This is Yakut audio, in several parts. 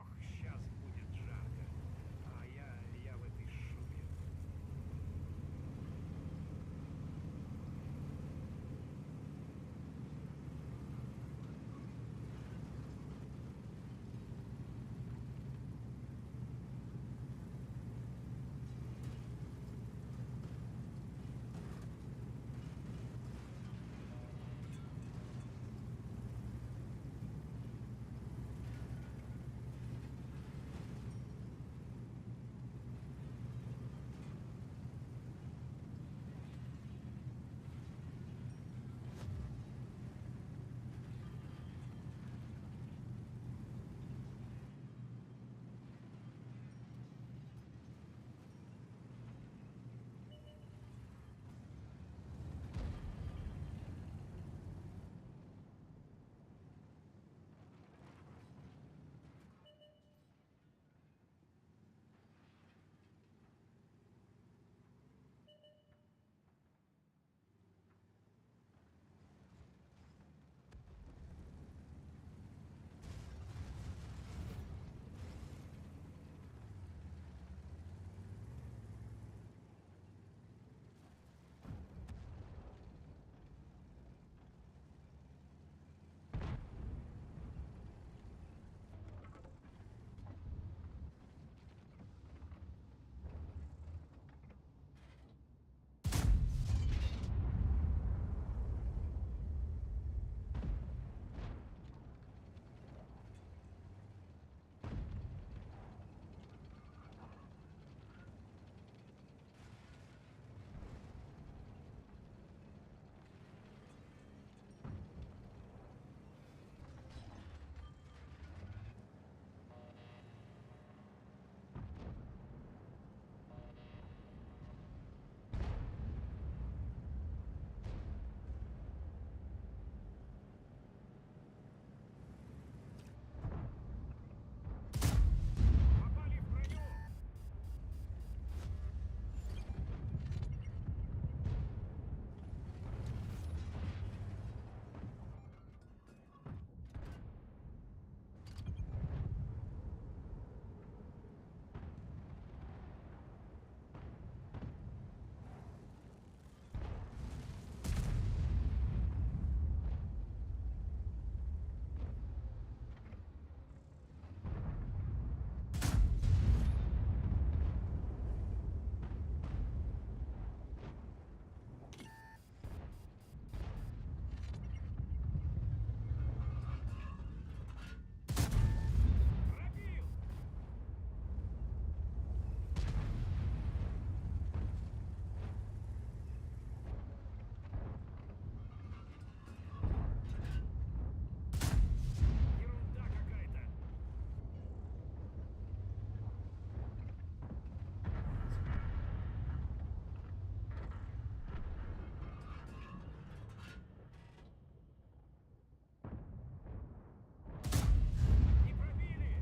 Ох, сейчас будет жарко. А я в этой шубе. Попали в броню! Пробил! Ерунда какая-то! Не пробили!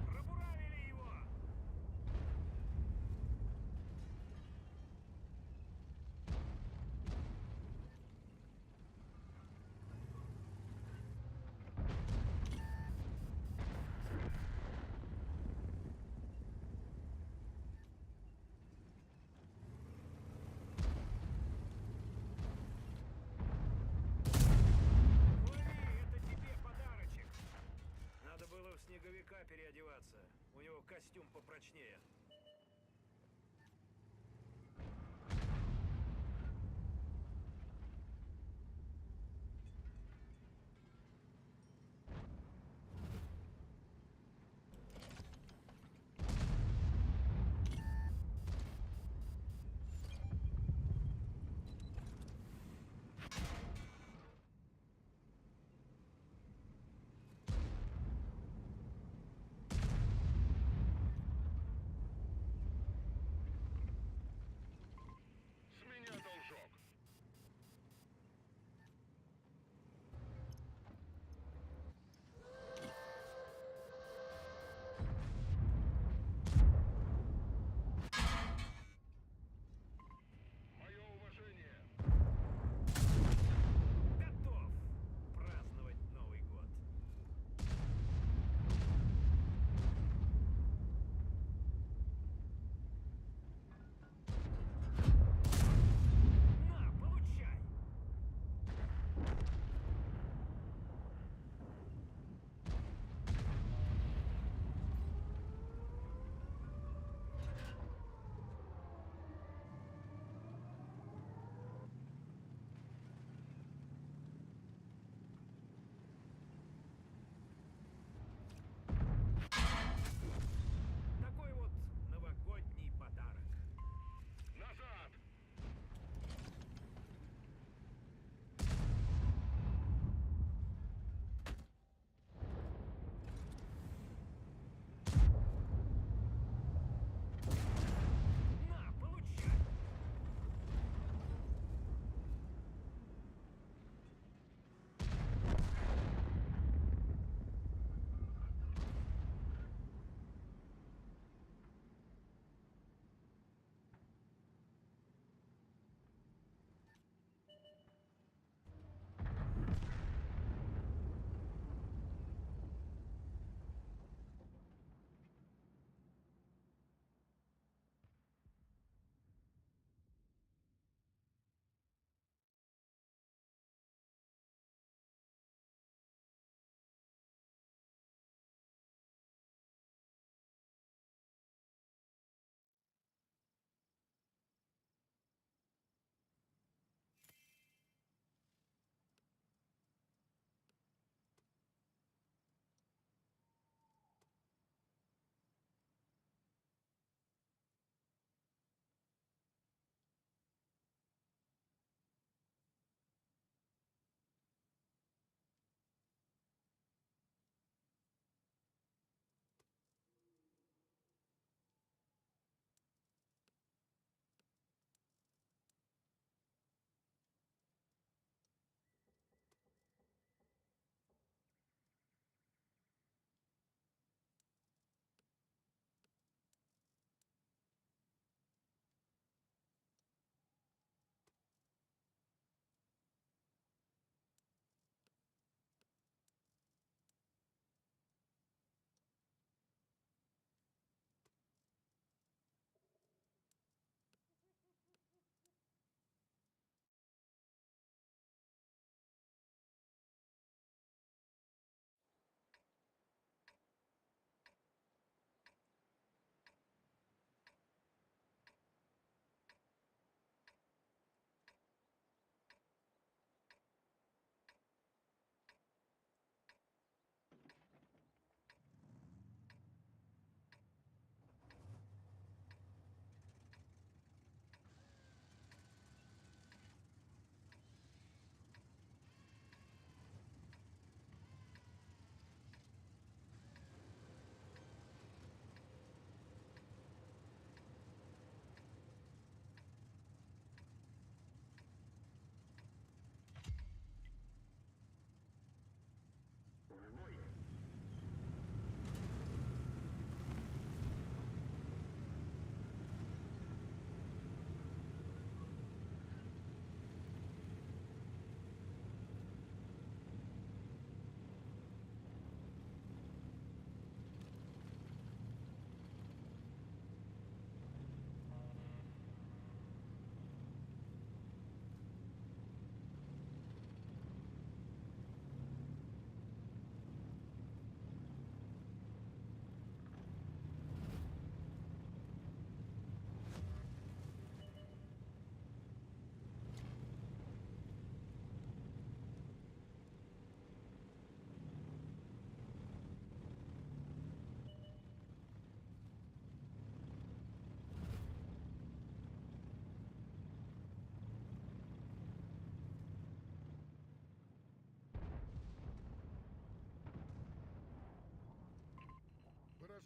Пробуравили его! Лови, это тебе подарочек! Надо было в снеговика переодеваться. У него костюм попрочнее.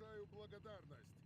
Выражаю благодарность.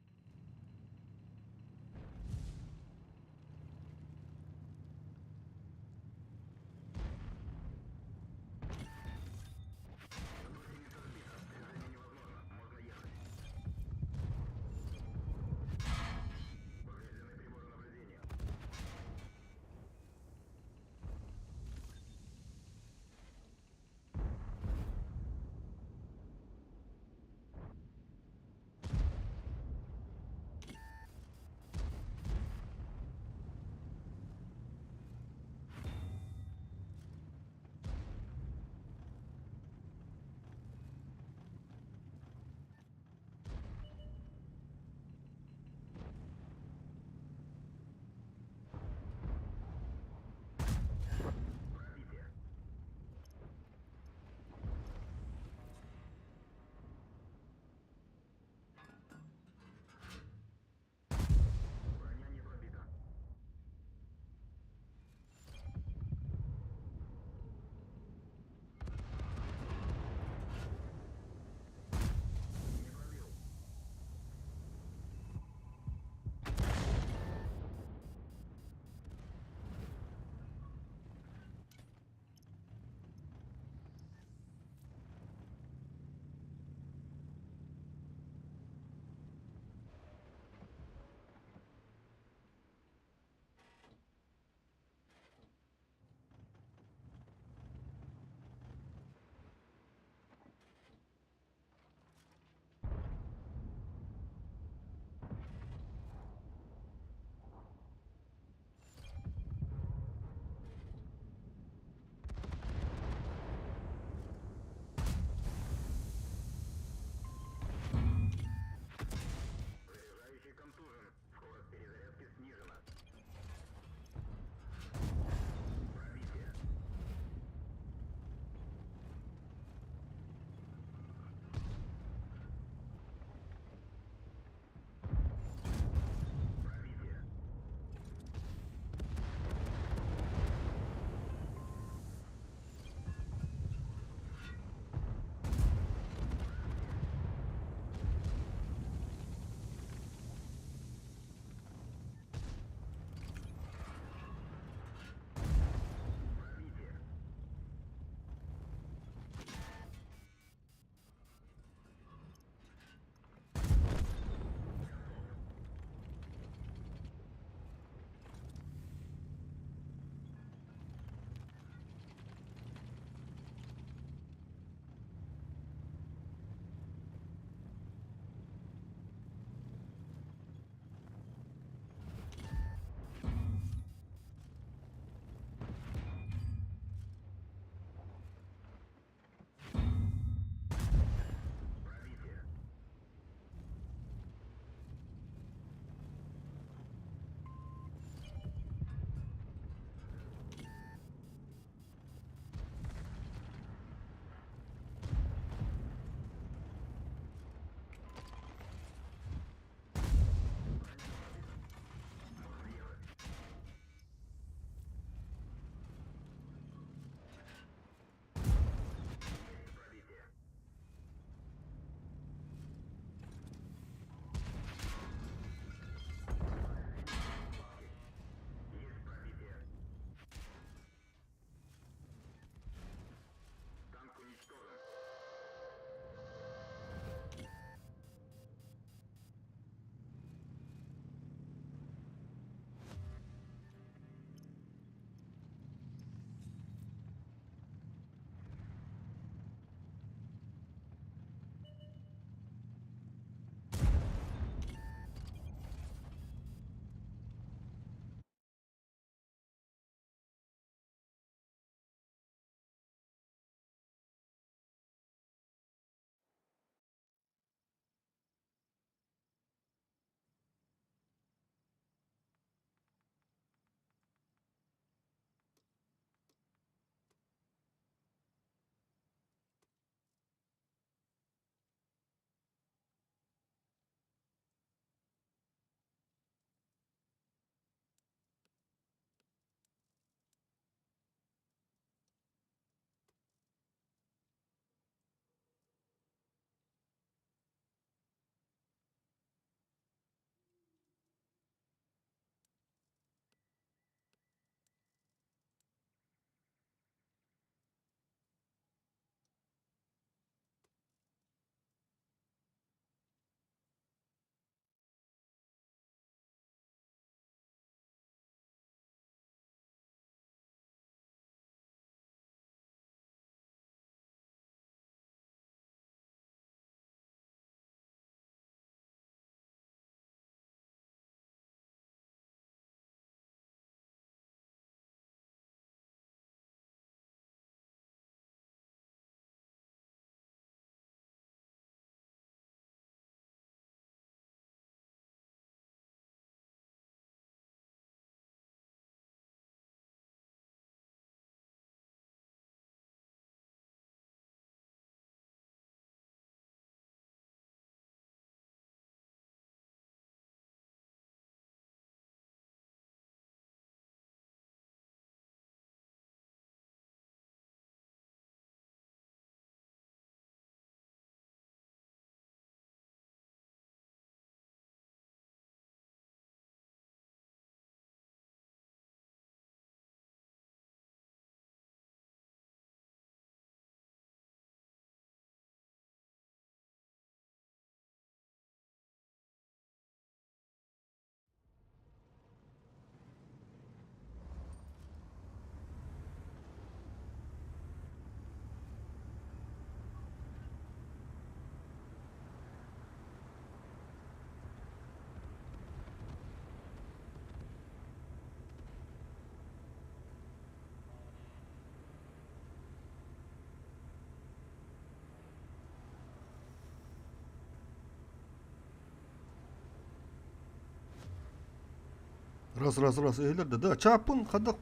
Раз, раз, раз, эһилэр да, да, чааппын хадах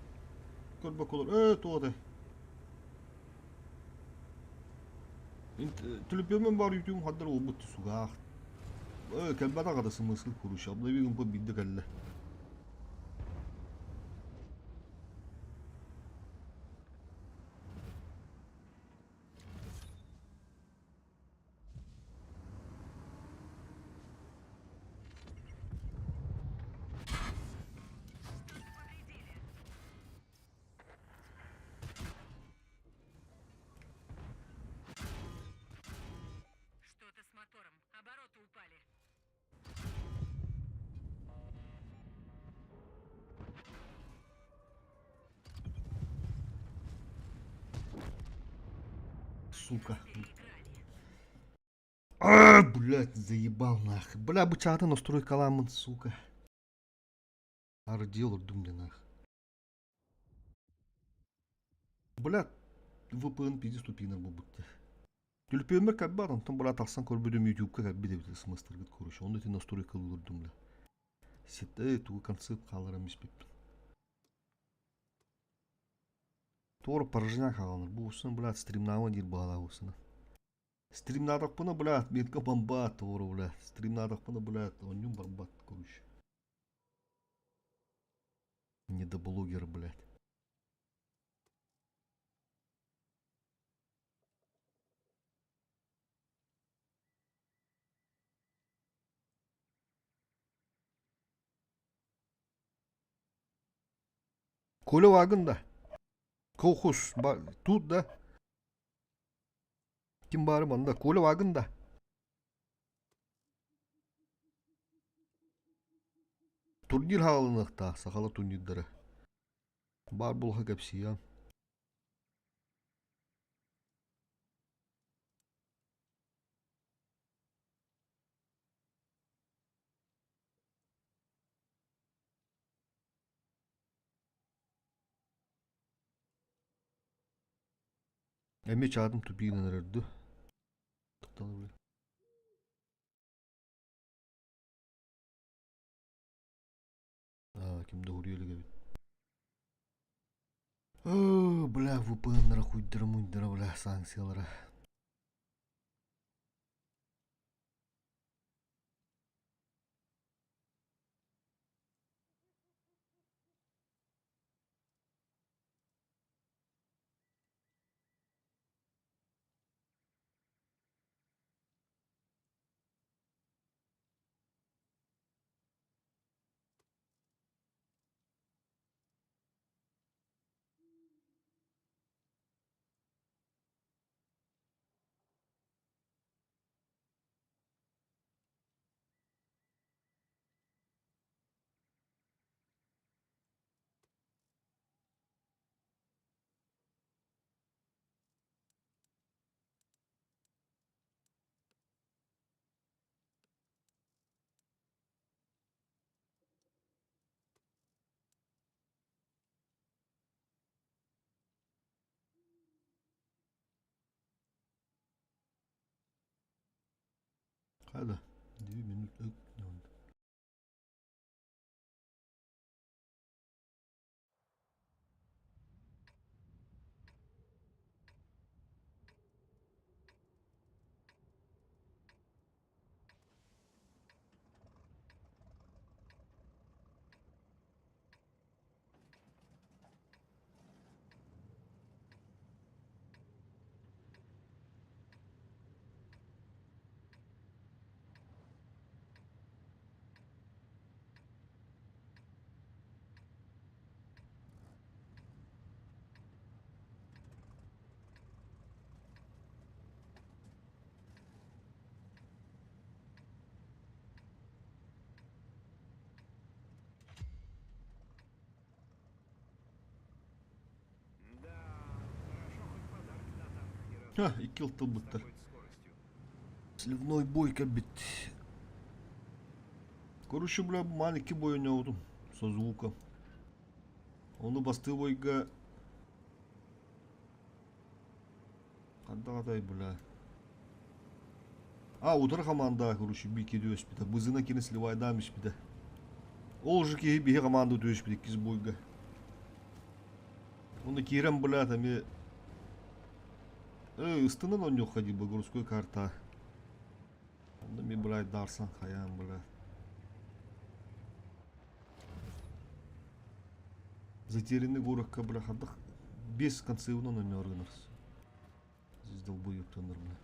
көрбөккө олор. Ээ, туох этэй? Төлөпүөммүн баар ютубум хаддар уолбут сугаах. Ээ, кэлбэтэх ата смысл куруша. Обновил гымпыт биирдэ кэллэ. Что-то с мотором. Обороты упали. Сука. А, блядь, заебал нахуй. Бля, бычаатын настройкаламмын, сука. Ардел урдум нах. Бля, VPN пиздец тупинар буолбут. Түлүпүөммэр кэлбэт, онтон бля тахсан көрбүтүм ютубка кэлбит эбит смс-таргыт короче. Онно ити настройкалыы олордум бля. Ситэ тугу концепт хаалларан испиппин. Туора порожняк хааланар. Бу устун, блядь, стримнаама диир баҕалаах устуна. Стримнаатахпына, блядь, метка бомбаат, туора, блядь. Стримнаатахпына, блядь, онньум барбат, короче. Недоблогер, блядь. Коля Вагн да. Колхоз тут да. Ким баары манна Коля Вагн да. Турнир хаалыныахтаах сахала турнирдара. Баар буолха кэпсиэм. Эмиэ чаатым тупиынан эрэр дуу? Аа, ким да уруйа илик эбит. Оо, бля, VPN-нара хуйдара-муйдара, бля, санкциялара. Хада, 2 минуты. Да, хорошо хоть подарки на танках не Ха, раздали. икки С ылтылбыттар. такой скоростью. Сливной бой кэлбит. Короче, бля, маленький бой оонньообутум со звуком. Ону бастыы бойга хандаҕатай бля. А, утары хамаанда, короче, бики түөспүтэ. Бызына кини сливайдаан испитэ. Ол же киһи биһи команда түһүспүт иккис бойга. Оны киирэн блядь эмиэ ыстынан оонньуохха дии городской карта. Онно эмиэ блядь дарсан хайаан блядь. Затерянный городка бля хардах без концевынан оонньоор гынар. Здесь долбоебтаннар бля.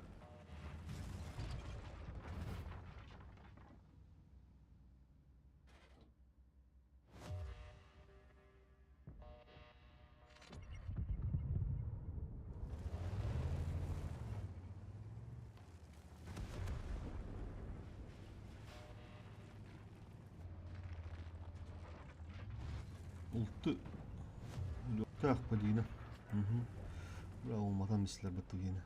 Улты Лөхтөөх Полина. Бля, уматан мислер баттыгина.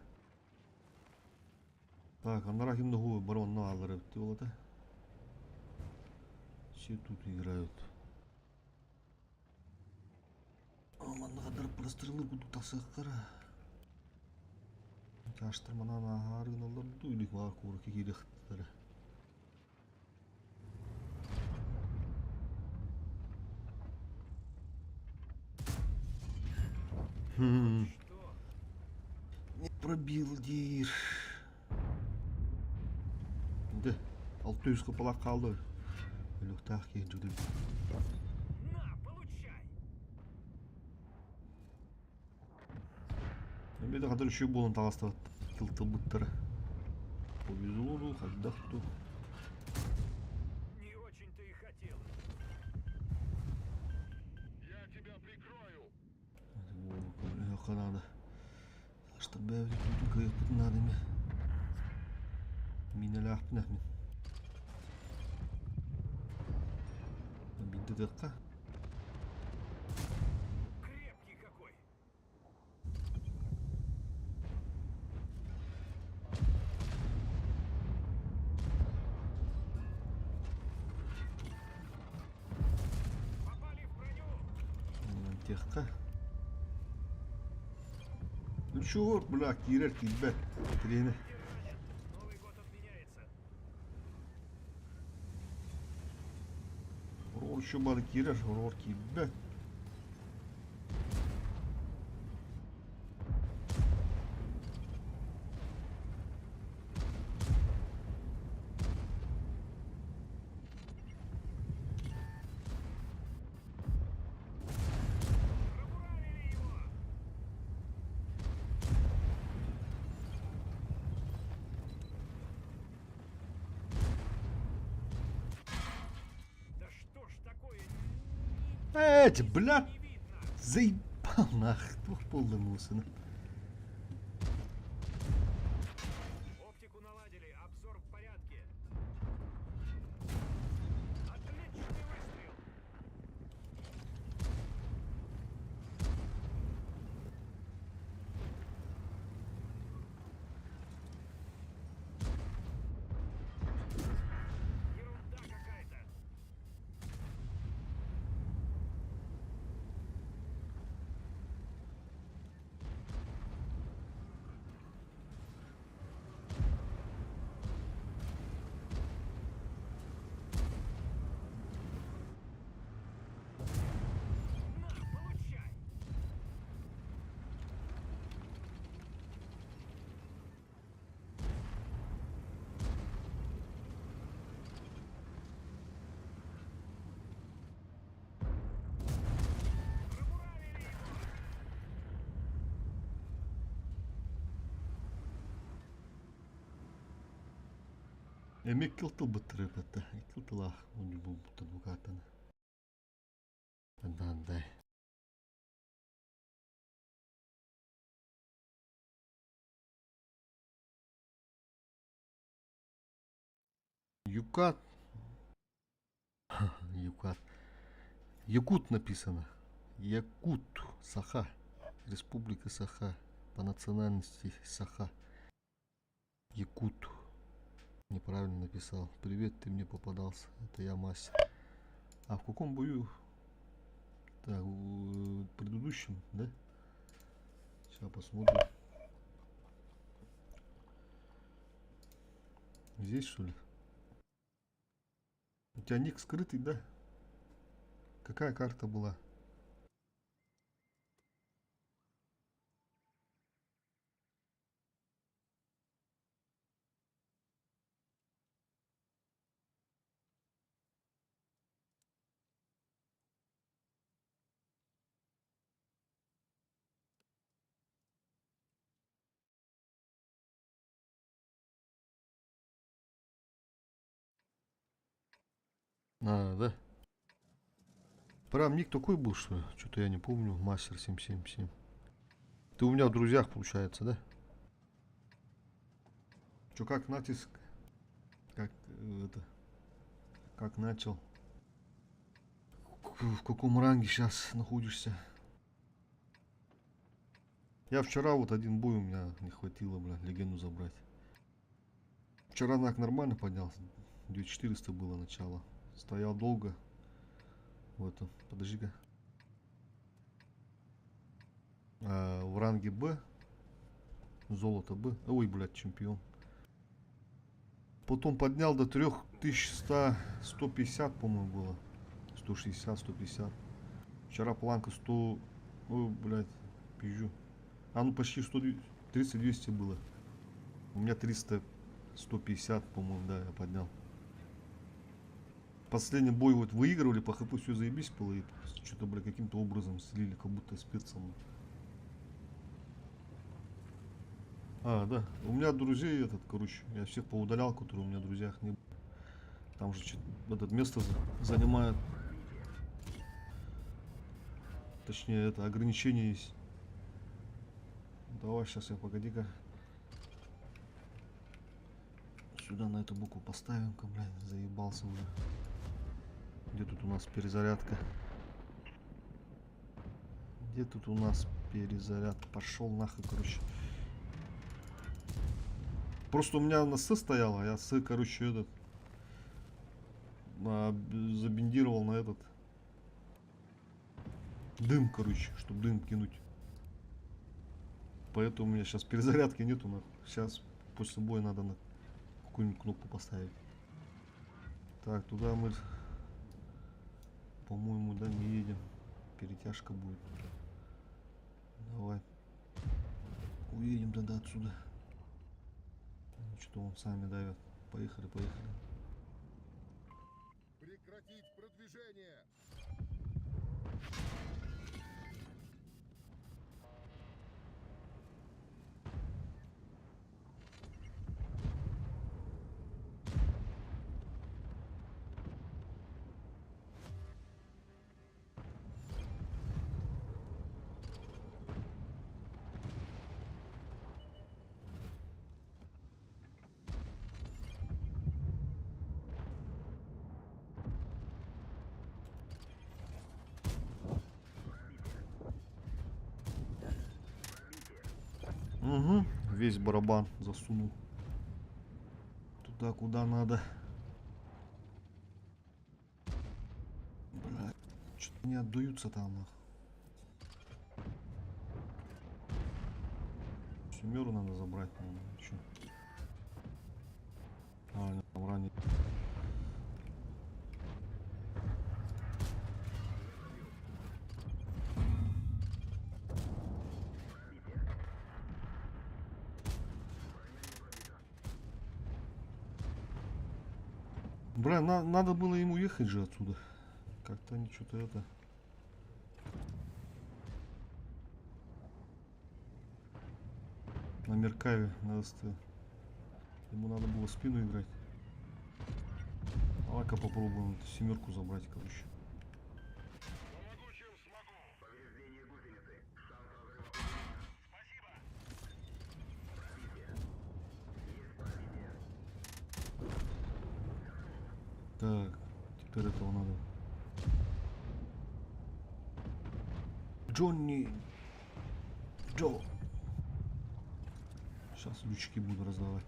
Так, анара ким да бары онно аалар эбит буолата. Все тут играют. Манна хаддар прострелы кудук тахсыахтара. Чаштыр манан ааһаар гыналлар дуу илик баар куоракка киириэхтэрэ. Что? Не пробил диир. Да, 600 кыпалаах хаалла. Өлүөхтээх киһи дьүдү. На, получай! Эмиэ да хатыр үчүгэй буолан таҕыстыбыт тылбыттара. Повезло дуу, хайдах дуу. Не очень-то и хотелось. Я тебя прикрою. Көмөлөһүөххэ наада. Штаб кыайыахпытын наада эмиэ. Миинэлээхпин мин. Биирдэ тыахха. Крепкий какой! Попали в броню! Тиэххэ. Ну чего, бля, киирэр киирбэт. Тренер. Командир ранен. Новый год отменяется. Рор еще бары киирэр, рор киирбэт. Пробуравили его! Да что ж такое? Эти, бля, Не видно! заебал нах. Туох буолла муусуна. Оптику наладили, обзор в порядке. Отличный выстрел! Ерунда какая-то! На, получай! Пробуравили его! Эмиэ кыл тылбыттар эбэтэ. Икки тылаах булбуттар бу картаны. Андай. Юкат. Юкат. Якут написано. Якут. Саха. Республика Саха. По национальности Саха. Якут. Неправильно написал. Привет, ты мне попадался. Это я мастер. А в каком бою? Так, в предыдущем, да? Сейчас посмотрим. Здесь, что ли? У тебя ник скрытый, да? Какая карта была? А, да? Прям ник такой был, что ли? Что-то я не помню. Мастер 777. Ты у меня в друзьях, получается, да? Чё, как натиск? Как это? Как начал? В каком ранге сейчас находишься? Я вчера вот один бой у меня не хватило, бля, легенду забрать. Вчера нак нормально поднялся. 2400 было начало. Стоял долго. В этом. Подожди-ка. А, в ранге Б. Золото Б. Ой, блядь, чемпион. Потом поднял до 3100, 150, по-моему, было. 160, 150. Вчера планка 100... Ой, блядь, пизжу. А, ну почти 130, 200 было. У меня 300, 150, по-моему, да, я поднял. Последний бой вот выигрывали, по хп все заебись было, и что-то, блядь, каким-то образом слили, как будто с перцем. А, да, у меня друзей этот, короче, я всех поудалял, которые у меня в друзьях не было. Там же чё-то это место занимает. Точнее, это ограничение есть. Давай, щас я, погоди-ка. Сюда на эту букву поставим-ка, блядь, заебался уже. Где тут у нас перезарядка? Где тут у нас перезарядка? Пошел нахуй, короче. Просто у меня на С стояла, а я С, короче, этот... забиндировал на этот... Дым, короче, чтоб дым кинуть. Поэтому у меня щас перезарядки нету, нахуй. Щас после боя надо на какую-нибудь кнопку поставить. Так, туда мы, по-моему, да, не едем. Перетяжка будет. Давай. Уедем тогда отсюда. Что-то вон сами давят. Поехали, поехали. Прекратить продвижение! Угу, весь барабан засунул туда, куда надо. Бля, чё-то не отдаются там, нах. Семеру надо забрать, наверное, ещё. А, они там ранее. Бля, надо было ему ехать же отсюда. Как-то они чё-то это... На Меркаве, на СТ. Ему надо было спину играть. Давай-ка попробуем эту семерку забрать. Помогу, чем смогу. Повреждение гусеницы. Шанс разрыва. Спасибо. Пробитие. Есть пробитие. Так, теперь этого надо. Джонни Джо. Сейчас лючки буду раздавать.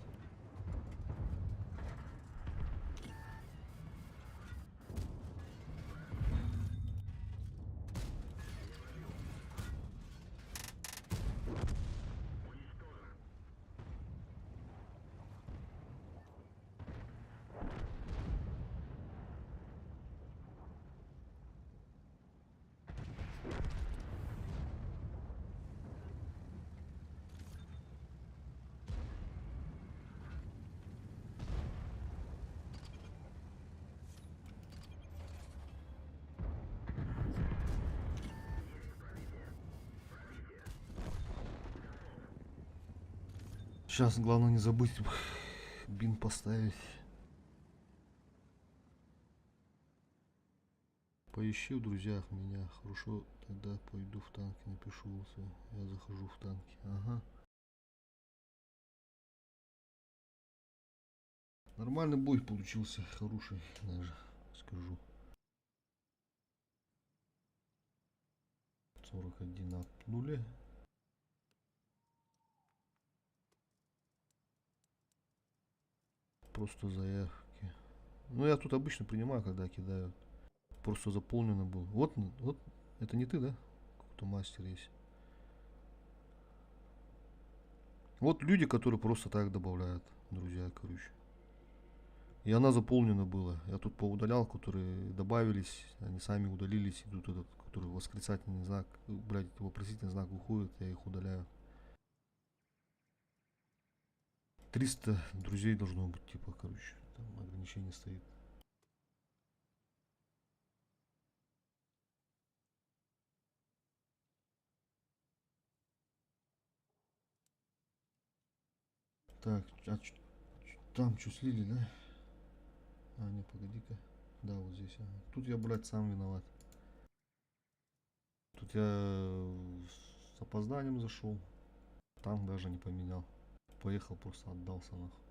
Сейчас главное не забыть бин поставить. Поищи в друзьях меня. Хорошо, тогда пойду в танки, напишу. Я захожу в танки. Ага. Нормальный бой получился, хороший даже, скажу. 41 апнули. Просто заявки. Ну, я тут обычно принимаю, когда кидают. Просто заполнено было. Вот, вот, это не ты, да? Какой-то мастер есть. Вот люди, которые просто так добавляют, друзья, короче. И она заполнена была. Я тут поудалял, которые добавились, они сами удалились. И тут этот, который восклицательный знак, блядь, вопросительный знак уходит, я их удаляю. 300 друзей должно быть, типа, короче, там ограничение стоит. Так, а там что слили, да? А, не, погоди-ка. Да, вот здесь. Ага. Тут я, блядь, сам виноват. Тут я с опозданием зашел. Танк даже не поменял. Поехал, просто отдался нахуй.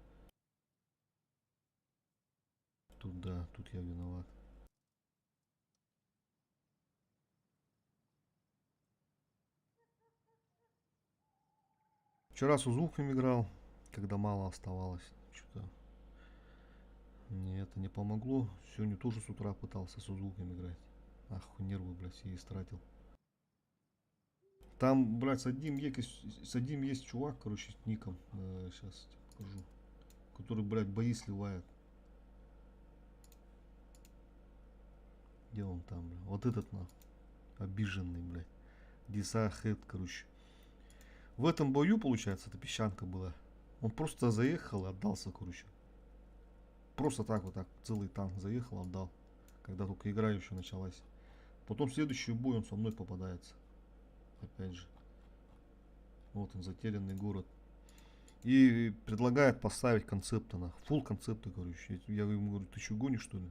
Тут да, тут я виноват. Вчера с Узуком играл, когда мало оставалось. Что-то мне это не помогло. Сегодня тоже с утра пытался с Узуком играть. Ах, нервы, блядь, все истратил. Там, блядь, с одним есть чувак, короче, с ником. Сейчас тебе покажу. Который, блядь, бои сливает. Где он там, блядь? Вот этот, нахуй. Обиженный, блядь. Диса Хэт, короче. В этом бою, получается, это песчанка была. Он просто заехал и отдался, короче. Просто так вот так, целый танк заехал, отдал. Когда только игра еще началась. Потом следующий бой он со мной попадается. Опять же. Вот он, затерянный город. И предлагает поставить концепты, нахуй. Фул концепты, короче. Я ему говорю, ты что, гонишь, что ли?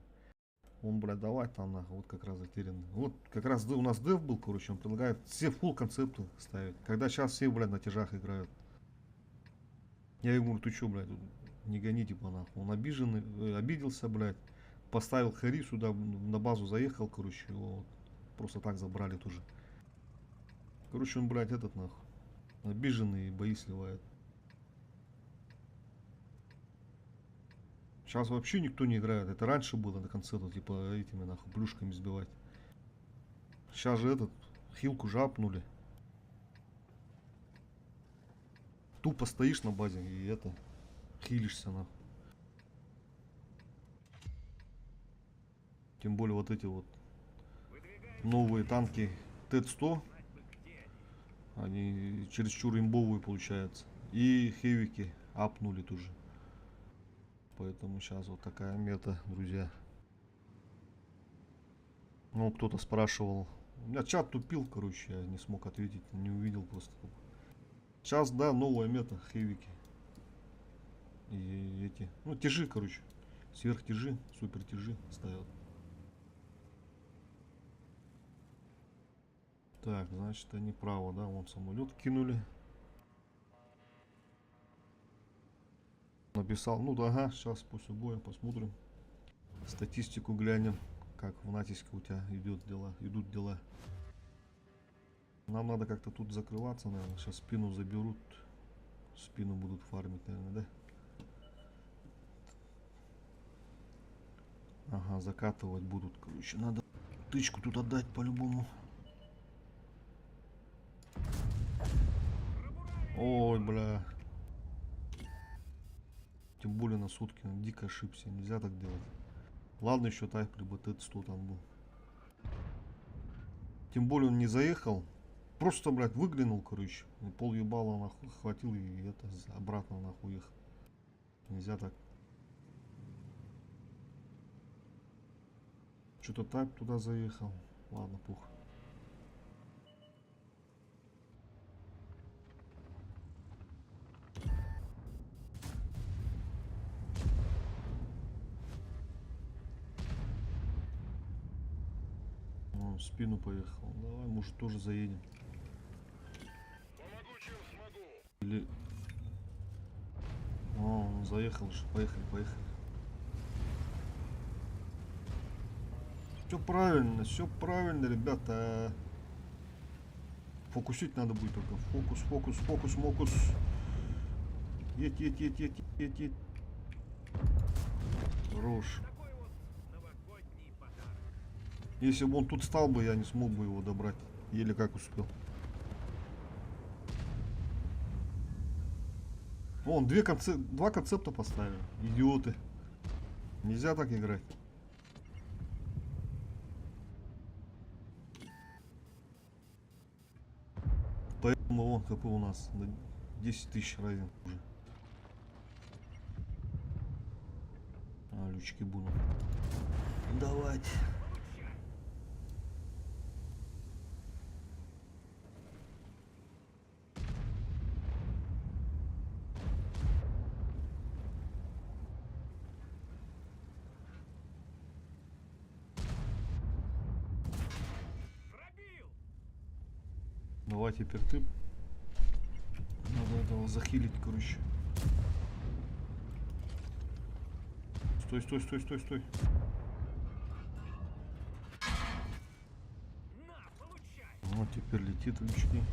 Он, блядь, давай там, нахуй, вот как раз затерянный. Вот как раз у нас дев был, короче, он предлагает все фул концепты ставить. Когда сейчас все, блядь, на тяжах играют. Я ему говорю, ты чё, блядь, не гони, типа, нахуй. Он обиженный, обиделся, блядь. Поставил хари сюда, на базу заехал, короче, его вот просто так забрали тоже. Короче, он, блядь, этот, нахуй, обиженный и бои сливает. Сейчас вообще никто не играет. Это раньше было на конце, тут, типа, этими, нахуй, плюшками сбивать. Сейчас же этот, хилку жапнули. Тупо стоишь на базе и это, хилишься, нахуй. Тем более вот эти вот новые танки Т-100, они чересчур имбовые получаются. И хевики апнули тоже. Поэтому щас вот такая мета, друзья. Кто-то спрашивал. У меня чат тупил, короче, я не смог ответить, не увидел просто. Сейчас, да, новая мета, хевики. И эти, тяжи, короче. Сверхтяжи, супертяжи ставят. Так, значит, они право, да, вон самолет кинули. Написал, ну да, ага, щас после боя посмотрим. Статистику глянем, как в натиске у тебя идут дела. Нам надо как-то тут закрываться, наверное. Щас спину заберут. Спину будут фармить, наверное, да? Ага, закатывать будут, короче. Надо тычку тут отдать по-любому. Ой, бля. Тем более на сутки. Дико ошибся. Нельзя так делать. Ладно, еще тайп, либо Т-100 там был. Тем более он не заехал. Просто, блядь, выглянул, короче. Пол ебала нахуй хватил и это обратно нахуй уехал. Нельзя так. Чё-то тайп туда заехал. Ладно, пух. Он в спину поехал. Давай, может, тоже заедем. Помогу, чем смогу. Или... О, он заехал уже. Поехали, поехали. Все правильно, ребята. Фокусить надо будет только. Фокус, фокус, фокус, мокус. Едь, едь, едь, едь, едь, едь. Хорош. Такой вот новогодний подарок. Если бы он тут стал бы, я не смог бы его добрать. Еле как успел. Вон, два концепта поставили. Идиоты. Нельзя так играть. Поэтому вон ХП у нас на 10 тысяч разин уже. А, лючки буду. Давайте. Пробил! Давай теперь ты. Надо этого захилить. Стой, стой, стой, стой, стой. На, получай! Вот теперь летит лючки.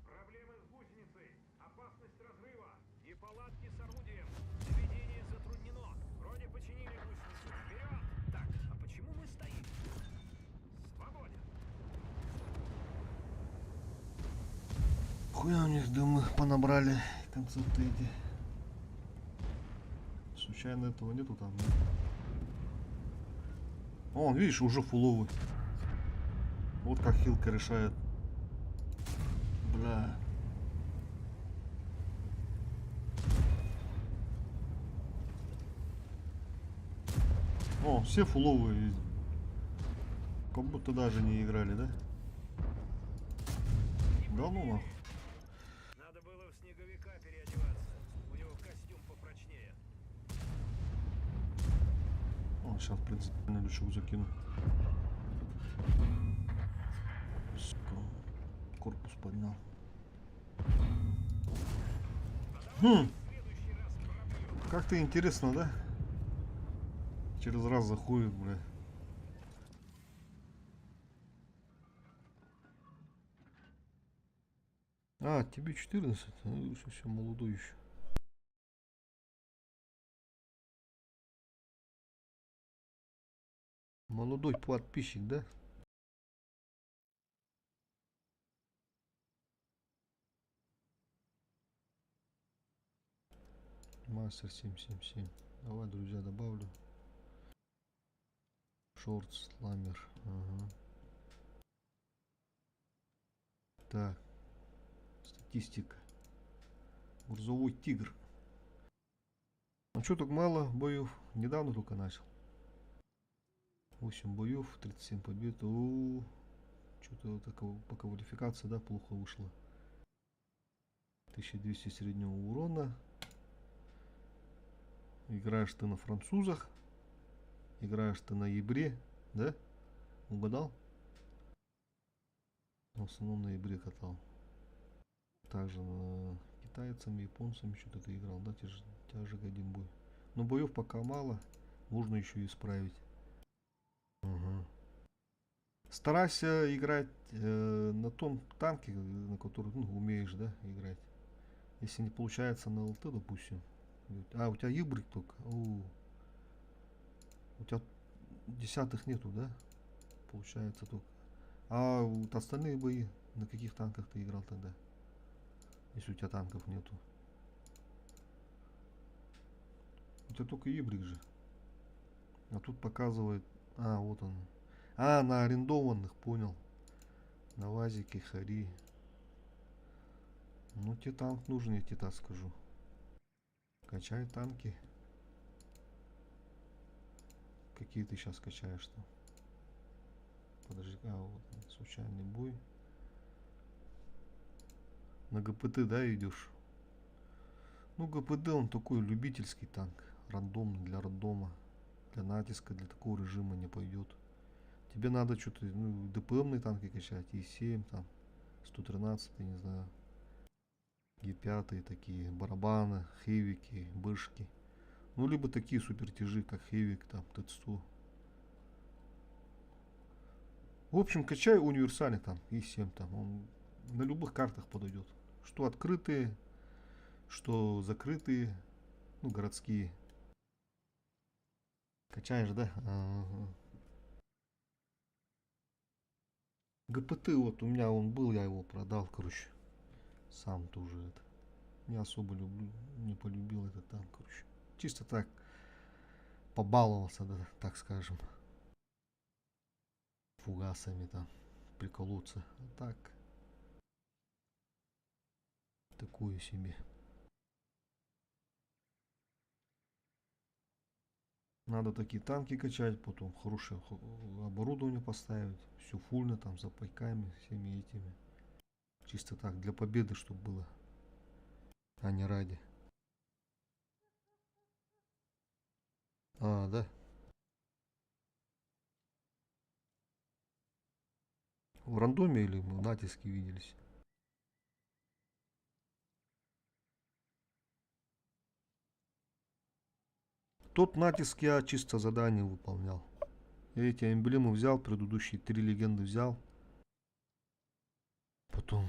Проблемы с гусеницей, опасность разрыва и палатки с орудием. Наведение затруднено. Вроде починили гусеницу. Вперед! Так, а почему мы стоим? Свободен. Хуя у них дымы понабрали, концепты эти. Случайно этого нету там, да? О, он, видишь, уже фуловый. Вот как хилка решает. Бля. О, все фуловые видим. Как будто даже не играли, да? Да ну нахуй. Надо было в снеговика переодеваться. У него костюм попрочнее. Он сейчас принципиально лючок закину. Сука, корпус поднял. Как-то интересно, да? Через раз заходит, бля. А, тебе 14? Ну, совсем молодой еще. Молодой подписчик, да? Мастер 777. Давай, друзья, добавлю. Шорт, сламер. Ага. Так. Статистика. Грузовой тигр. А чё так мало боев? Недавно только начал. 8 боев, 37 побед. О, чё-то такого, по квалификации, да, плохо вышло. 1200 среднего урона. Играешь ты на французах. Играешь ты на Ибре, да? Угадал? В основном на Ибре катал. Также на китайцами, японцами что-то ты играл, да? Тяжек один бой. Но боев пока мало, можно еще исправить. Ага. Старайся играть на том танке, на котором, умеешь, да, играть. Если не получается на ЛТ, допустим. А, у тебя Ибрик только. О. У тебя десятых нету, да? Получается только. А вот остальные бои, на каких танках ты играл тогда? Если у тебя танков нету. У тебя только Ибрик же. А тут показывает... А, вот он. А, на арендованных, понял. На Вазике, Хари. Ну, тебе танк нужен, я тебе так скажу. Качай танки. Какие ты щас качаешь-то? Подожди, а, вот он, случайный бой. На ГПТ, да, идешь? Ну, ГПД, он такой любительский танк. Рандомный, для рандома. Для натиска, для такого режима не пойдет. Тебе надо что-то, ну, ДПМные танки качать, И7 там, 113, не знаю, Е5 такие, барабаны, хевики, бышки. Ну, либо такие супертяжи, как хевик, там, Т-100. В общем, качай универсальный там, И7 там, он на любых картах подойдет. Что открытые, что закрытые, ну, городские. Качаешь, да? Ага. ГПТ вот у меня он был, я его продал, короче. Сам тоже это. Не особо люблю, не полюбил этот танк, короче. Чисто так побаловался, да, так скажем. Фугасами там приколоться. А так. Такое себе. Надо такие танки качать, потом хорошее оборудование поставить. Все фульно там, за пайками, всеми этими. Чисто так, для победы, чтобы было, а не ради. А, да. В рандоме или мы в натиске виделись? Тот натиск я чисто задание выполнял. Я эти эмблемы взял, предыдущие 3 легенды взял. Потом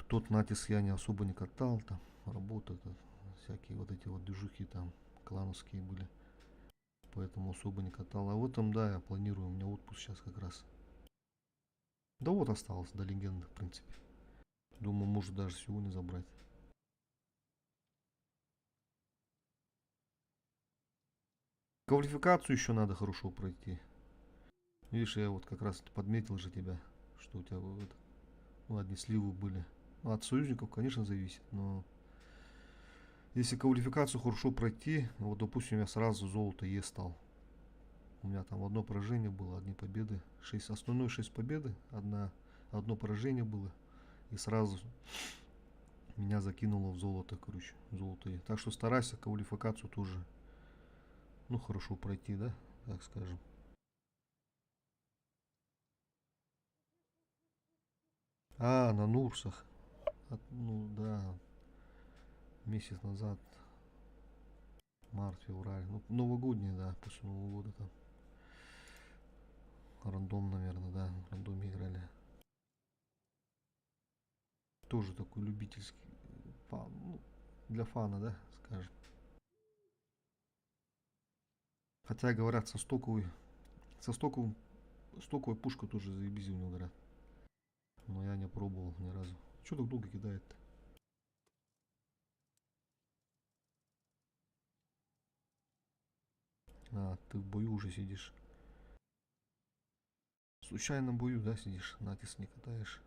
тот натиск я не особо не катал, там работа, это, всякие вот эти вот движухи там клановские были. Поэтому особо не катал. А в этом, да, я планирую, у меня отпуск сейчас как раз. Да вот осталось до легенды, в принципе. Думаю, может даже сегодня забрать. Квалификацию еще надо хорошо пройти. Видишь, я вот как раз подметил же тебя, что у тебя вот, ну, одни сливы были. Ну, от союзников, конечно, зависит, но если квалификацию хорошо пройти, вот, допустим, я сразу золото Е стал. У меня там одно поражение было, одни победы, 6, основной 6 победы, одно поражение было, и сразу меня закинуло в золото, короче, золото Е. Так что старайся квалификацию тоже, ну, хорошо пройти, да, так скажем. А, на Нурсах. От, ну, да, месяц назад, март, февраль, ну, новогодний, да, после Нового года там. Рандом, наверное, да, в рандоме играли. Тоже такой любительский, ну, для фана, да, скажем. Хотя, говорят, стоковая пушка тоже заебись у него, говорят. Но я не пробовал ни разу. Чё так долго кидает-то? А, ты в бою уже сидишь. В случайном бою, да, сидишь? Натиск не катаешь.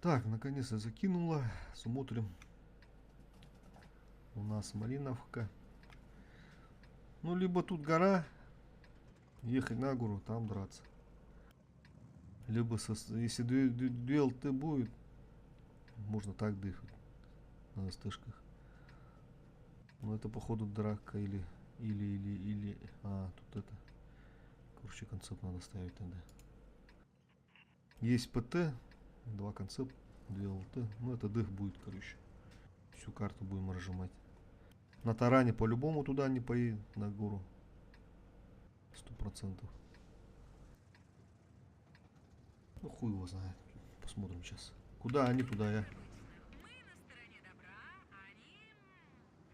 Так, наконец-то закинула. Смотрим. У нас Малиновка. Ну, либо тут гора, ехать на гору, там драться. Либо, если две ЛТ будет, можно так дыхать на СТшках. Но это, походу, драка или... А, тут это... Короче, концепт надо ставить тогда. Есть ПТ, 2 концепт, 2 ЛТ. Ну, это дых будет, короче. Всю карту будем разжимать. На таране по-любому туда не поедет, на гору. 100%. Ну, хуй его знает. Посмотрим сейчас. Куда они, туда я.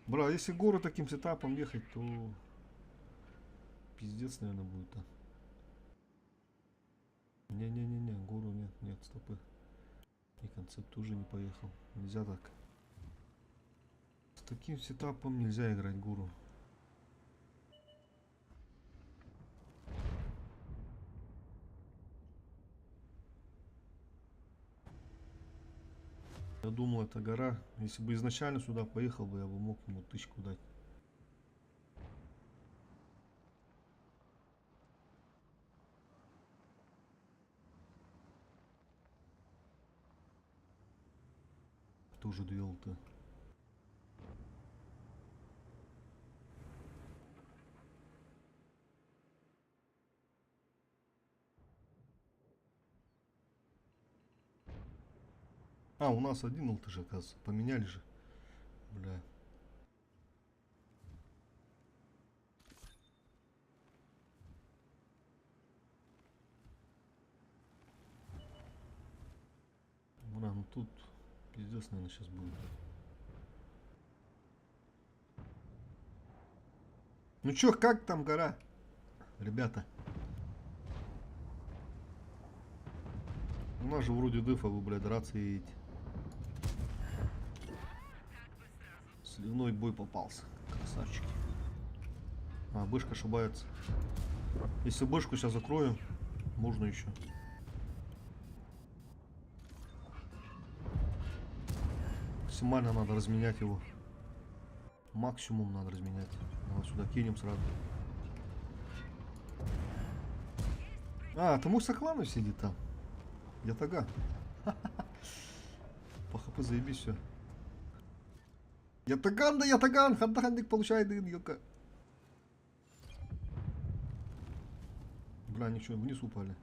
Бра, если гору таким сетапом ехать, то пиздец, наверное, будет там. Не-не-не-не, гору нет, нет, стопы. И концепт тоже не поехал. Нельзя так. С таким сетапом нельзя играть гору. Я думал, это гора. Если бы изначально сюда поехал бы, я бы мог ему тычку дать. Тоже две ЛТ. А, у нас один ЛТЖ, оказывается. Поменяли же. Бля. Бля, ну тут пиздец, наверное, сейчас будет. Ну чё, как там гора? Ребята. У нас же вроде дефа, вы, бля, драться едете. Сливной бой попался. Красавчики. А, бышка ошибается. Если бышку сейчас закрою, можно еще. Максимально надо разменять его. Максимум надо разменять. Давай сюда кинем сразу. А, это мой Сокланов сидит там. Я тага. По хп заебись все. Ятаган, да ятаган! Хантахандик получает, ёка. Бля, ничего, вниз упали.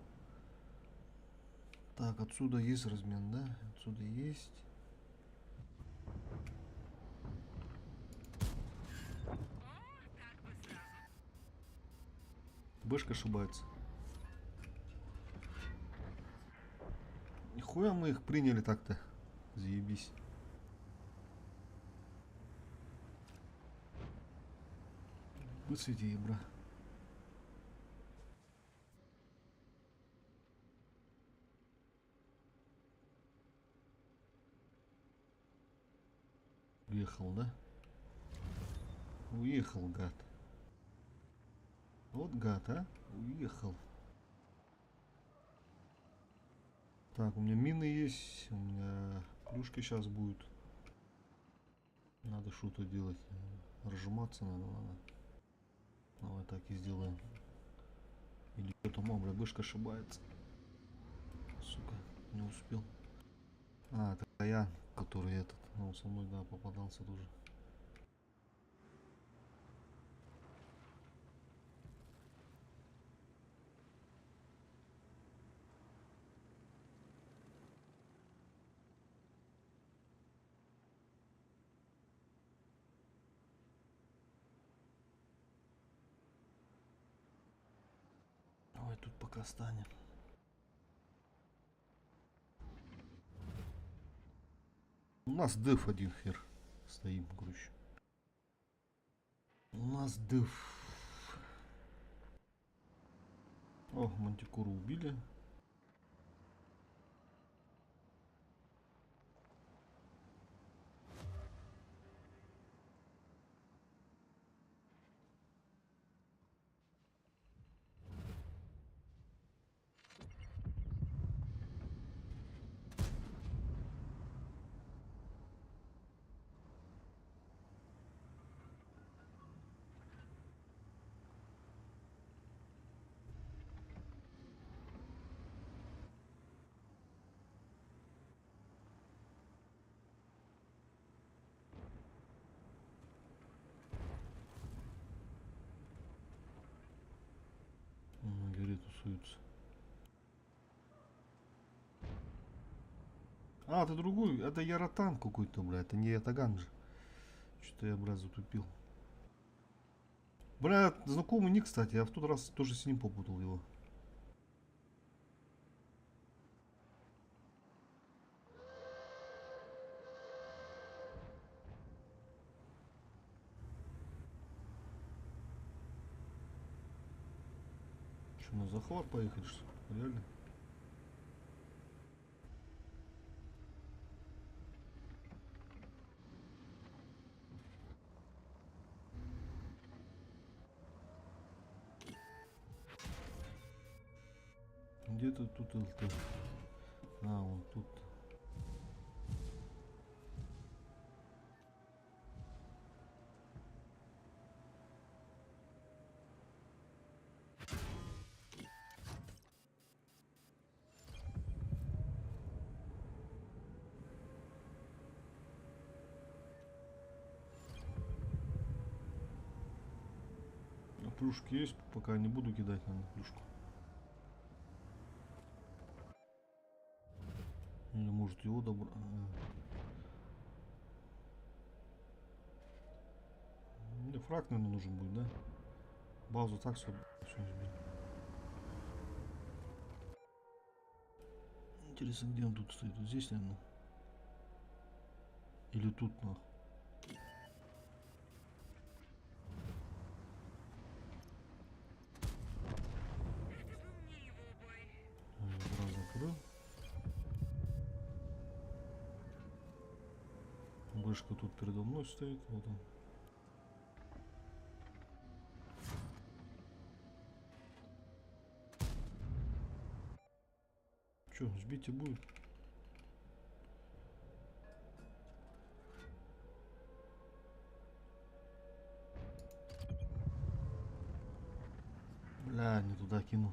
Так, отсюда есть размен, да? Отсюда есть. Бэшка ошибается. Нихуя мы их приняли так-то. Заебись. Высвети, ебра. Уехал, да? Уехал, гад. Вот гад, а? Уехал. Так, у меня мины есть, у меня плюшки сейчас будут. Надо что-то делать. Разжиматься надо, ладно. Давай так и сделаем. Или что там, о, бля, бышка ошибается. Сука, не успел. А, это я, который этот. Ну, он со мной, да, попадался тоже. Давай тут пока станем. У нас деф один хер. Стоим, короче. У нас деф. О, мантикору убили. На горе тусуются. А, это другой, это Яратан какой-то, бля, это не Ятаган же. Что-то я, бля, затупил. Бля, знакомый ник, кстати, я в тот раз тоже с ним попутал его. Что, на захват поехать, что ли? Реально? Где-то тут ЛТ. А, вон тут. А плюшки есть, пока не буду кидать, наверное, плюшку. Или может его добро... Мне фраг, наверное, нужен будет, да? Базу так все, все сбили. Интересно, где он тут стоит? Вот здесь, наверное. Или тут, нахуй. Это был не его бой. Раз закрыл. Вышка тут передо мной стоит. Вот он. Чё, сбить и будет? Бля, не туда кинул.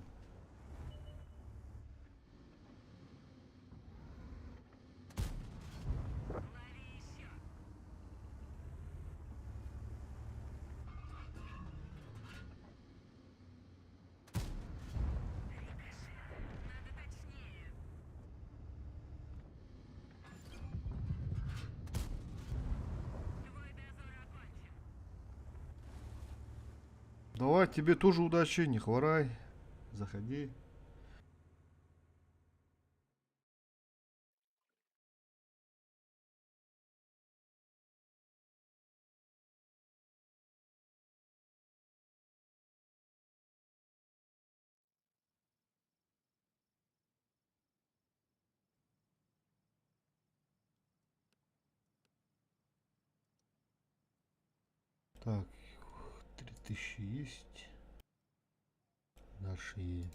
Лови еще. Рикошет. Надо точнее. Твой дозор окончен. Давай, тебе тоже удачи, не хворай. Заходи. Так, 3000 есть. Дальше едем.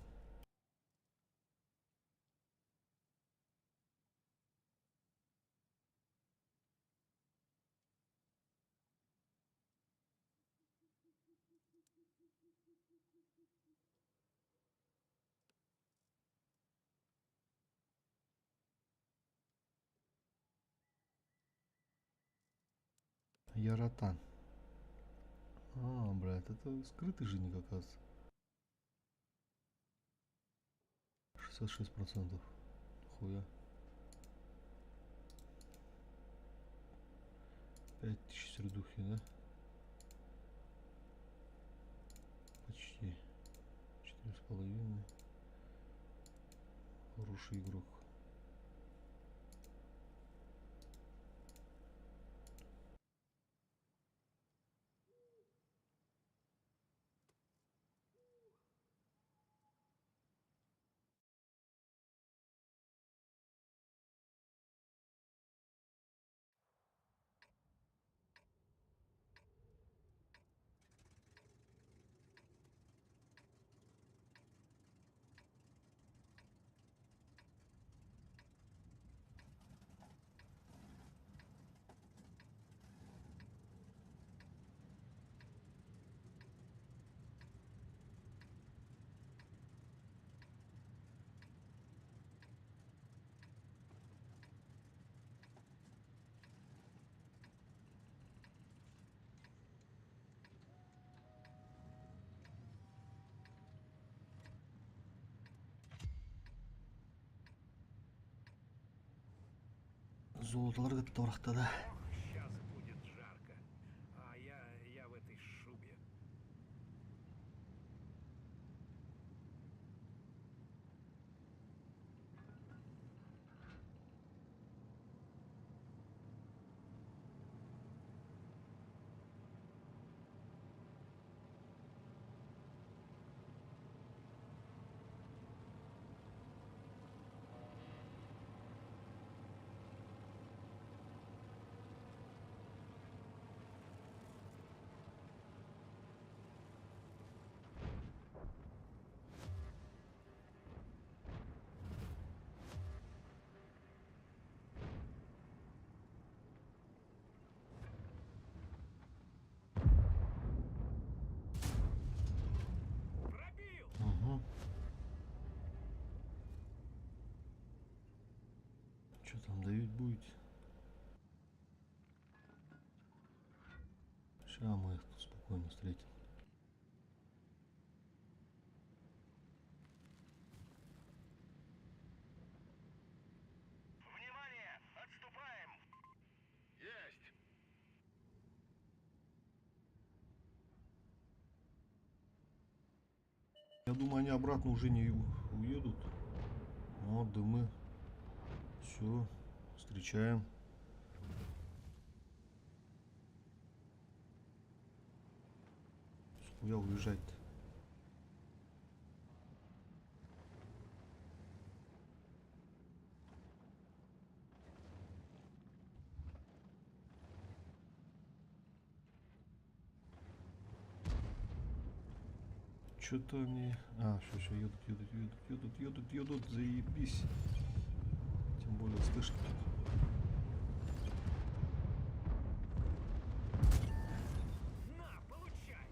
Яратан. А, блядь, это скрытый жених, оказывается. 66%. Хуя. 5000 редухи, да? Почти. 4,5. Хороший игрок. Золотолар кытта да. Ох, сейчас будет жарко. А я в этой шубе. Пробил! Угу. Что там давить будете? Сейчас мы их тут спокойно встретим. Я думаю, они обратно уже не уедут. Вот дымы. Все, встречаем. Схуя уезжать-то? Что-то они... А, все, все, едут, едут, едут, едут, едут, едут, заебись. Тем более слышно тут. На, получай!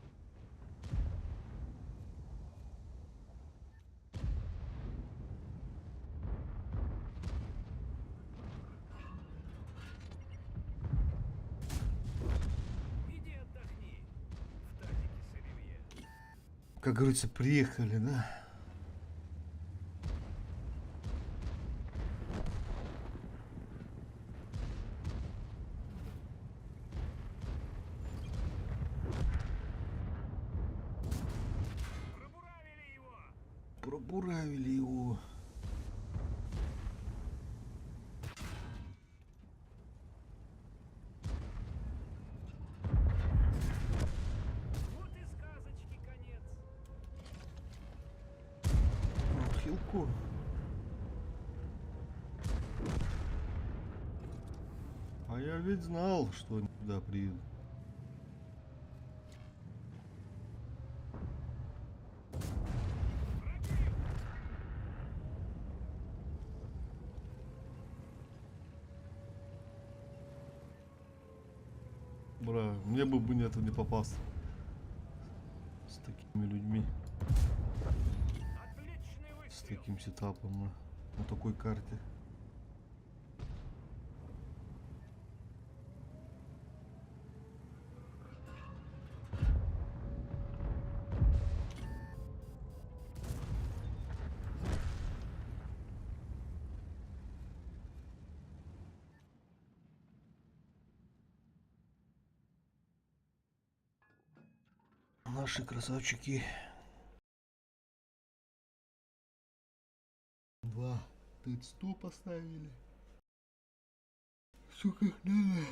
Иди отдохни в тазике с оливье. Как говорится, приехали, да? Пробуравили его! Пробуравили его. Вот и сказочки конец. Хилку. А я ведь знал, что они сюда приедут. Бра, мне бы бы это не попасться. С такими людьми, Отличный с выстрел. таким сетапом на такой карте. Наши красавчики. Два ТЭЦ-100 поставили. Все как надо.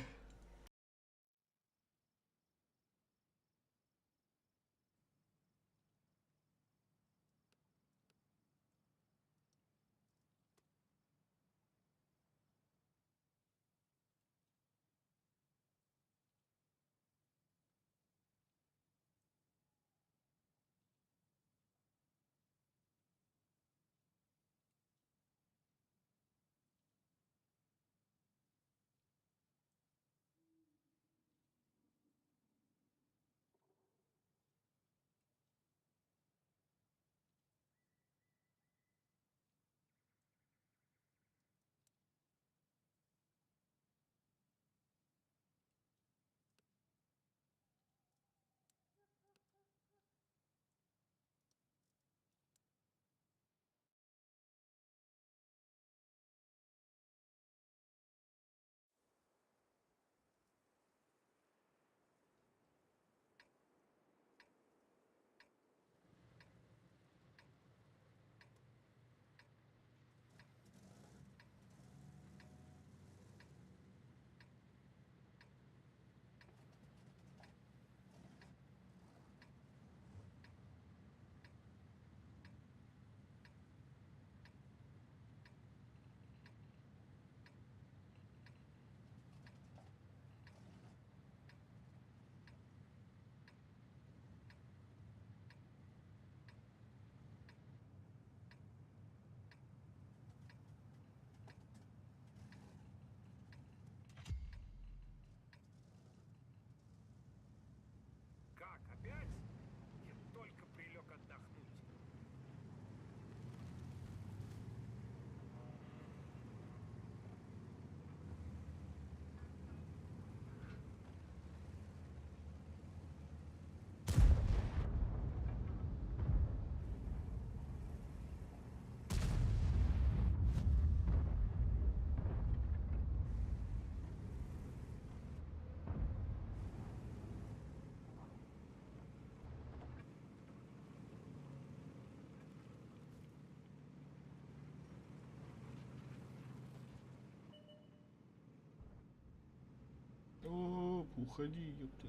Уходи, ёпта.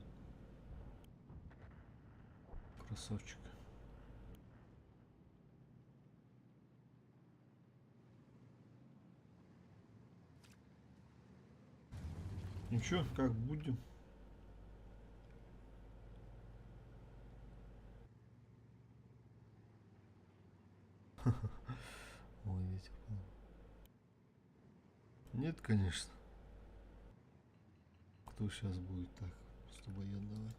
Красавчик. Ну чё, как будем? Ой, ветер. Нет, конечно. Кто сейчас будет так с тобой отдавать?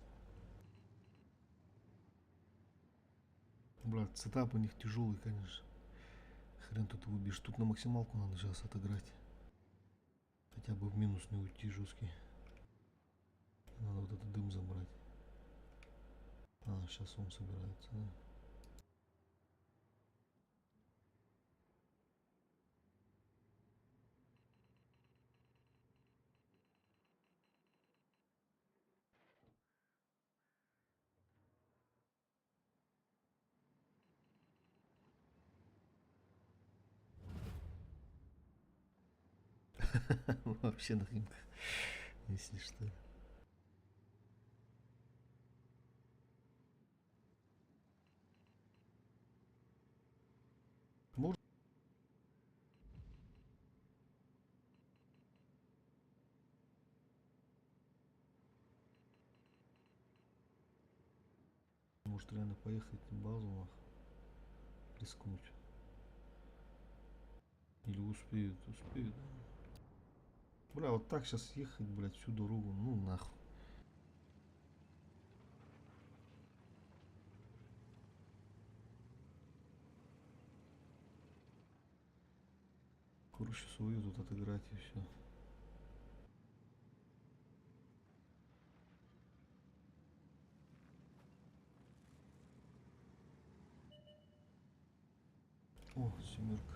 Брат, сетап у них тяжелый, конечно. Хрен тут выбьешь. Тут на максималку надо сейчас отыграть. Хотя бы в минус не уйти жесткий. Надо вот этот дым забрать. А, сейчас он собирается, да? Вообще на химках, если что. Может, может реально поехать на базу, нах, рискнуть. Или успеют, успеют. Бля, вот так сейчас ехать, блядь, всю дорогу, ну нахуй. Короче, свою тут отыграть и все. О, семерка.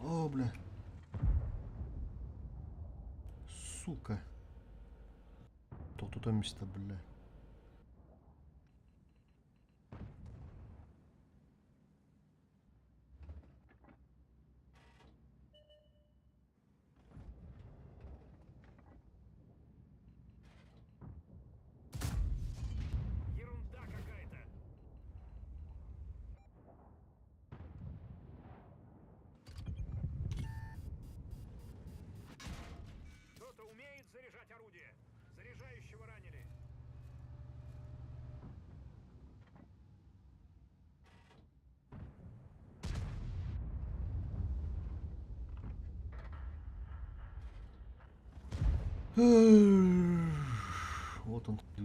О, бля. Сука. Тут место, бля. Ерунда какая-то. Кто-то умеет заряжать орудие. Заряжающего ранили.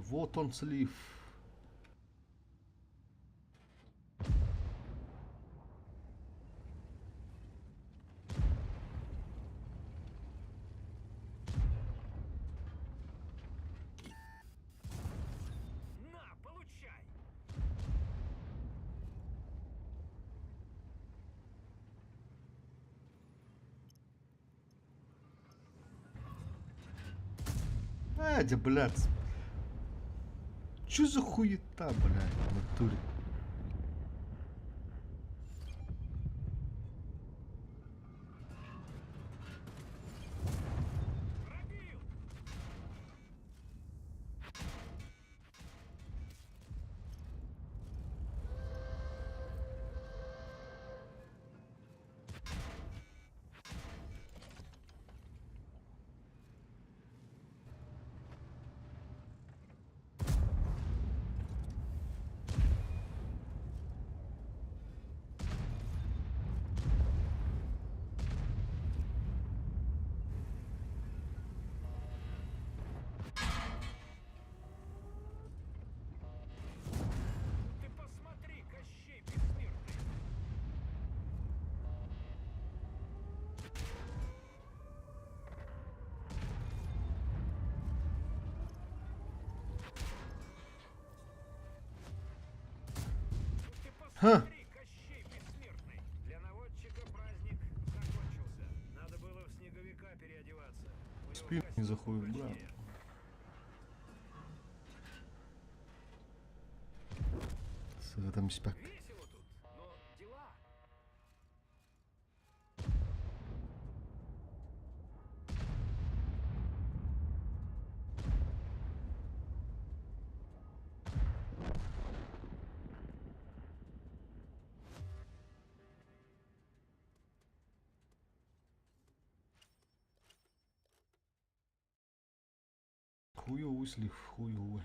Вот он слив. На, получай! Адя, блядь. Чё за хуета, блядь, в натуре? Пробил! Ха! Смотри, Кощей бессмертный. Для наводчика праздник закончился. Надо было в снеговика переодеваться. У него Спин не костюм заходит, бля. попрочнее. Сыгытам испэк. Весело тут, но дела. Хуёвый слив, хуёвый.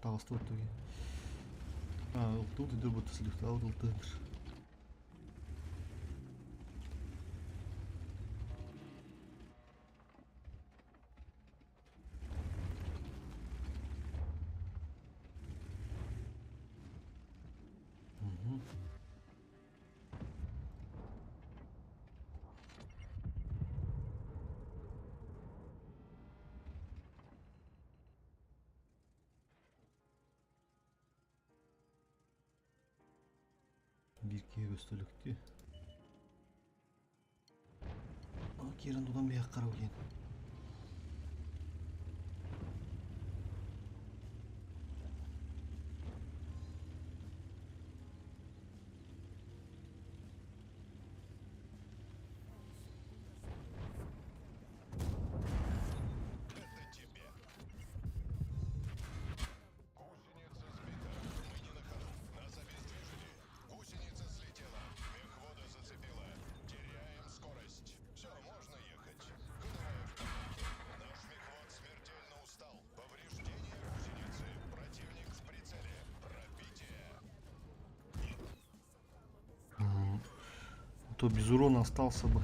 Таҕыстыбыт туги. Ылтыбыт өтөр бутта силифтаабыт ылтыһыныр. Биир киһи көстөлүктүү. Киирэн тутан биһиэххэ диэн. Это тебе. Гусеница сбита. Мы не на ходу. Нас обездвижили. Гусеница слетела. Мехвода зацепила. Теряем скорость. Все, можно ехать. Ходовая в порядке. Наш мехвод смертельно устал. Повреждение гусеницы. Противник в прицеле. Пробитие. А то без урона остался бы.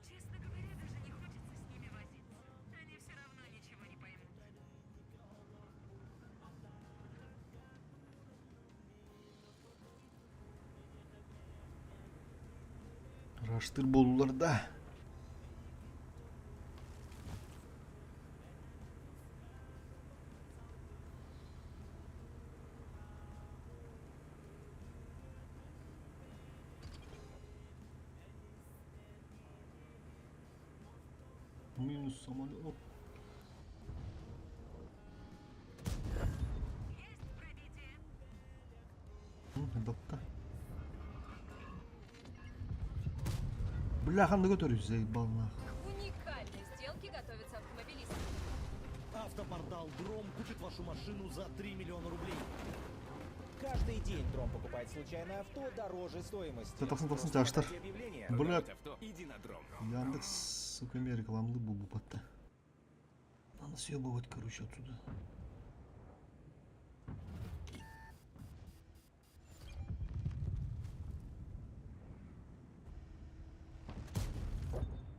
Честно говоря, даже не хочется с ними возиться. Они все равно ничего не поймут. Раштыр буоллулар да. Минус самолет. Есть пробитие. Допта. Бля, ханна көтөрүс заебал нах. К уникальной сделке готовятся автомобилисты. Автопортал Дром купит вашу машину за 3 миллиона рублей. Каждый день Дром покупает случайное авто дороже стоимости. Тахсан тахсан Просто тяжтар. подайте объявление. Бля, авто, иди на Дром. Яндекс, сука, мне рекламный бубу потта. Надо съебывать, короче, отсюда.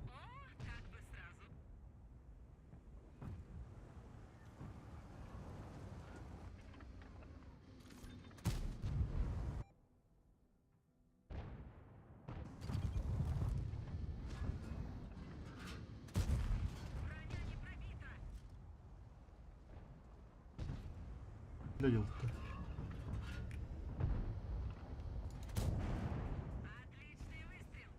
О, так бы сразу. Дело-то. Отличный выстрел.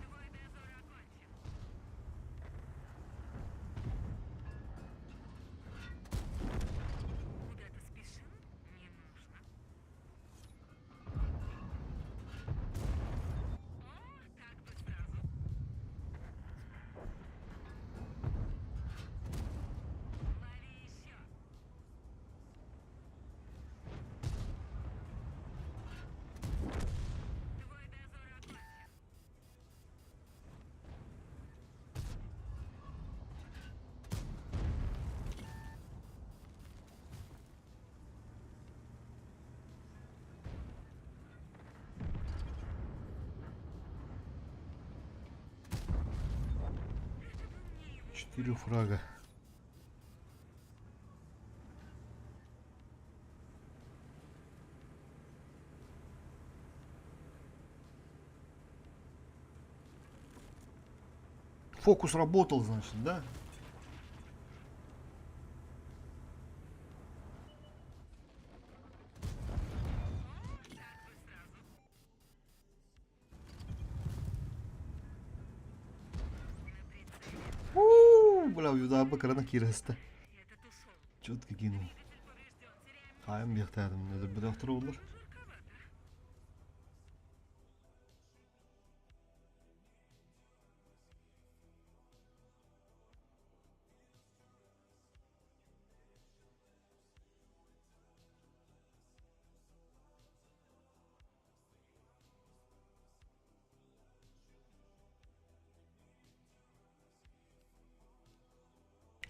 Твой дозор окончен. Куда-то спешил? Не нужно. О, так бы сразу. Лови еще. Твой дозор окончен. Это был не его. Четыре фрага. Фокус работал, значит, да? Так бы сразу. На прицеле. У, бля, уйда бакарана кираста. Этот ушел. Четко кинул. Двигатель поврежден. Теряем. Хаем бехтадым, это бедохтар olur. Жарковато.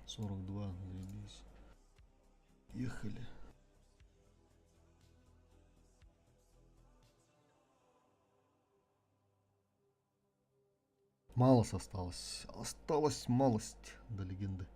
42, заебись. Ехали. Малость осталось. Осталась малость до легенды.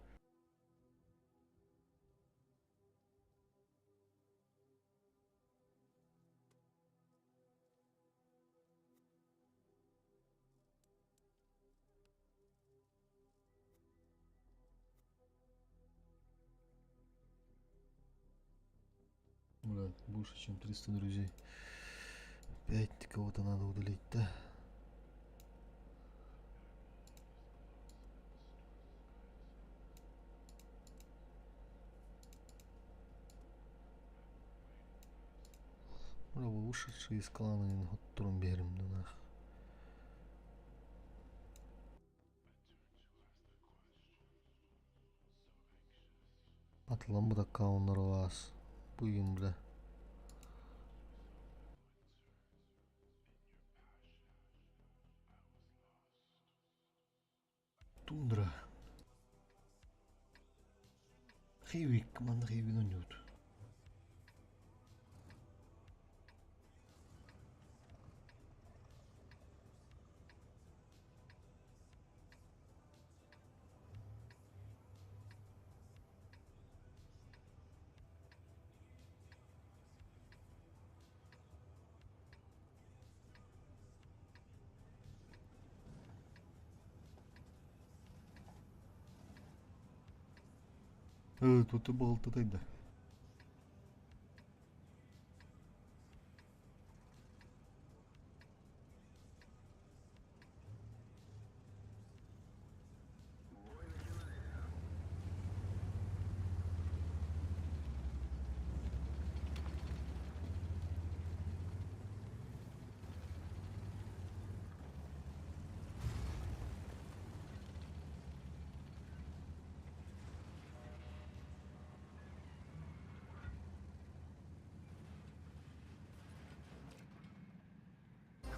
Бля, больше, чем 300 друзей. Опять кого-то надо удалить, да? Бля, вышедшие из клана не трумберем, да нах. Атламбы аккауннар вас. Буйын, бля. Тундра. Хейвик, манна хейвин ойнуут. Тут был тогда.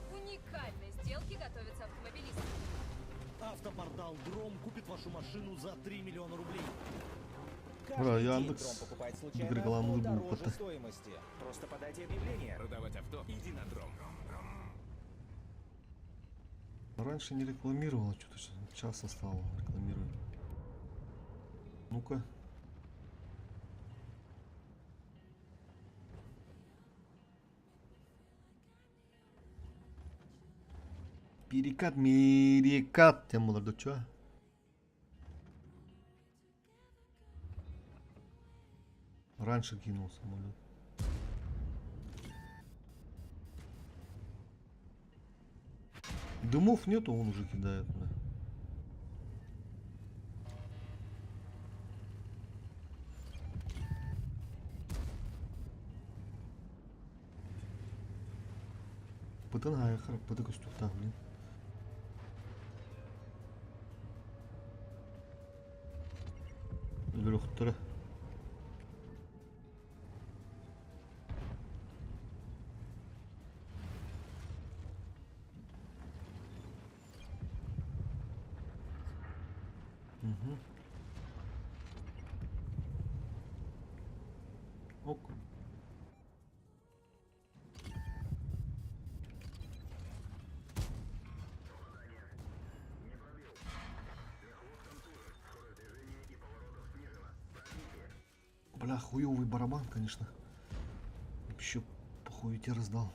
К уникальной сделке готовятся автомобилисты. Автопортал Дром купит вашу машину за 3 миллиона рублей. Каждый Бра, день Яндекс Дром покупает случайно рекламу авто был дороже кота. стоимости. Просто подайте объявление. Продавать авто? Иди на дром. Раньше не рекламировала, что-то часто стало рекламировать. Ну-ка. Перекат, мерекат диэн буолар доччуа. Раньше кинул самолет. Дымов нету, он уже кидает. Бля. Бытын хайахар, быты көстүөхтээх блин. Өлөрөхтөрө. Угу. Ок. Бля, хуёвый барабан, конечно. Вообще похуй те раздал.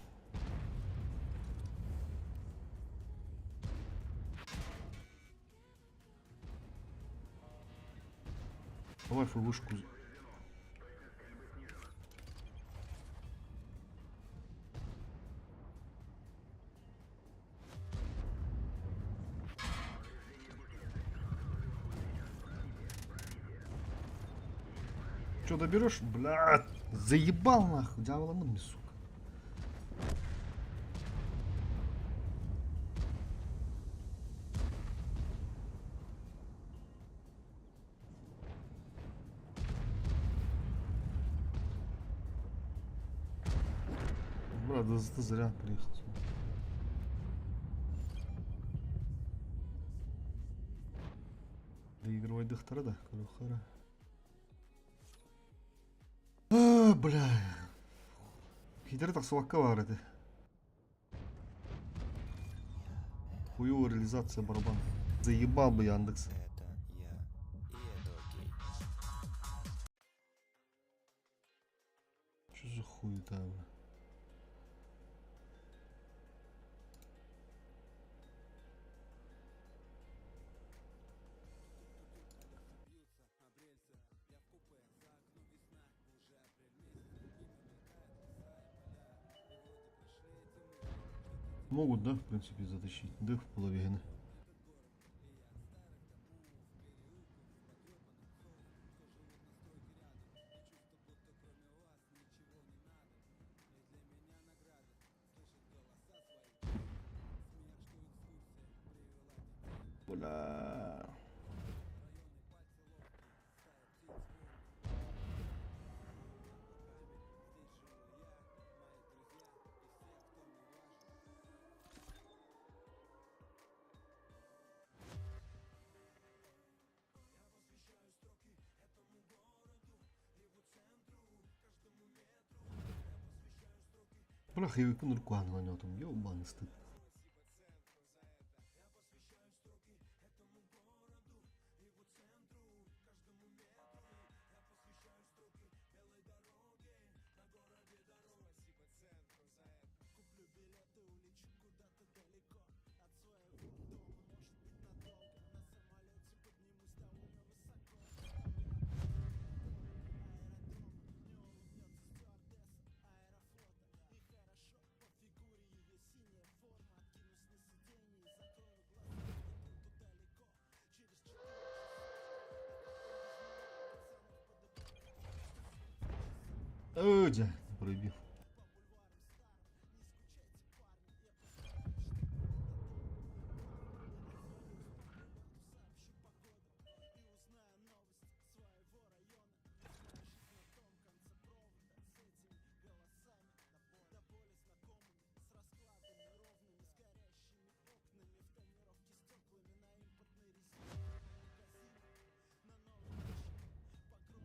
Давай фвшку. Че, доберешь? Бля, заебал нахуй, дьявола мне, сука. Брат, да ты зря приехал сюда. Доигрывай дыхтара да, көрөхөрө. А, бля. Хитер тахсыбакка баар этэ. Хуёвая реализация барабан. Заебал бы Яндекс. Это я, и это окей. Что за хуета, бля? Могут, да, в принципе, затащить. Да, в половину. Бля. Бля, хайвикун рукан на там, ёбаный стыд. Ой, дьэ, пробил.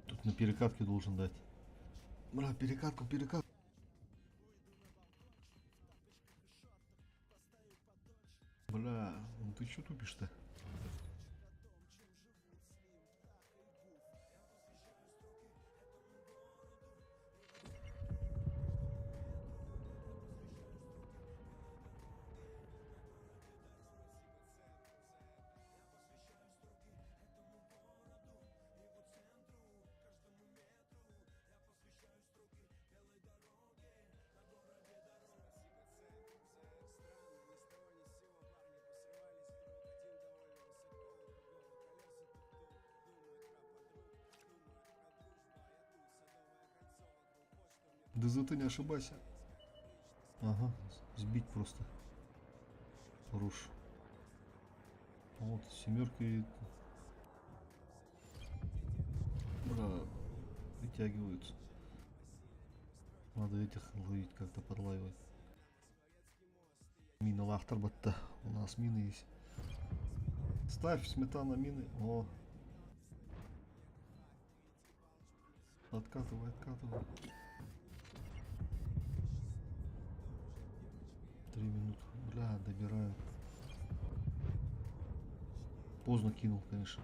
Тут на перекатке должен дать. Бля, перекатку, перекатку. Бля, ну ты чё тупишь-то? ДЗТ не ошибайся. Ага, сбить просто. Хорош. Вот, семерки бля, вытягиваются. Надо этих ловить, как-то подлавливать. Мина лахтар батта. У нас мины есть. Ставь сметана мины. О. Откатывай, откатывай. 3 минуты. Бля, добирают. Поздно кинул, конечно.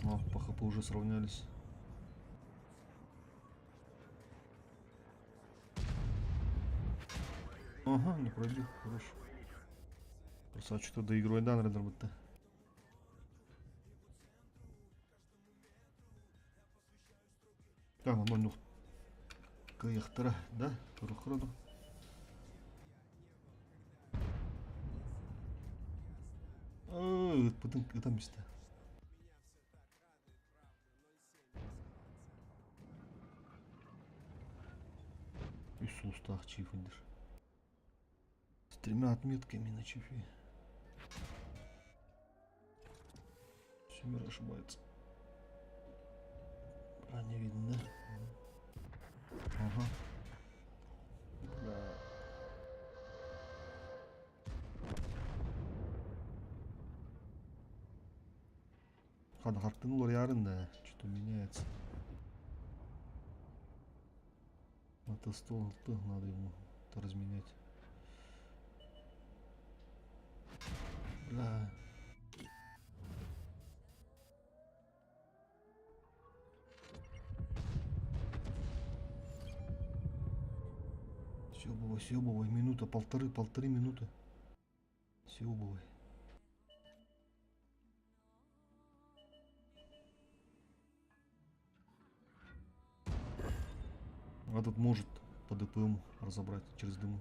О, по хп уже сравнялись. Ага, не пробил, хорош. Красавчик, что доигрывай, да, наверное, будто. Так, ну, кыахтара, да? Турухроду. Ыппытын ытам истэ. Үс сулустаах чиф индир. С тремя отметками на чифе. Семер ошибается. А, не видно, да? Ага. Бля. Хаттынулар ярын да, что-то меняется. Это стол надо ему это разменять. Бля. Съебывай, съебывай. Минута, полторы, 1,5 минуты. Съебывай. Этот может по ДПМ разобрать через дымы.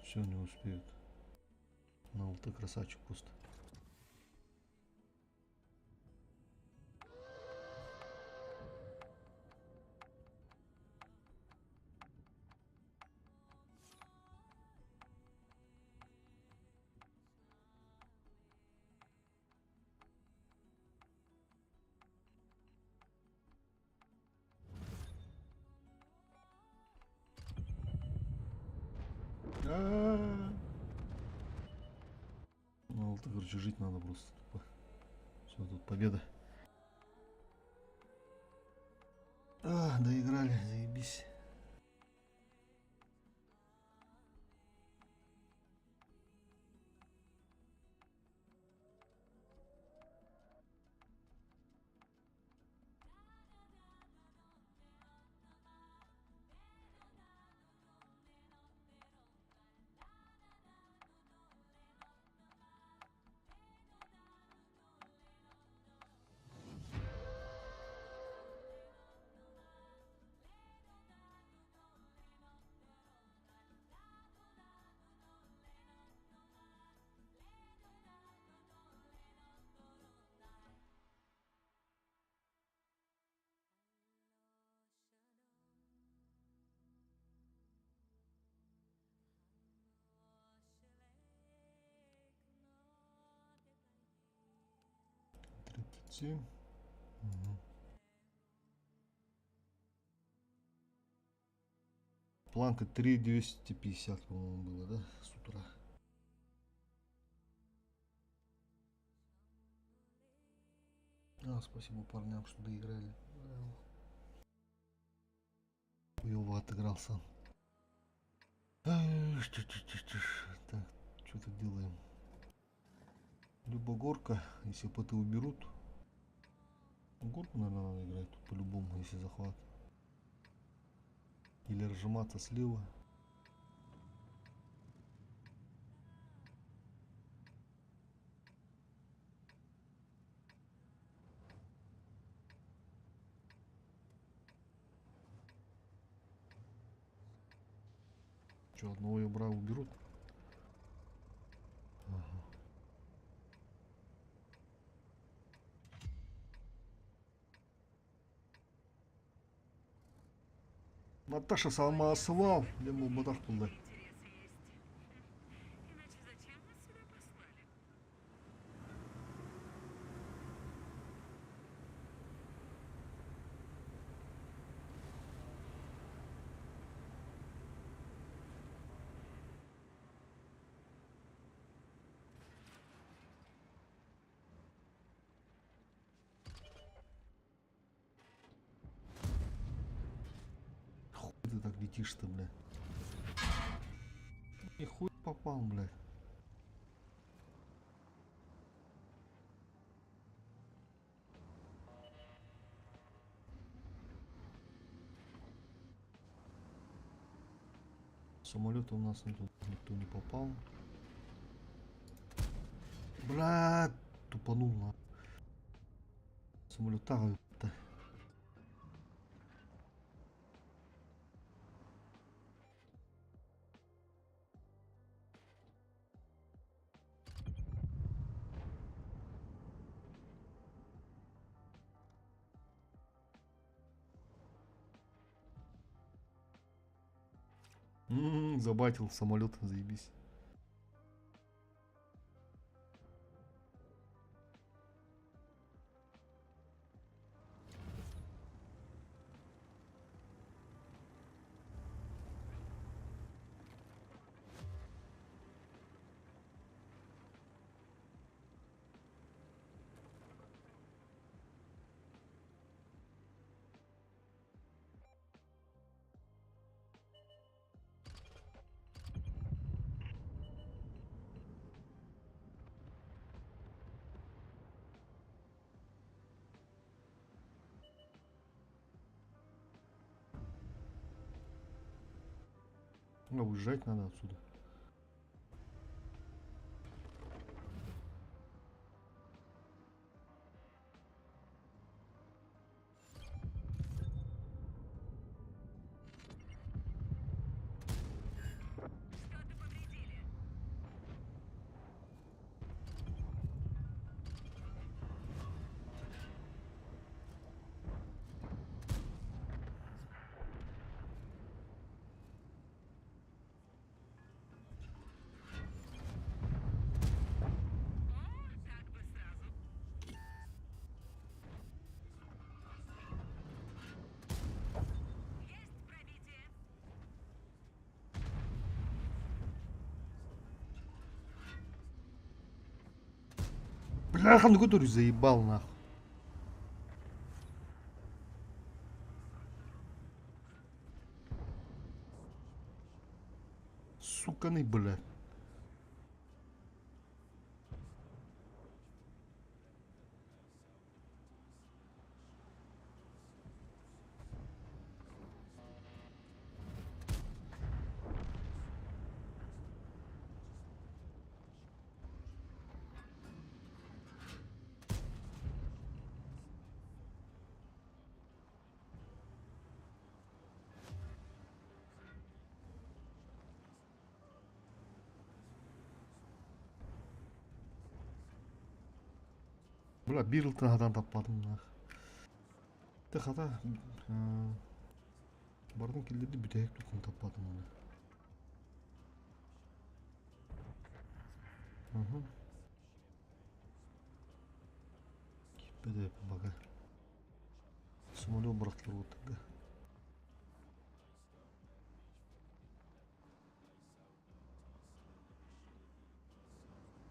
Все, не успеют. На ЛТ красавчик просто. А-а-а. Ну, ЛТ, короче, жить надо просто тупо. Все, тут победа. А, доиграли, заебись. 37. Угу. Планка 3250, по-моему, было, да, с утра. А, спасибо парням, что доиграли. Хуёво отыграл сам. Так, что-то делаем. Либо горка, если ПТ уберут. Горку, наверное, надо играть тут по-любому, если захват. Или разжиматься слева. Что, одного я брал, уберут? Ага. Наташа самосвал. Дем бадах булды. Интересы есть. Иначе зачем нас сюда послали? Хуй ты так летишь-то, бля. Нихуя попал, бля. Самолета у нас нету, никто не попал. Бля, тупанул на. Самолет так. Забатил самолет, заебись. А, уезжать надо отсюда. Что-то повредили. О, так бы сразу. Есть пробитие. Бляха, ну который заебал нахуй. Суканы, бля. Бля, биир ылтын таппатым нах. Тэ хата бардын киллерди бүтэһик тукун таппатым оны. Угу. Киппеде бага. Самолет бырахтылар оттыга.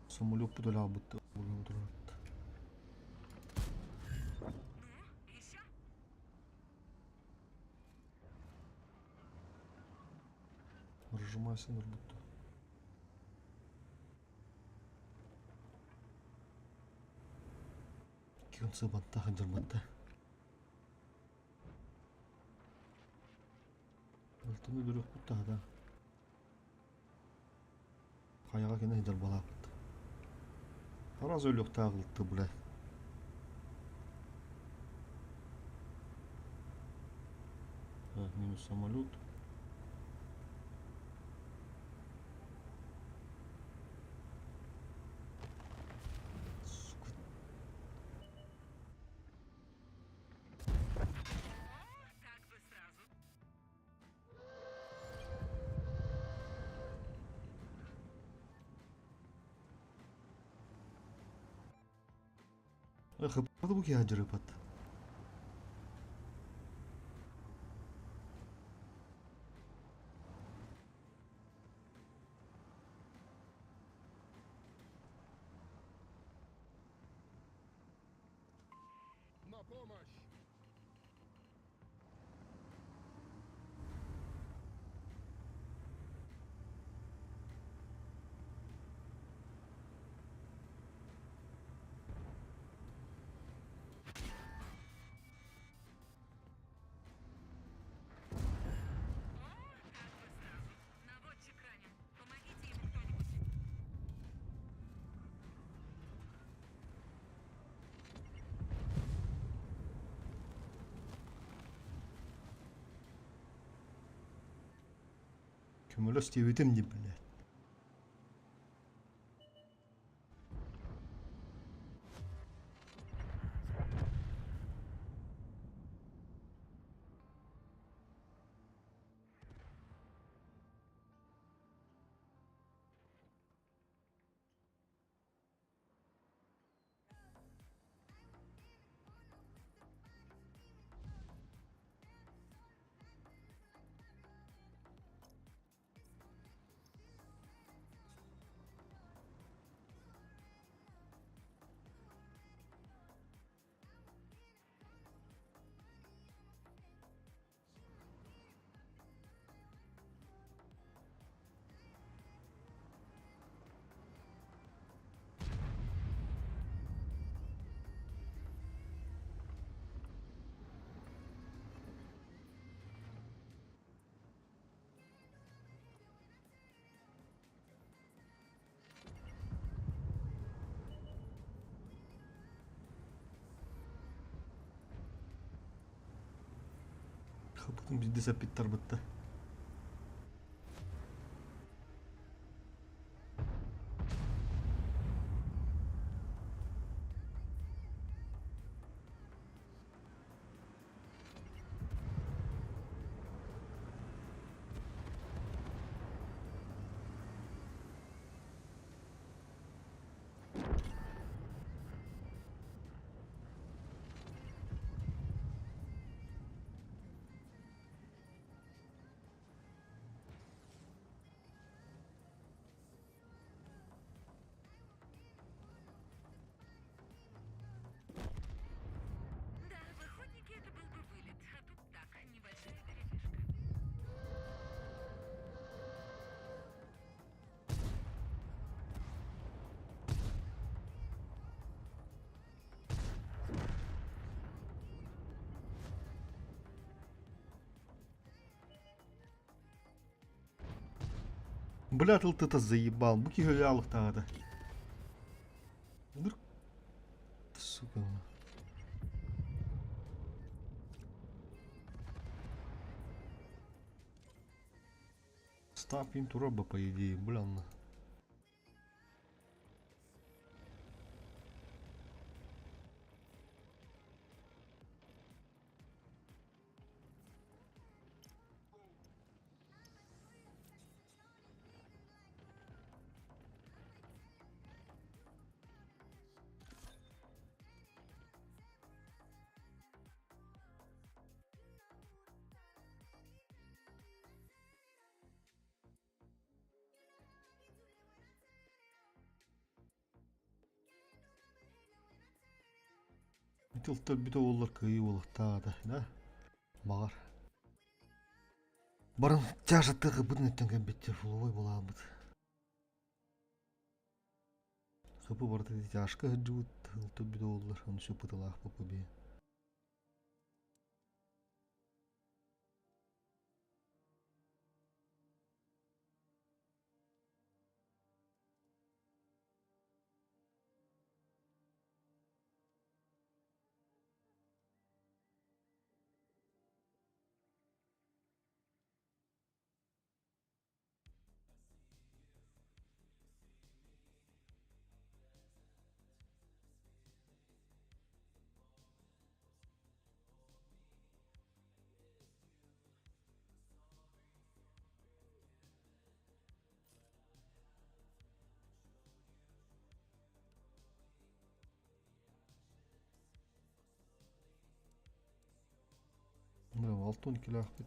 Самолет бу бутты. Ну, еще? Разжимайся, будто. Кионсы батта, ханжар батта. Алтыны дүрөх бутта да. Каяга кене ханжар балапты. Раз өлөк тагылтты, бля. Так, минус самолет. Хаппата бу киһи дьарыпат. На помощь! О, как бы сразу. Наводчик ранен. Помогите ему кто-нибудь. Көмөлөс диэбитим дии, блядь. Хапытын биирдэ сэппиттарбытта. Да, в охотнике это был бы вылет, а тут так, небольшая передышка. Бля, ты заебал. Бу киһи өлө алыктаҕа. Вдруг... Сука. Стап им тураба, по идее, бля, на. Тылтар бүтэ буоллар кыайыы буолуохтаах да баҕар. Баран тяжаттыгы бытын өттөн кэлбиттэр фуловой буолаабыт. Хапы барыта тяжка сылдьыбыт тылтар бүтэ буоллар ону сүппытылаах попубе. Алта он иккилээхпит.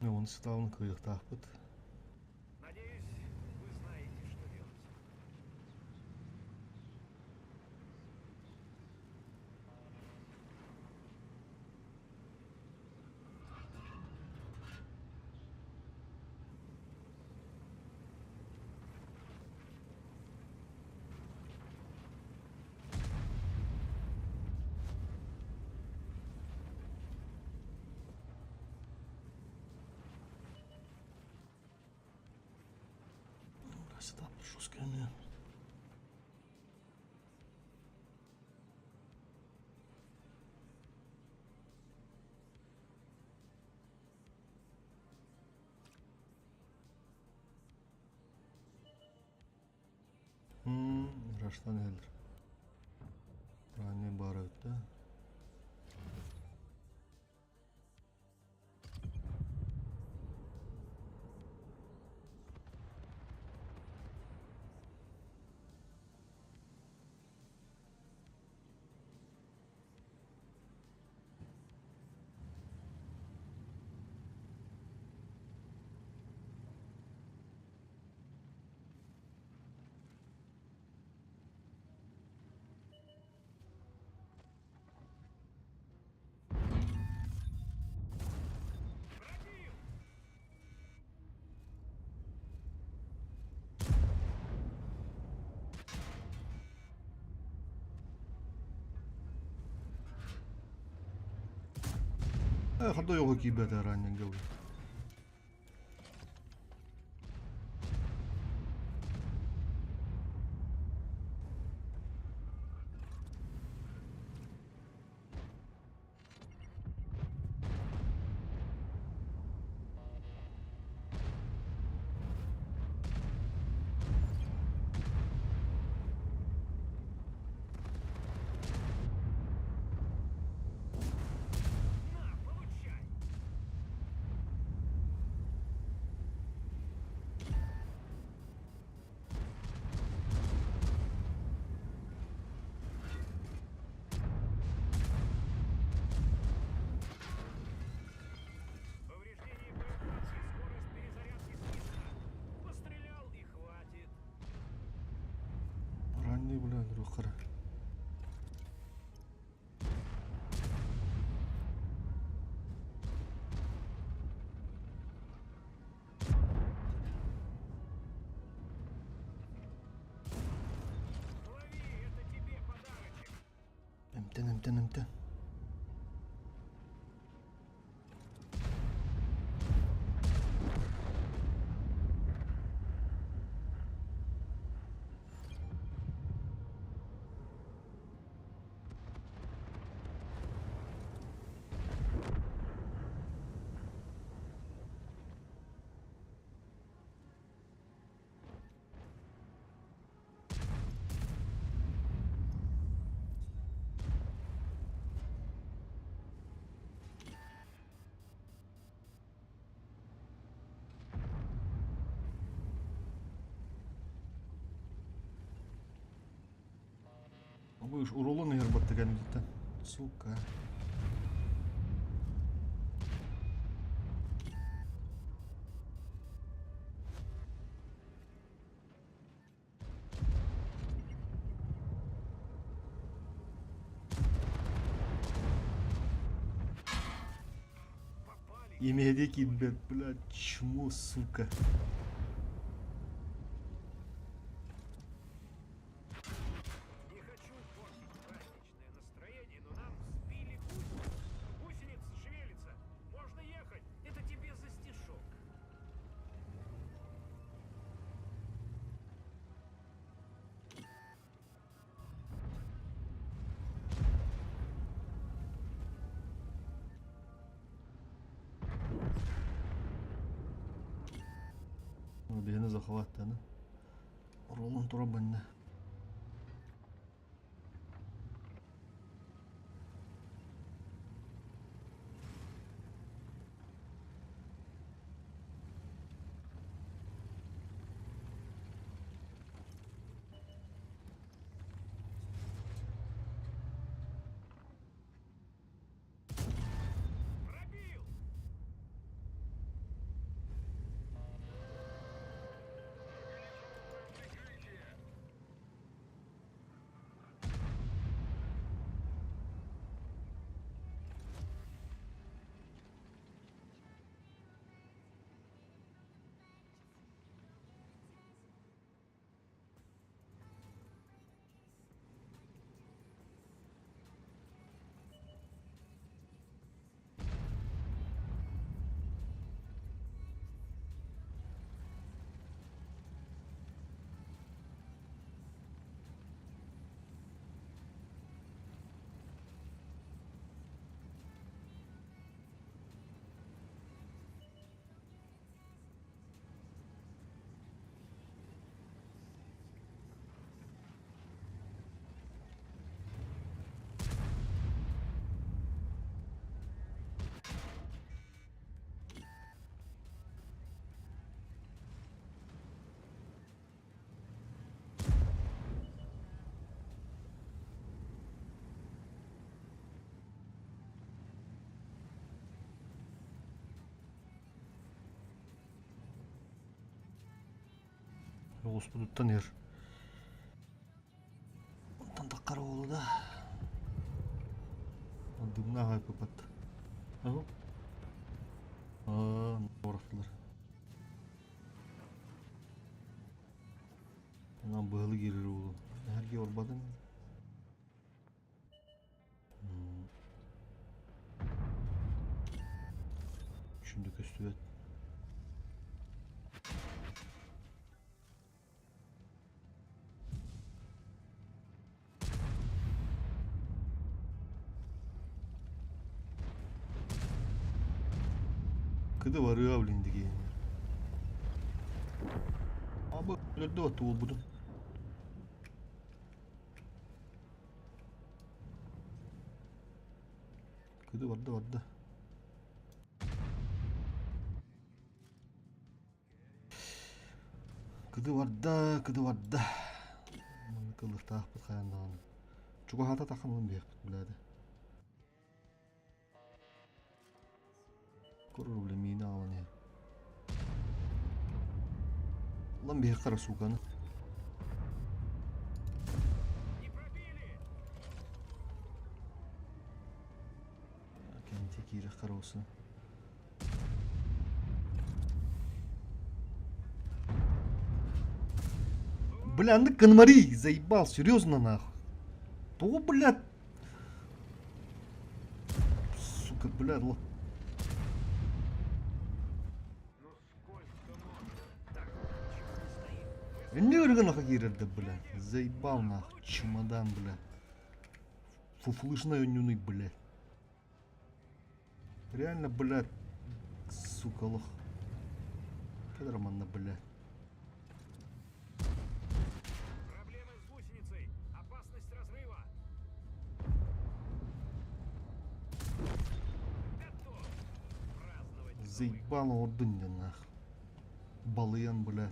Оны сытаабын кыайыахтаахпыт. Надеюсь, вы знаете, что делать. Сюда жесткими. Раштан элер. Ранее бар да. Пробил! Хадо його кибета ранее говорю. На, получай! Повреждение боеприпасы, скорость перезарядки снижена. Пострелял и хватит. Ранний, бля, Андрюха. Лови, это тебе подарочек. Эмтэн, эмтэн, эмтэн. Бу уролон иһэр баттыган бүтэн. Сука. Имэһэдиэ киирбэт, бля, чмо, сука. Не хочу портить праздничное настроение, но нам сбили гусеницу. Гусеница шевелится. Можно ехать. Это тебе за стишок. Биһини захваттаны. Ролун тура бынна. Пробил! Оҕуспутуттан иһэр. Онтон таххара буолла да. Дымнаах айпыпат. Аһу. Аа, орохтулар. Онон быһылы киирэр буолуо. Эһэрги орбатын. Şimdi көстүбэт. Кыды барыа блин дигиэн. Абы өлөрдө отту буолбутум. Кыды барда барда. Кыды барда, кыды барда. Маннык ыллыктаахпыт хайан даҕаны. Чугаһаата таххан ылан биһиэхпит билээдэ. Көрөр бile миини аҕалан иһэр. Ылан биһиэххэ эрэ сууканы. Не пробили! Кэнти киирэххэ эрэ болсун. Бля, ну Конмари, заебал, серьезно нахуй. То, блядь. Сука, бля, л... Ну сколько можно? Так, чего мы стоим? Не нахуй киирэр да, бля. Заебал нахуй, чемодан, бля. Фуфлышной онньууный, бля. Реально, блядь, сука, лох. Кедр манна, бля. Проблемы с гусеницей. Опасность разрыва. Готов. Праздновать Новый Заебал ордын нах. Балыян, бля.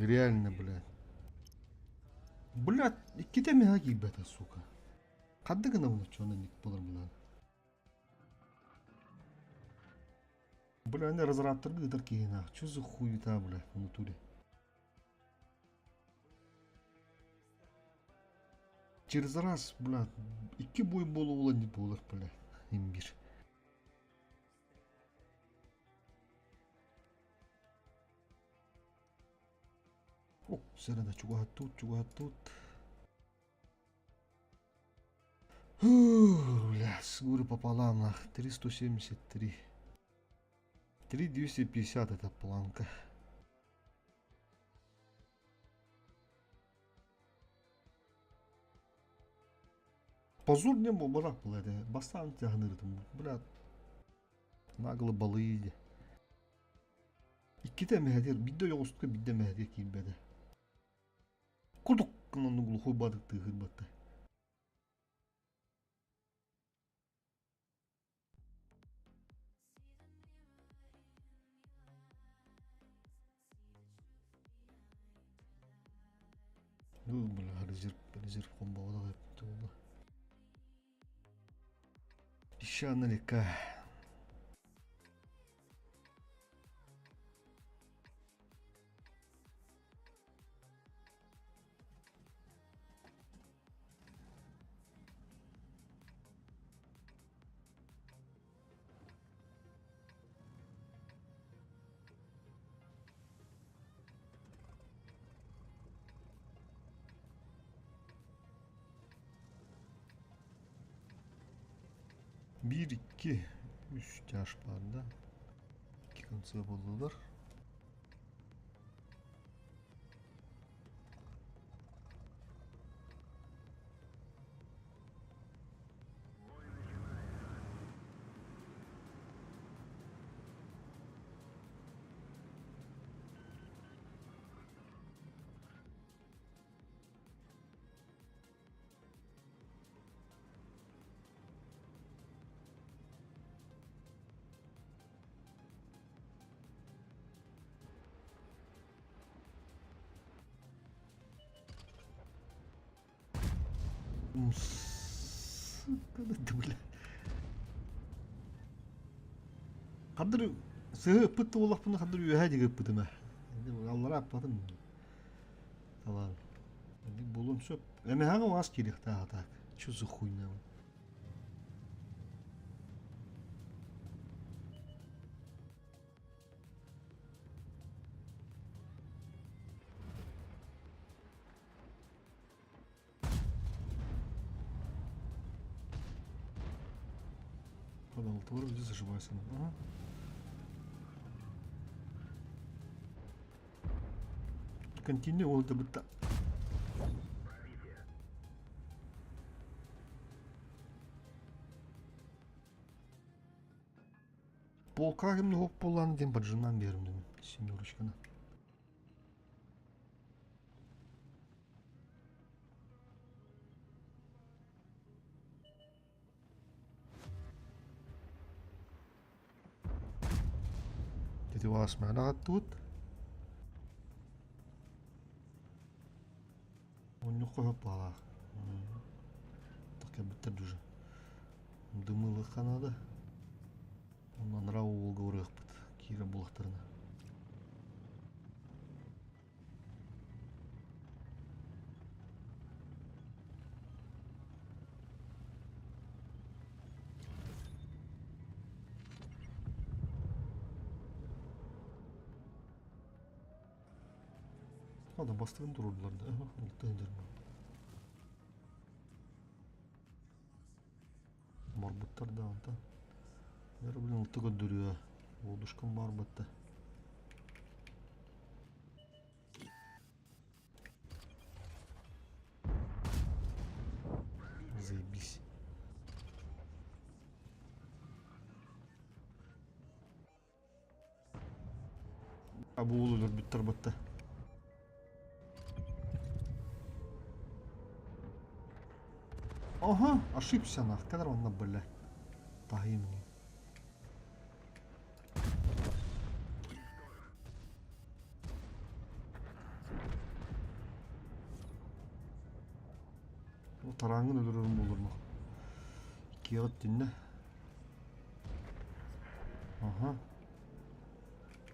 Реально, блядь. Блядь, иккитэ миэхэ киирбэтэ, сука. Ханна гынабын оччоҕуна инник буолар мынаан. Бля, аны разрабтарга ыытар киһи Чё за хуета, бля, в натуре. Через раз, бля, икки бой буола не буолар, бля, имбир. О, сэрэнэ чугаһаттуут, чугаһаттуут. Бля, с горя пополам, нах, 373. 3250 это планка. Позор не был, барак был это. Бастан тягнырытым, бля. Нагло балыйды. Иккитэ эмэһэтигэр биирдэ ойоҕостука биирдэ эмэһэтигэр киирбэтэ. Кудук гынан глухой баатык тыаһырбатта. Бля, резерв, резерв комболох эбит буолла. Песчаная река. Биир, икки, үс чаш баар да. Икки конце буоллулар. Сука, да бля. Хадыр сыһы ыппыт буоллахпына хадыр үөһэ диги ыппытым ээ. Аллара аппатым. Талан. Буолуон сөп. Эмэһэҕэ уаз киириэхтээх так. Чё за хуйня? Ладно, вроде заживайся. Ага. Continue ол да бытта. Полка кимни хоп боллан диэн баджынан берим дим семерочканы. Ити уаас мээнэ аҕаттыбыт. Мунньукка өһөп баалаах. Кэлбиттэр уже. Дымылыхха наада. Онно анараа уулга барыахпыт киирэн булахтарына. Ладно, бастыгын туруордулар да. Барбыттар да онтон. Бары блин алты көрдөрүө. Лодушкам баар батта. Заебись. Абуул өлөрбүттэр батта. Ага, ошибся нах. Кадр онно бля. Таһыйым мне. Тарааҥҥын өлөрөрүм буоллар Иккиэҕит тиннэ. Аха.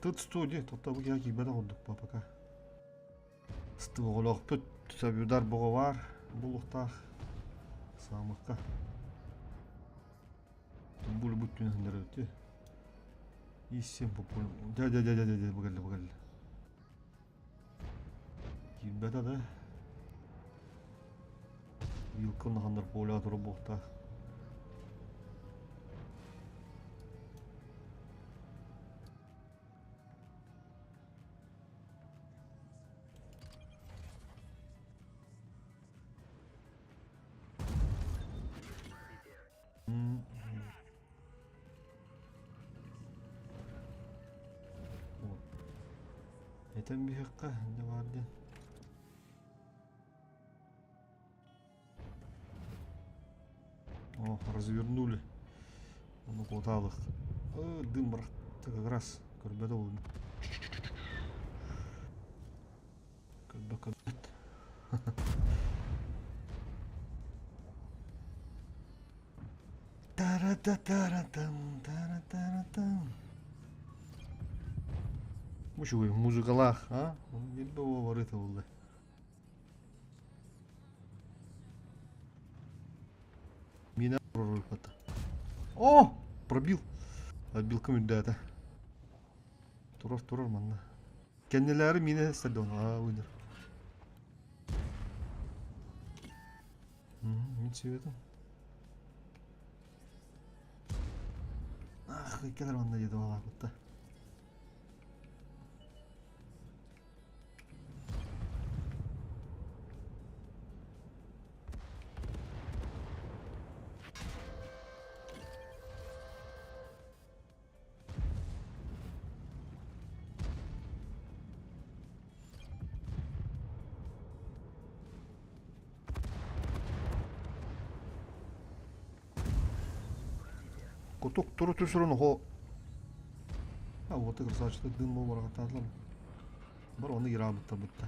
Тут студия, тоттоо бу киһи киирбэтэх курдук пока. Стволоохпут сөбүдар боҕо баар буолуохтаах. Саамыкка. Тумбулу бүттүн хыннарыты. Иссем популь. Дя дя дя дя дя бу кэллэ бу кэллэ. Киирбэтэ да. Вилка улаханнар поля турар буолуохтаах. Этэн биһиэххэ инньэ баар диэн. О, развернули. Ону куотаалых. Дым бырахта как раз көрбөтө буолдум. Көрбөт көрбөт. Тара-та-тара-там, тара-тара-там. Үчүгэй музыкалаах, а? Биирдэ барыта буолла. Мина О! Пробил! Отбилкам үрдээтэ. Турар, турар манна. Кэннилээри миинэ стадион аа уйдар. Мин сүйэтим. Ах, иккилэр манна диэти балаакытта. Кутук туру түсүрүн оһо. А вот и красавчик дым болар Бар оны ираабыттар бутта.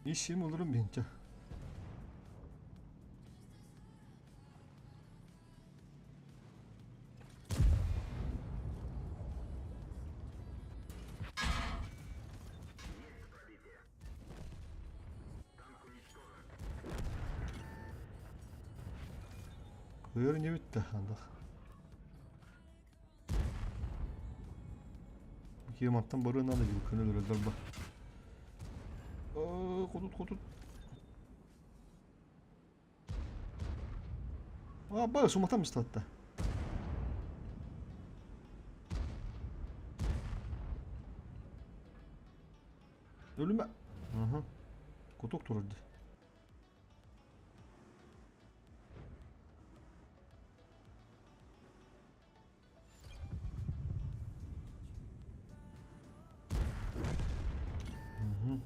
Ишим olurum бенче. Кыайар не бүтті андах. Киематтан барыан надо вилканы өлөрөллөр ба. Кутут кутут. А, ба, суматан мыстатта. Өлүмэ. Аха. Кутук турар дии. Мгм.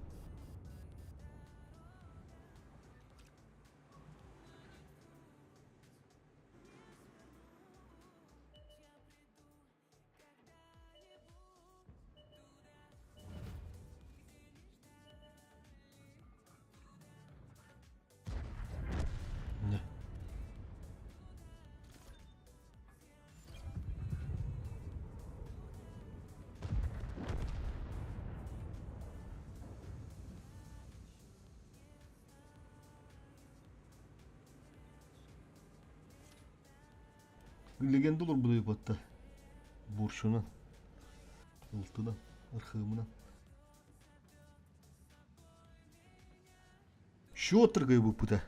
Не. Легенда олорбут ыйыппатта. Бурчунан, ылтынан, архыымынан. Счет ыргайбыппыта.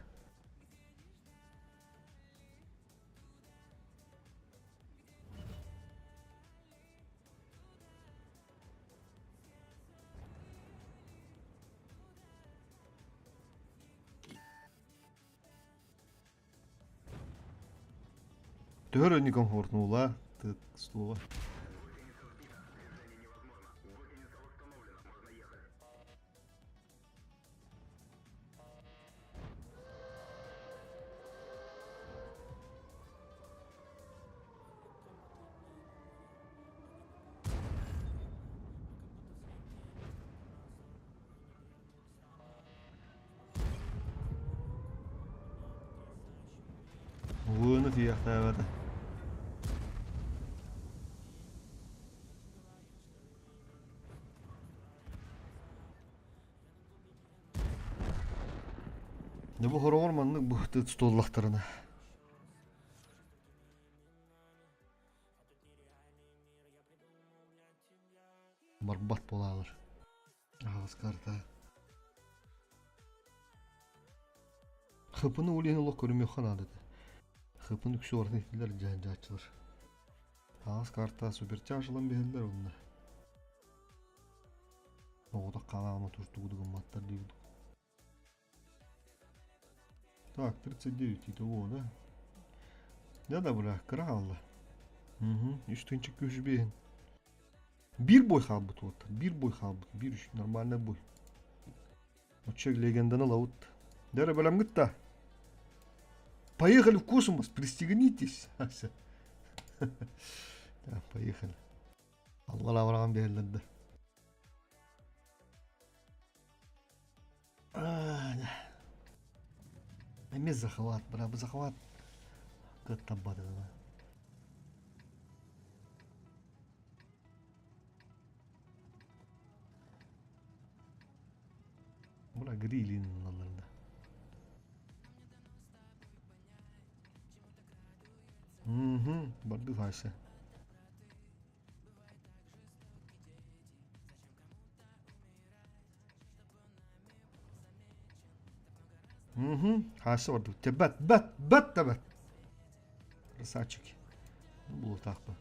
Төһө эрэ некомфортно слово. тиийэхтээбэтэ. Дьэ бу хороҕор маннык быһытыы тутуллахтарына. Барбат буолаалар. Аһаҕас карта. Хыпыны ол иһин олох көрүмүөххэ наада этэ. Хыпын үксү орон итилэр дьааччылар. Аҕас карта суперчаш ылан биһэллэр онно. Оҕото хаалаама туртугу гымматтар диибит. Так, 39 итого, да? Да-да, бля, кыра хаалла. Угу, үс тыһыынча күүс биэһин. Биир бой хаалбыт вот. Биир бой хаалбыт. Биир үч нормальный бой. Оччо легенданы ылабыт. Дәрі бөлемгіт да. Поехали в космос, пристегнитесь. Да, поехали. Аллар Авраам биһэллэрдэ. Эмиэ захват, бра, бу захват кыттабат Бра грилин ылаллар Угу, барды Вася. Угу, Хаса барды. Бат, бат, бат да бат. Красавчик. Булутаахпа.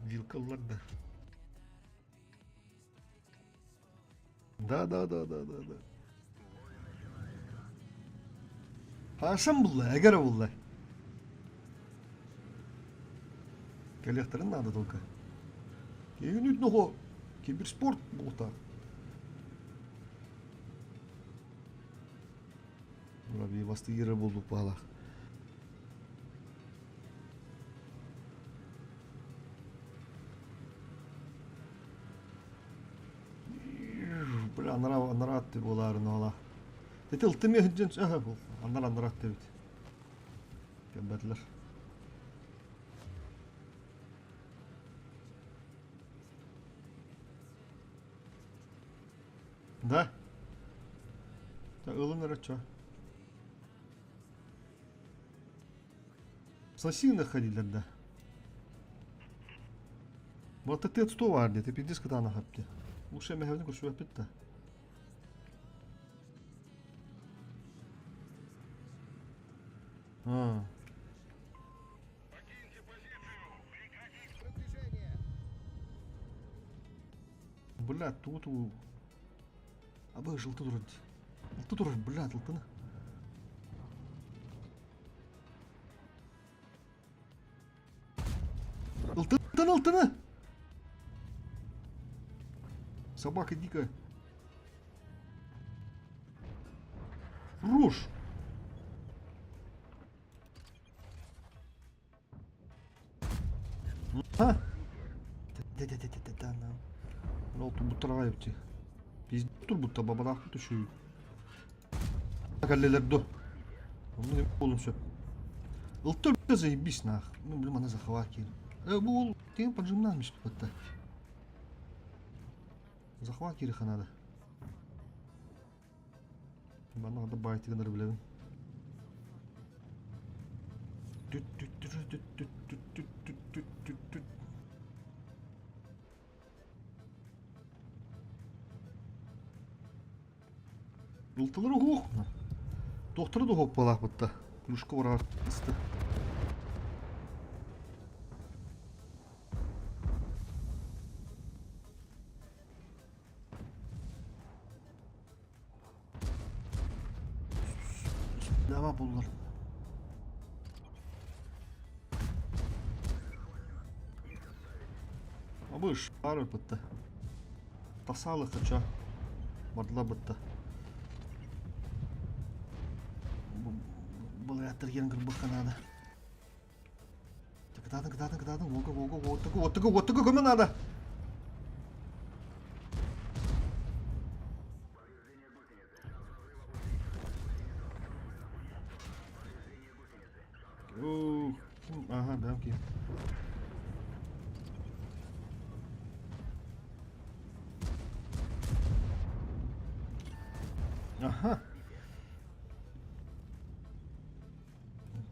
Вилка ыллар да. Да, да, да, да, да, да. Хасан булла, эгер булла. Кэлиэхтэрин наада только. Киһин үтнөхө киберспорт буолта. Муравей бастыйыра булдук баалах. Бля, анара анара атты буолаарын ола. Тeti ылтым иһирдьэн сөһө бул. Анар анара атты эбит. Кэлбэтилэр. Да? Та ылын эрэ чё? Соси находили, да. Вот ты отсто var dedi. Bir disk daha hapti. Лучше мехавны көрсөппүт да. А. Бля, тут у... Абы жылты турар. Ылты турар, бля, ылтыны. Ылтыны, ылтыны! Собака дикая. Руш! А? Да-да-да-да-да, на. Ол турбуттар эбити. Пиздец турбутта бабалаахпыт үчүгэй. Кэллилэр дуо? Оннук буолуон сөп. Ылта заебись нах. Ну, блин, она захватили. Э, бу ол тиҥ поджимнаан миспит Захват кириха надо. Манна добавить гынар билэбин. Ылтылар уһуох. Туохтара да уһуох буолаахпытта. Клюшка барар ыста. Devam bunlar. Абыш, ары бытты. Тасалы кыча. Бардыла бытты. Былаяттыр ген кырбыққа надо. Кытаатын, кытаатын, кытаатын. Волга, волга, оттугу, оттугу, оттугу көмө надо. бэйэм киһим. Аха.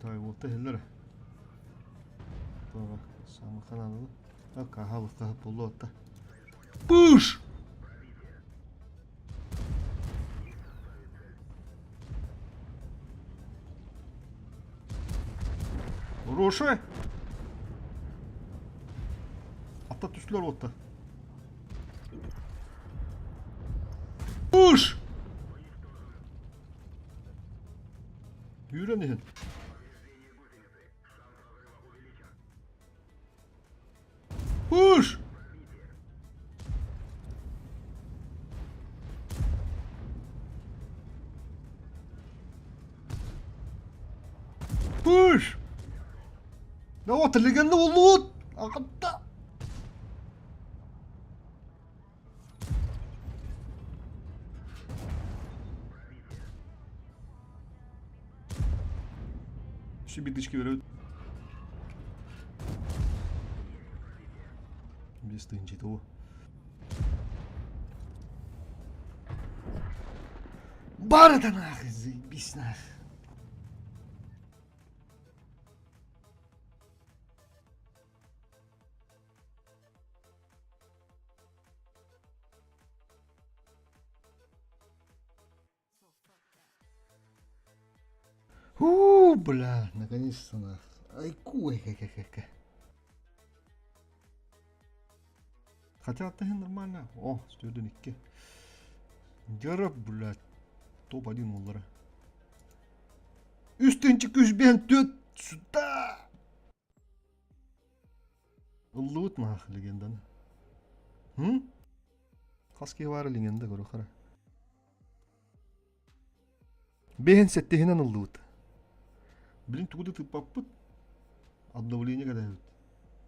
Так, вот иһиллэр. Самый каналы. Каһалыкка болуотта. Пуш! Хорошая! Атта түстүлэр уотта. Пуш! Үүрэн иһин. Пуш! Пуш! Да вот, легенда болуут! Ағытта! Все биточки берет. Без тынчи того. Бар это нахуй, заебись нахуй. Уу, бля, наконец-то нах. Айку, ка Хотя это нормально. О, 102. Дьара, блядь, топ-1 буоллара. Үс тыһыынча күүс биэн түөрт сюда! Ыллыбыт маах легенданы. Хм? Хас киһи баара легенда көрө Бэһин сэттиһинэн ыллыбыт. Блин, тугу да тыыппаппыт. Обновление кэтэһэбит.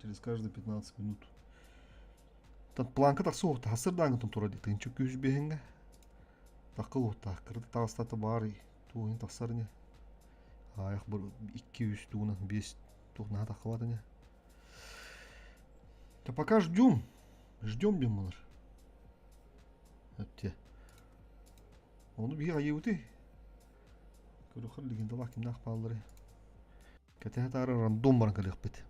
Через каждые 15 минут. Тан планка тахса уохта хасырдаангытын тура дии тыынча күүс биэһиҥҥэ. Такка уохтаах кырдык таҕыстата баар тугун тахсар ини. Аайах бір 2-3 тугунан 5 туох наһаа таххыбат ини. Да пока ждем. Ждем диэн булар. Өттө. Ону биһи айыбыты. Көрөхөр легендалаах кимнээх бааллары. Кэтэһэ таары рандом баран кэлиэхпит.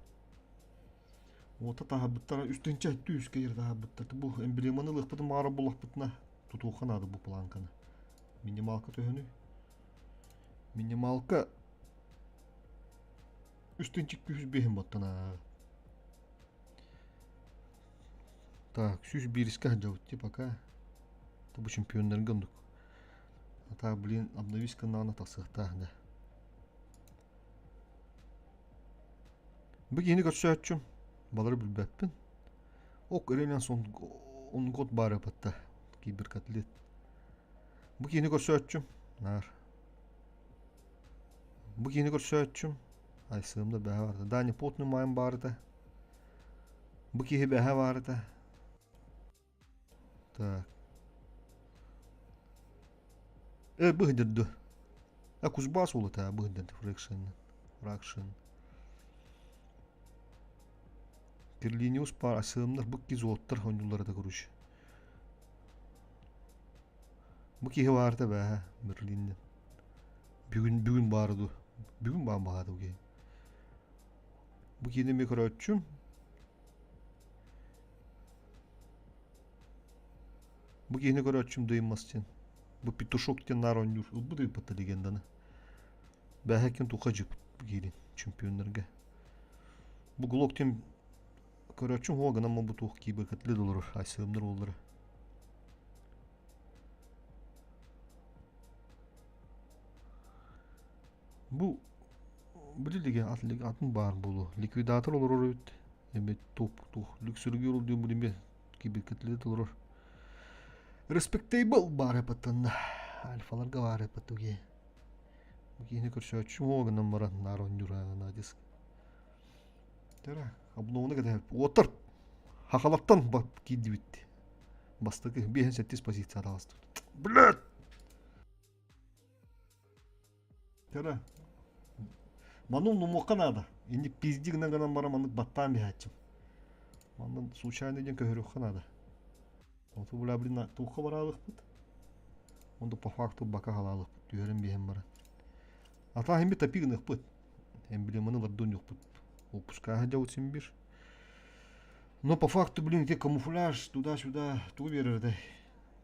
Уота таһарбыттара үстэнчэ өттү үскэ ер таһарбыттар. Бу эмблеманы ылыахпытын баҕара буллахпытына тутуохха наада бу планканы. Минималка төһөнүй? Минималка үстэнчик күүс биэһин баттана. Так, 101-ке сылдьабыт дии пока. Бу чемпионнарга оннук. А так, блин, обновись каналына тахсыахтаах да. Бу киһини көрсөөччүм, балары билбэппин. Ок эрэнэн сон он год баар эпатта киберкотлет. Бу киһини көрсөөччүм, наар. Бу киһини көрсөөччүм, Айсыым да бэһэ барда. Даня потный маайым баарыта. Бу киһи бэһэ баарыта. Так. Э, быһдырды. А Кузбасс улыта быһдырды фракшн. Фракшн. Кирлиниус пар асыымнар бу ки золоттар хоннулар да короче. Бу киһи баарта бэһэ Берлинден. Бүгүн бүгүн баара дуу? Бүгүн баан баҕаата бу киһи. Бу киһини эмиэ көрөөччүм. Бу киһини көрөөччүм дыймас диэн. Бу петушок диэн наар оонньуур. Ылбыт ыйбатта легенданы. Бэһэ ким туха дьып бу киһини чемпионнарга. Бу Глок диэн көрөөччүм хуа гынан бу туох киибэ кэтле долорор айсыымнар уоллара. Бу билиги атын баар буолуо. Ликвидатор олорор эбит. Эми топ туох Люксембург диэн билимэ кибиркэтилет олорор. Respectable баар эпаттанна. Альфаларга баар эпаттуге. Бу киһини көрсөөччү моо гынан баран наар оонньуур диск. Тара, обнованы кэтэһэп. Уоттар хахалаттан киирдибит. Бастакы биэһин сэттис позиция таҕыстыбыт. Блядь! Кэрэ. Маны умнумуохха наада. Инник пизди гынан гынан баран маннык баттаан биһааччым. Манна случайно диэн көһөрүөххэ наада. Оту бля блин туохха бараалыхпыт. Онду по факту бака халаалыхпыт түһэрэн биһэн баран. Ата химби топи гыныхпыт. Эмблеманы лардун юхпут. Выпускаха дьабыт син бир. Но по факту, блин, где камуфляж, туда-сюда, тугу берер да.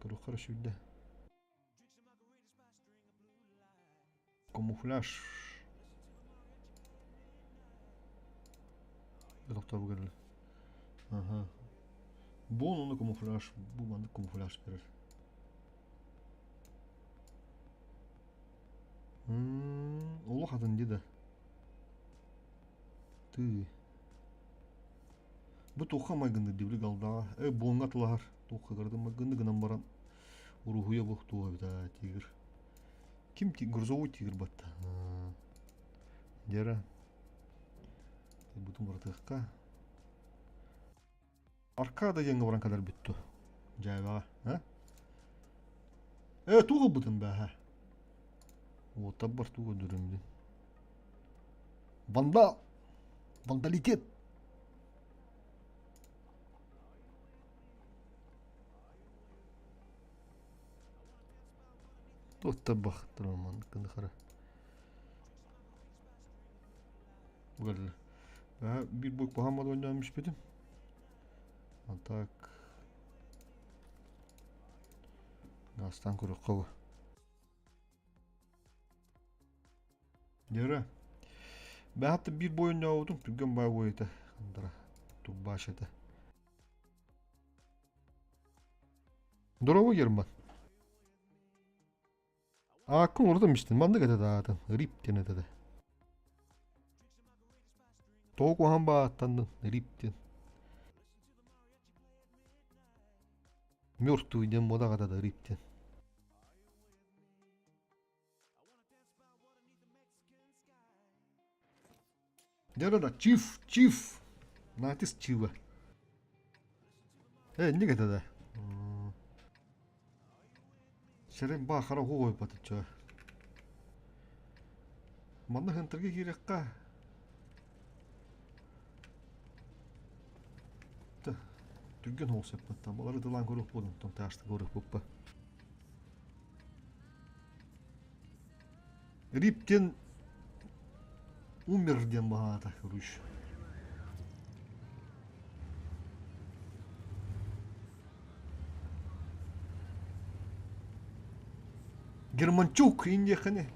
Короче, хорошо да. Камуфляж. Доктор бугерле. Ага. Бу оны камуфляж, бу маннык камуфляж берер. Олох атын дии да. Тыы. Бу туохха майгынныыр дии били галдаҕа. Э буоҥҥа атылаһар туохха кыратын майгынны гынан баран уруһуйа буох туох эбит аа тигр. Ким грузовой тигр батта. Дьэ бутун барытыахха. Аркада диэҥҥэ баран кэлэр бүттү. Дьээбэҕэ. А? Э, туох ылбытын бээһэ? Уотабар тугу көрдөрөммүн. Вандал! Вандалитет! Туох табах гына хара. Бугалла. Биир бук куһаан оонньоон испитим. А так Газтан көрүөххэ бу. Дьөрө. Бэҕэттэн биир бой оонньообутум түргэн баай бой этэ. Андара турбаш этэ. Здорово, Герман. Ааккын урутум истин, маннык этэ да аатын, Рип диэн этэ да. Тоҕо куһаҕан бааттаннын, Рип диэн. Мертвый диэн муодаҕа да Рип диэн. Да-да-да, чиф, чиф. Натиск чива. Э, инник этэ да. Сирин баахара уһуойбатычча. Манна хынтырга киирэххэ. Түргэн оҕус эппэттэн. Балары тылаан көрүөх буолун, таашты көрүөх буппа. Рип диэн умер диэн баһаата короче. Германчук индиэххини.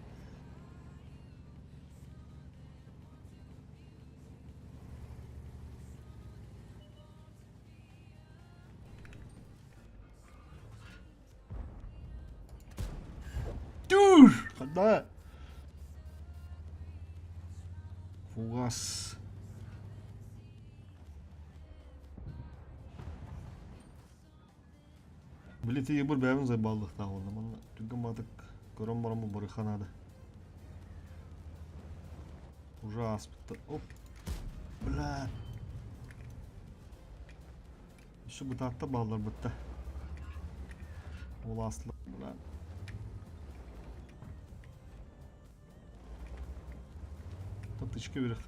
Тур! Ханна? Фугас. Били тиийбэр бэйэбин зайбааллыахтаах буолла. Манна түргэн баатык көрөн баран бу барыха наада. Уже ааспыттар. Оп. Бля. Еще бытаатта баалларбытта. Ол ааслар. Бля. Татычка берех.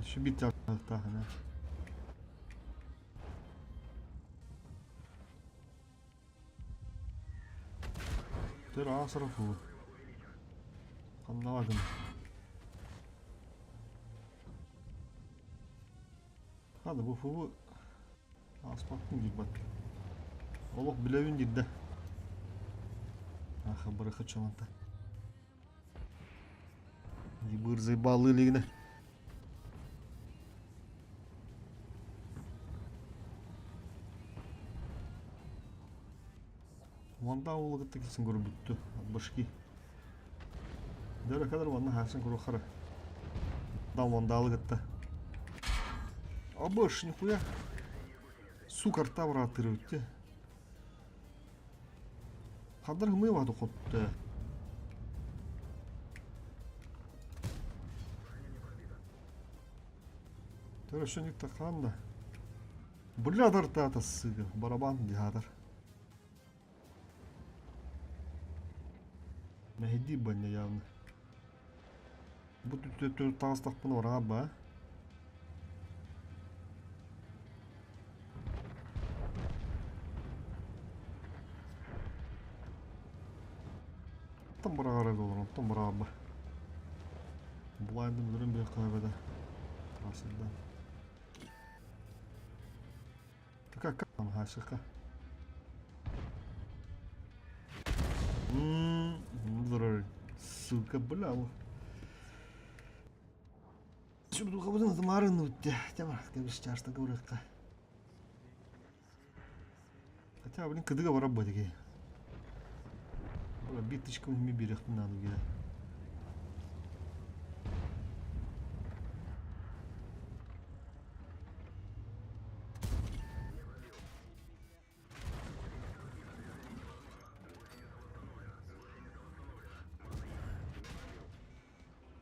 Еще бит тахана. Тэр аасырах уу. Ханнаҕа гын. Хады бу фубу ааспаппын диир Олох билэбин диир да. Аха бырыха чаманта. Дибыр заебалы илигинэ. Ванда уолу кытта кисэн көрбүттү башки. Дөрө кадр ванна хасын көрөхара. Да вандалы кытта. Абыш, нихуя. Сука рта бырааттырыбытты. Хандар хымыы бааты хотты. Төрөшөнүк тахаан да. Бля дартаата сыга, барабан диһаатар. Мэһэйдиир баня явно. Бу таҕыстахпына бараҕа ба. Оттон быраҕар эбит олорон, оттон быраҕар ба. Блайндым өлөрөн биэххэ эбэтэ. Трассердан. Как там хашыка? Сука, бля. Сүбдухабытын ытымаарын үтте. Тема, кэбис чаашта көрөккө. Хотя, блин, кыдыга барар бу диги. Бля, биточка ми биэриэхпин наада ге.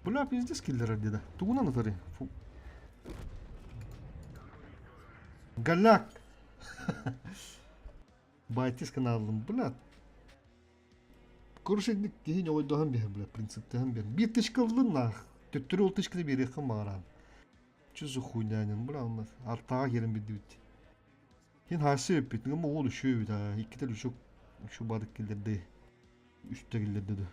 Бля, пиздец киллэрэр диэдэ. Тугунан ытарый? Фу. Голяк! Байтис каналым, бля. Короче, киһи ньоҕойдоһон биһэр, бля, принциптаһан биэр. Биир тычка ыллын наах. Төттөрү ол тычканы биэриэххин баҕараан. Чё за хуйня, бля, онно артаҕа киирэн биллибит. Хин хаасы өппүт, ngam уол үшөө эбит аа. Иккитэ үшөө үшөө бадык киллэрди. Үстэ киллэрди ду.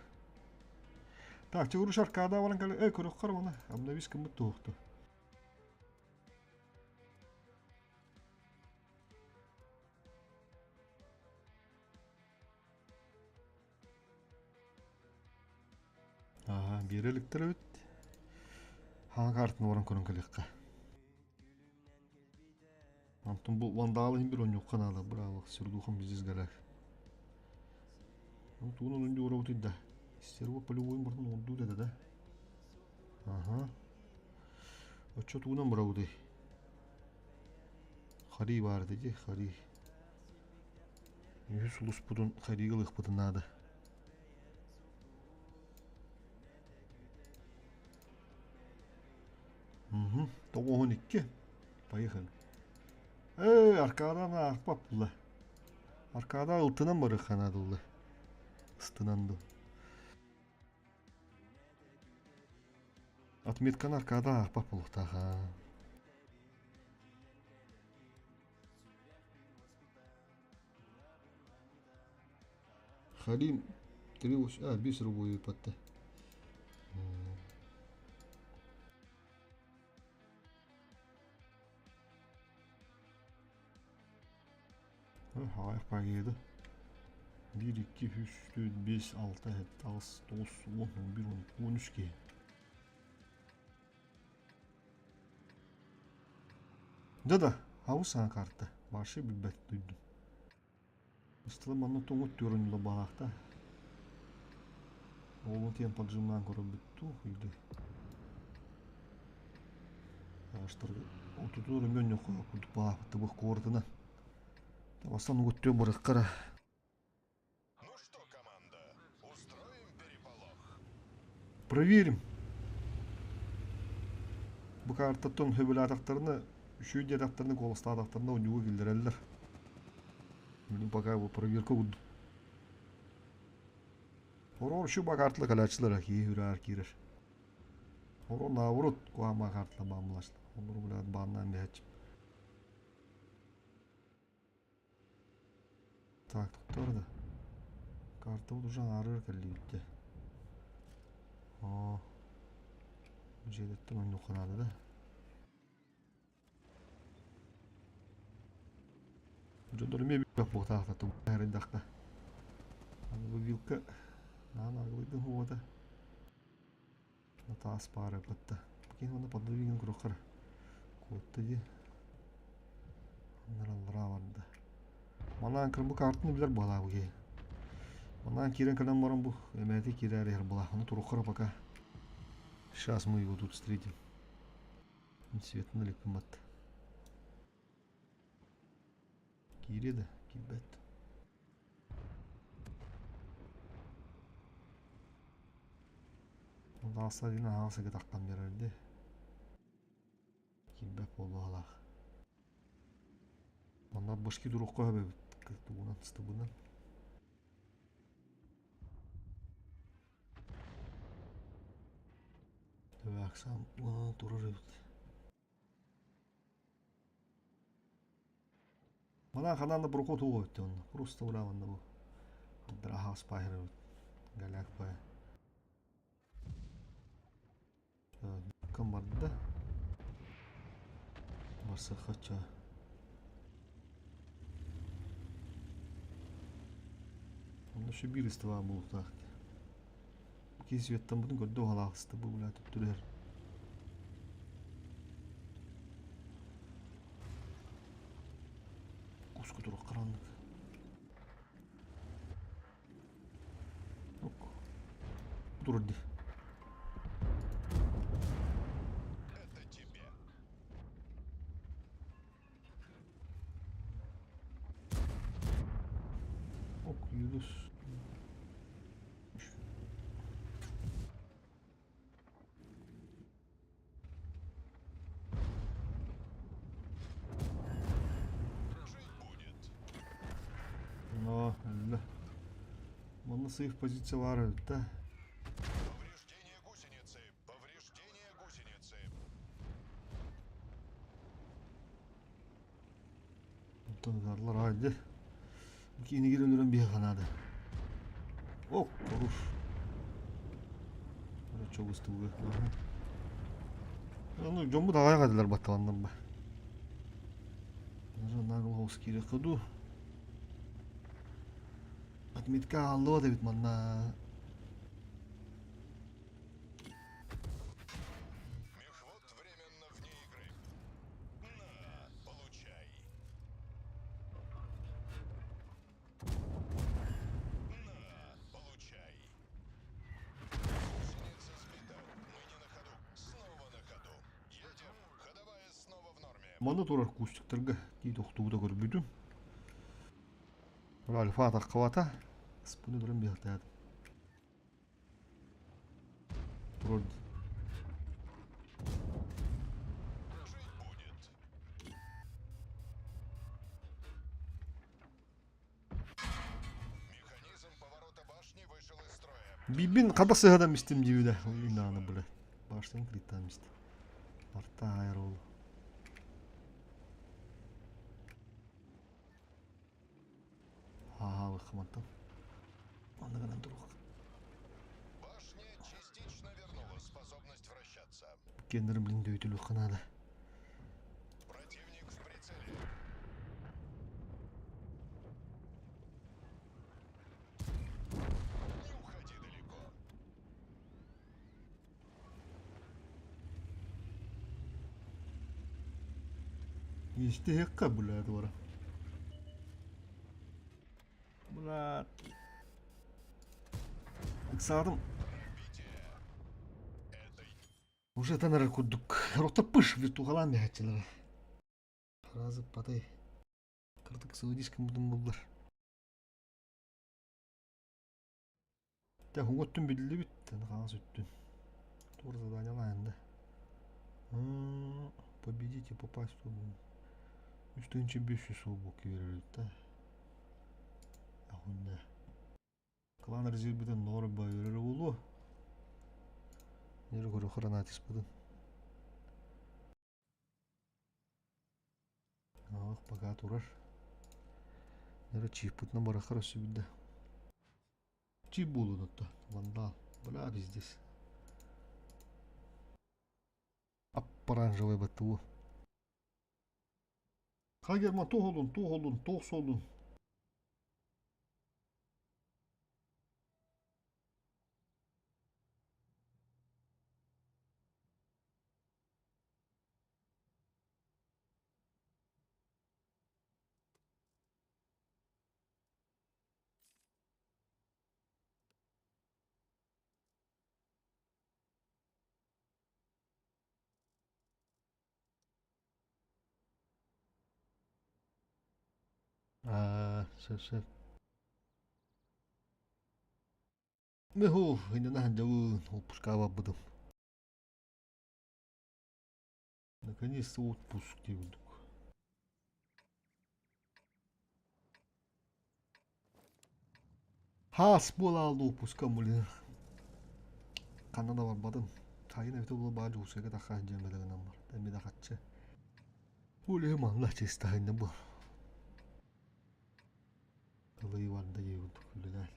Так, чугуруш аркада баран кэлэ, эй, көрөххөр мана, обновись кыммыт туохту. Ага, биэрэ иликтэр эбит. Хаҥа картаны баран көрөн кэлиэххэ. Онтон бу вандалы иһин бир онньуохха наада, браво, сердухам пиздец горят. Ну, тугун онун дьуурабытый да. Серво полевойун бартын оҥордуу да да. Ага. Оччо тугунан барабытый? Харий баар дии, харий. Үһүс улуспутун харийга ылыахпытын наада. Угу. 92. Поехали. Эй, аркадан аахпап була. Аркада ылтынан барыахха наада була. Ыстынан ду. Отметканы аркада аахпап буолуохтаах. Харим 3, а, 5 рублей ыыппатта. Аҕыйах пагеда. Биир, икки, үс, түөрт, биэс, алта, сэттэ, аҕыс, тоҕус, уон, он биир, он икки, он үс киһи. Да-да, хаус саҥа карта. Вообще билбэт дойдум. Ыстыла манна тоҥут түөрүнүлэ баалаахта. Оҕолон тиэн поджимнаан көрөрбүт туох или Аҕаштарга отутун өрөмүөн курдук баалаахпыт бу куоратынан. Бастан угуттуо бырыккара. Ну что, команда, устроим переполох? Проверим. Бу картаттан хөбүлээтахтарына, үчүгэй диэтэхтэринэ, куоластаатахтарына онньуга киллэрэллэр. Билин пока бу проверка курдук. Хороор үчү бакартла калааччылар киһи үрээр киирэр. Хороор наоборот куһаама картла баамылааччылар. Олору билээт бааннаан биһээччим. Так, туттар да. Картабыт уже аарыыр кэллибит дии. Оо. Дьиэлэттэн онньуохха наада да. Дьоннор эмиэ билбэх буолтаахтар тугу эрдэххэ. Аны бу вилка наан аргылыйдын хуота. Таас баара батта. Кин уонна подвигин куруххар куотта дии. Аллараа барда. Манаан кыр бу картаны билэр буолаа бу киһи. Манаан киирэн кэлэн баран бу эмээти киирээр иһэр буолаа. Ону туруххара пока. Сейчас мы его тут встретим. Светын илик гыммат. Киириэ да, киирбэт. Алааса диэн аһаҕас ыгытахтан биэрэрди. Киирбэт буолуохалаах. Онно башки турукка өбөбүт тугунан стыбынан. Так, сам турар эбит. Манан ханан да проход уо эбит онно. Просто бля манна бу. Драха спайер эбит. Голяк бай. Кым барда? Барсахача. Онно şu bir istiva буолуохтаах. Киһи светтаммытын көрдө уһалаахыста бу бля түптүрэр. Куску турук хараннык. Ок. Турар ди. Это тебе. Ок, Yunus. Жить будет. Но, өллө. Манна сейф позиция баар эбит да. Повреждение гусеницы. Повреждение гусеницы. Онтон ытарлар аайды. Киинигир өлөрөн биһиэхэ наада. Ок, хорош. Чогустууга. Ну, дьоммут аҕай хадылар батталаннар ба. Наглоус киириэххэ дуу. Отметка ааллыбат эбит манна. Мехвод временно вне игры. На, получай. На, получай. Гусеница сбита. Мы не на ходу. Снова на ходу. Едем. Ходовая снова в норме. Манна турар кустиктарга тиит охтубута көрбүтүм. Альфа атаххабата. Спыны туран биһахтаатым. Турар Жить будет. Механизм поворота башни вышел из строя. Бибин хата сыһадан истим диибитэ. Ой, нааны бля. Баштан клиттаан истим. Арта айар ол. Ааха, мантан. Манна гынан турук. Башня частично вернула способность вращаться. Кеннер блин дөйтүлүк надо. Противник в прицеле. Не уходи далеко. Истиһиэххэ бля туора. Бля. Ыксаатым. Уже танар курдук. Рота пыш виртугалаан биһааччылара. Разы патай. Кырдык сылдьыскын бутун буллар. Дьэ, уҥа өттүн биллибит, хаҥас өттүн. Тур заданиялаан да. Победить и попасть в 3500 солбук киирэр да. Ахунна. Клан резервитин ноор байырыр буолуо. Нер көрө хранатиспытын. Ах, пока турар. Нер чиппытынан барахар өссө билде. Чип буолуон отто. Вандал. Бля, пиздец. Оранжевый БТУ. Хагерман туох олун, туох олун, туох солун. Аа, сөп сөп. Меху, иннэ сылдьабын, отпускаҕа барбытым. Наконец-то отпуск дии курдук. Хаас буолаалла отпуска блин. Ханна да барбатым. Хайын эбитэ буола баар Дьокуускайга тахха сылдьан бэлэҕинэн бар. Эмиэ да хаччы. Бу үлэһи манна чыыстаһынна бу. Тылый барда дии курдук үлэлээн.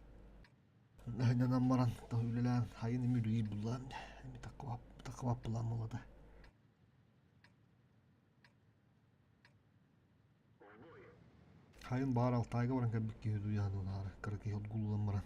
Наһыннанан баран үлэлээн хайын эми үлэлиир буллаан эми таккыбап булаан буолата. Хайын баар Алтайга баран кэлбит киһи дуйаан унаары кыра киһи отгуллан баран.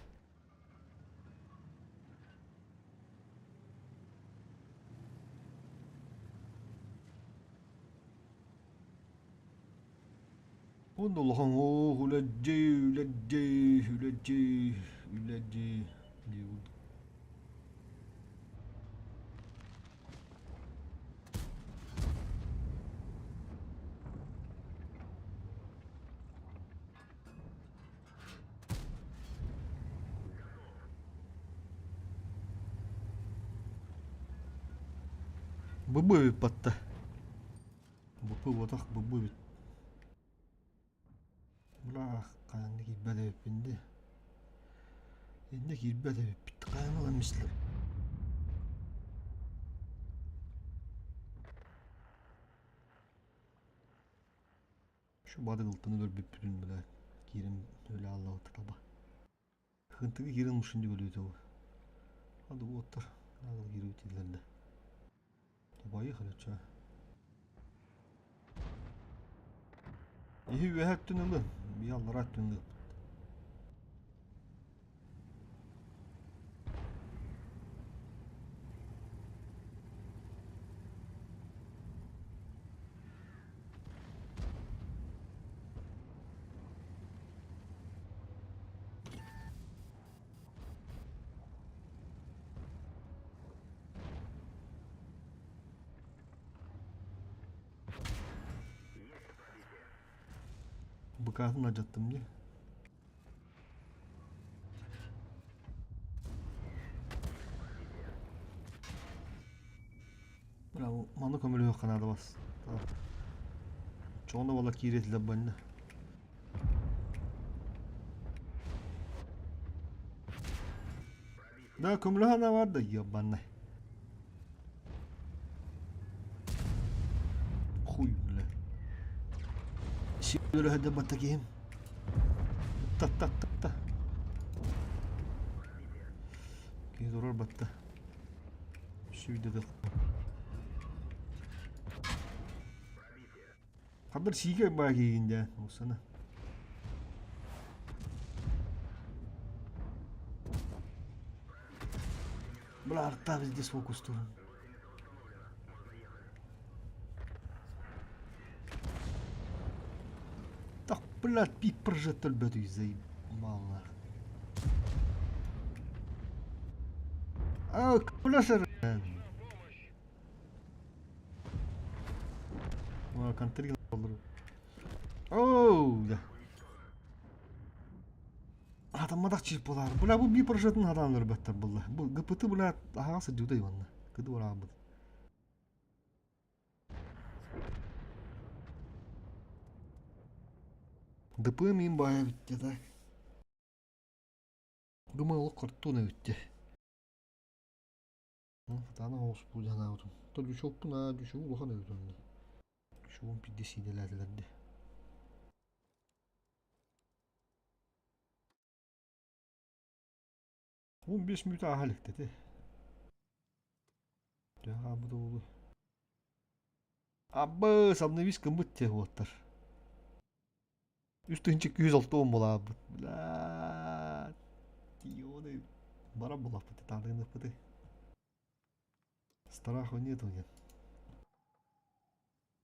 Онно улахан оох үлэдьи үлэдьи үлэдьи үлэдьи дии курдук. Бу эбит батта. Бу буотах бу эбит. Быраах хаанна киирбэт эбиппин дии. Иннэ киирбэт эбиппит. Хаан ылан мислэр. Şu бадыгылтын өлөрбүппүтүн бile киирэн өлө аллабыт таба. Хынтыгы киирэн мушун деп өлүөтэ бу. Ады уоттар нагыл киирбит дииллэр да. Поехали, ча. Иһи үөһэ өттүн ылын, бии аллара өттүн ылыппыт. Быкаатын алдьаттым дии. Браво, маны көмөлөһүөххэ наада бас. Чоҕуна буола киирэ этилэр банна. Да, көмөлөһө бар да ебаный. Хуй, бля. Сиөлөһө батта киһим. Та та та та. Киһи турар батта. Сүйдеді. Хабыр сиикэ баа киигин дьэ, усана. Бля, арта везде фокус туран. Так, блядь, пик прожектор өлбөтүй заебал нах. А, бля, Контрин олору. Оу, да. Атамматах чип болар. Бля, бу би прожетін адам өлбөттөр булла. Бу ГПТ бля аһаҕас сылдьыбыта Иванна. Кыды бараабыт. ДП мин баайа бүттэ так. Думаю, олох картон эбиттэ. Сатаана оҕус бу санаабытым. То дьүчүоппун аа дьүчүгү улахан эбит онно. Дьүчүгүм пиздец сиидэлээтилэр дии. 15 мүнүүтэ ааһа иликтэ ити. Төһө хаалбыта буолуой? Аббы, самныбис гыммыт дии уолаттар. Үс тыһыынча 260 буолаабыт. Бля, тиионы баран булаппыт, таалыыныппыты. Страху нету диэн.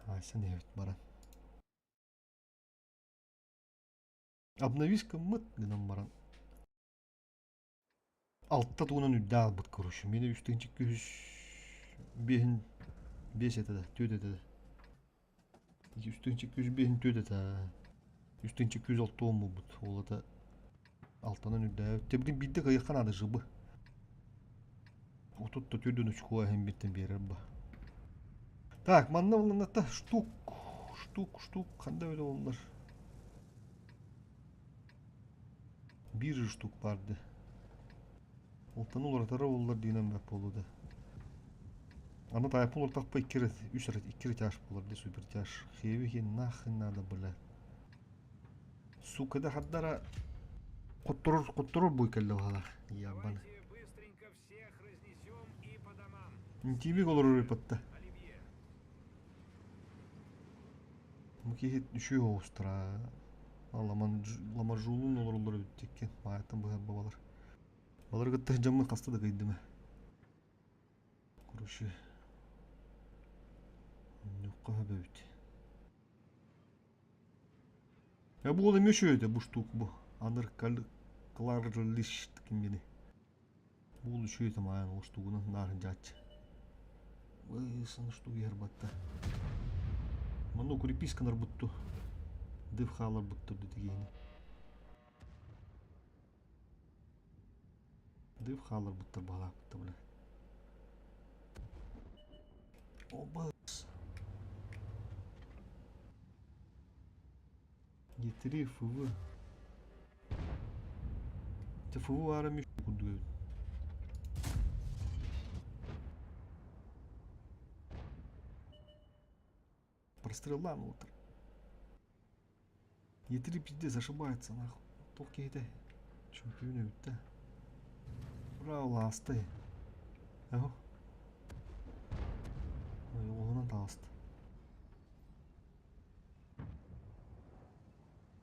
Ася не баран. Обновись гыммыт гынан баран. Алта тугунан үрдэ аалбыт короче. Миэнэ үс тыһыынча үс биэһин биэс этэ да, түөрт этэ да. Үс тыһыынча үс биэһин түөрт этэ. Үс тыһыынча 260 буолбут. Ол это алтанан үрдээбит. Тебдин биирдэ кыайыахха наада жыбы. Отут да түрдүн очко эһин биттен биэрэр ба. Так, манна булланата штук, штук, штук, ханда öyle олар. Биир штук барды. Олтан уларытара оллар диинэн бэрт буолуо да. Аны тайпын ортақпа икки рет, үс рет, икки ретяж буолар дии супертяж. Хеви нахрен надо, бля. Сука да хардара хотторор хотторор буй кэллэ баһалаах. Ябаны. Давайте быстренько всех разнесем и по домам. Интимик олорор ыпатта. Оливье. Бу киһи үчүгэй оҕустара. Ламаржуулуун олороллор эбит икки. Маайаттан быһар бабалар. Балары кытта дьоммун хаста да кыйдым. Короче, онньукка хөбөбүт. Я бу ол эмиэ үчүгэй этэ бу штук бу. Аныр кларлиш киммини. Бу ол үчүгэй этэ маайан ол штугунан наар дьааччы. Ой, штук иһэр батта. Манна укрепись бутту. Дыв хаалар бутту дитигиини. Дыв хаалларбыттар баҕалаахпыттар бile. Обас. Е3 ФВ. Те ФВ баара эмиэ курдук эбит. Простреллаан уотар. Е3 пиздец ошибается нахуй. Туох киһитэ чөмпүйүн эбит да. Браво лаастай. Эһо. Ой, уоһунан таҕыста.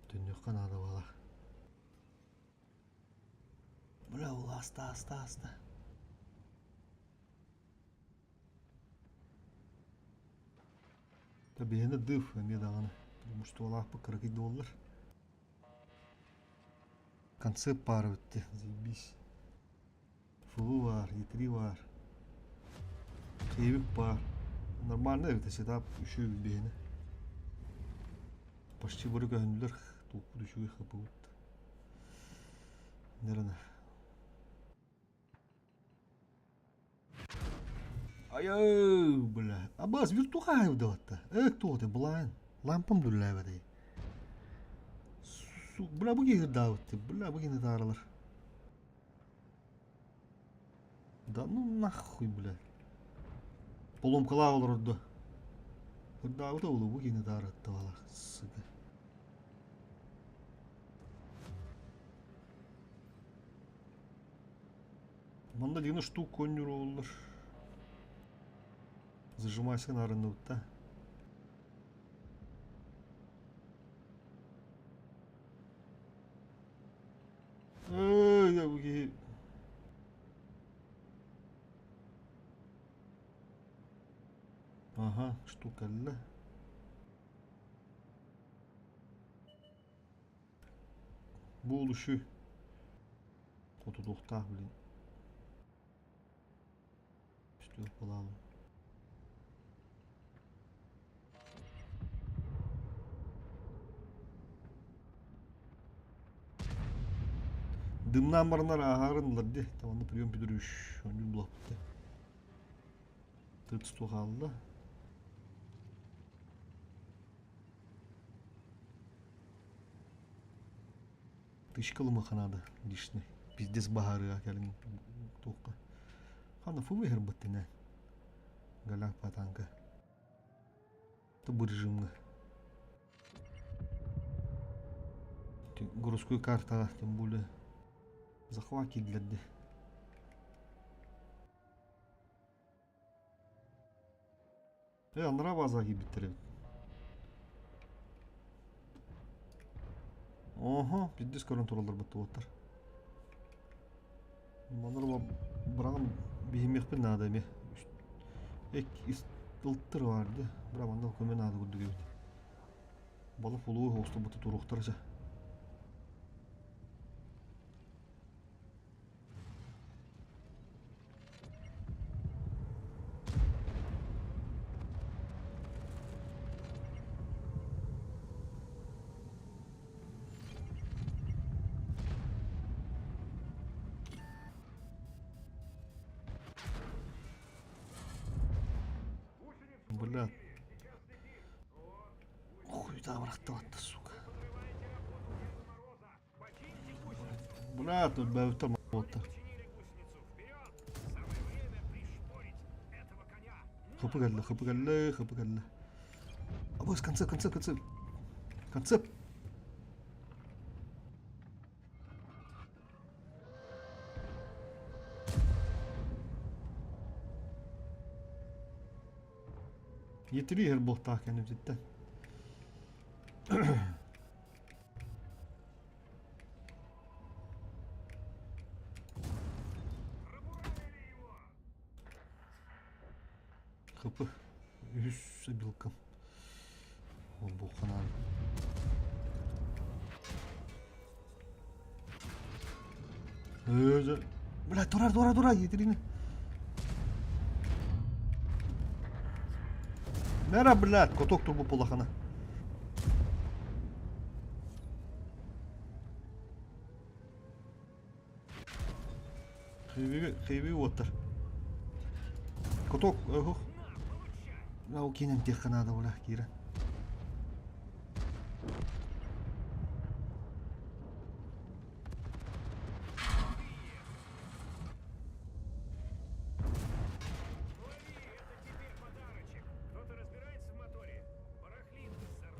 Төннүөххэ наада буолар. Бля, ол ааста, ааста, ааста. Да биһиэнэ дыв эмиэ даҕаны муштуолаахпыт кыракый да буоллар. Концепт баар эбит дии, заебись. Флу баар, Е3 баар. Хейвик баар. Нормально эбит, сетап үчүгэй биһиэнэ. Почти бары көһүннүлэр, туохпут үчүгэй хапыбыт. Нерена. Айыы, бля. Абас виртуха выдаватта. Э, кто ты, блайн? Лампам дүллээбэтэй. Бля, бу киһи даабытты. Бля, бу киһини тааралар. Да ну нахуй, бля. Поломкалаах олорорду. Ырдаабыта буолуо бу киһини тааратта балах, сука. Манна дигини штук коннюр Зажимайся нарынныбытта. Эй, бу киһи Аха, штук кэллэ. Бу улушу Хотутуохтаах блин. Үстүөх балаалым. Дымнаан баранар ааһаарын ылар дии. Онно прием Петрович оонньуур булаппыт. Тыртыстуох хаалла. Тычка ылымыахха наада лишний. Пиздец баһаарыга кэлин туохха. Ханна фу ыһырбыттын ээ. Галяк патанка. Бу режимҥа. Городской картаҕа тем более захват киллэрди. Э, анараа баазаҕа киирбиттэр эбит. Оһо, пиздец көрөн тураллар баттыбаттар. Манар быраҕан биһимиэхпин наада эмиэ. Эк ылтыр бар да. Быра манна көмө наада курдук эбит. Бала фулуу хоостубута туруохтара ча. Бля. Хуй там рахтаватта, сука. Бля, тут бэвтам вот. Хапы кэллэ, хапы кэллэ, хапы кэллэ. Абыс, концепт, концепт, концепт. Концепт. Yetiri иһэр буолтаах кэннибититтэн. Хапы үһүс обилкам. Бу ханаан. Бля, турар, турар, турар, Етерина. Мера, блядь, каток турбу полахана. Хейби уоттар. Каток, ох. Мына киинен тиэххэ наада бля, киирэн.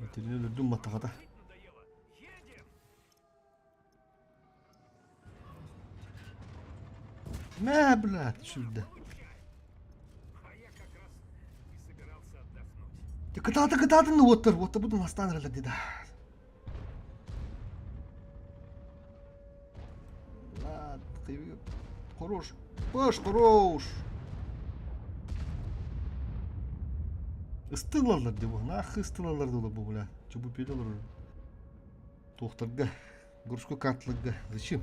Итини өлөрдүм маттаҕата. Мэ, блядь, сүрдэ. Кытаатын, кытаатын уоттар, уоттар бутун астаан эрэллэр дии да. Хорош. Паш, хорош. Ыстылалар дии бу. Нахы ыстылалар дуу бу бля. Чубу пилелер. Туохтарга, городской карталарга. Зачем?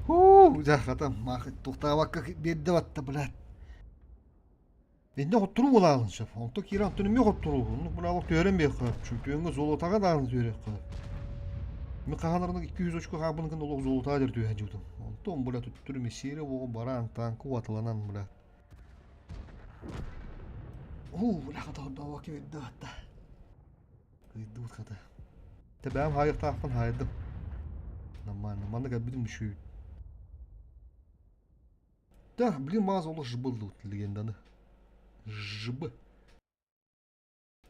Хуу, дьэ, хата, маахы туохтаабакка биэрдэ батта, блядь. Иннэ хотторуу буолаҕын сөп. Онто киирэн оттон эмиэ хотторуу. Оннук быраабы түһэрэн биэххэ. Чемпиоҥҥа золотаҕа даҕаны түһэриэххэ. Мин хаһан 200 очко хаабын олох золотаҕа дэр түһэн дьыбытым. Онтон бля туттуру мессире буоҕу бараан танка уатыланан бля. Уу, бля хата ордообо кибирдэ батта. Ыйдыбыт хата. Тэбээм хаайыахтаахпын хаайдым. Нормально. Маннык элбитим үшүй. Да, блин, маз олох жбы легенданы. Жб.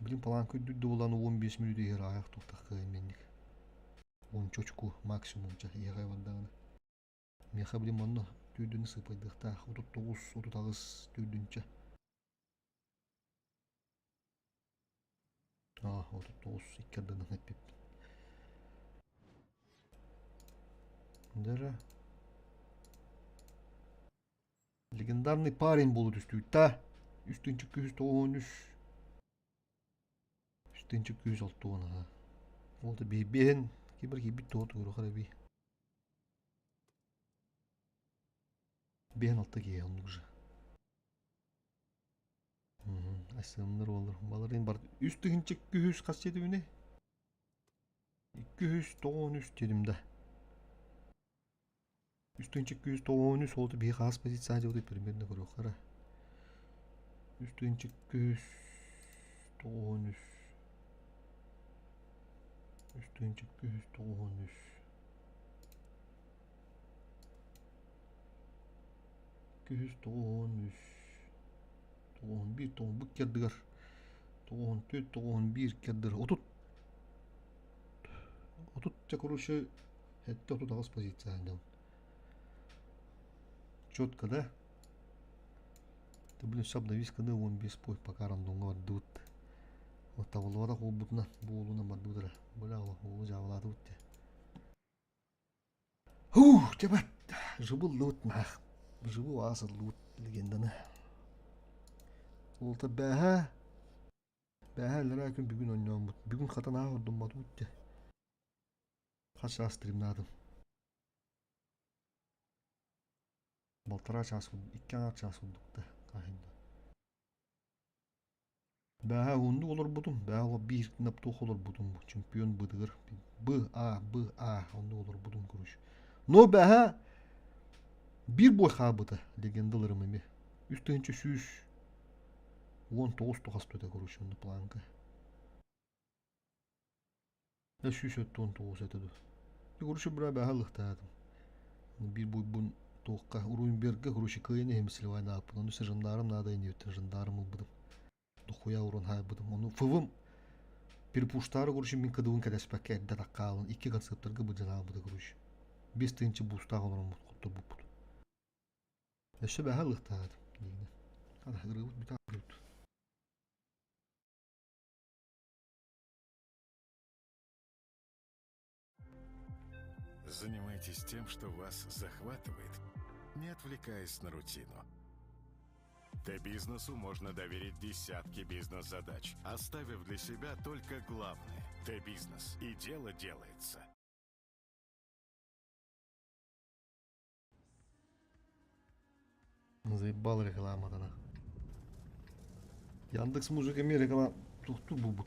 Блин, паланка үрдүк булан 15 мүнүүтэ иһэр аайах туохтах кыайменник. 10 очку максимум ча иһэҕэ бардаҕына. Миэхэ блин манна түүрдүнү сыпайдыахтаах 39 38 түүрдүнчэ. Аа, 39 икки ардынан эппиппин. Дара. Легендарный парень буолу түстүүттэ. 3 293 3 260 аха. Ол да биһин кибер кийбит туһа тугуруха би. Биһин алта киһи оннук же. Асымнар олор. Баларын бар 3 200 хас дедимини? 293 дедим да. 3 293 ол биһи хас позиция дьылды примерно көрүөххэ 3 293 3 293 293 91 91 кэрдигэр 94 91 кэрдигэр 30 30 ча короче сэттэ 38 позиция дьон четко да ты блин все обновись каны 15 пой пока рандомҥа бардыбыт вот табыллыбатах уолбутунан бу уолунан бардыбыт эрэ бля уолу дьаабылаатыбыт дии Ух, тебя жыбыллыбыт наах. Жыбы аасыллыбыт легенданы. Уолта бээһээ бээһээ иллэрээ күн бүгүн оонньооммут. Бүгүн хатан аах ордумматыбыт дии. Хас чаас стримнаатым? Балтараа чаас икки аҥаар чаас курдук да хаһыйда. Бээһээ уһуннук олорбутум, бээһээ ол биир наптуох олорбутум бу чемпион бытыгар Б А Б А оннук олорбутум короче. Но бээһээ биир бой хаалбыта легендаларым эмиэ. 3119 тухастыта короче онно планка. 179 этэ дуу. Короче, бра бэһэ ылыхтаатым. Биир буйбун туохха Уруйберга, короче, кыайан иһим сливай ааппын. Ону жандарм наада инибиттэн жандарм ылбытым. Дохуя урун хаайбытым. Ону ФВ-м перепуштаары, короче, мин кыдыбын кэтэспэккэ эрдэ таккаалын икки концептарга быдьан аалбыта, короче. 5000 буустаах олороммут хотторбуппут. Өссө бэһэ ылыхтаатым диигинэн. Ана ырыабыт бүтэ ырыабыт. Занимайтесь тем, что вас захватывает, не отвлекаясь на рутину. Т-бизнесу можно доверить десятки бизнес-задач, оставив для себя только главное – Т-бизнес. И дело делается. Заебал рекламатана. Яндекс Музыка реклама тухту бу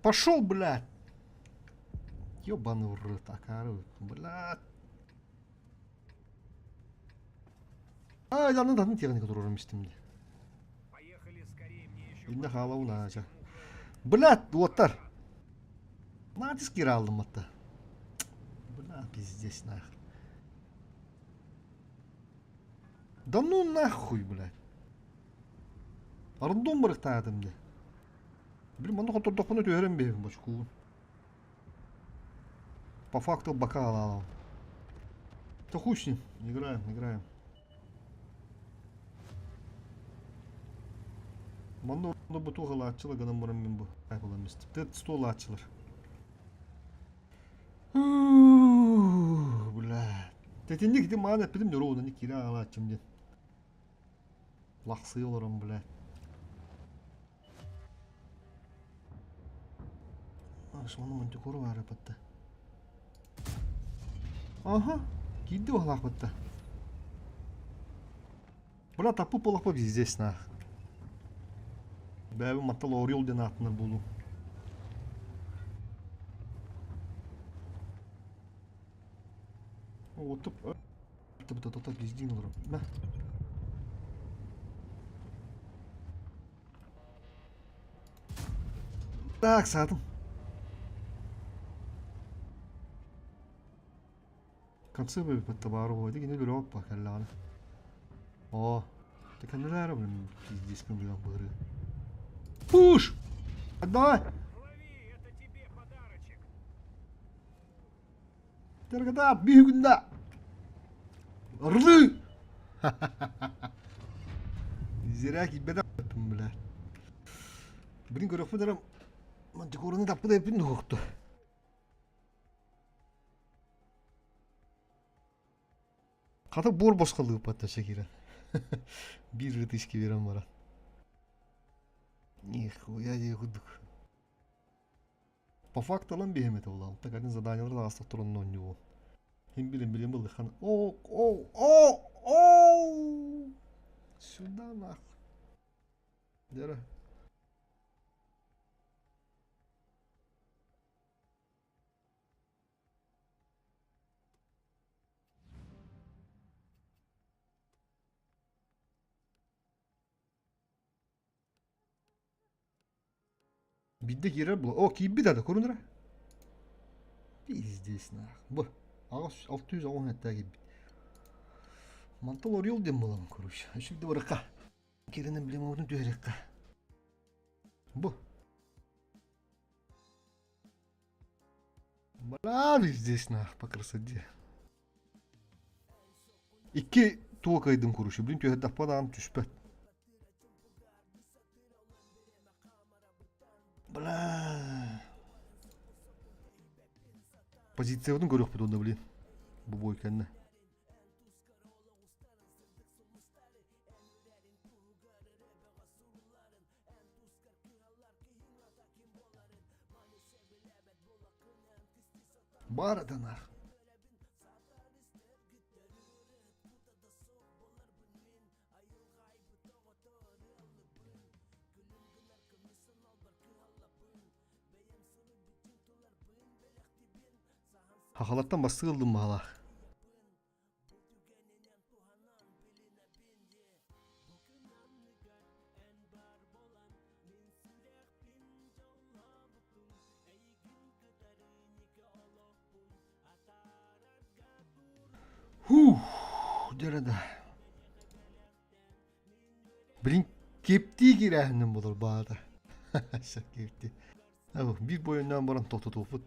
Пошел, блядь! Ёбаный в рот, акары, блядь. Ай, да, ну да, ну техника турарым истим дии. Поехали скорее, мне еще Инна хаалабын аача. Блядь, уоттар. Натиск киирэ алдым атта. Бля, пиздец нахуй. Да ну нахуй, блядь. Рандом барыктаатым дии. Блин, манна хоттордохпуна түһэрэн биэбин бочкуун. По факту бокал алам. Да хуй с ним. Играем, играем. Манна бу туох ылааччылар гынан баран мин бу айбылам истим. Тет стол ылааччылар. Бля. Тэтинник ити маан эппитим дьоруона не киирэ аҕалааччым диэн. Лахсыы олорон, бля. Сону мантикору баара батта. Аха, киирди баһалаах батта. Бля, таппыт буоллахпа пиздец нах. Бэйэбин маттал Орел диэн ааттанар буолуум. Отуп Топ пиздин олорор. Мэ. Так, саатым. Конце бөбүппэт табаары буолла. Кини бөрө оппа кэллэҕинэ. Оо. Кэннилээр блин пиздец билэн быһырыы. Пуш! Давай! Лови, это тебе подарочек. Таргада биһүгүндэ. Орлы! Зря киирбэтэх бля. Блин көрөхпүн эрэ мантикораны таппыт эппин дуһукту. Хата буор босхо лыыппат өссө киирэн. Биир ытыски берэн баран. Нихуя дии курдук. По факту ылан биһиэм этэ буолаҕым. Так один заданиелары таҕыстах туран оонньуубун. Ким билин билин былыхан. О, о, о, о! Сюда нахуй. Дера. Биирдэ киирэр була. О, киирбит ата, көрүн эрэ. Пиздец нах. Бу. Аҕыс 617 киирбит. Мантал Орел диэн буолабын, короче. Үчүгдэ барыкка. Кирин эмблемабытын түһэриэххэ. Бу. Бля, здесь нах, по красоте. Икки туох кыайдым короче, блин түһэрдэхпэ даҕаны түспэт. Бля. Позициябытын көрүөхпүт уонна блин. Бу бой кэннэ. Баар да нах. Хахалаттан бастык ылдым баһалаах. Хух, дьэ да. Блин, киэптии киирээһиним буолар баата. Киэптии. Биир бойуннаан баран тохтотуохпут.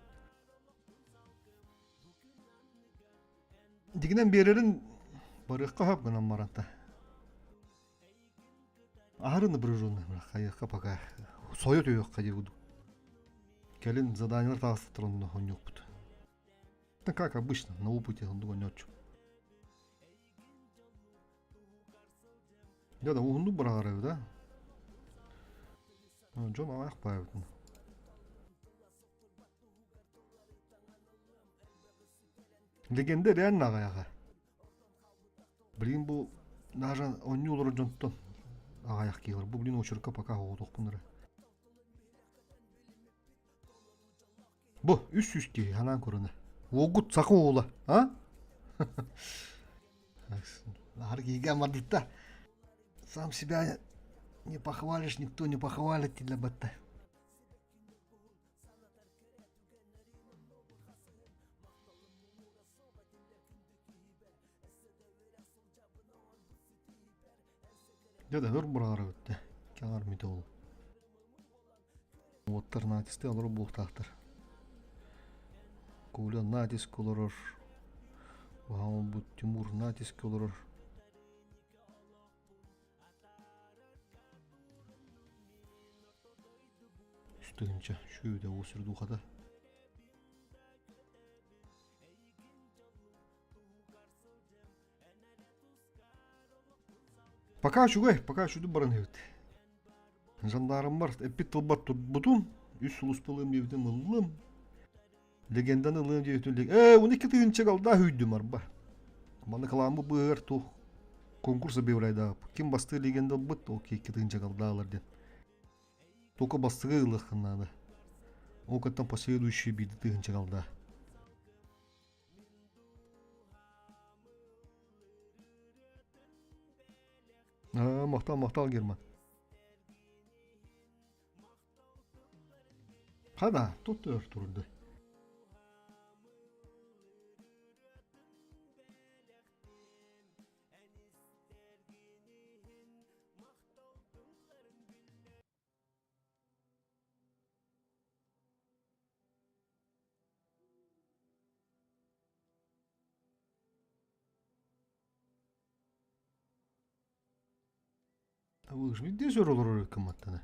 Дигинэн биэрэрин барыахха сөп гынан баранта. Аһары напряженно хайыахха пока сойо түһүөххэ дии курдук. Кэлин заданиелар таҕыстар онно оонньуохпут. Да как обычно, на опыте оннук оонньооччу. Да, да уһуннук быраҕар эбит а. Дьон аҕыйах баайбытын. Легенда реально аҕыйаҕа. Блин бу даже оонньуу олорор дьонтон аҕыйах киһи бар. Бу блин очерка пока оҕотуохпун эрэ. Бу 300 киһи ханаан көрүнэ. Уолгут саха уола, а? Нахар киһигэ амардытта. Сам себя не похвалишь, никто не похвалит тебя батта. Дьэ да өр быраҕара бүттэ. Кэҥэр мүтэ ол. Уоттар натисты олорор буолуохтаахтар. Коля натиск олорор. Бу Тимур натиск олорор. Үс тыһыынча сүүрдэ уус духата. Пока үчүгэй, пока үчүгэй баран иһэбит. Жандармар эппит тылбар турбутум, үс сулуспалыым диэбитим ыллым. Легенданы ылыам диэбитим ээ, 12 тыһыынча голда үүйдүм арба. Манна кылааммыт быыһыгар туох конкурс объявляйдаабыт. Ким бастыыр легенда ылбыт, ол 2 тыһыынча голда ылар диэн. Только бастыгы ылыаххын наада. Ол кыттан последующий биирдэ тыһыынча голда. Аа, махтал, махтал, Герман. Хада, тут өр турду. Видишь, олорор кымматтана.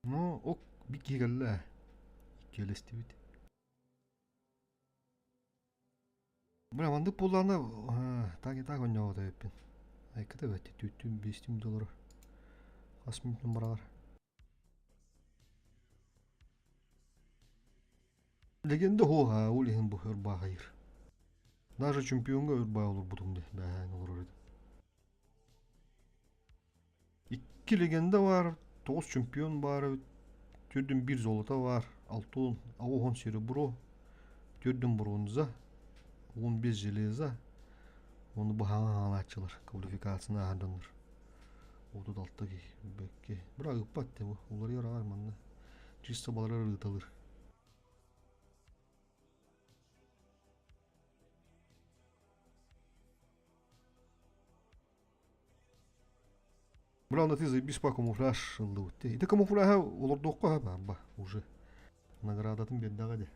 Ну, ок бикки кэллэ. Иккиэлэстибит. Бля, маннык буоллаҕына так и так оонньообот эбиппин. Айката эбээт түөртүүн биэстүүн доллар хас мүнүүтүн быраҕар. Легенда хуоха ол иһин бу ырбаахайыр. Даже чемпионга ырбаа олорбутум де бэһээн олорор этим. Икки легенда бар, тоҕус чемпион баар эбит, төрдүн биир золото баар, алтын, оҕон серебро, төрдүн бронза, 15 железо, ону баһаҕа хаалааччылар, квалификацияны ааһар дьоннор. 36 киһи, бэкки. Быра ыыппат те бу, уларыйар аҕай манна. Чисто баларар ыыталыр. Бля, ты заебись по камуфляж ыллыбыт. Ити камуфляжа олордуохха баарба уже. Наградатын биэрдэҕэ дии.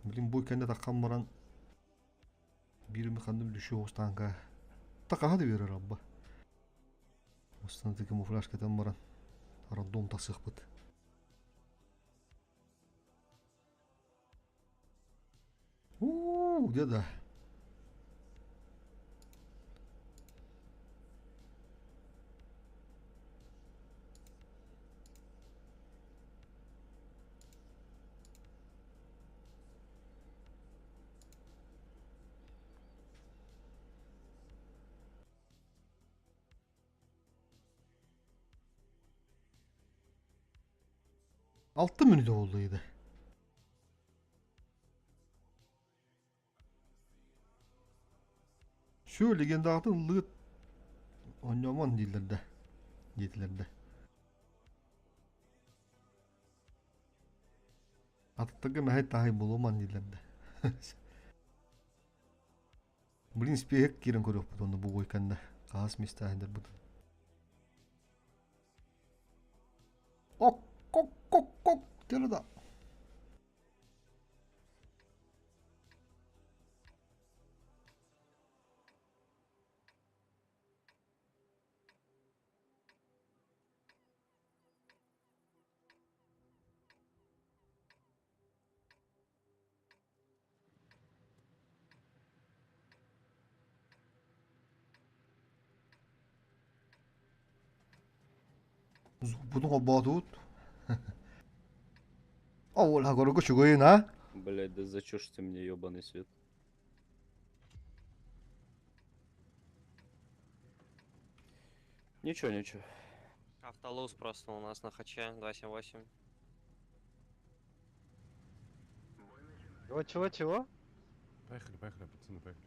Блин, бу кэннэ таххан баран биир ханным дүшү оҕустаанка такаһа да биэрэр алба. Астана ты камуфляж кэтэн баран роддом тахсыахпыт. У, где да? Алта мүнүүтэ буолла ыйда. Все, легендаҕытын ыллыгыт оонньоомон дииллэр да диэтилэр да. Атыттарга мэһэй таһай буолуо дииллэр да. Блин, спиһик киирэн көрүөхпүт онно бу уикенда. Хаһыс миэстээһиндэрбит. Ок, кок, кок, кок, да. Зубпутун холбоотубут. Ол хагорго үчүгэйин, а? Блять, да за чё ж ты мне ёбаный свет? Ничего, ничего. Автолуз просто у нас на хаче 278. Чего, чего, чего? Поехали, поехали, пацаны, поехали.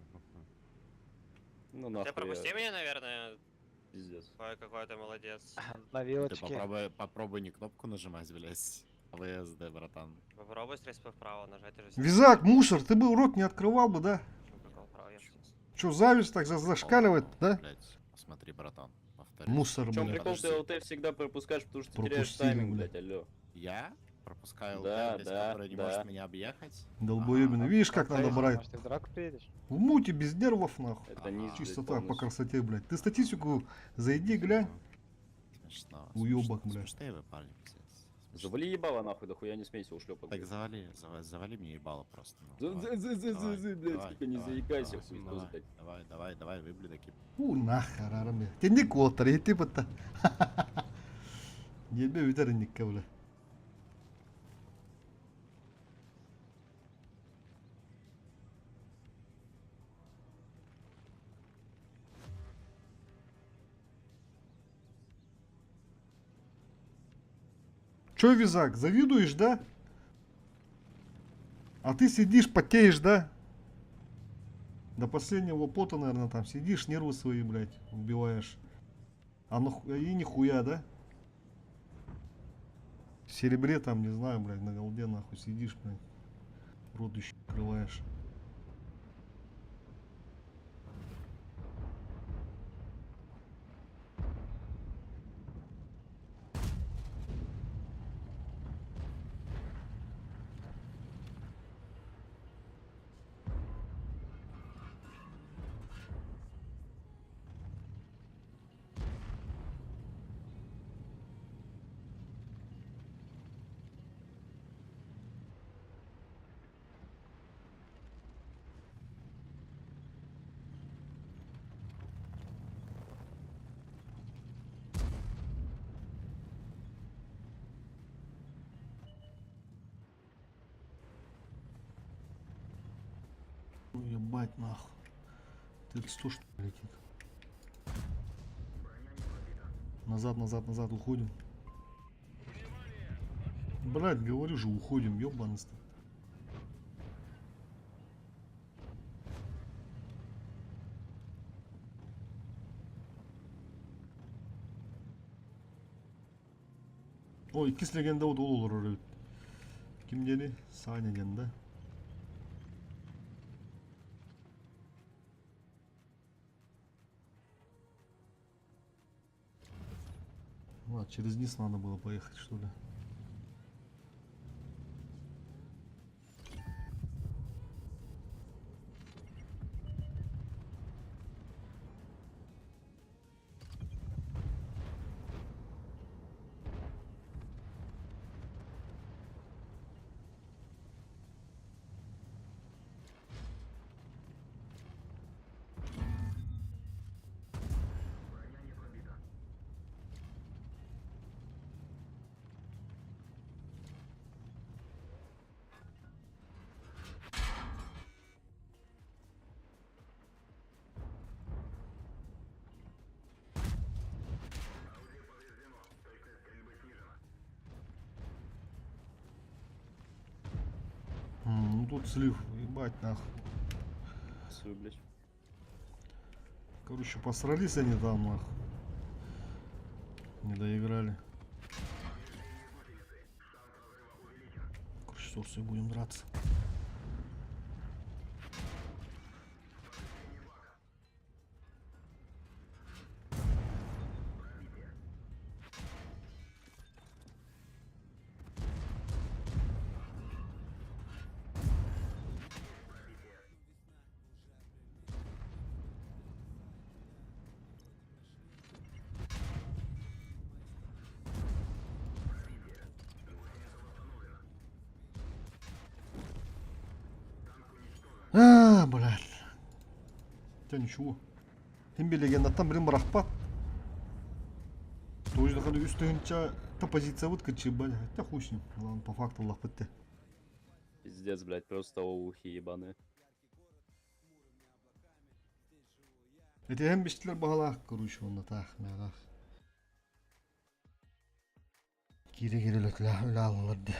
Ну нахуй. Ты пропусти я- меня, наверное. Пиздец. Ой, какой ты молодец. На Ты вилочке. попробуй, попробуй не кнопку нажимать, блядь. а ВСД, братан. Попробуй средство вправо нажать уже. Визак, мусор, ты бы рот не открывал бы, да? Че, зависть так зашкаливает, да? Блядь, смотри, братан. Повторюсь. Мусор, В чем блядь. прикол, ты ЛТ всегда пропускаешь, потому что ты теряешь Пропустили, тайминг, блядь. блядь, алло. Я пропускаю ЛТ, Да, блядь, да, который не да. может меня объехать. Долбоебина. Видишь, как надо брать? Может, ты в драку приедешь? В муте, без нервов, нахуй. Это низ, Чисто блядь, так, по полностью. красоте, блядь. Ты статистику зайди, глянь. Смешно. Уёбок, блядь. Смешные вы, парни, пиздец. Завали ебало нахуй, да хуя не смейся, ушлепок. Так завали, завали, завали мне ебало просто. ну, За- давай. за- за- за- Давай, за- блядь, давай, сука, не давай, заикайся, давай, хуй давай, блядь. Давай, давай, давай, выблядок. У, нахер, армия. Ты куоттар, ити бытта. Елбе бүтэр инникке, бля. Чё, Визак, завидуешь, да? А ты сидишь, потеешь, да? До последнего пота, наверное, там сидишь, нервы свои, блядь, убиваешь. А наху... и нихуя, да? В серебре там, не знаю, блядь, на голде нахуй сидишь, блядь. Рот еще открываешь. Ой, Ебать нахуй. 31 что ли, летит. Назад, назад, назад уходим. Блядь, говорю же, уходим, ёбаный. Ой, иккис легенда вот ол олорор эбит. Ким диэни? Саня диэн да? А, через низ надо было поехать, что ли? Ну тут слив, ебать нахуй. Свою, блядь. Короче, посрались они там нахуй. Не доиграли. Короче, Дальше с Урсой будем драться. А, блядь. Хотя ничего. Ким билигин аттан билин бырахпат. Туйдаханы үс тыһынча та позициябыт кыччыбан. Хотя хуй с ним. Главное, по факту лахпыт те. Пиздец, блядь, просто олухи ебаные. Этиһэн бистилэр баһалаах короче уонна таах мэҕэх. Киирэ-киирэ үлэтилээх үлэ аалалар дии.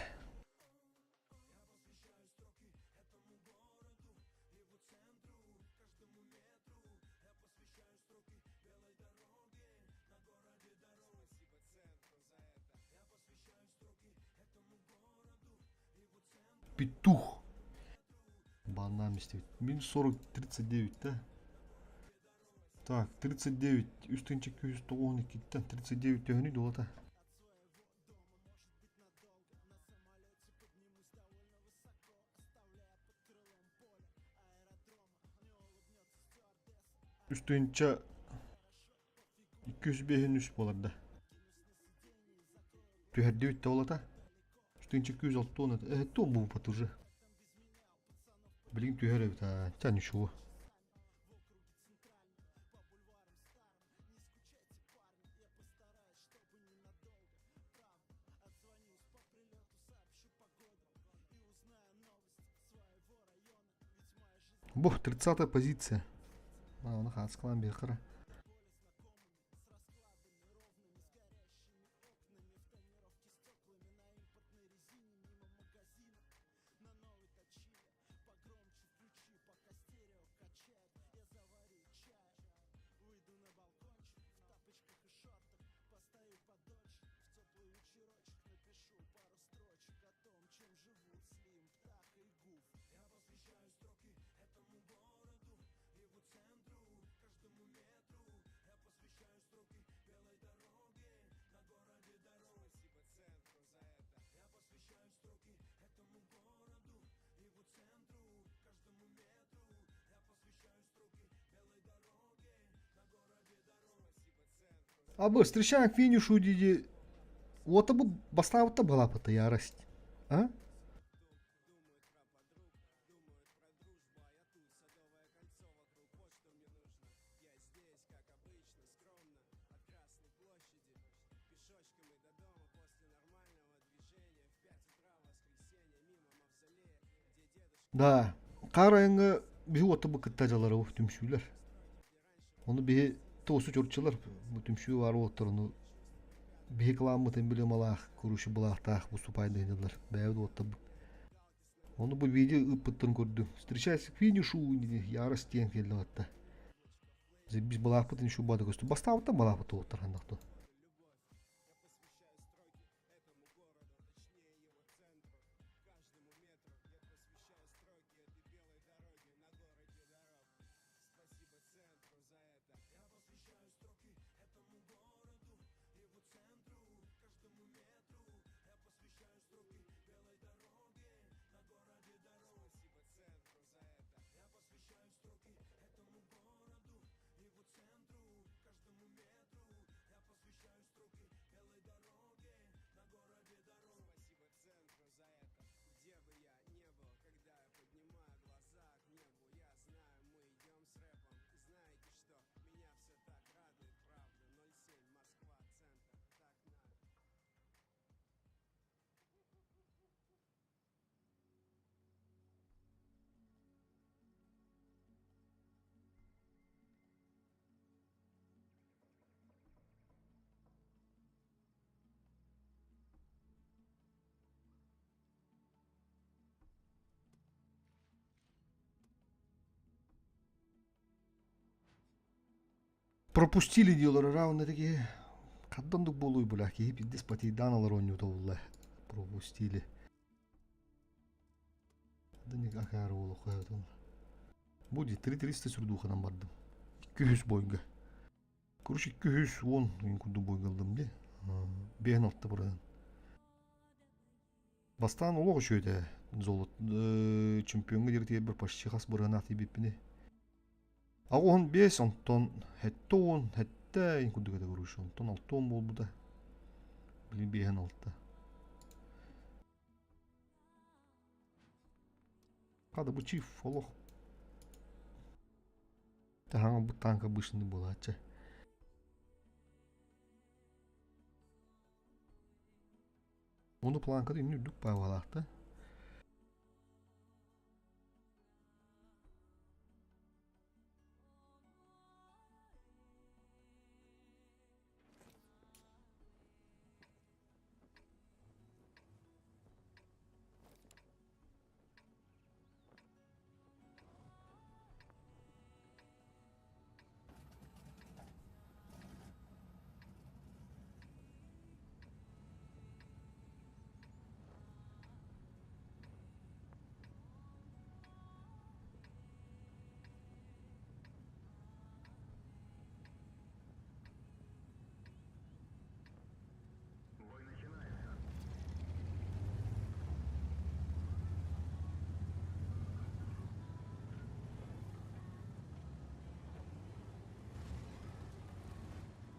Петух. Банан истибит. Минус 40, 39, да? Так, 39, үс тыһыынча күүс тоҕуһун иккиттэн 39 төһөнүй дуолата? Үс тыһыынча 205 үс буолар да. Түһэрдибит да олата. 1260 это. Э, то был уже. Блин, түһэр эбит аа. Ча ничего. Бу 30 позиция. А, оны хааскалаан биэххара. Абы встречаем к финишу диди. Вот бу бастаабыта балапыта ярость. А? Да, хаар айаҥҥа биһи уоттарбыт кытта дьаларабыт түмсүүлэр. Ону биһи туосу чурчулар бу түмсүү баар уоттар ону биһи кылааммытын били малаах куруши былаахтаах выступайдыһынылар бэйэбит уоттарбыт. Ону бу видео ыыппыттарын көрдүм. Встречайся к финишу ярость диэн кэллэ батта. Біз былаахпытын еще бада көстү. Бастаабыттан балаахпыт уоттар ханнахту. Пропустили дииллэр равно такие хаддандык буолуй бля киһи пиздец потейдан алар оонньуута булла пропустили. Да акаары уолу хоһоотун. Бу ди 3300 сүрдууханан бардым. 200 бойга. Короче 210 күн курдук бойга ыллым ди. 5-6 бырыһын. Бастаан олох үчүгэй этэ. Золот чемпиоҥҥа диэри тиийэрбэр почти хас бырыһынаах тиийбиппиний. 85, онтон 70, 7 ин курдук этэ короче. Онтон 60 буолбута. Билигин 56. Хада бу чиф олох. Таһаҥа бу танк обычный буолааччы. Оны планкада инни үрдүк паавалаахта.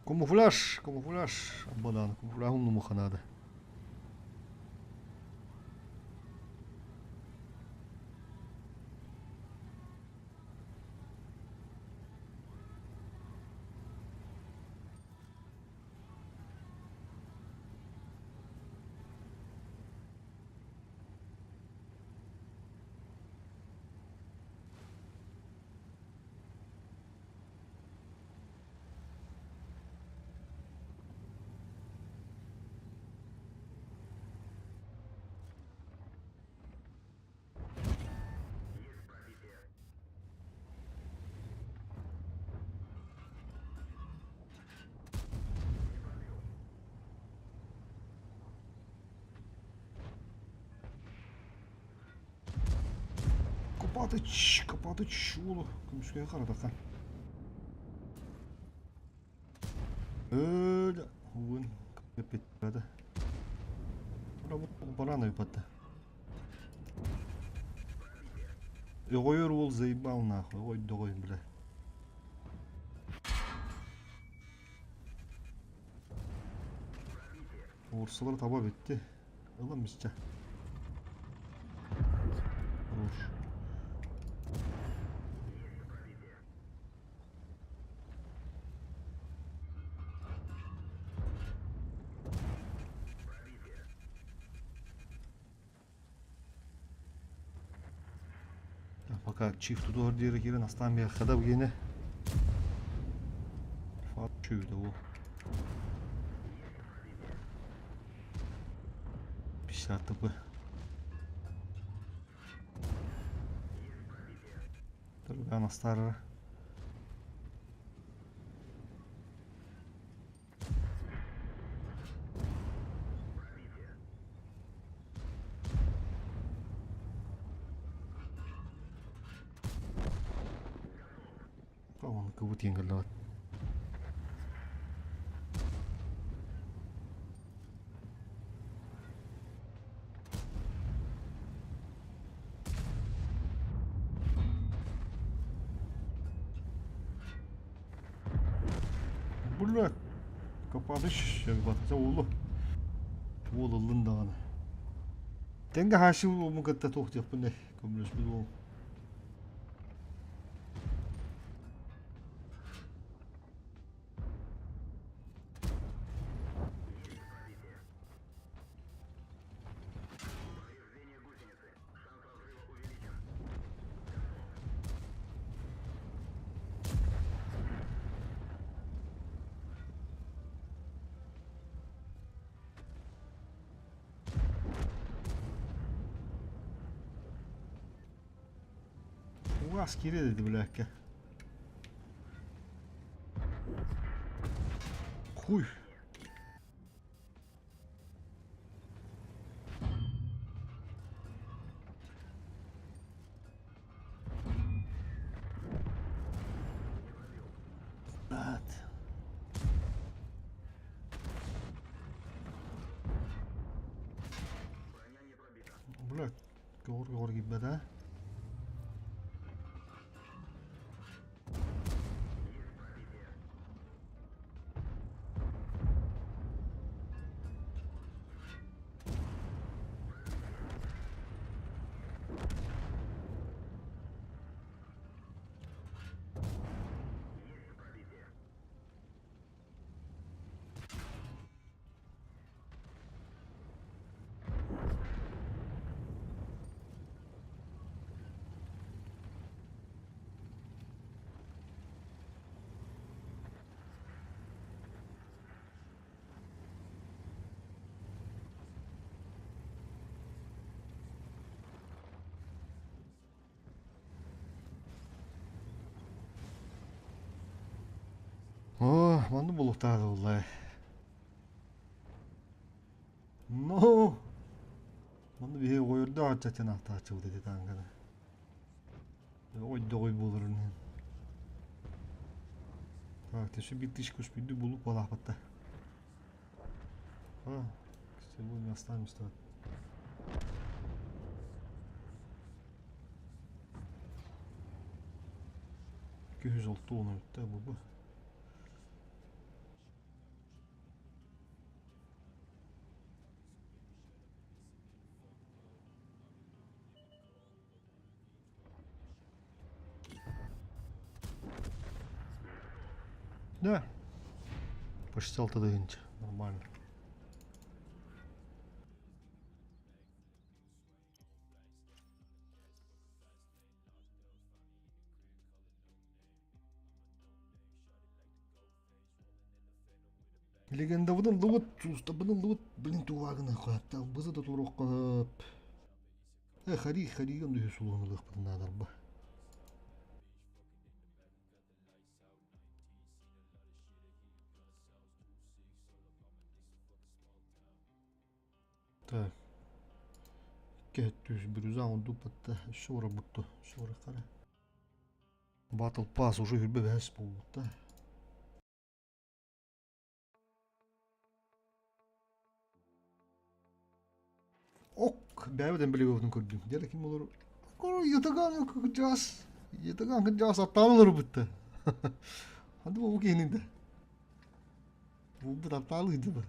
Камуфляж, камуфляж, банан, камуфляж умнумуха надо. Копатыч, Копатыч уолу көмүскэ харатаха. Өлө, уун кэппит. Баран ыйбатта. Оҕойор уол заебал нахуй, ой доҕой, бля. Уурсалар таба бүттү. Ылам бисчэ. Хорош. Пока чиф тутуһар диэри киирэн астаан биэххэ да бигиэнэ. Чүүдэ ол. Писатыбы. Турган астарара. Оны кыбытыйын кэллэҕит. Бля, копадыш, батса улу. Уол ыллын даҕаны. Тэҥҥэ хаашыы уолмун кытта туох диэхпин көмөлөспүт уол. Угас киирэ деди билээккэ. Хуй. Көҕөр-көҕөр киирбэт аа? Оо, манны булуктаах буолла. Но! Манны биһи ойордоох аччатын ахтааччыбыт ити тааҥканы. Ойдоҕой буоларын иһин. Так, төссө биир тысяча успүйдү булук буолаахпатта. А, сегодня останемся. 206 бүттэ бу бу. Да. Почти 6 тыһыынча. Нормально. Легендабытын ыллыбыт, суустарбытын ыллыбыт, блин туулагына хаттал бызы да туруохха Э, хари, хариган дүһү сулуһун ылыахпытын наадарба. Так. Икки бирюза онду патта еще ура бутту. Еще ура қара. Батл Pass уже хүрбе бәс болбутта. Ок, бэйбеден билигобутун көрдүм. Дьэ ким олор? Ятаган кырдьаҕас. Ятаган кырдьаҕас аттаан олорбутта. Ханды бу киһинин да. Булбут аттаалыы дьыба.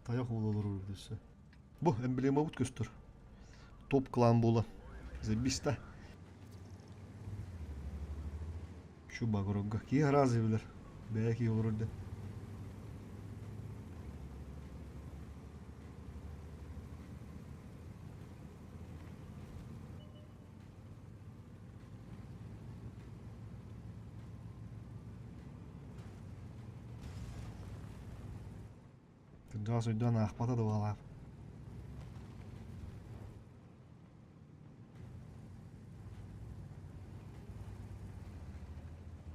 Тайах уола олорор өссө. Бу эмблемабыт көстөр. Топ клан буола. Заебись да. Şu багорогга киһи араас билэр. Бэйэ киһи олорор дэн. Кырдьаҕас өйдөөн аахпата да баҕалаах.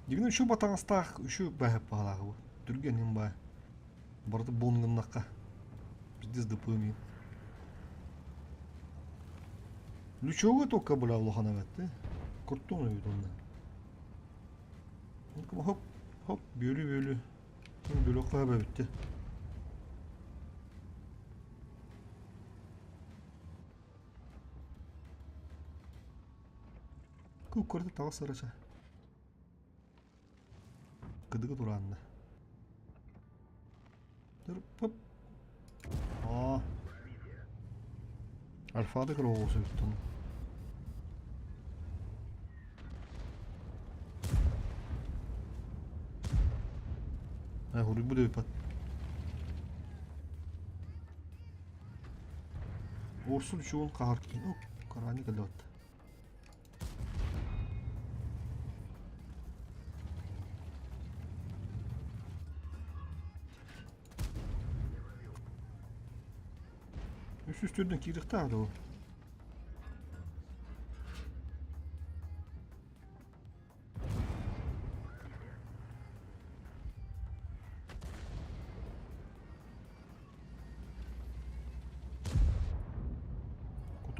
Дьигинэ үчү батаҕастаах, үчү бэһэп баҕалаах бу. Түргэн иһин баа. Барыта буон гыннахха. Пиздец ДПМ Лючога только бля улахан эбэтти. Куртун эбит онно. Хоп, хоп, бүөлү-бүөлү. Бүлөккө эбитти. Куккурда таҕыс ырача. Кыдыгы тураанна. Хоп. Аа. Альфада кыра оҕус эбиттэн. Ay хуруйбут эбиппат. Орсун үчүгүн хаһар киин. Карани кэллэбат. Үс үстүрдэн киириэхтээх да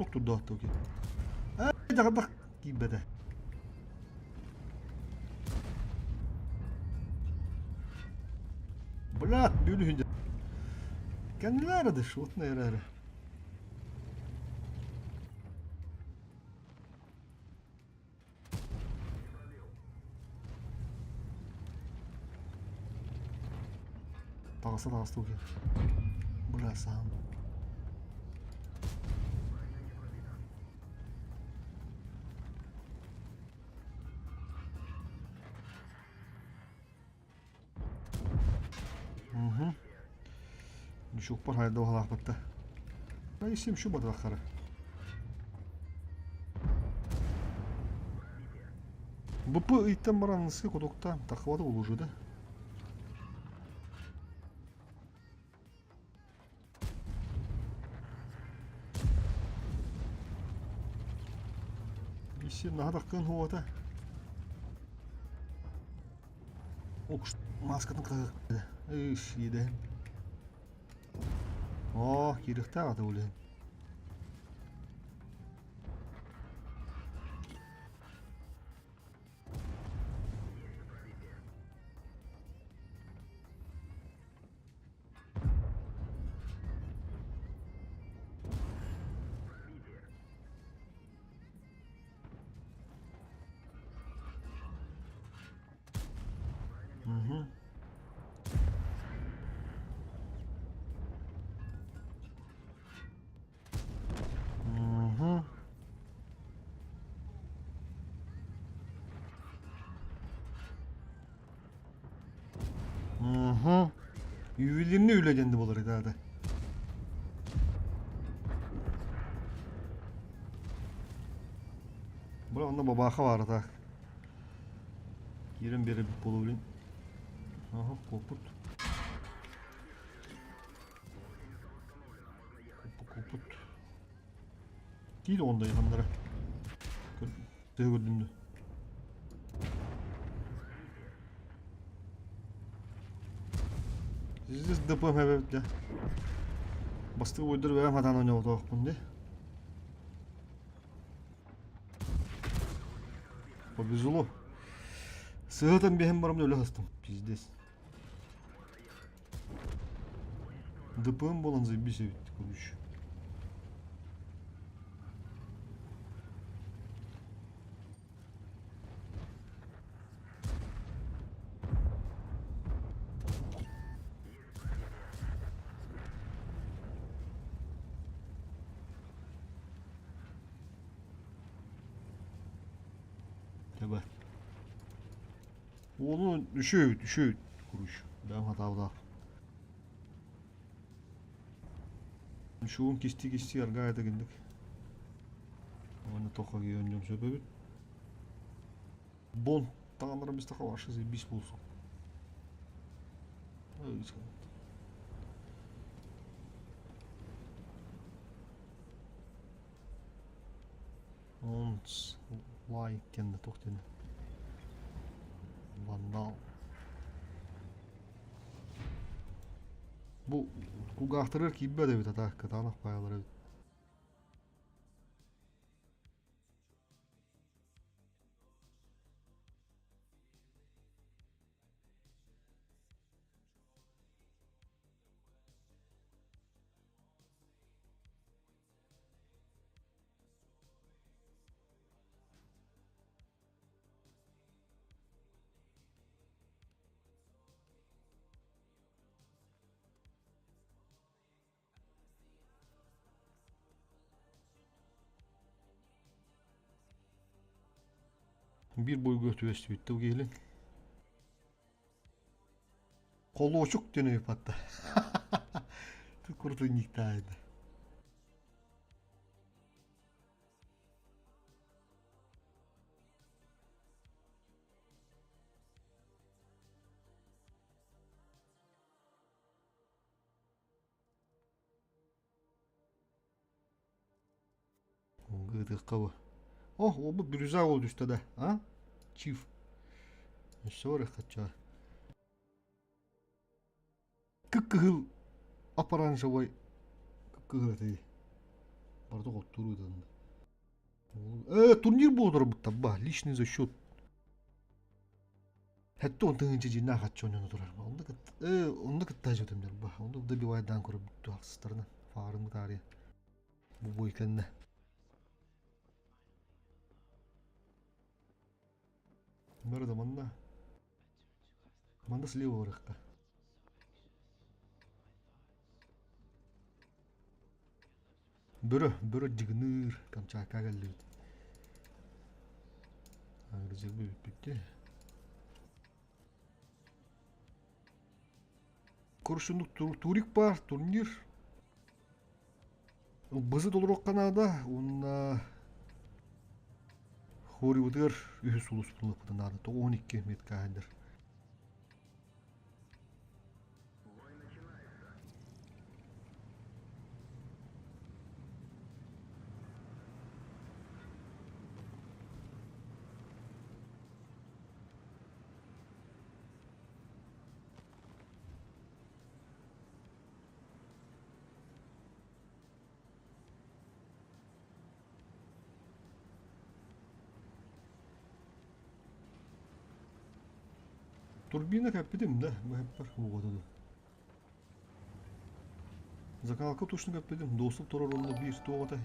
Туох турдаҕа окей. Ээ дьаҕардах киирбэтэ. Блядь, бүлүһүн Кэннилэр да шутна эрэ. Таҕыста таҕыста уже. Бля саам. Угу. Ничего хайда оһалаахпатта. Исим шу батахара. БП ыйтан баран ысы кудукта тахваты улужу да. Исим наһа хуота. Окш маскатын кытык. Иш, иде. О, кириктаах ата улен. Угу. Угу. Угу. Ювелирный үлэ диэн буолар этэ. Бу онно бабааха баар так. Киирэн биэрэбит буолуо Ага, куоппут. Куоппут. Киир онда яханнара. Тыа көрдүм да. Здесь ДПМ эбит да. Бастык уйдур бэйэм хатаан ойноотоохпун ди. Повезло. Сыһытан биһэн барам өлө хастым. Пиздец. ДПМ болан заебись эбит, короче. Таба. Уолу үчүгэй үчүгэй куруш. Бэм хатаабытаах. Шуун кисти-кисти аргаа это гинник. Уонна тоққа киһи сөп эбит. Бон таҥалара бистаха вообще заебись болсун. Онс лайк диэн туох диэн Вандал. Бу кулгаахтарыгар киирбэт эбит ата кытаанах баайалар эбит. Биир буйга түбэстибит да киһилин. Холуочук диэн ыйыппатта. Куртунниктаайда. Гытыкка бу. О, ол бирюза ол түстэ да, а? Чиф. Өссө бар хачча. Кыккыһыл оранжевый кыккыһыл этий. Барыта хоттуур ыытылынна. Э, турнир буола турбуттар ба, личный за счет. Хэтте он тыһыынча дьиҥнээх хаччы оонньоно турар. Онно кытта, э, онно кытта дьотум ба. Онно добивайдаан көрөр туһахсыстарына фаарын бытаарыйа. Бу бой кэннэ. Бары да манна. Манна слева барыахха. Бөрө, бөрө дьыгыныыр, Камчаакка кэллибит. Агрызыгы бүппүттэ. Короче, турик бар, турнир. Бызы толоруохха наада уонна Хорибытыгар үһүс сулуспутун ылыахпытын наада. 92 меткаһындар. Турбина кэппитим да, быһаппар уоҕа Закалка точно кэппитим, доступ турар онно биир туох этэй?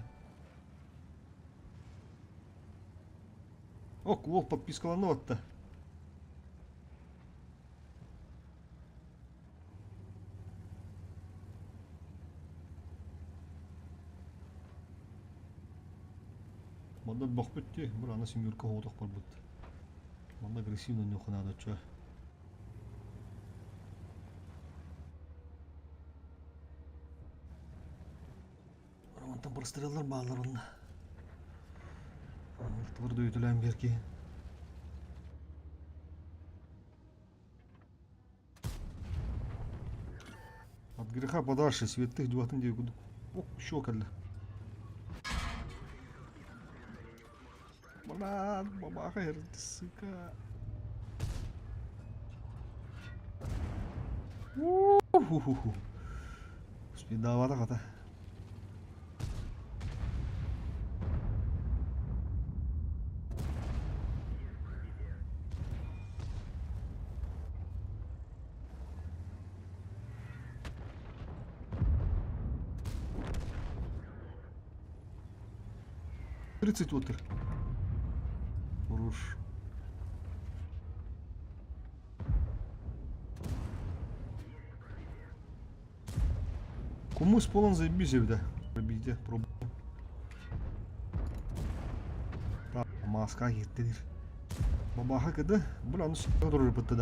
Ок, уол подпискаланна батта. Манна бохпут дии, бу семерка оҕотох барбыт. Манна агрессивно нюха надо чё. Романтан простреллар бааллар онно. Ортолор дөйүтүлээн биэрки. От греха подальше, святых дьуатын диye курдук. Ок, еще кэллэ. Банан, бабаха эрди, сука. У-ху-ху-ху. Спидавата хата. 30 отыр. Хорош. Кумыс полон заебись да. Пробейте, пробуем. Маска киттилер. Бабаха кыды. Бу аны турар бытты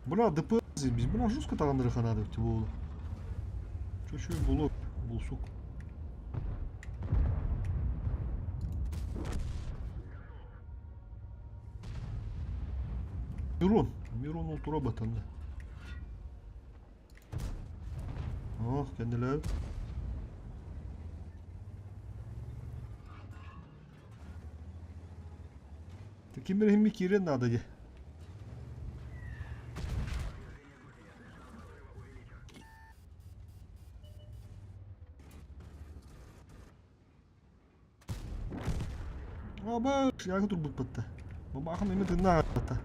Бля, ДП заебись. Бля, жестко тагандырыха надо болу. Чуть-чуть булок, булсук. Мирон. Мирон ол тура батанды. Ох, кэннилэр. Ким эрэ киирэн наада дии. Аба, шляга турбут батта. Бабахам эми тынна батта.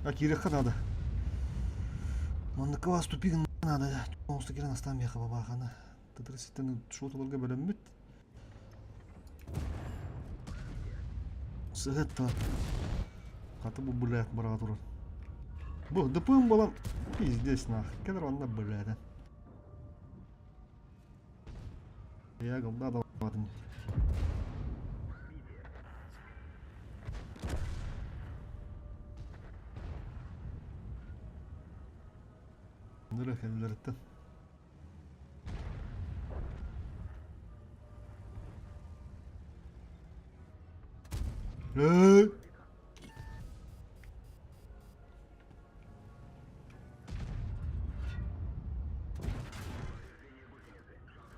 А киириэххэ наада. Манныкка вас тупик надо. Оҥосто киирэн астаан биэхэ бабаханы. Тытрысыттан шотолорго бөлөммүт. Сыһытта. Хата бу блядь бараға турар. Бу ДПМ балам пиздец нах. Кэлэр онно блядь. Я голда даватын. Ныры кэллэриттэн. Эй!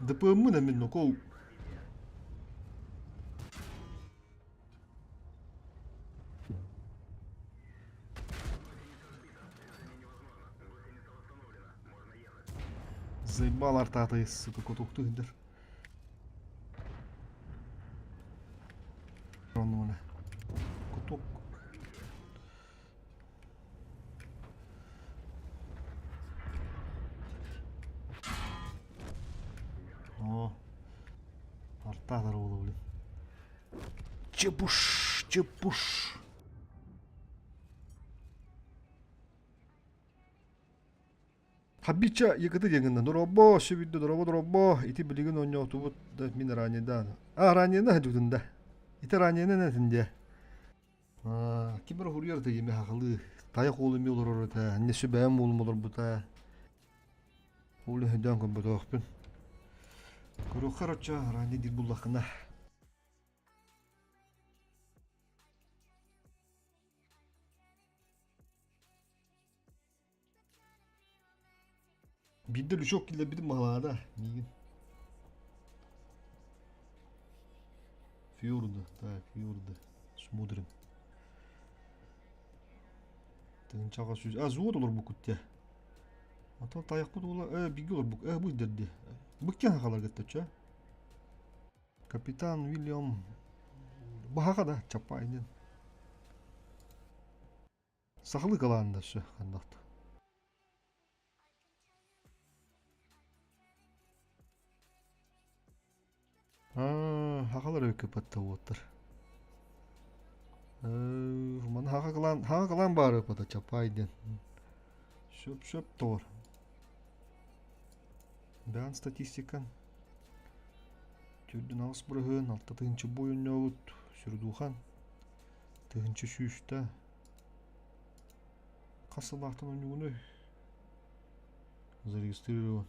ДПМ-мын эмин нокол. артаатайыс сука котукту хиндер. Оннуна. Кутук. О. Артаатар уолу блин. Чепуш, чепуш. Хабича якыты диэҥҥинэн доробо, сөбүддэ доробо доробо, ити билигин оонньоотубут да мин ранедан. А ранена сылдьыбытын да. Ити раненан этин дии. Аа, ким эрэ суруйар этэ диэмэ сахалыы. Тайах уол эмиэ олорор этэ, анне сүбэйэм уолум олорбута. Ол өйдөөн көрбөтөхпүн. Көрүөххэ короче, ранее диир буллаххына. Биирдэ лючок киллэрбитим баһылаада миигин. Фьорды, так, фьорды. Смотрим. Тыынчаҕа сүүс. А, зуот олорбуккут дии. Атын тайахпыт уола, э, бигэ олорбук, э, бу дэрди. Быккен хахалар кытта Капитан Уильям баһаха да Чапайнин. Сахалыы кылаан да өссө ханнахта. Аа, хахалар өккөпөттө уоттар. Маны хаха кылаан, хаха кылаан баар ыппата Чапай диэн. Сөп-сөп тоор. Бээн статистикан. Төрдүн аҕыс бырыһыан, алта тыһыынча буойунньообут Сүрдухан. Тыһыынча сүүстэ Хас сыллаахтан оонньуугунуй? Зарегистрирован.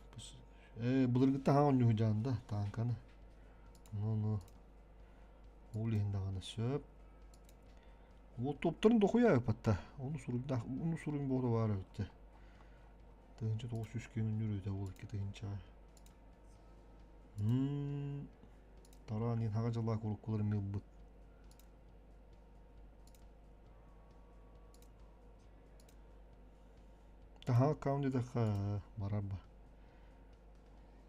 Ээ, былыргыта хаҥа оонньуу сылдьаҕын да, тааҥканы. Ну-ну. Ол иһин даҕаны сөп. Вот топтарын дохуя ыппатта. Ону суруйдаах, ону суруйун буола баар эбит. 1900 киин оонньуур үтэ ол 2 тыһыынча. Тараан иһин хаҕа дьалаах уруккулар эмиэ ылбыт. Таһаа аккаунт диэтэххэ барар ба.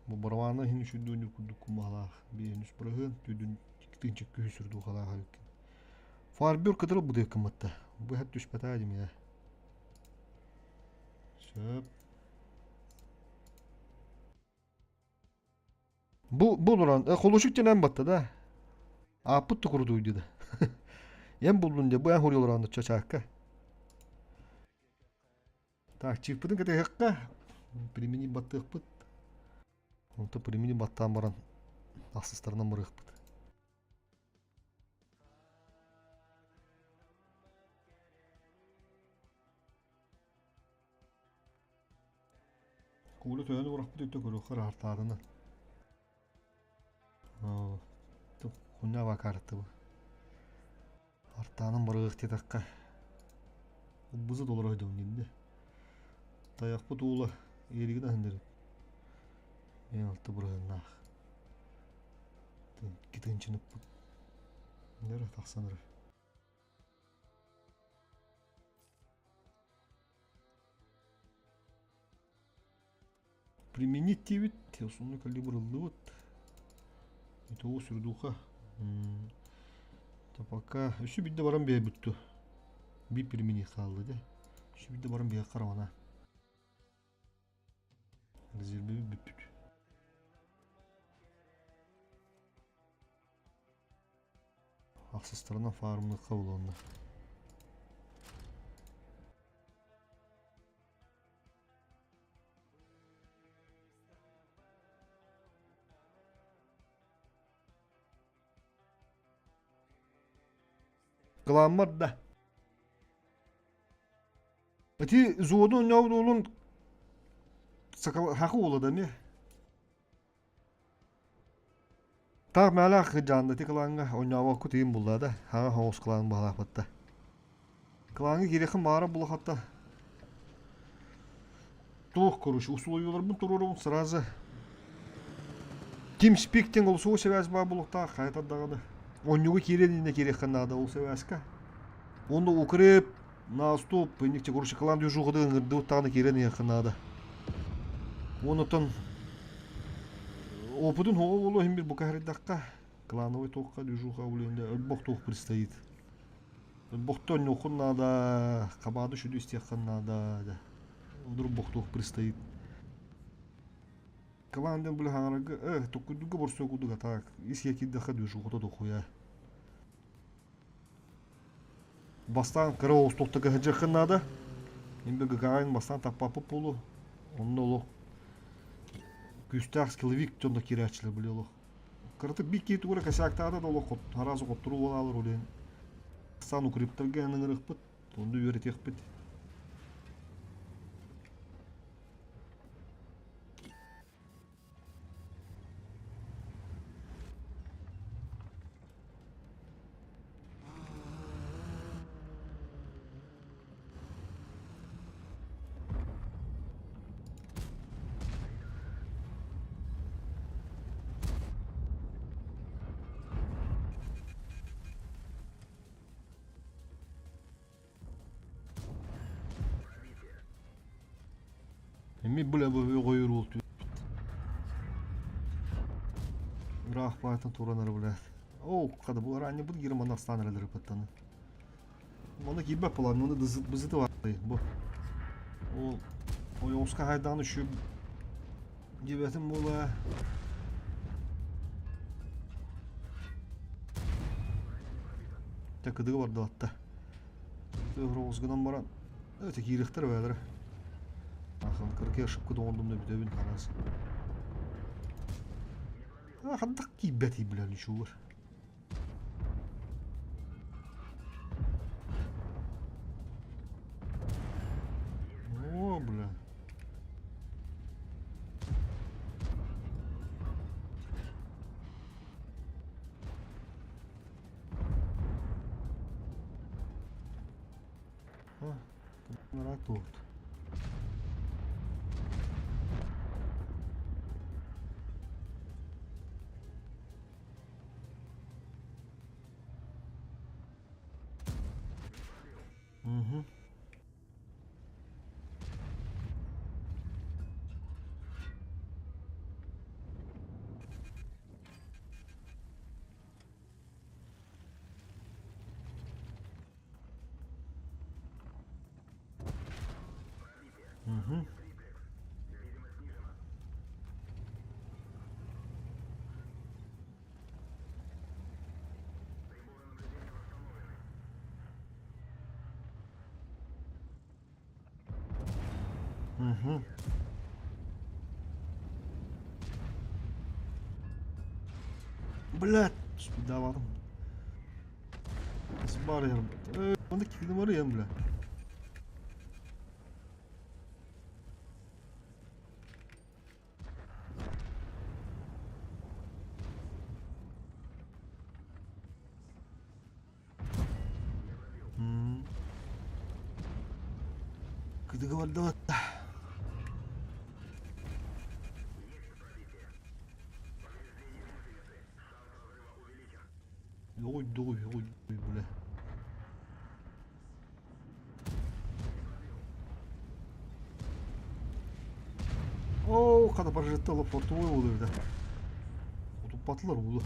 Бу барабаана иһин үчүгдүүнү курдук кумаалаах биэһин үс быраһыан түүдүн тыынча күһү сүрдуухалаах эбиккин. Фарбер кытырыл бытыаккымматта. Бу эһэт түспэтээ димиэ. Сөп. Бу бу олорон холушук тенен батта да. Ааппыт тукурутуйду да. Эн буллун де бу эн хуруй олорон чачаакка. Так, чыыппытын кэтэһиэххэ. Примени баттыахпыт. Онто примени баттаан баран ахсыстарынан барыахпыт. Куула төһөнү бырахпыт өттө көрүөххэ ыраахтааҕына. Хуйня бакаарты бу. Артаанан барыах диэтэххэ бызы толоро сылдьабын диэн Тайахпыт уула иэригин аһыннарып мен алты бырыһыннаах. Китынчыныппыт. Нөрө тахсан эрэр. Применить диэбит, основной калибр ыллыбыт. Итого сүрдуха. Пока өссө биирдэ баран биэрбит ту. Би применить хаалла дэ. Өссө биирдэ баран биһиэхэ харамана. Резервэбит бүппүт. Ахсыстарынан фармныхха булуонна. Кыламмар да. Ити зону оонньообут саха уола да эмиэ. Таах мээлээх кыдьаанда ити кылааҥҥа оонньообокко тыын булла да, хаҥа соҕус кылаан баһылаахпытта. Кылааҥҥа киириэххин баҕарар булахатта туох короче условияларбын туруорабын сразу TeamSpeak диэн голосовой связь баар буолуохтаах хайатар даҕаны оонньууга киириэн иннинэ киириэххин наада ол связька уонна укреп на стоп инник короче кылаан движухатын ыҥырдыбыт даҕаны киирэн иһиэххин наада уонна оттон Опытын хоҕо буолуо иһин бир бука харыйдахха клановый туохха движуха улиэнде өлбөх туох предстоит. Өлбөхтө онньуоххун наада, хабаады сүдү истиэххин наада да. Удур туох предстоит. Клан диэн били хаҥарарга э токкуйдуга борсуо курдук атаак ис киирдэххэ движухата дохуя. Бастаан кыра оҕустуохта кыһыдьыаххын наада. Мин ГГА-ын бастаан таппаппыт буолуо. Онно олох күүстээх скилловик дьонно киирээччилэр били олох. Кыратык биир киһи тугу эрэ косяктаата да олох араас хотторуу буолаалар ол иһин. Бастаан укрептарга ыҥырыахпыт, онно үөрэтиэхпит. Эми бля бу өҕөйөр уол Ыраах баайтан туран эрэ блядь. Оо, хада бу араанньабыт герман ахсаан эрэлэр паттаны. Маны киирбэт буолан, маны бызыты бар бу. Ол ойоҕуска хайдаҕын үчү диэбэтим буола. Тэ кыдыгы бардылатта. Оҕус гынан баран өтө киириэхтэр бээлэрэ. Ахан кыракый ошибка доҕордум да бүтэбин хараас. Хандак киирбэт билэн үчүгэр. О, бля. Тут. Угу. Угу. Угу. Блядь, спидаватым. Бар Онда киһини барыйам, бля. Кыдыгы барда Дугуй, дугуй, дугуй, бля. Оо, хата прожектала фортовой буолуо эбитэ. Утуппатылар уулу.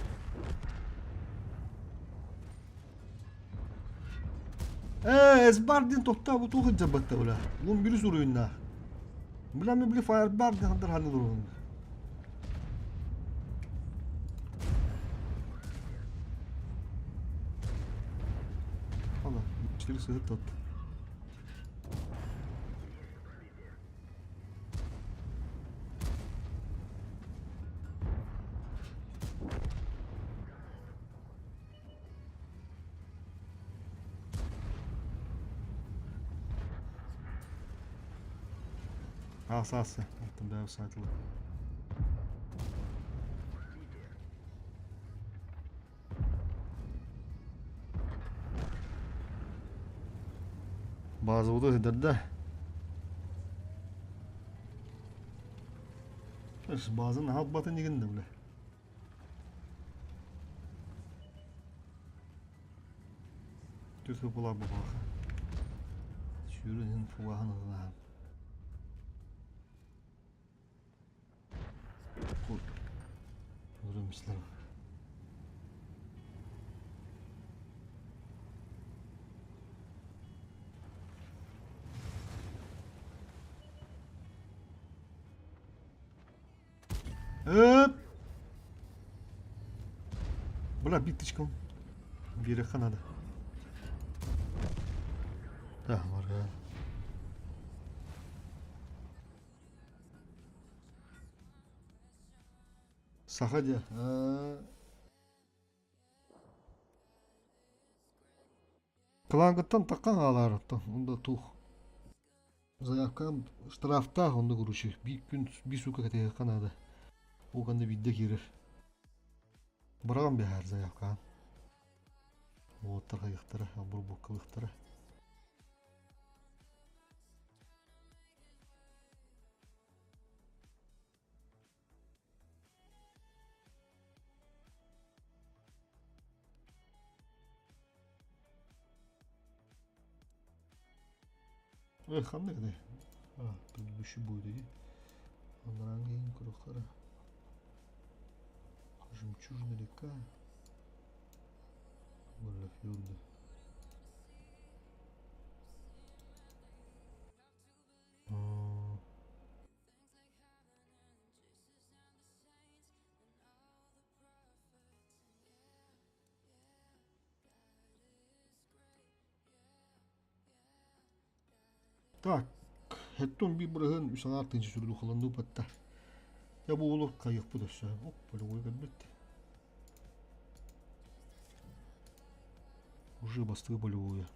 Ээ, Эсбар диэн тохтообут туох илдьэрбэттэ бля. Уон бирис уруйуннаах. Бля, мен били фаербар диэн хандар ханны туруһун. Ала, 4 сыһыт тот. Аас аас Оттон бэйэм сайтылы. Базабыты сыдырда. Базын албатын дегенде бля. Түс була бу Сүүрүн иһин фугаһын ылынаһан. Мислер. Эп! Бля, биточком. Биэрэххэ надо. Да, барга. Саха дьэ. Кылаангыттан таххан хаалаар оттон онда туох заявкам штрафтаах онно короче биир күн биир сука кэтэһиэххэ наада ол кэннэ биирдэ киирэр быраҕан биһээр заявкаҕын уолаттар хайыахтара обработкалыахтара Ой, ханнык этэй? А, предыдущий будет иди. Анарааҥҥа көрүөххэ Жемчужная река. Фьорды. Так, хэттон биир быраһыан үс аҥаар тыынча сүрдухаланыы батта. Я бу олор кайыахпыт өссө. Оп, полевой кэлбит. Уже бастыы полевое.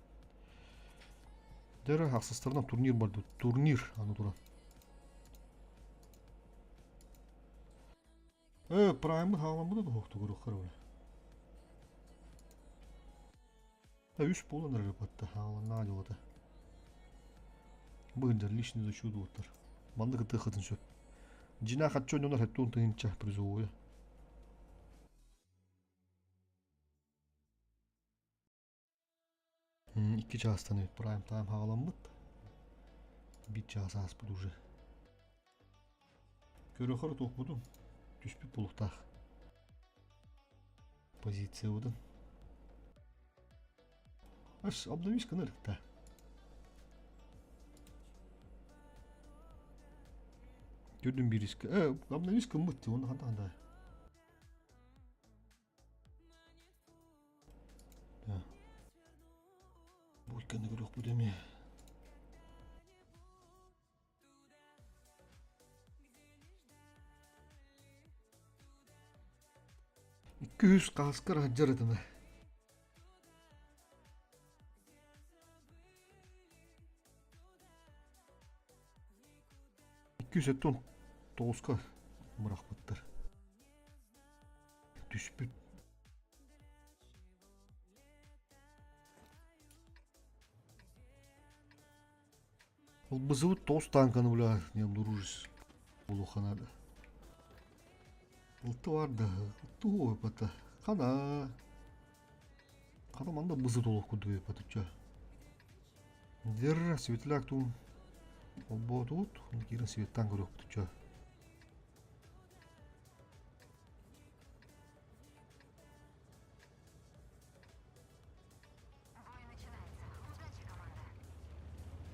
Дәрі ахсыстарынан турнир барды. Турнир аны туран. Э, праймы хааланбыта да хоохту көрүөххэ эрэ. Үс буолан эрэр батта хааланнаа дьылата. Быһындар личный зачет уоттар. Маннык ытыаххытын сөп. Дьинэ хаччы ойнонор хэттуон тыһынча призовое. Икки чаастан эбит прайм тайм хаҕаламмыт. Биир чаас ааспыт уже. Көрөхөр туохпутун түспүт булуктаах. Позициябытын. Ас обновись гынар да. Көрдүм биирискэ. Э, обновись гыммыт дии, онно хантан да. Бу иккини көрүөхпүт эмиэ. Икки-үс хааскар сылдьар этим. 279-ка бырахпыттар. Түспүт. Ылбызыбыт тоҕус тааҥканы бля не обнаружишь улахана Ылты бар да тугу ойпата хана хана манна бызы толук курдук ойпатыча Дер светляк тун холботут кирин светтан көрөктүчө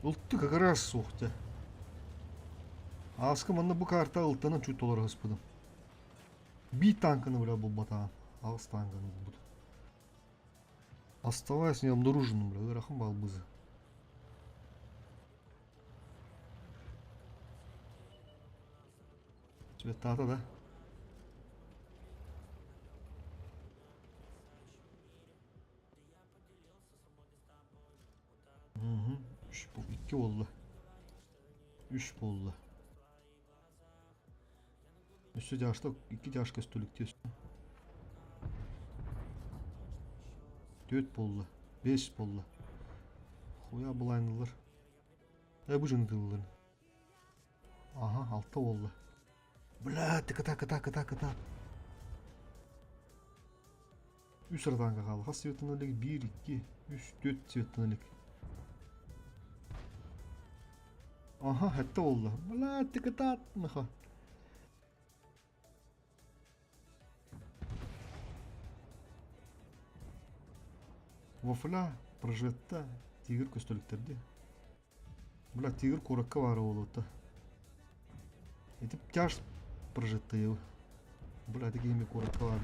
Ылты как раз суох дьэ. Ааска манна бу карта ылтанан чуть толоро сыспытым. Биир танканы бля булбатаҕым. Аҕыс танканы булбут. Оставаясь необнаруженным, бля, ыарахан баалбызы. Цветата, да? Үс икки буолла. Үс буолла. Өссө дьаашта икки дьаашка өстөлүктүү Түөрт буолла. Бес буолла. Хуя былайнылар. Э бу жынтыллар. Аха, алта буолла. Бля, ты кыта кыта кыта кыта. Үс ырытаанга хаалла. Хас цветтан илик? Биир, икки, үс, түөрт цветтан илик. Аха, сэттэ буолла. Бля, ты кытаат, наха. Вафля, прожетта, тигр көстөлүктэрди. Бля, тигр куоракка баара буолуота. Ити тяж прожетта его. Бля, ити киһи куоракка баар.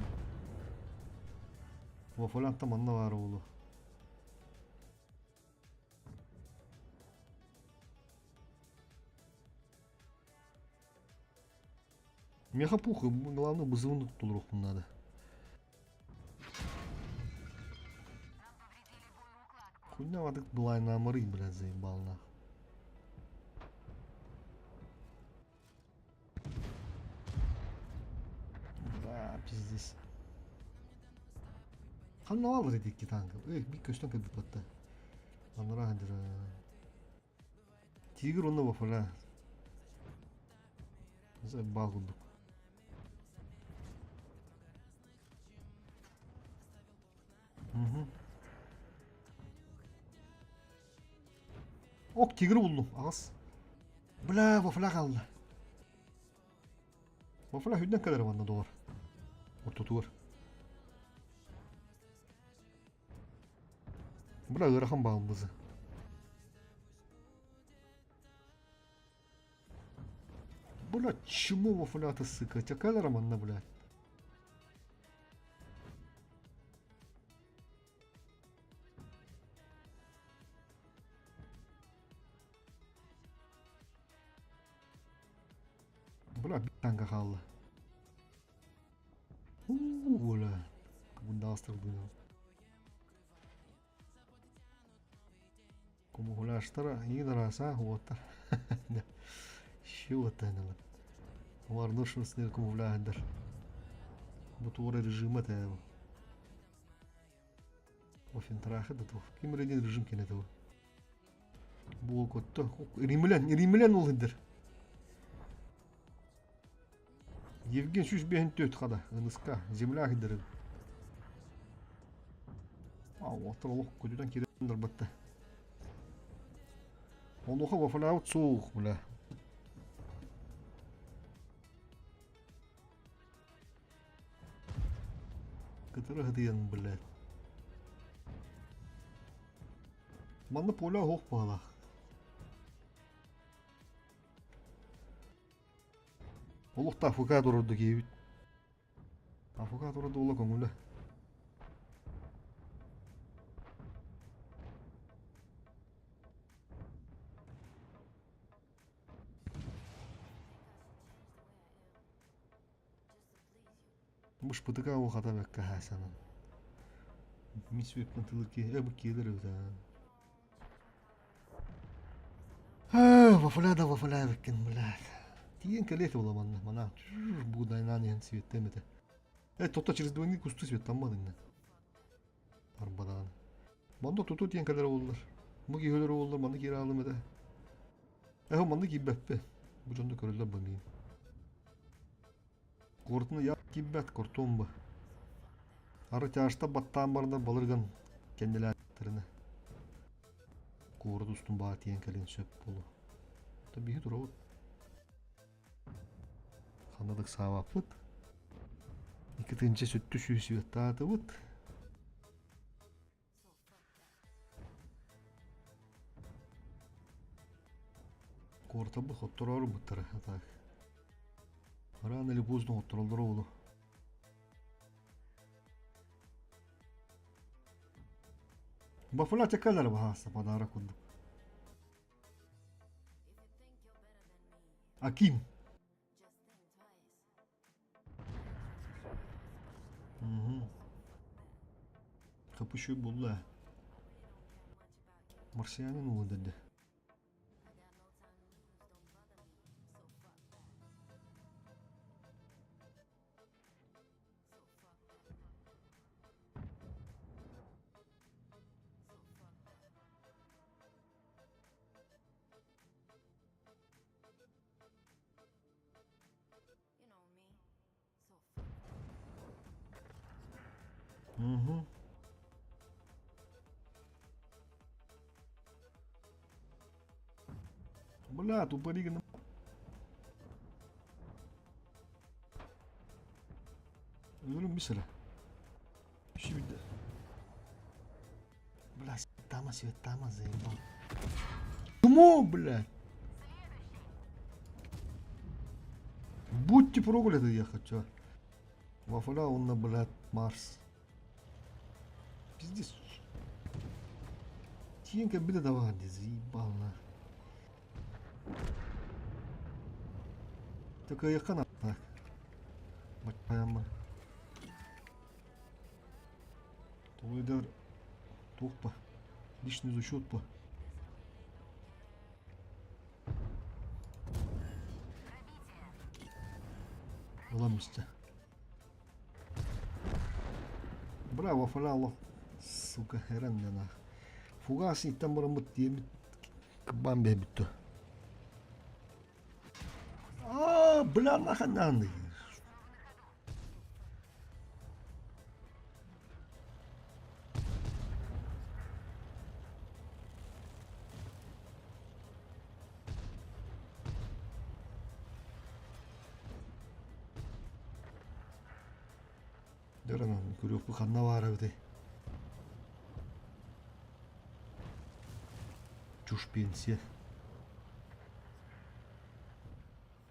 Вафля антан манна баара буолуо. Меха пуха, главное вызывын толоруохпун наада. Хуйня вадык была на моры, блядь, заебал нах. Да, пиздец. Ханна алыр ити танка. Эх, бик көстөн кэлбит батта. Анара хандыр. Тигр онно бафала. Бал курдук. Ок, тигр буллум. Аҕыс. Бля, вафля хаалла. Вафля хүннэн кэлэр манна доҕор. Ортотугар. Бля, ыарахан баалбызы. Бля, чему вафля-то, сука? Чакалера манна, блядь. Бля, танка хаалла. Уу, бля. Кыбындаастырдыҥ. Кумуһулаштара иин арааса уоттар. Щи уоттаһыналар. Олар нушунснер кумуһулааһындар. Бу туора режима тээ бу. Офинтрахы да туох. Ким эрэ режим кэнэ туох. Бу котто. Римлян, римлян ол индер. Евген 154 хада, ыныска, земля хидерин. А, отыр олох көтүтэн кирен дарбатта. Онуха вафалаут суох, бля. Кытыры хытыйан, блядь. Манна поля оһох баалаах. Олохта АФК турорду киһибит. АФК турорду ола көҥүлэ. Бушпытыка ол хата бэккэ хаасанан. Мин сүөппүн тылыр киһи э бу киэлэр эбит аа. Вафля да вафля эбиккин, блядь. Тиийэн кэлиэ этэ була манна, мана буудайнаан иһэн светтээм этэ. Э, тото через двойник кусту светтаммат иннэ. Арбадаан. Манна туту тиийэн кэлэр буоллар. Бу киһи өлөр буоллар, манна киирэ аалым этэ. Э, манна киирбэппин. Бу дьонно көрөллөр бу миин. Куортуна я киирбэт, кортуом бу. Ары тяжта баттаан барандар балырган кэннилээттэринэ. Куорат устун баа тиийэн кэлин сөп буолуо. Та биһи турабыт. Ханна саабаппыт. Икки тыһыынча сүттү сүүс үөттаатыбыт. Куортабы хоттороору буттара атаак. Рано или поздно хоттороллоро буолуо. Бафула текалар баһааса подарок курдук. Аким. Угу. Хапыщу булла. Марсианин ула деді. Угу. Бля, тупориган. Өлүм бисера. Шибидде. Светтама, Светтама, заебал. Чмо, блядь? Будьте прокляты, я хочу. Вафля, он на, блядь, Марс. Пиздец. Тиенька беда давай, заебал на. Такая хана. Баччаама. Толуйдар туох па? Личный зачет па? Ылам истэ. Браво, фалало. Сука, эрэннэ нах. Фугас иттэн бараммыт диэмит кыбаан биэрбит дуо? Аа, бля, нахуй надо. Дөрөнөн көрүөхпүт ханна баара эбитэй? Чушь пенсия.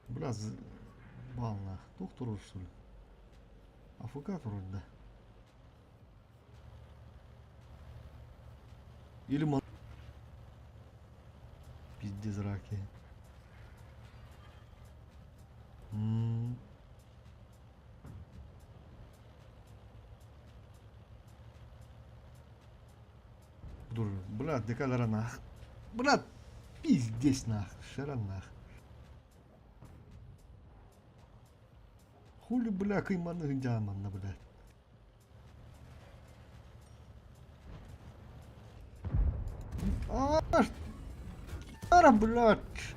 Бля, баллаах. Туох туруорсун? АФК туруорда. Или Пиздец раки. М. Дур, брат, декалара нах. Брат, пиздец нах, шара нах. Хули, бля, кыйманы дьааманна, блядь. А, ара, блядь.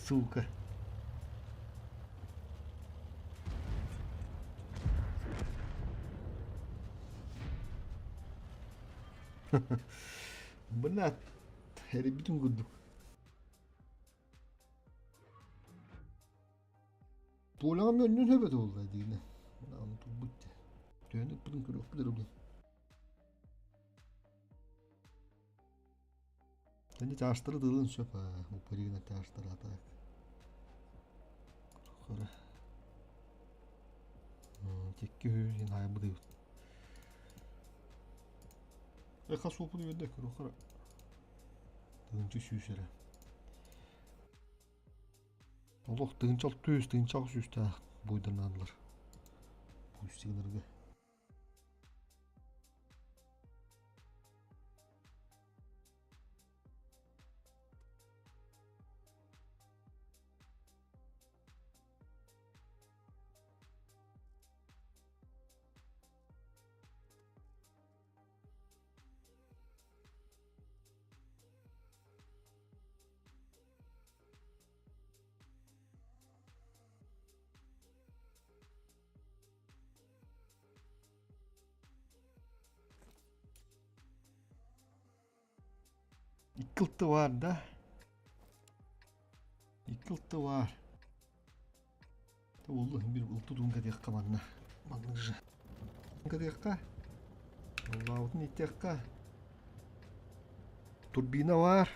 Сука. Блядь, эрийбитин курдук. Туолаҕа мөннүн сөп этэ буолла диинэ. Аны турбут дии. Төһөнү ыппытын көрүөхпүт эрэ булан. Кэнни чаастары тыылын сөп аа, упырина чаастара так. Хара. Тикки үһүн айбыт эбит. Эхо суопун үөрдэ көрүөххэ тыһыынча сүүс эрэ. Олох тыһыынча алта үс, тыһыынча аҕыс сүүстээх буйданааллар. Пустигларга. Икки ылты баар да? Икки ылты баар. Буоллун биир ылты туун кэтиэххэ манна. Маннык же. Кэтиэххэ. Аллаабытын иттиэххэ. Турбина баар.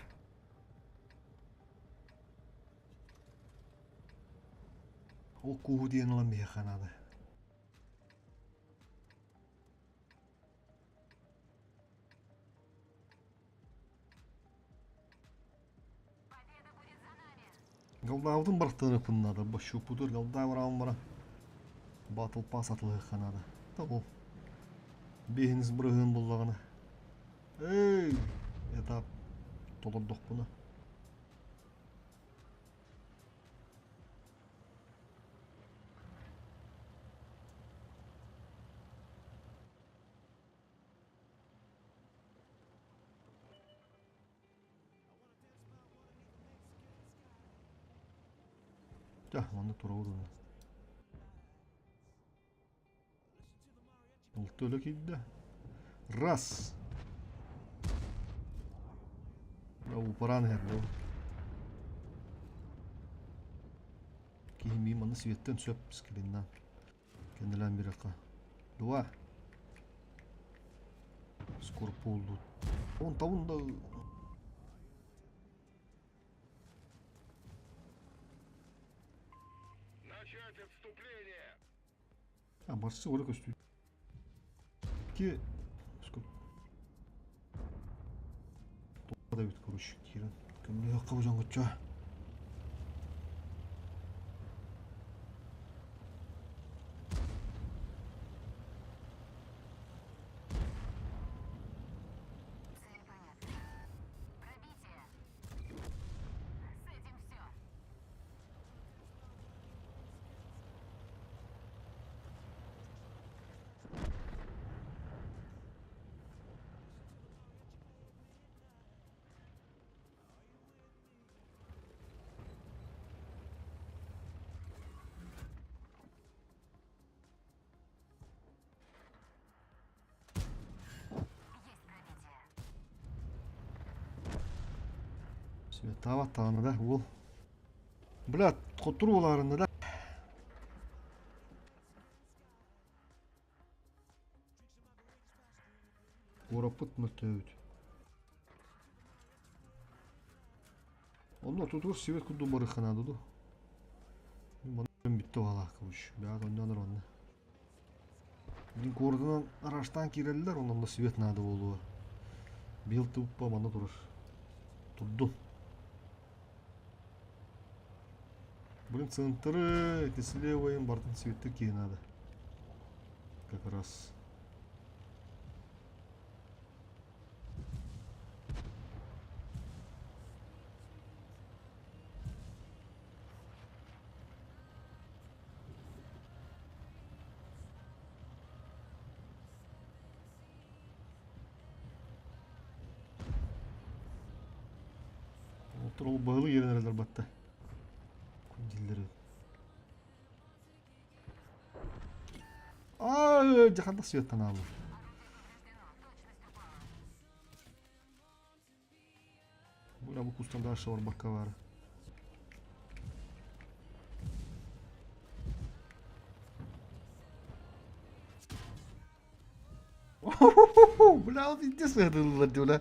Ол кууһу диэн ылан биһиэхэ наада. Голдаабытын барахтаныахпын наада. Бощуппутугар голдаа бараан баран Battle Pass атылыахха наада. Ол биэһинис бырыһыан буллаҕына эй этап толордохпуна Дьэ, манна турабыт уонна. Алта өлө киирдэ. Раз. Упаран иһэр да. Киһи миин манна светтэн сөп скриннан. Кэннилээн бирэххэ. Два. Скорпуллуут. Онтабын да Начать отступление! А барсы ора көстүү. Ки скоп. Да бит короче кирен. Көмлө хакка жангыча. Цель понятна. Пробитие. С этим все. Есть пробитие. Светава тааны да уол. Бля, хотур буолаарына да. Куораппыт мөлтөөбүт. Онно ортотугар свет курдук барыахха наада дуу. Манна бүттэ баҕалаах короче. Бэҕэт онньоон онно. Мин куоратынан араастаан киирэллэр, онно свет наада буолуо. Быйыл туппа манна турар. Турдун. Блин, центры, эти слева им бартын светтер киһи наада. Как раз. Ол баһылык иэрэн эрэллэр батта. Күндиллэр. Аа, дьаханда светтан аалар. Бля, бу кустан дальше барбакка баар. Бля, ол везде сыһытыллар дии, бля.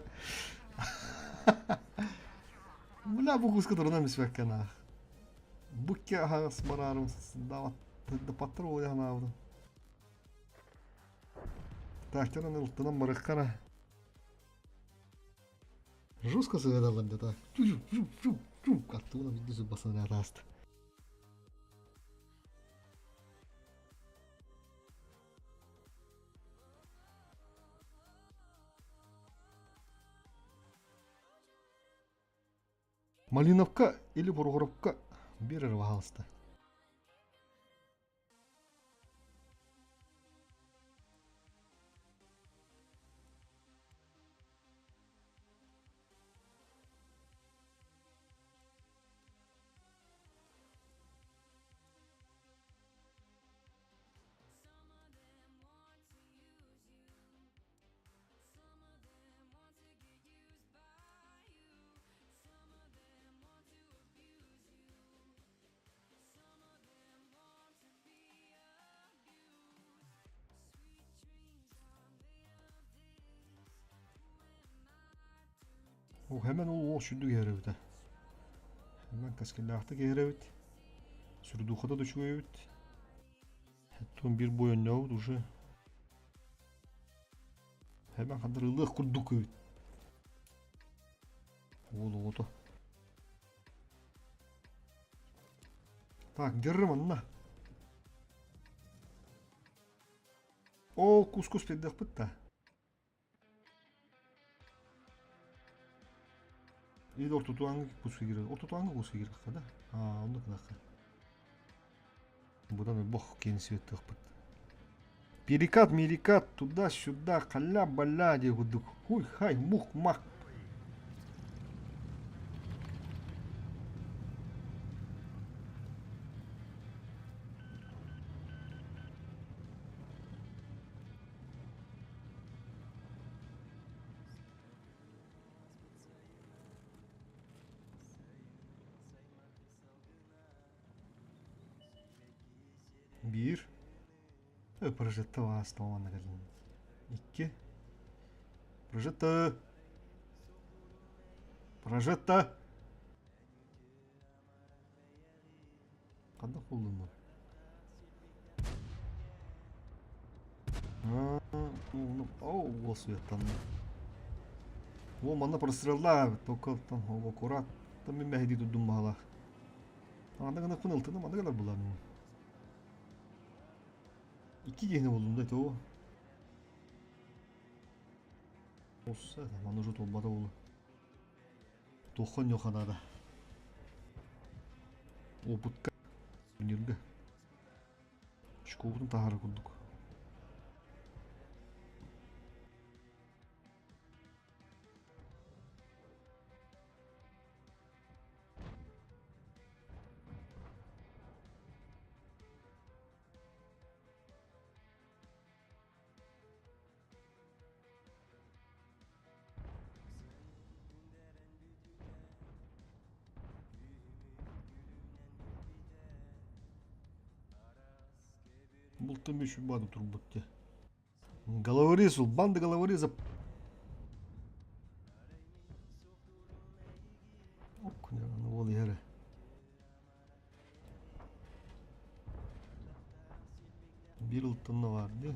Бля, бу куска турунан биспэккэ наах. Бу икки аһаҕас бараарым паттар уолуйа санаабытым. Так, ылтынан барыахха эрэ. Жестко сыһыараллар дьэ так. Аттыбына биирдэ сырбасынан ааста. Малиновка или Прохоровка биэр эрэ баһаалыста. О, hemen ол сүрдүк иһэр эбит. Hemen каскеллаахтык иһэр эбит. Сүрдухата да үчүгэй эбит. Оттон биир бой оонньообут уже. Hemen хандырылыах курдук эбит. Уол оҕото. Так, держи манна. Ол кус-кус пердехпит да. Или ортотуаҥҥа куска киирэр. Ортотуаҥҥа куска киирэххэ да. Аа, оннук гынахха. Будан бох киэн светтыахпыт. Перекат, мерикат, туда-сюда, халя-баля диye курдук. Хуй, хай, мух, мах. Биир. Прожекта ааста уонна кэлин. Икки. Прожетта! Прожетта! Ханна булдум? О, уол суеттанна. О, манна прострелла, только там аккурат. Там мен мәһиди турдум баһалаах. Анда гына кун ылтыным, анда гына булам. Икки киһини булдум да то. Осса, маны уже толбата болу. Тохон йоханада. Опытка. Өнерге. Школдун тахара курдук. Бултым еще баду турбутте. Головорез, банда головореза. Ол иһэрэ. Биир ылтынна бар дии.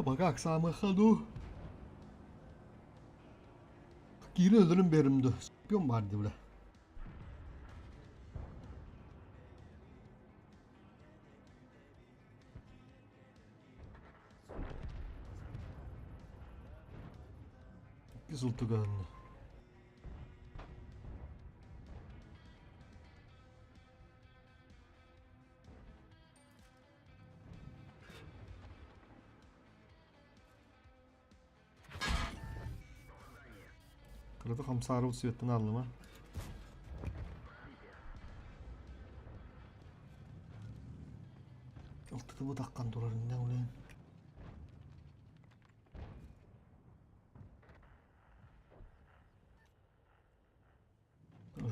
Пока самый ходу. Киирэн өлөрөн биэрим дуо? Шпион баар дии бля. Икки сыл түгэннэ. Кырата хамсаарыбыт светтэн ааллым а. Ылтытыбыт аххан турар иннэ улээн.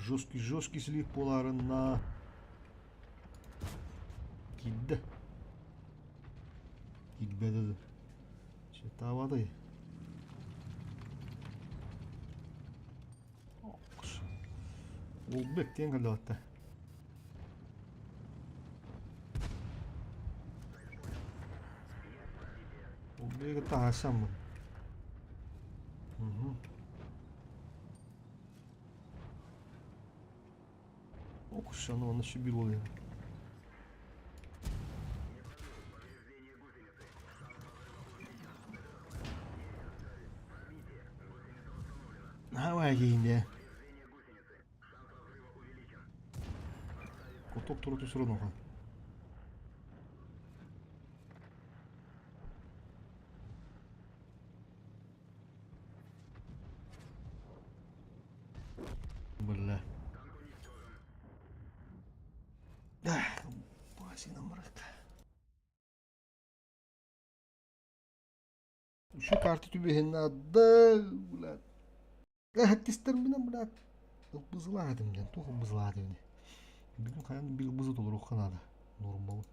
Жесткий жесткий слив буолаарынна киирдэ. Киирбэтэ да. Чытаабатай. Уолбек диэн кэллэҕиттэ. Уолбегы таһаарсаммын. Угу. Окушаны оны шибил болуyor. Давай киинде. Котоп тура түсірін оған. Бля. Басина мрак. Şu карты түбэһин бля. Хэттистер минем, бля. Ылбызылаадым ден, тух ылбызылаадым. Бүгүн хайан бир ылбызы толоруохха наада. Нормал.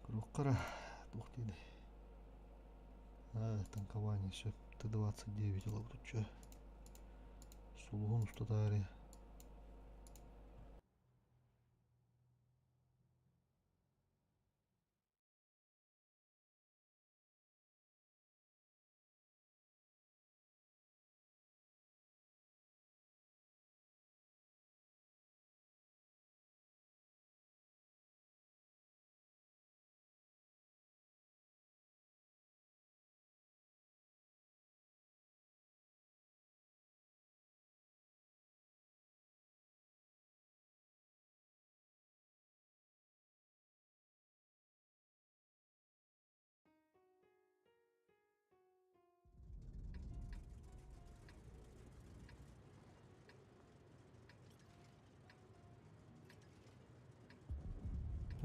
Көрүөххэ туох диэни. А, танкование, все. Т-29 ылабыт чё. Сулуһун устатаари.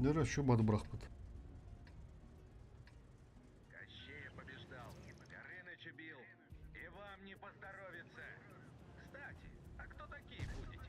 Нөрө şu бады бырахпыт. Кощея побеждал, Горыныча бил, и вам не поздоровится. Кстати, а кто такие будете?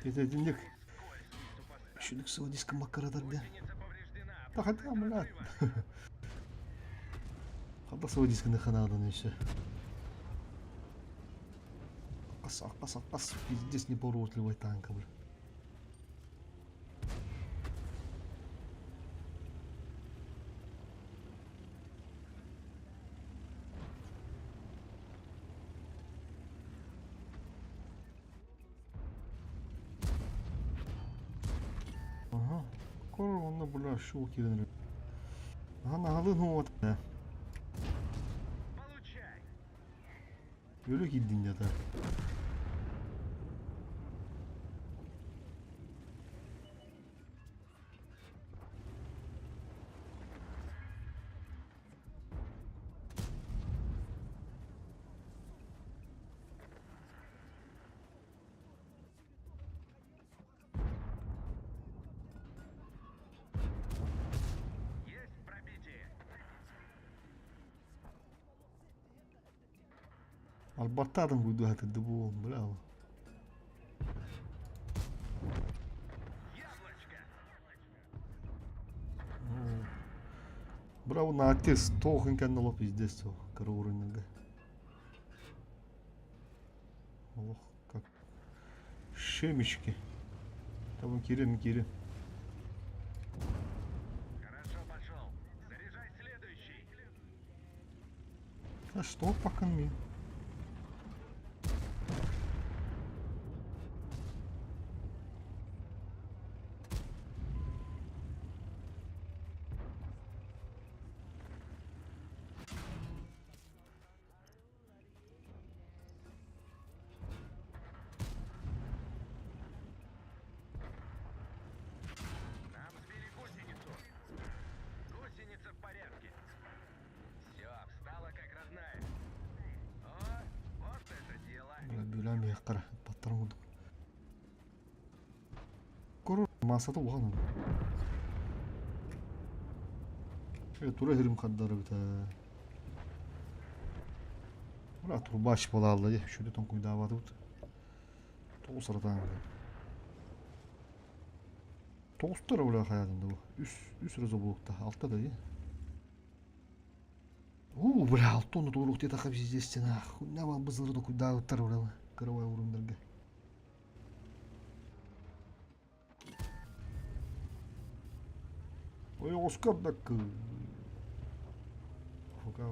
Итинник Шүлүк сыл диск маккарадарда. Тахата мына. Хата сыл дискini ханадан еще. Акас, акас, акас, пиздец неповоротливый танк, бля. Аха, корор онно бля шоу киирэн Аха, наһалын вот. Өлө киирдин дята. Албаттаатын куйду хатырды бу бля. Браво на отец тохын кэннэ пиздец кыра уруйнага. Ох, как шемечки. Там кирим, кирим. Хорошо пошел. Заряжай следующий. А что пока ми? Нам сбили гусеницу. Гусеница в порядке. Все, встала как родная. О, вот это дело. Бля, бүләм яққара, баттарым курдук. Корор массата улахан. Э, тура хирим хаддары бит. Бля, турбач болалды. Шүлі тон куйдабады бут. Тоғыз саратан. Тоғызтар бля хаятында бу. Үс, үс разы болукта. Алта да, У, бля, алтону турук деді қап пиздец нахуй. Хуйня бызылырды куйдабыттар бля. Кырабай урундарга. Ой, Оскар да Фука.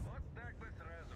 Вот так бы сразу.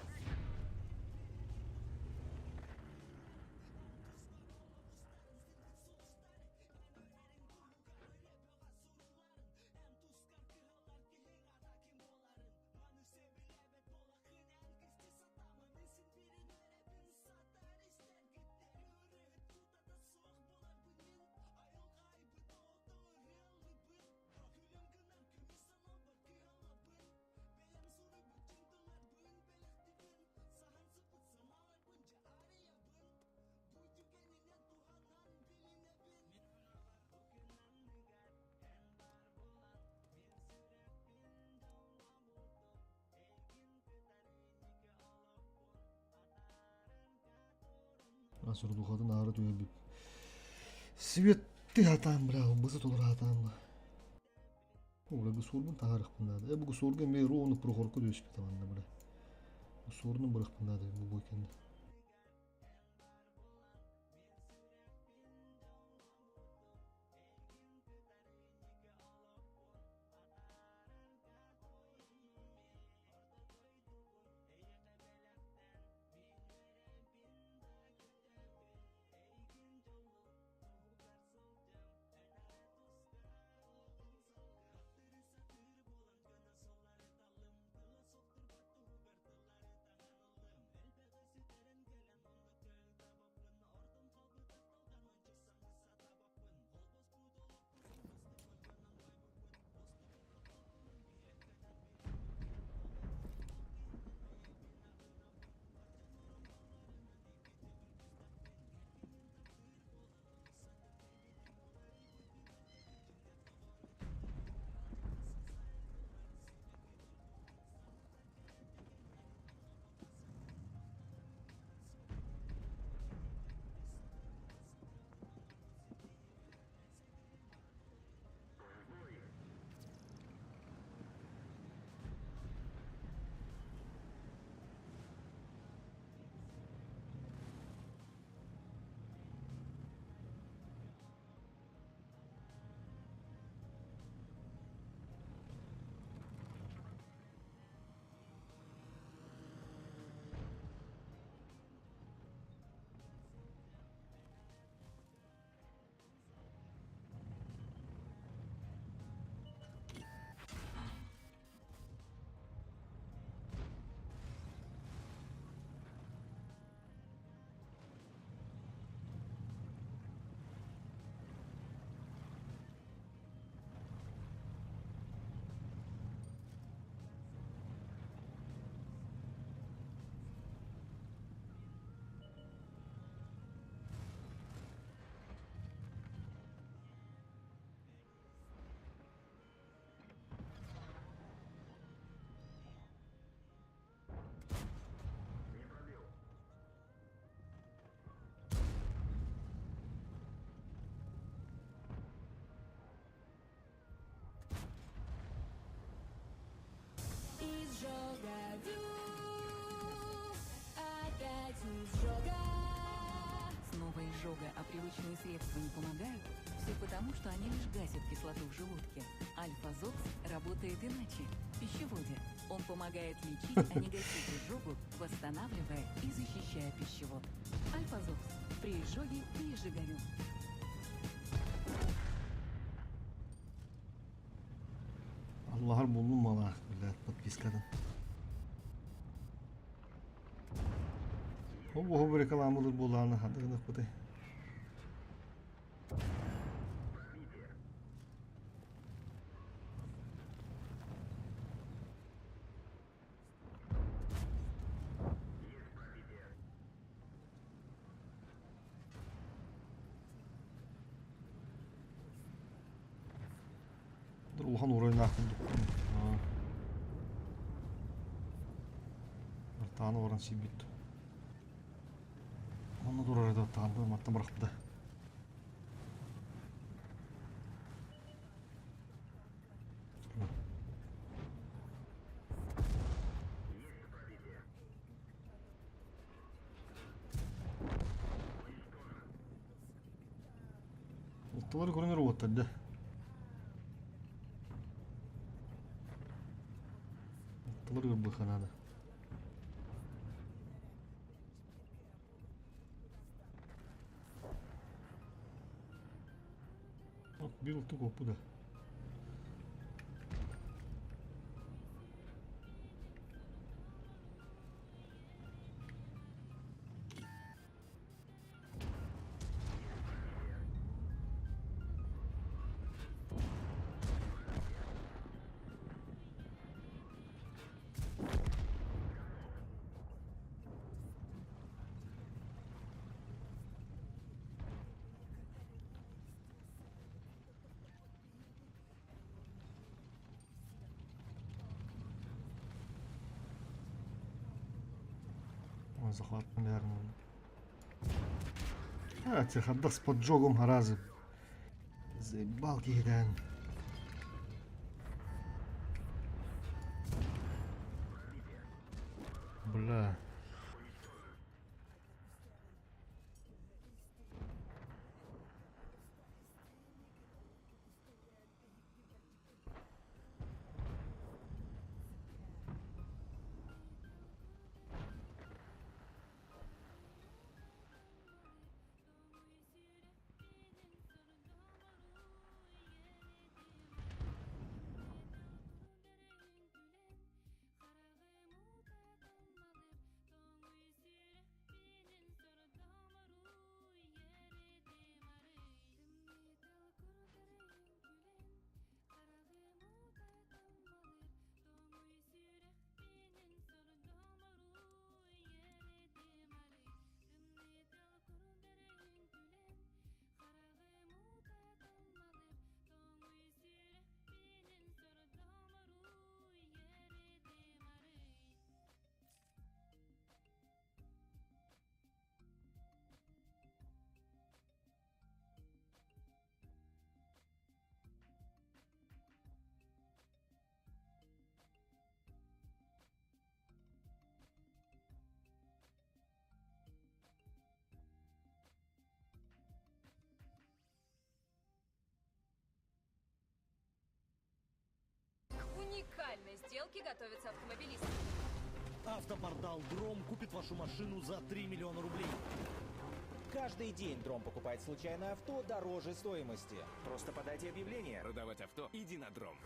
Асурдухатын аара түһэрбит. Светти хатаан бля, бысы толор хатаан. Бля, гусурбун таарыкпын надо. Э, бу гусурга ме ровно прохорку дөшпүт аманда бля. Суорунан бырахпын наада бу бой кэннэ. Изжога Опять изжога. Снова изжога, а привычные средства не помогают? Все потому, что они лишь гасят кислоту в желудке. Альфа-Зокс работает иначе. В пищеводе. Он помогает лечить, а не гасить изжогу, восстанавливая и защищая пищевод. Альфа-Зокс. При изжоге и изжиговю. Аллаһар буллум малаах, блядь, подпискатын. Хобу-хобу рекламалыыр буоллаҕына ханнык гыныахпытый? Улахан уруйнаах курдук. Артааны баран сиибит. Онно турар этэ аттаҕан маттан бырахпыта. Оттолор көрүнэр уоттар да. Оттолор көрбөххө наада. Вот биир ултук оппу да. Захват, наверное. А, це хардах с поджогом гаразы. Заебал киһитэн. Бля. Бля. К уникальной сделке готовятся автомобилисты. Автопортал Дром купит вашу машину за 3 миллиона рублей. Каждый день Дром покупает случайное авто дороже стоимости. Просто подайте объявление. Продавать авто? Иди на Дром.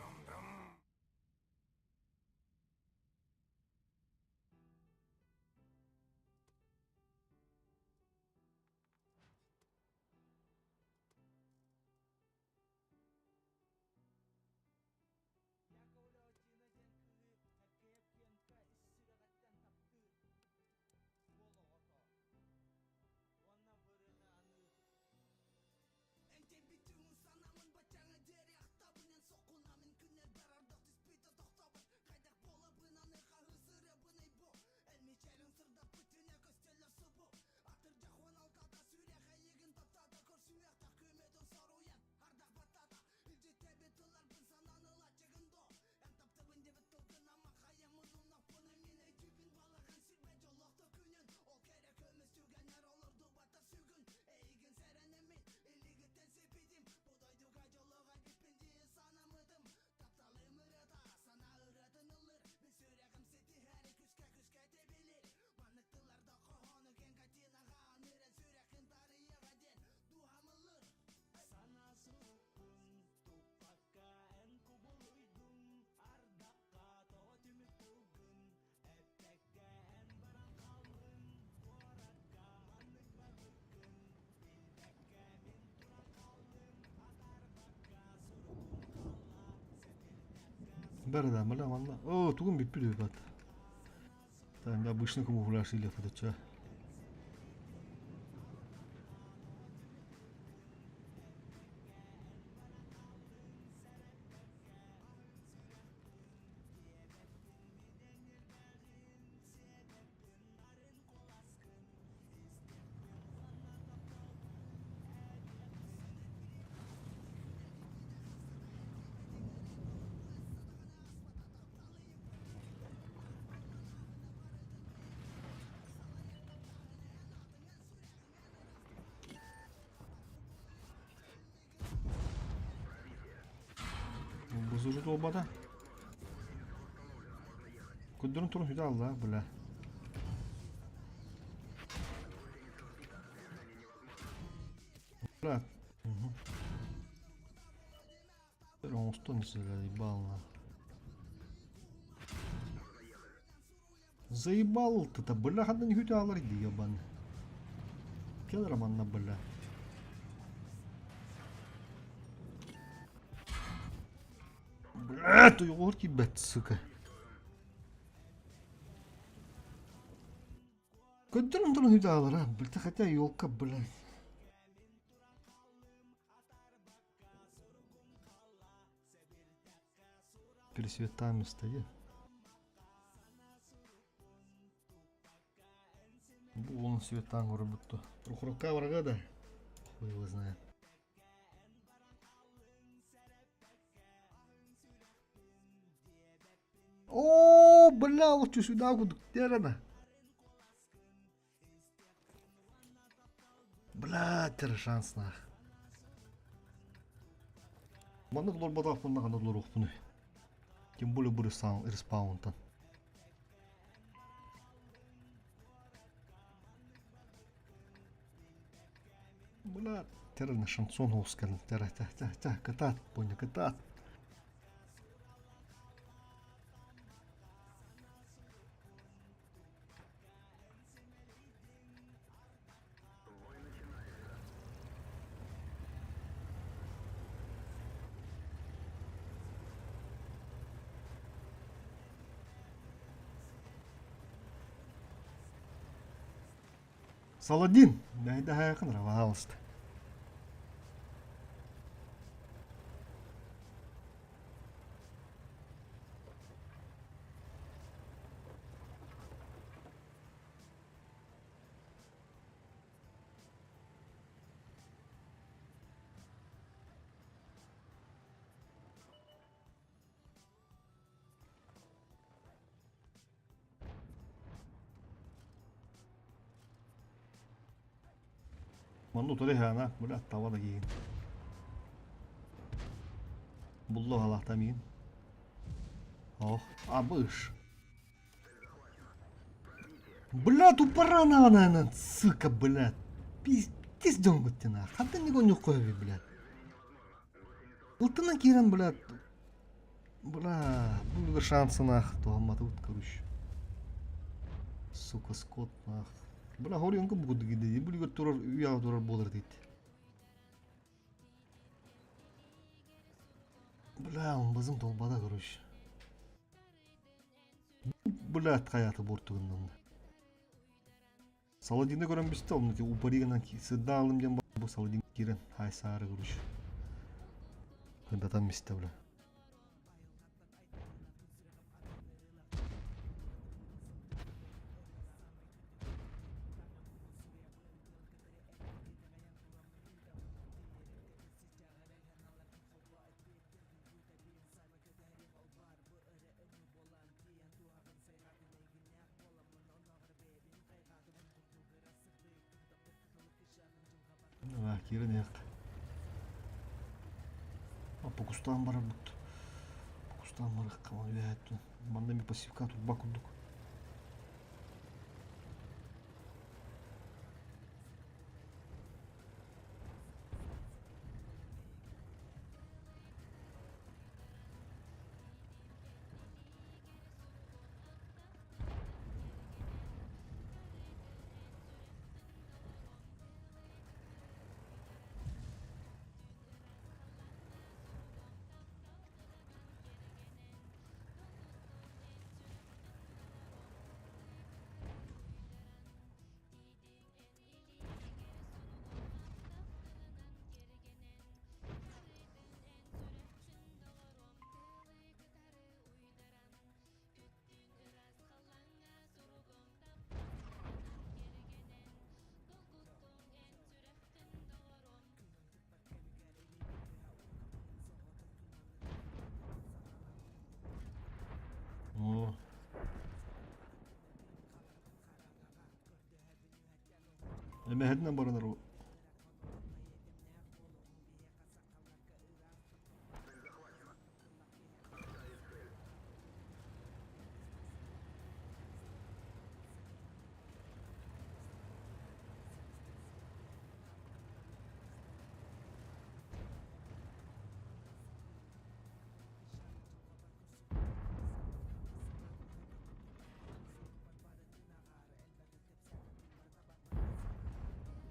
Бәрдә, бля, манна. О, тугун бүппүт ребят. Так, обычный камуфляж или фоточа. Бузуру долбада. Кудурун турун хүдэ алла, бля. Бля. Оҥостон заебал на. Заебал ты-то, бля, ханна не хүтэ алар иди, ебаный. Кел романна, бля. Бля, туйгур кибет, сука. Көддөрөн туран хүтэ алар, а, бля, хотя елка, блядь. Пересветами стоит. Бу он светан будто. Рука врага да? Хуй его знает. О, бля, вот сюда куда? Бля, тэр шанс нах. Маннык олорботохпун ханна олоруохпунуй. Тем более бу респаунтан. Бля, тэр на шансон хоос кэлэн. Тэр тэ тэ тэ кытаат, поня кытаат. Саладин, найда хайхын пожалуйста. Манну туреха бля тавада киин. Булло халахта миин. Ох, абыш. Бля, тупорана она, сука, бля. Пиздец дьонгуттина. Хантан не гоню кови, бля. Ылтына кирен, бля. Бля, бұл шансы нах, туамматы короче. Сука, скот нах. Бля, хорионка бугуду гиде. Бұл турар, уя турар болар дейт. Бля, он базым толбада, короче. Бля, хаята бортугундан. Саладинді көрөн бісті, оны упаригынан сыдда алым ден бу Саладин кирен хай сары, короче. Хындатан бісті, бля. Кирен яқ. Покустан бар бут. Покустан бар каман үйәттү. Манда ми пассивка тут бакундук. О. Эме баранар.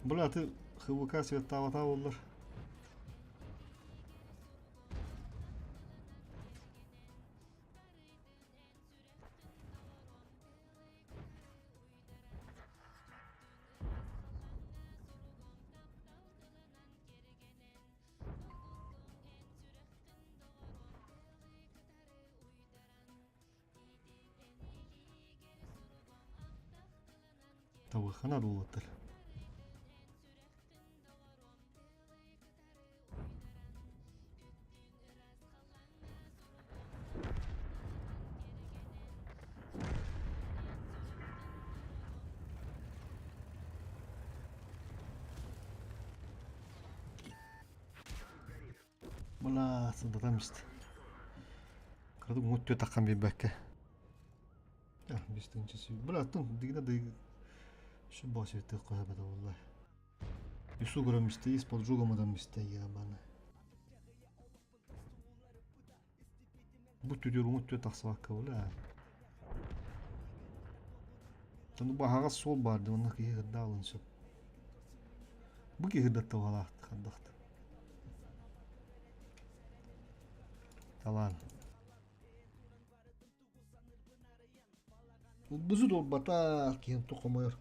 Бля, ты ХВК светтавата боллар. Табыхана болаттар. Бля, сылдатам истэ. Кырдык мут таххан биэрбэккэ. Бистин часы. Бля, аттын дигина да şu bahsettiği koyamadı vallahi. Yusuf görmüştü, поджогом истэ ебаный. Бу түдүр уҥут түө тахсыбакка бля. Тон бу аһаҕас суол баар дии, онно киһи кырдаалын сөп. Бу киһи кырдатта баҕалаахтык хардахта. Талаан. Бузу туолбатах киһи хомойор.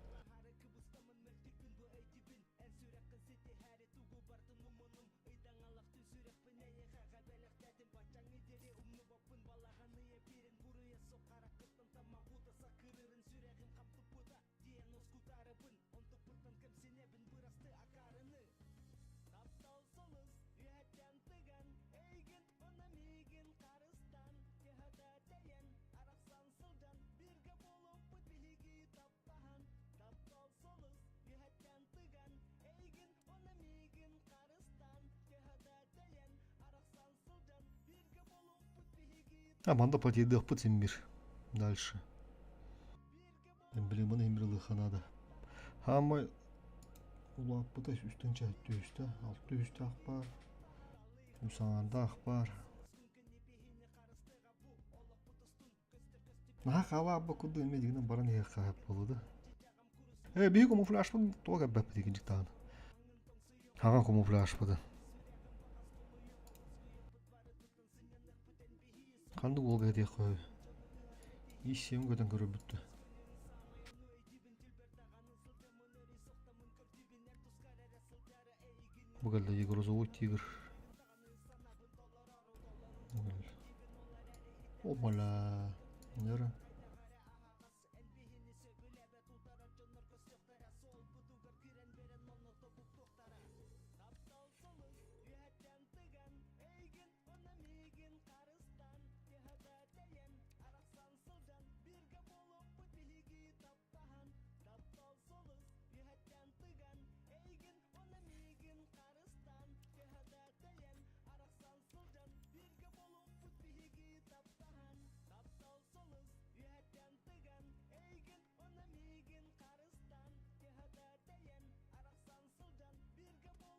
А манда потейдыахпыт син бир. Дальше. Эмблеманы эмбрилыха надо. Хаамай улааппыта үстэн чэһэттүү үстэ, алты үстээх баар, үс аҥаардаах баар. Наһаа хаалаабыт курдук эмиэ дигинэн баран иһиэххэ сөп буолуо да. Ээ, биһи камуфляжпын туох элбэппит икинчик даҕаны. Хаҕан камуфляжпытын. Ханнык уолга этиэххэ үһү? Ис сиэм көтөн көрөрбүт дуо? Бу кэллэ грозовой тигр. Бу кэллэ. Опа-ла. Нера.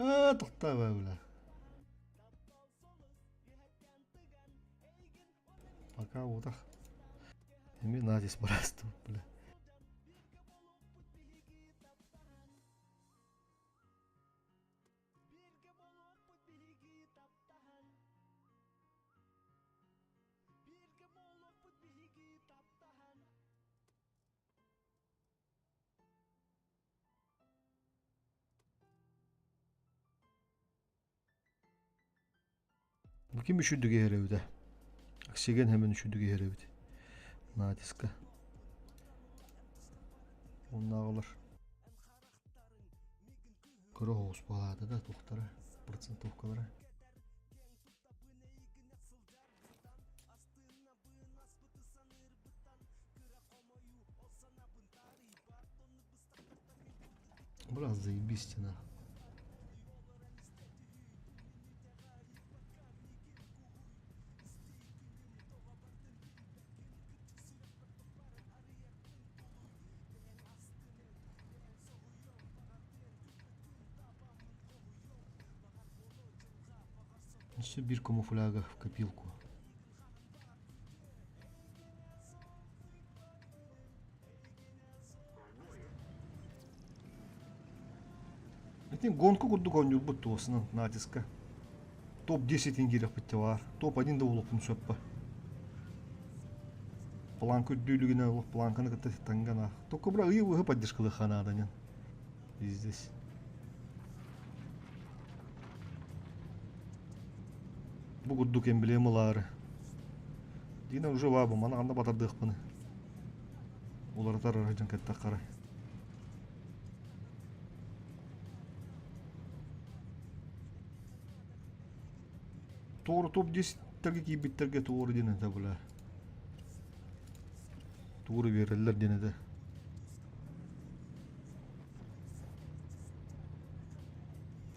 Аа, тохтоо бля. Пока утах. Эми надис барасту, бля. Бу ким үчүдүгэ иһэрэбитэ? Оксиген хэмэн үчүдүгэ иһэрэбит. Натиска. Оннааҕылар кыра оҕус буолаата да туохтара процентовкалара. Брат, заебись стена. Все бир камуфляга в копилку. Ити гонка курдук оонньуурбут туосунан натиска. Топ-10 ингирэхпит баар. Топ-1 да буолуохпун сөп ба. Планка үрдүүлүгүнэ олох планканы кытта танган аах. Только бра ыйы быһы поддержкалыха наада нен. Здесь. Бу курдук эмблемалары. Дина уже баабы маны ханна батардыахпыны. Уларытар арыдьан кэттэх харай. Туору топ-10-терге киирбиттерге туору диэн этэ бля. Туору биэрэллэр диэн этэ.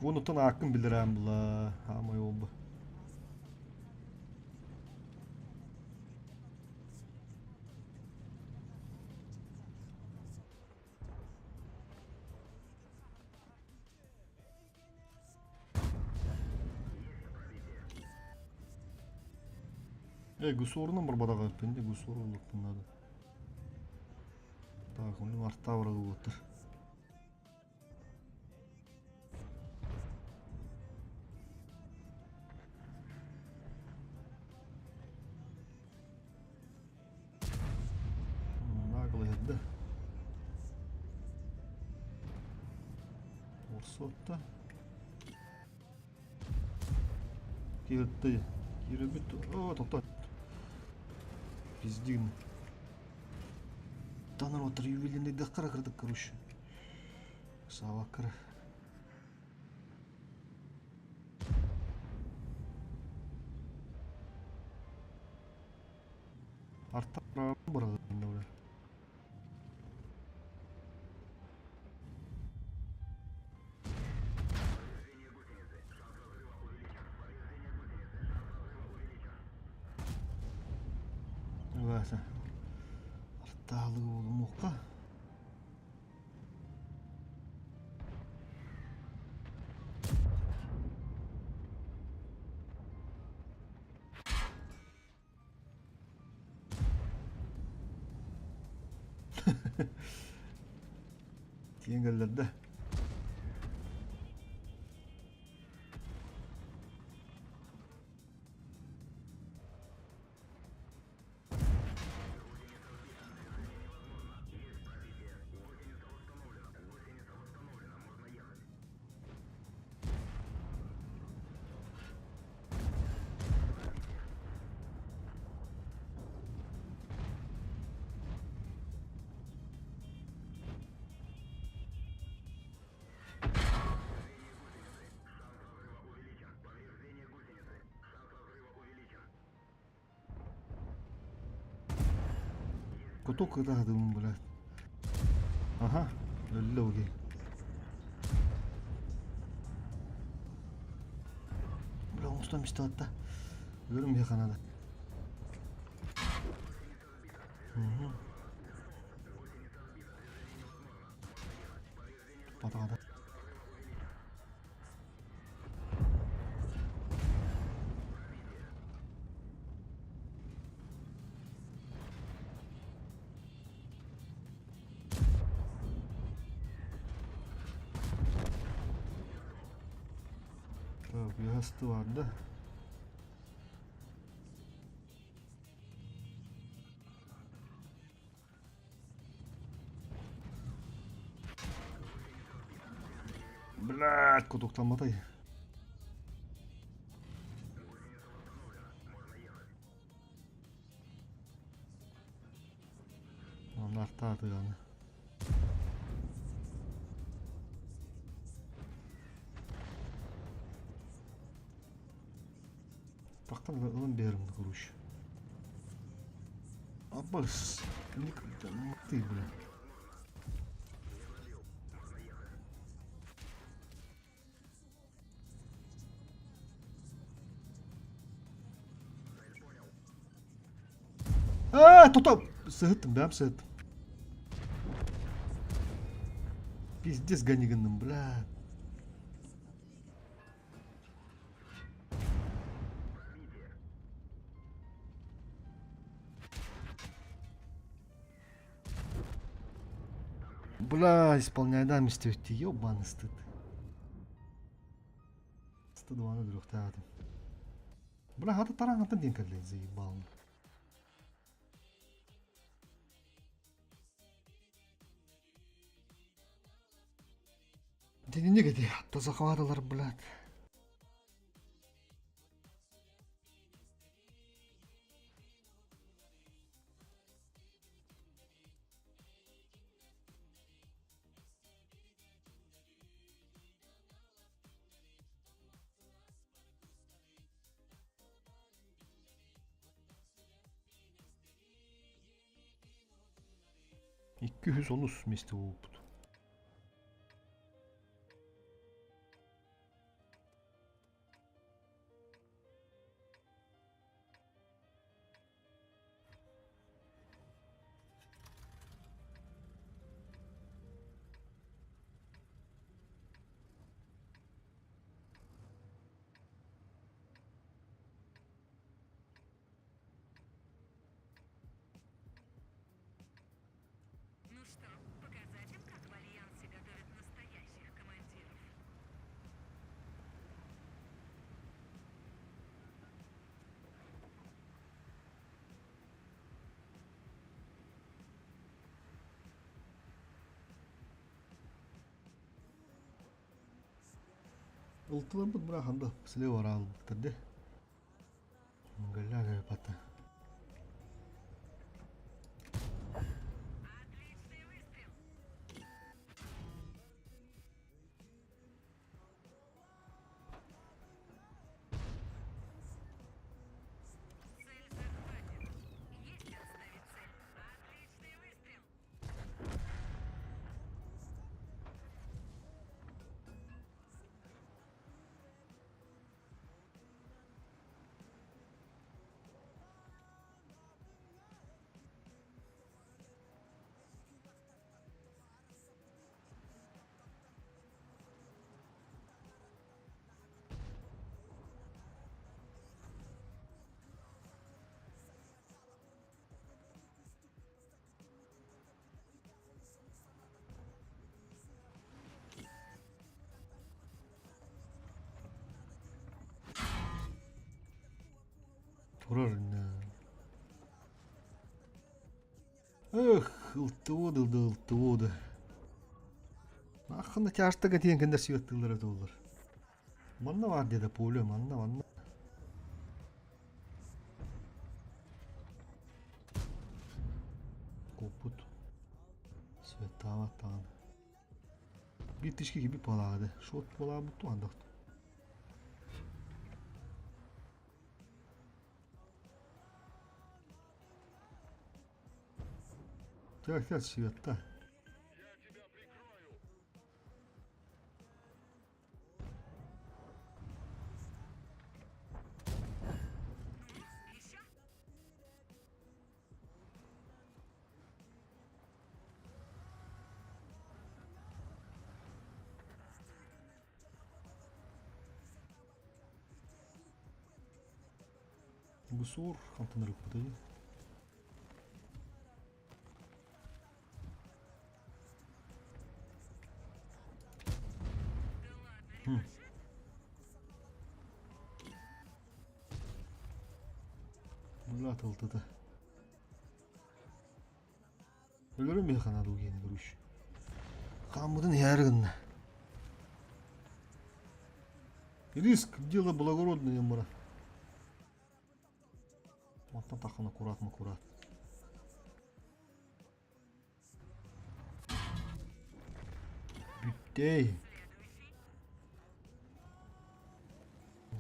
Уонуттан ааккын билэрээм була. Хаамай уолба. Э, гусорунан барбатах эппин де гусор ылыппын надо. Так, оны артта барылыбыттар. Наглый да. Орсотта. Кииртти. Киирбит. О, тохто. Пиздин. Таныр отыр ювелирный даққара кырдык, короче. Саваккара. Арта бара. Вася. Артаалы болумукка. Тиенгеллерде. Куток кытаһытыбын, блядь. Аха, өллө окей. Бля, оҥостон истибатта. Өлөрүм миэхэ наада. Туппатаҕа Так, ясты бар да. Блядь, кутуктамматай. Нартаатыганы. Тахтан ылан биэрим короче. Абас, ты, бля. Аа, тута сыһыттым, бэм сыһыттым. Пиздец ганигынным, бля. Бля, исполняй да мистети, ёбаный стыд. 102 өлүөхтээх этим. Бля, хата тараҥаттан диэн кэллэ, заебал. Динини кэти, тазахвадалар, блядь. 210 миэстэ буолбут. Ылтыларбыт бырахан да слева араалбыттар де. Галя пата. Турар Эх, ылтыбыды да ылтыбыды. Ахына тяжтага тиэн кендер сүйөттүллere доллар. Манна бар деди поле, манна, манна. Копут. Светава тан. Bir tişki gibi paladı. Şot pola bu tuandık. Gel gel Света. Гусур хантан рыкпытай. Мула тылтыта. Өлөрүм бе хана дугени күрүш. Камудын яргын. Риск дело благородное мара. Маттан тахын аккурат макурат. Бүттей.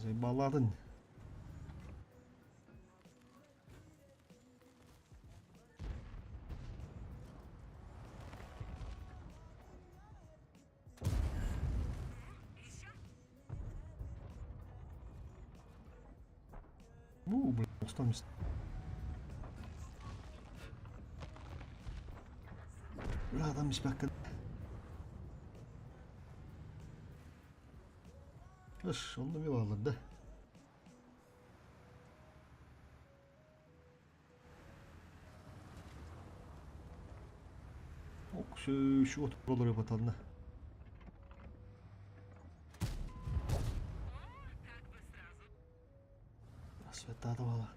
Зайбаладын. Бу, бля, остамыз. Бля, адам испәккә. Эш, онда ми балар да. Ок, şu şu oturmaları yapatalım. Света давала.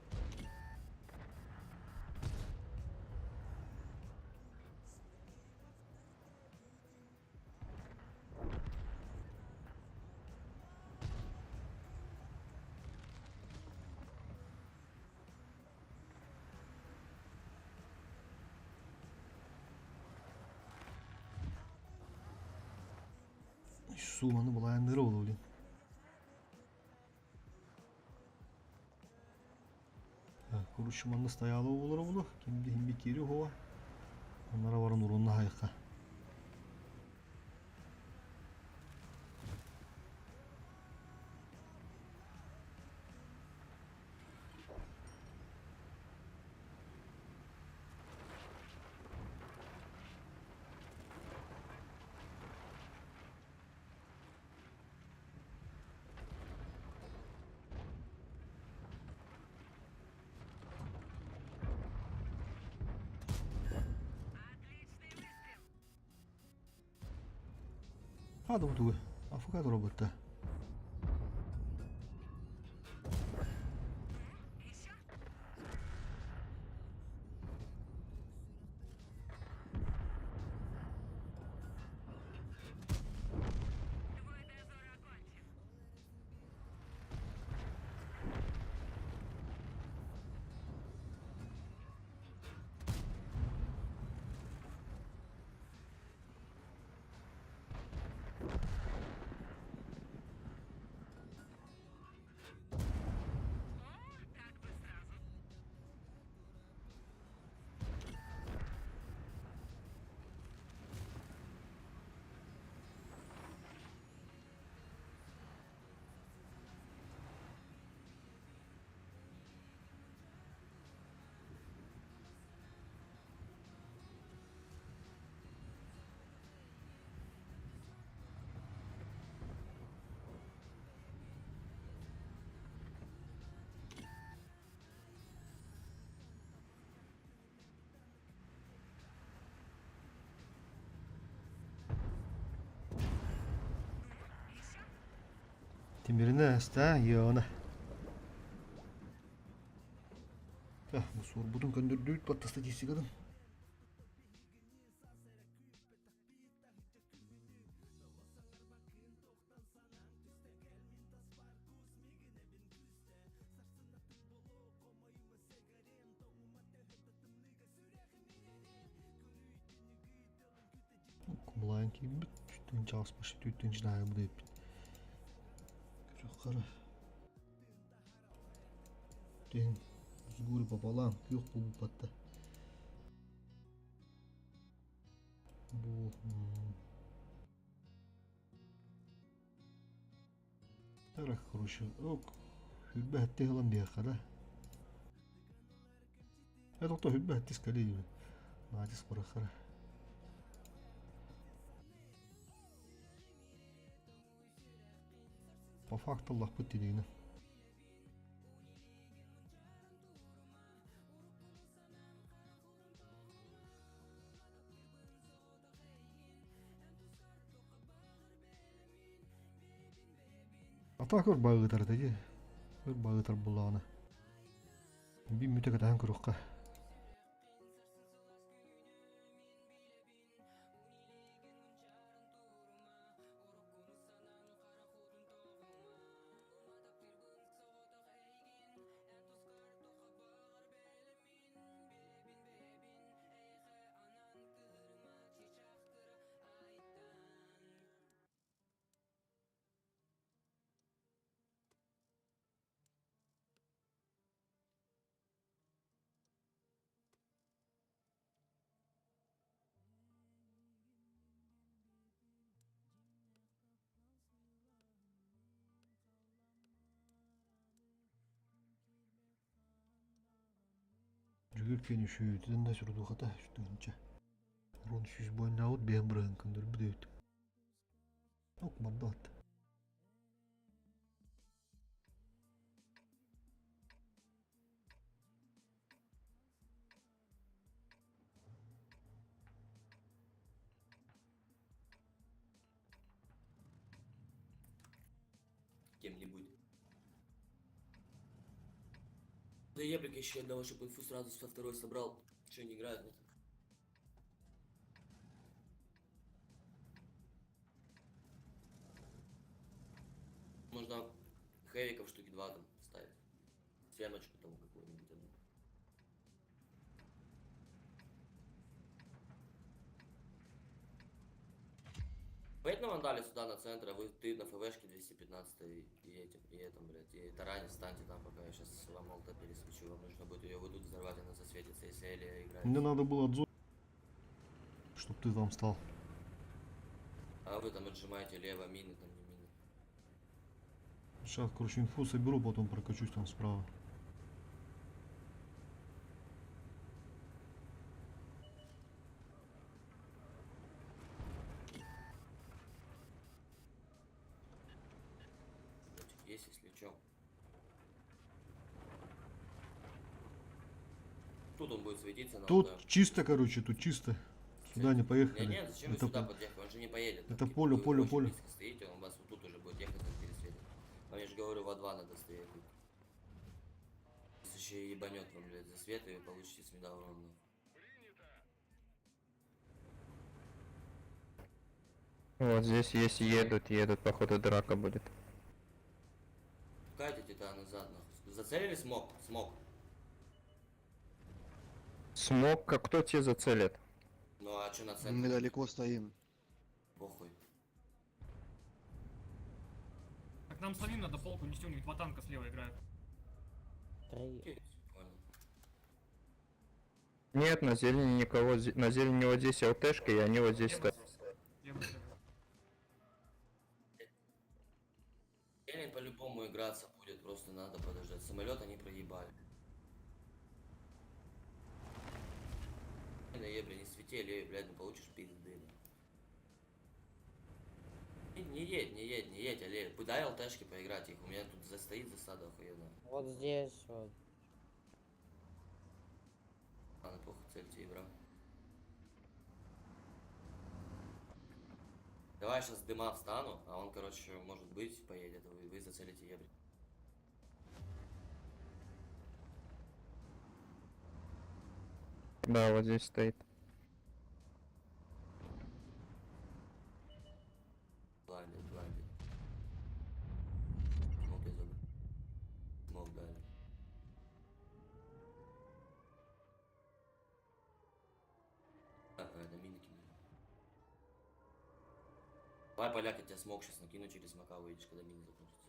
Суманы булайындыры болу блин. Курушуманны стоялы болор болу. Кимди химби кири хова. Онlara баран урунна хайка. Hadi bu Афокадо роботта. Тимиринэ ста Иона. Бу суорбутун көннөрдүбүт батта статистикатын. Кумулаан киирбит, үстэн чаас почти түүттэн жинайым дейппит. Көрөх Тен сгури пополам, күөх буолбатта. Бу Так, короче, ок, хүрбэ хэтте хылан биэххэ да. Э, тоқто хүрбэ хэттис кэлии. Наадис барахара. По факту лахпыт тилигини. Атака өр багытар деги. Өр багытар буллаҕына. Би мүтэ кэтаһан көрүөххэ. Жүгір кені шүйетіден да сүрдуқата үстігінші. Рон сүүс бойнаабыт биһэн бырыһын көндөрбүт эбит. Ок мардат. Кем-нибудь. Да еблик еще одного, чтобы инфу сразу со второй собрал. Че не играют? Нет? Можно хэвиков штуки два там ставить. Семочку там какую-нибудь одну. Поедь на вандале сюда на центр, а вы ты на ФВшке 215 и этим, и этом, блядь, и таране встаньте там, пока я сейчас вам молота пересвечу. Вам нужно будет ее выйдут взорвать, она засветится, если Элия играет. Мне надо было отзор, чтоб ты там стал. А вы там отжимаете лево мины, там не мины. Сейчас, короче, инфу соберу, потом прокачусь там справа. Есть, если чё. Тут он будет светиться на Тут ЛТ. чисто, короче, тут чисто. Сюда не поехали. Не, нет, зачем вы Это сюда по- подъехали? Он же не поедет. Это Там, типа, поле, вы поле, очень поле. близко стоите, он вас вот тут уже будет ехать, он пересветит. Вам я же говорю, во два надо стоять. Если еще и ебанет вам, блядь, за свет, и вы получите с меда урон. нахуй. Вот здесь есть едут, едут, походу драка будет. Катите то назад, нахуй. Зацелили смог? Смог. Смог, как кто тебе зацелит? Ну а что на центре? Мы далеко стоим. Похуй. Так нам самим надо полку нести, у них два танка слева играют. Окей, понял. Нет, на зелени никого, на зелени вот здесь ЛТшка, и они вот здесь стоят. Зелень по-любому играться будет, просто надо подождать. Самолет они проебали. На ебля, не свети, левее, блядь, ну получишь пизды. Не, не едь, не едь, не едь, алле. Дай ЛТшки поиграть их, у меня тут застоит засада охуенная. Вот здесь вот. Ладно, похуй, цельте, бра. Давай я сейчас дыма встану, а он, короче, может быть, поедет, а вы зацелите ебри. Да, вот здесь стоит. Блайндед, блайндед. Смок я забыл. Смок дали. Ага, это мины кинули. Давай, поляк, я тебя смок сейчас накину через смока, выйдешь, когда мины закончатся.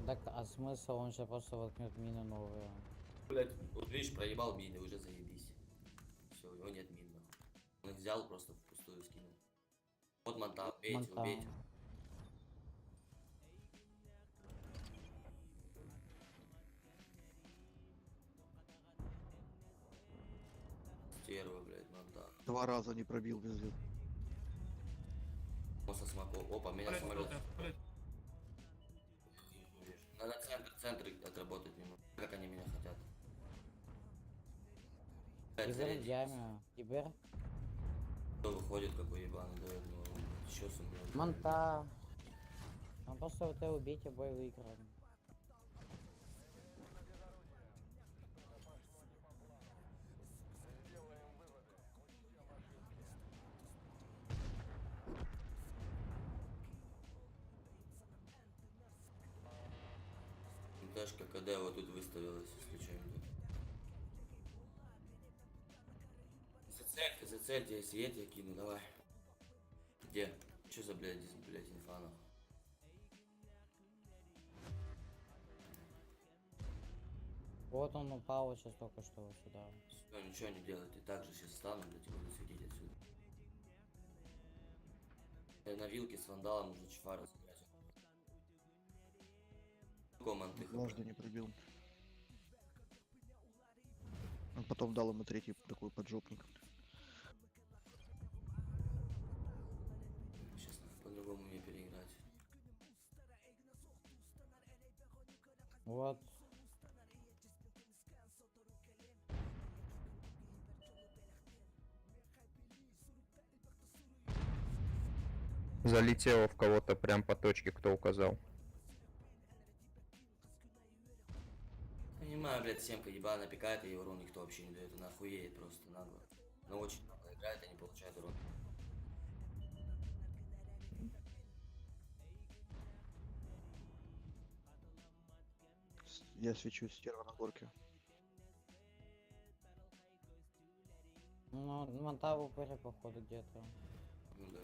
Так, а смысл, он сейчас просто воткнет мины новые. Блять, вот видишь, проебал мины, уже заебись. Все, у него нет мин, нахуй. Он их взял, просто впустую скинул. Вот монта, убейте, Монта. убейте. Стерва, блядь, монта. Два раза не пробил, пиздец. Он со смоков. Опа, меня Блядь, самолет. блядь. Надо центр, центр отработать немного. Как они меня хотят. Блядь, Ибер в зарядить. яме. Ибер. Кто выходит, какой ебаный дает, ну, еще сумел. Монта. Он просто вот это убить, и бой выигран. Ташка КД вот тут выставилась, если что-нибудь. Зацельте, зацельте, если я тебя кину, давай. Где? Че за, блядь, здесь, блядь, инфа, нахуй? Вот он упал вот сейчас только что вот сюда. Всё, ничего не делает, и так же сейчас стану, блядь, и буду светить отсюда. На вилке с вандалом нужно чифара сыграть. Команд ты Дважды не пробил. Он потом дал ему третий такой поджопник. Сейчас по-другому мне переиграть. Вот. Залетело в кого-то прям по точке, кто указал. Понимаю, блядь, семка ебаная пикает, и урон никто вообще не дает, она охуеет просто нагло. Но очень нагло играет, и не получает урон. Я свечу стерва на горке. Ну, монта в упоре, походу, где-то. Ну да.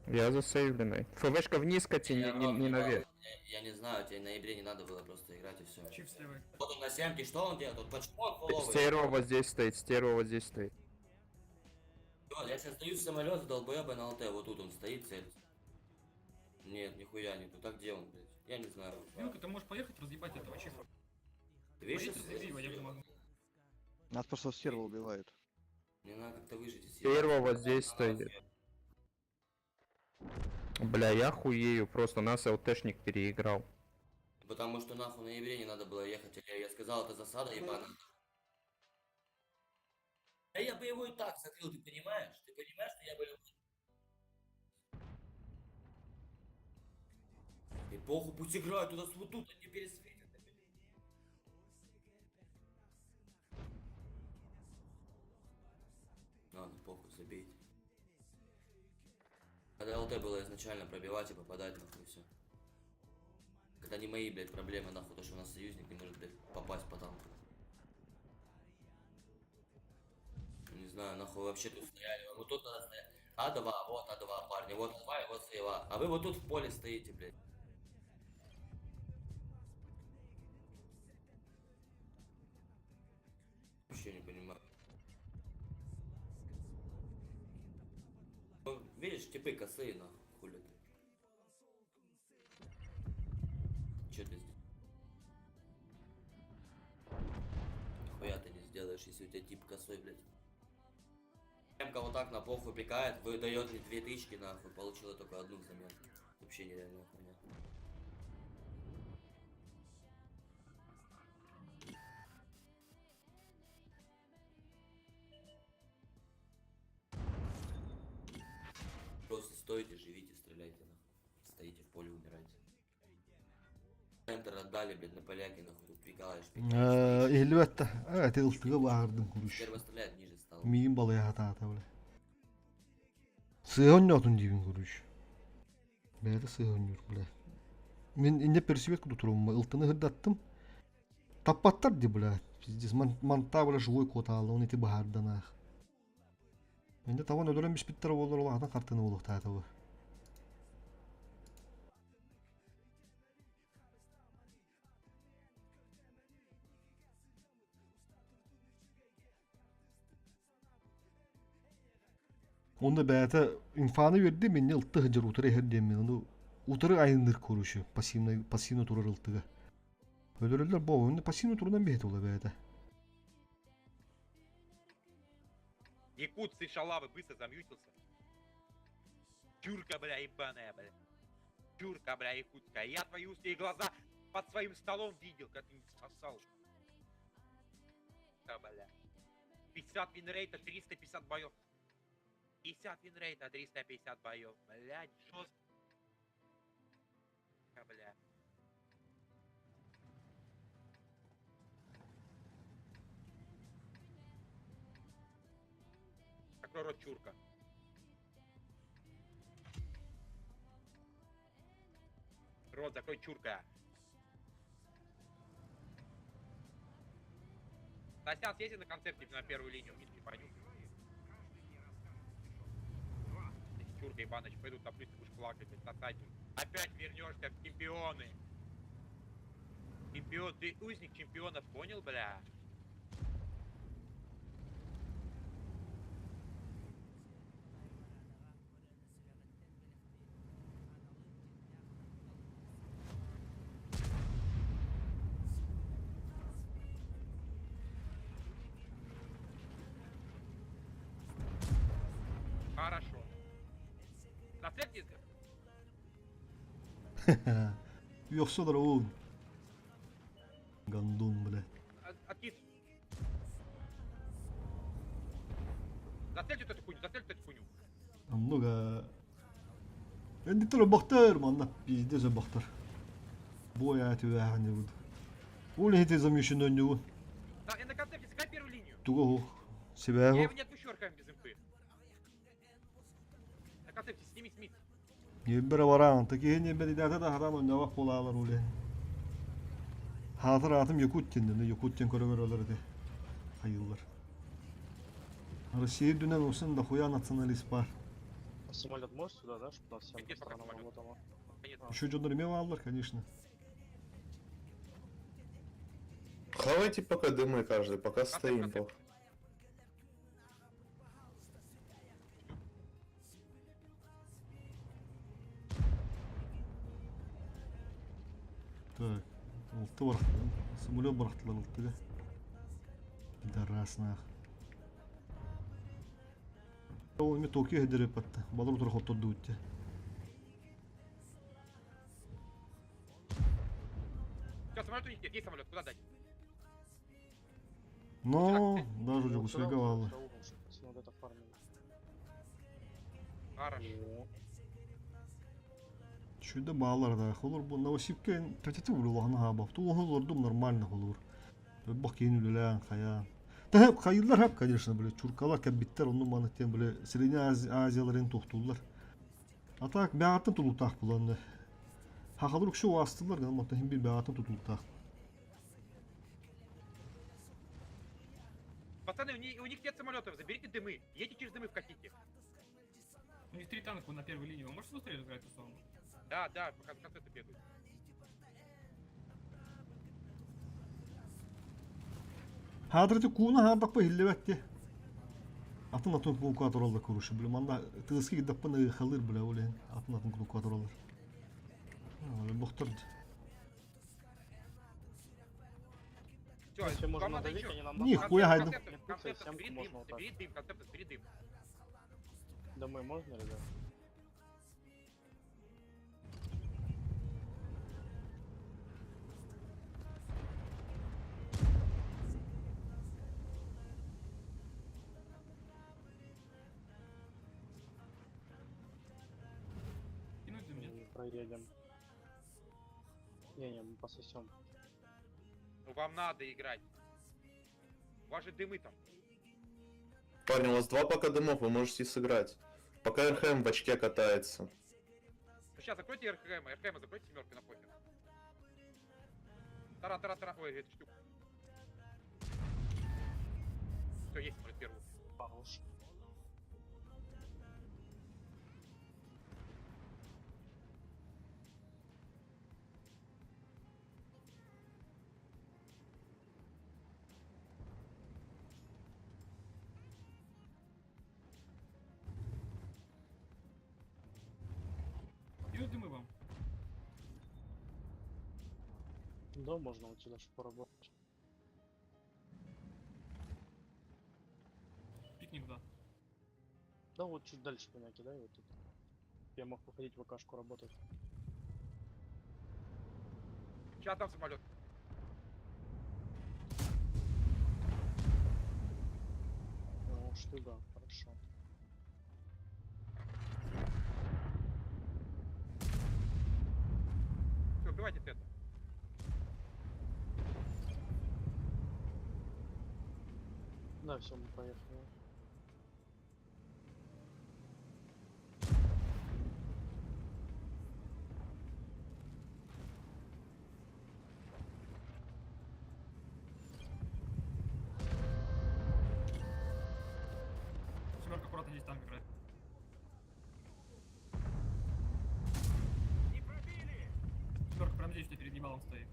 Я засейвленный. ФВшка вниз кати, не, Я не, рот не ебал. наверх. Я не знаю, тебе на ноябре не надо было просто играть и все. Чип слева. Вот он на семке, что он делает? Вот почему он фуловый? Стерва вот здесь стоит, стерва вот здесь стоит. Всё, я сейчас даю самолет долбоеба на ЛТ, вот тут он стоит, цель. Нет, нихуя не тут. А где он, блядь? Я не знаю. Вилка, ты можешь поехать разъебать этого чифа? Ты видишь, Поедь, что разъеби его, я помогу. Нас просто стерва убивает. Мне надо как-то выжить из Стерва вот здесь стоит. Бля, я хуею, просто нас ЛТшник переиграл. Потому что нахуй на ноябре не надо было ехать, или я сказал, это засада ебаная. Да я бы его и так закрыл, ты понимаешь? Ты понимаешь, что я бы... И похуй, пусть играют, у нас вот тут они пересветят. Ладно, похуй, забейте. Когда ЛТ было изначально пробивать и попадать, нахуй, все. Это не мои, блядь, проблемы, нахуй, то, что у нас союзник не может, блядь, попасть по танку. Не знаю, нахуй вообще тут стояли. Вот тут надо стоять. А2, вот А2, парни, вот А2 и вот сейва. А вы вот тут в поле стоите, блядь. Вообще не понимаю. Ну, видишь, типы косые, нахуй, хули ты. Че ты здесь? Нихуя ты не сделаешь, если у тебя тип косой, блядь. М-ка вот так на похуй пикает, выдает мне 2000, нахуй, получила только одну взамен. Вообще нереальная хуйня. Стойте, живите, стреляйте, нахуй. Стоите в поле, умирайте. Центр отдали, блядь, на поляки, нахуй, тут прикалываешь, Иһиллибэт да. Эти ылтыга бааһырдым куруш. Первый стреляет, ниже стал. Миин балыйа хатаата бля. Сыа онньоотун диибин куруш. Бэйэтэ сыа онньуур бля. Мин инне персибет куду турумма ылтыны ырдаттым. Таппаттар ди бля. Пиздец, манта бля живой куотаалла, он ити баһаарданаах. Инде табан өлөрөн биспиттэр буоллар улахан хартыны буолуохтаата бу. Онно бэйэтэ инфаны үөрдэ минне ылты сылдьар утары иһэр диэммин ону утары айанныыр короче пассивный пассивно турар ылтыга. Өлөрөллөр бу онно пассивно турунан биһит ула бэйэтэ. Якут, сын шалавы, быстро замьютился. Чурка, бля, ебаная, бля. Чурка, бля, якутская. Я твои узкие глаза под своим столом видел, как ты сосал. Да, бля. 50 винрейта, 350 боев. 50 винрейта, 350 боев. Блядь, жестко. Бля. Закрой рот, чурка. Рот закрой, чурка. Костян, съезди на концепте на первую линию, вниз не пойду. Чурка ебаныч, пойду топлюсь, ты будешь плакать, блядь, сосать. Опять вернешься в чемпионы. Чемпион, ты узник чемпионов, понял, бля? Хорошо. На цепь Yoksa oğlum. Гандон, бля. Откис. Зацельте эту хуйню, зацельте эту хуйню. Много. Эндитер бахтар, манна пиздец бахтар. Боя түбәһәне буд. Ол хете замешен өннү. Да, на концепте сыграй первую линию. Туго Себя Я его не отпущу арками без импы. На концепте сними, сними. Небер баран, такие не бери да харам өннәвак булалар уле. Хатыр атым Якуттин, Якуттин көрөгөр олар де. Хайыллар. Россия дүнен olsun да хуя националист бар. А самолет можешь сюда, да, чтобы нас всем по сторонам работало? Еще жондар эме алар, конечно. Хавайте пока дымы каждый, пока стоим. Пох. Так, алты барахтылар. Самолет барахтылар алтыга. Пидорас нах. Ол эме Токио хедере патта. Балар утура хотторду утте. Все, самолет у них нет, есть самолет, куда дать? Но, даже уже валла. Вот это фармили. Хорошо. Чүйдө баалар да. Холор бу Новосибке төтөтү улахан хаба. Ту олордум нормально холор. Бак кейин үлелән хая. Та хеп хайыллар хеп, конечно, бля, чуркалар кәбиттер, онну маны тем, бля, Средняя Азияларын тохтулар. А так, бәғаттан тулутақ буланды. Хақалыр укшу астылар, гана мата хим бир бәғаттан тутулутақ. Пацаны, у них нет самолетов, заберите дымы. Едьте через дымы вкатите. У них три танка на первой линии. Вы можете быстрее разыграть эту зону? Да, пока до концерта бегают. Хадрати куна хардак па хиллебетти. Атын атын кункуатор олда курушу, бля, манда тыгыски гидаппын халыр, бля, олен. Атын атын кункуатор олар. Бохтор. Все, можно вам надо надавить, еще. они нам Нихуя хайду. Концепт, собери дым, собери дым, концепт, собери дым. Домой можно, ребят? Поедем. Не-не, мы пососем. Ну вам надо играть. У вас же дымы там. Парни, у вас два пока дымов, вы можете сыграть. Пока РХМ в очке катается. Ну сейчас закройте РХМ, РХМ закройте семерки на похер. Таран, таран, таран. Ой, это штука. Все, есть самолет первый. Хорош. Идут дымы вам. Да, можно уйти дальше поработать. Пикник, да. Да, вот чуть дальше меня кидай, вот тут. Я мог походить в АКшку работать. Сейчас дам самолет. Ну уж ты да, хорошо. Все, убивайте это. Да, все, мы поехали. Семерка аккуратно здесь танк играет. Не пробили! Семерка прямо здесь у тебя перед ебалом стоит.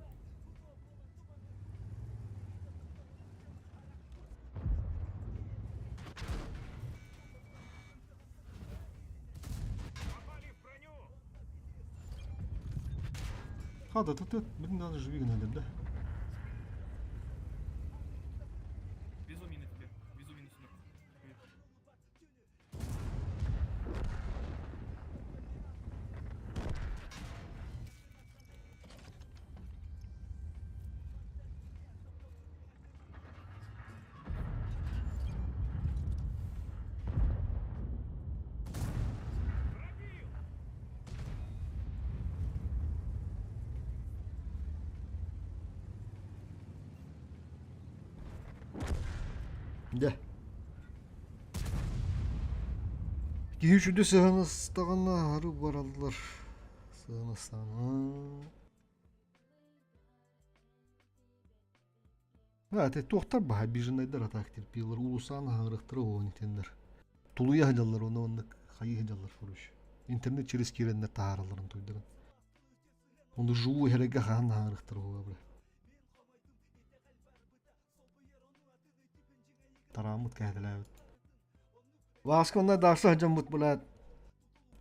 Попали в броню! Хада, ты блин, надо же выгнали, да? Везу мины тебе. Везу мины семерку. Привет. Пробил! Да. Киһи үчүгэй сыһыаннастаҕына аһары бараллар. Сыһыаннастаҕына. А, это туохтар баһа обиженнайдар атаак терпилар уулуссаан аһарыахтара уон итиннэр. Тулуйа сылдьаллар уонна оннук хайыы сылдьаллар короче. Интернет через киирэннэр таһааралларын туйдарын. Ону жуу иһэргэ хаһан аһарыахтара уһуга бля. Тарааммыт кэһэтэлээбит. Васка онно даахса сылдьаммыт блядь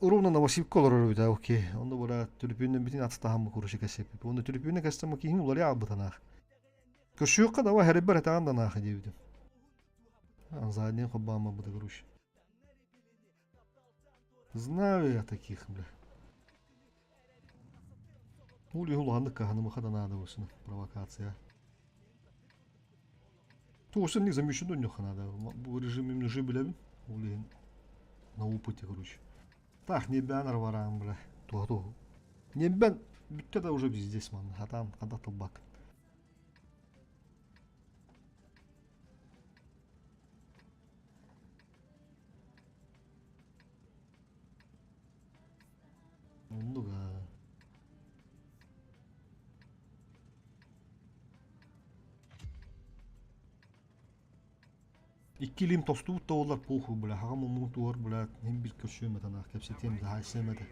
Уруна Новосибка олорор эбит окей. Онно бара түлүпүннэн бүтүн атыстаһаммы куруши кэсэппит. Онно түлүпүннэн кэстэммэ киһим уларыйа аалбытанаах. Көрсүөххэ дава хэрибэр этаҕан данаах диэбитим. Задний хоббаама быта короче. Знаю я таких, бля. Ули улаханнык каһанымыха да наада осуна провокация. Туосын не замещено нюха надо. Бу режим им уже билэбин. Улин на опыте, короче. Так, не бен арварам, бля. Туа Не бен бүттэ да уже пиздец ман. Хатан хата тылбак. Оннук аа. Икки илиим тостубут да буоллар похуй бля, хаҕам омугун туһугар бля, иһин биир көрсүөм этэ наах, кэпсэтиэм да, хаайсыам этэ,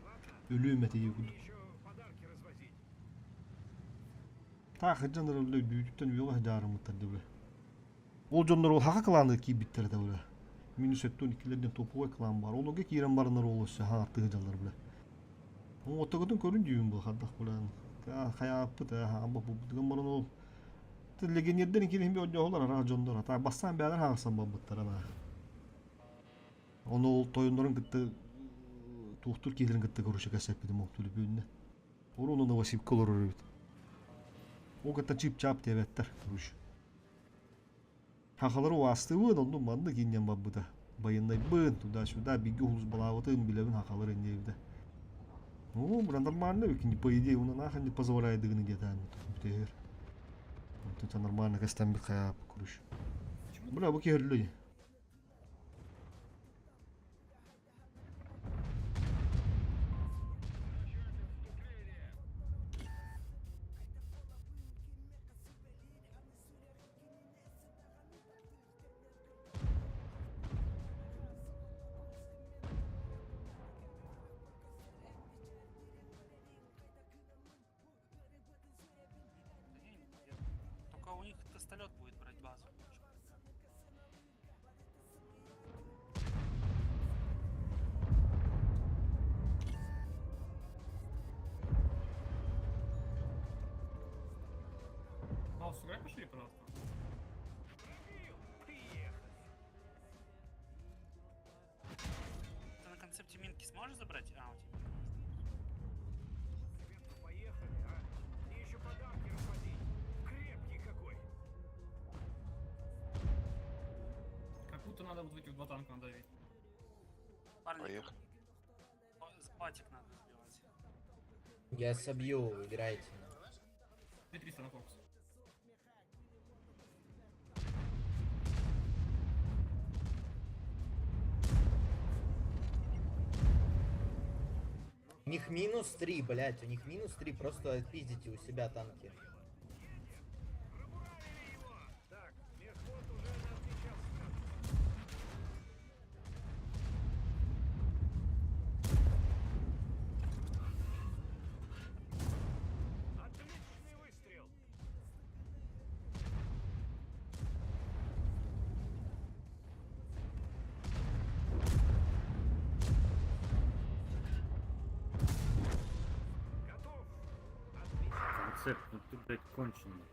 өлүөм этэ дии курдук. Еще подарки развозить. Таах сылдьан эрэ бля, үүтүттэн үөҕэ сыдьаарыммыттар дии бля. Ол дьоннор ол хаха кланыгар киирбиттэр этэ бля. Минус 72-лэрдэн топовой клан баар. Олорго киирэн бараннар ол өссө хаҥартыы сылдьаллар бля. Оттогутун көрүн дьүүн бу хардах бля. Хайааппыт ээ, хаамба булбутуган баран ол легионердэр киирин би одьоһолор араас дьоннор ата бастаан бээлэр хаҥарсан барбыттара баа. Ону ол тойоннорун кытта туохтуур киһилэрин кытта короче кэсэппитим ол түлүпүөннэ. Оруну Новосибка олорор эбит. Ол кытта чип-чап диэбэттэр короче. Хахалары уаастыбын, онну маннык инньэн барбыта. Байыннайбын, туда-сюда, бииргэ улус балаабытын билэбин хахалар инниэбитэ. Ну, бля, нормально, ведь, по идее, он нахрен не позволяет дыгны где-то, бүтээр. Это нормально, кастан бит хаяп, короче. Бля, бу киһи Только у них тестолет будет брать базу. Маус, сыграй пошире, пожалуйста. Ты на концепте минки сможешь забрать? А, у тебя. Ребятка, поехали, а? Мне еще подарки развозить. Крепкий какой. Как будто надо вот в этих два танка надавить. Парни, Поехали. Патик надо сбивать. Я собью, играйте. 300 на фокус. У них минус 3, блять, у них минус 3, просто отпиздите у себя танки. Так, мехвод уже нас сейчас. Отличный выстрел. Готов. Концепт, ну ты, блядь, конченый.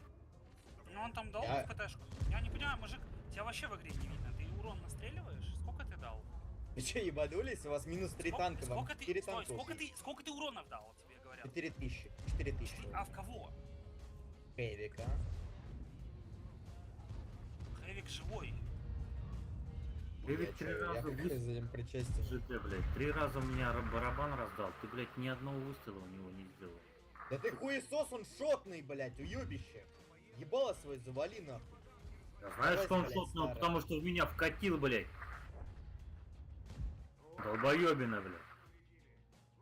Ну он там дал Я- в ПТшку. Я не понимаю, мужик, тебя вообще в игре не видно. Ты урон настреливаешь? Сколько ты дал? Вы что, ебанулись? У вас минус 3 танка, вам Сколько ты, 4 стой, танка сколько убить. ты, сколько ты уронов дал, тебе говорят? 4000, 4000. А в кого? Хэвика. Хэвик живой. Ты Я ведь три чё, я раза как выс- за ним причастен? ЖД, блядь, три раза у меня барабан раздал, ты, блядь, ни одного выстрела у него не сделал. Да ты хуесос, он шотный, блять, уебище. Ебало свой завали нахуй. Я знаешь, Давай, что он блядь, шотный, старая. потому что в меня вкатил, блядь. Долбоебина, блядь.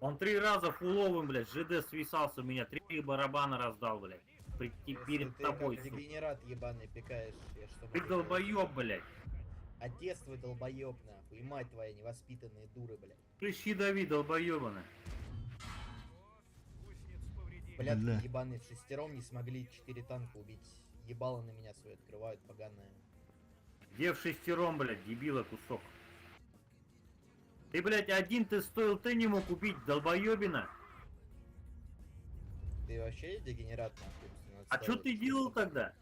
Он три раза фуловым, блядь, ЖД свисался у меня, три барабана раздал, блядь. При, перед Ты тобой, как сука. дегенерат ебаный пикаешь, я что Ты могу долбоеб, блядь. Отец твой долбоеб, нахуй, и мать твоя невоспитанные дуры, блядь. Прыщи дави, долбоебана. Блядки Бля. ебаные в шестером не смогли 4 танка убить. Ебало на меня свои открывают, поганые. Где в шестером, блядь, дебила кусок. Ты, блядь, один ты стоил, ты не мог убить, долбоебина. Ты вообще дегенерат, нахуй. А что ты делал тогда?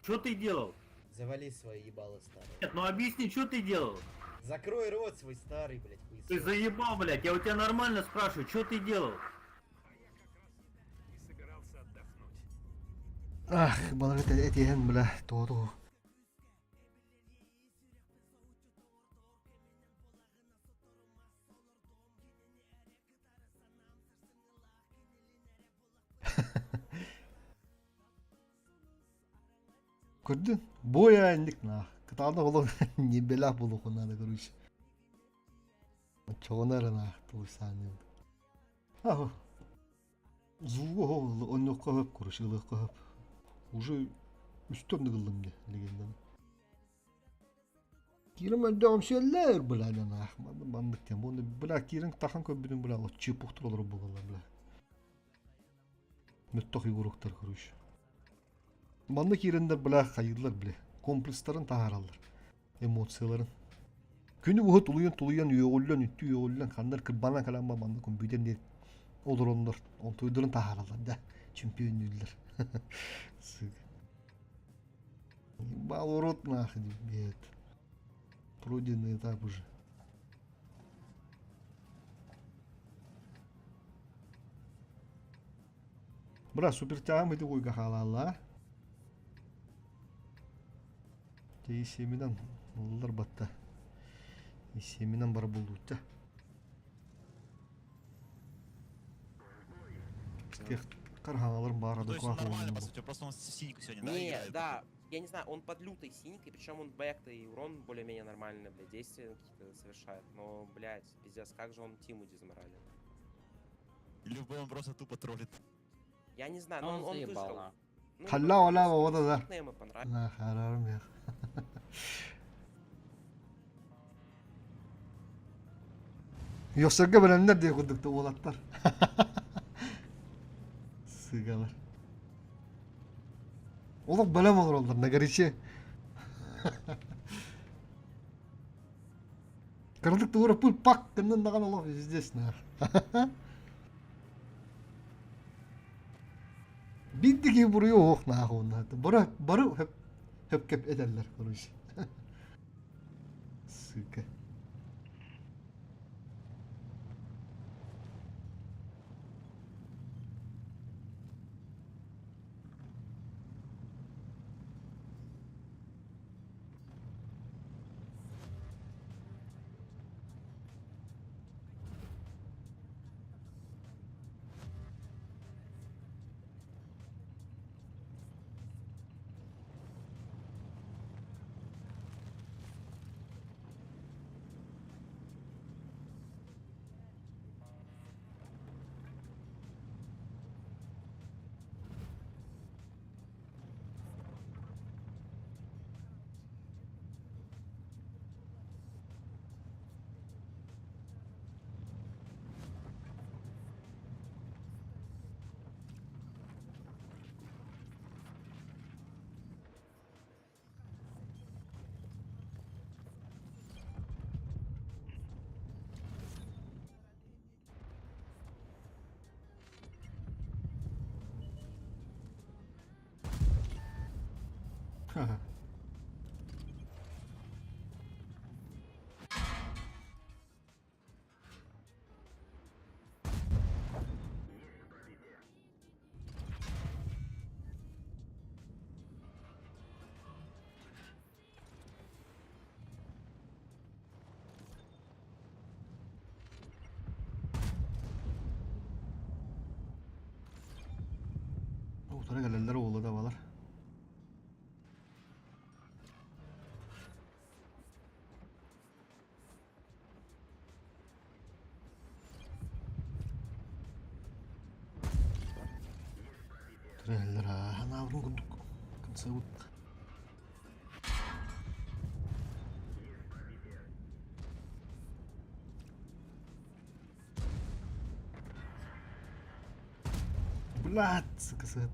Что ты делал? Завали свои ебало старые. Нет, ну объясни, что ты делал? Закрой рот свой старый, блядь, хуесос. Ты заебал, блядь, я у тебя нормально спрашиваю, что ты делал? И собирался отдохнуть. Ах, балар этиһэн, бля, тооту. Көрдүн? Бой нах. Кытаанах олох не белах болуохун надо, короче. Чоҕунар нах тулсааны. Ах. Зуго оннуққа хөп, короче, ылыққа хөп. Уже үстөм дыгыллым де, легендан. Кирим өндөгөм сөллөр бля нах. Мандык тем. Оны бля кирин тахан көбүнүн бля вот чепуктур олор болалар бля. Мөттөх игуруктар короче. Манны кирендер бля хайырлар бля. Комплекстарын тахаралар. Эмоцияларын. Күнү буһу тулуйан тулуйан үйөҕүллэн үттү үйөҕүллэн ханнар кырбанан каланба манны компьютер не олороннор онтуйдурун тахаралар да чемпионнүүллэр. Сука. Ебал рот нахуй, бет. Пройденный этап уже. Бра, супер тягам иди ой гахалала. Те семинан олар батта. Семинан бар болду. Карханалар баар Ну, то есть он адекватно нормально, по был. сути, просто он с синьку сегодня, да, Не, играет? да, я не знаю, он под лютой синькой, причем он бэк-то и урон более-менее нормальный, блядь, действия какие-то совершает. Но, блядь, пиздец, как же он Тиму дезморалил. Или он просто тупо троллит. Я не знаю, Ну, но он он, он заебал, выжил. нахуй. Ну, Халла ола ода да. никнеймы понравились. На харарым я. Yoksa bilenler diye kurduk da oğlatlar. Sıgalar. Oğlum böyle mi olur onlar ne garişi? Kırdık da uğra pul pak kından da Allah здесь на. Bildi ki buraya oh nah onlar. Bara barı hep hep kep ederler короче. Сука. Утара кэлэллэр уола да балар. Треллер, анаабырын курдук кынсабыт. Блядь, сука, сыт.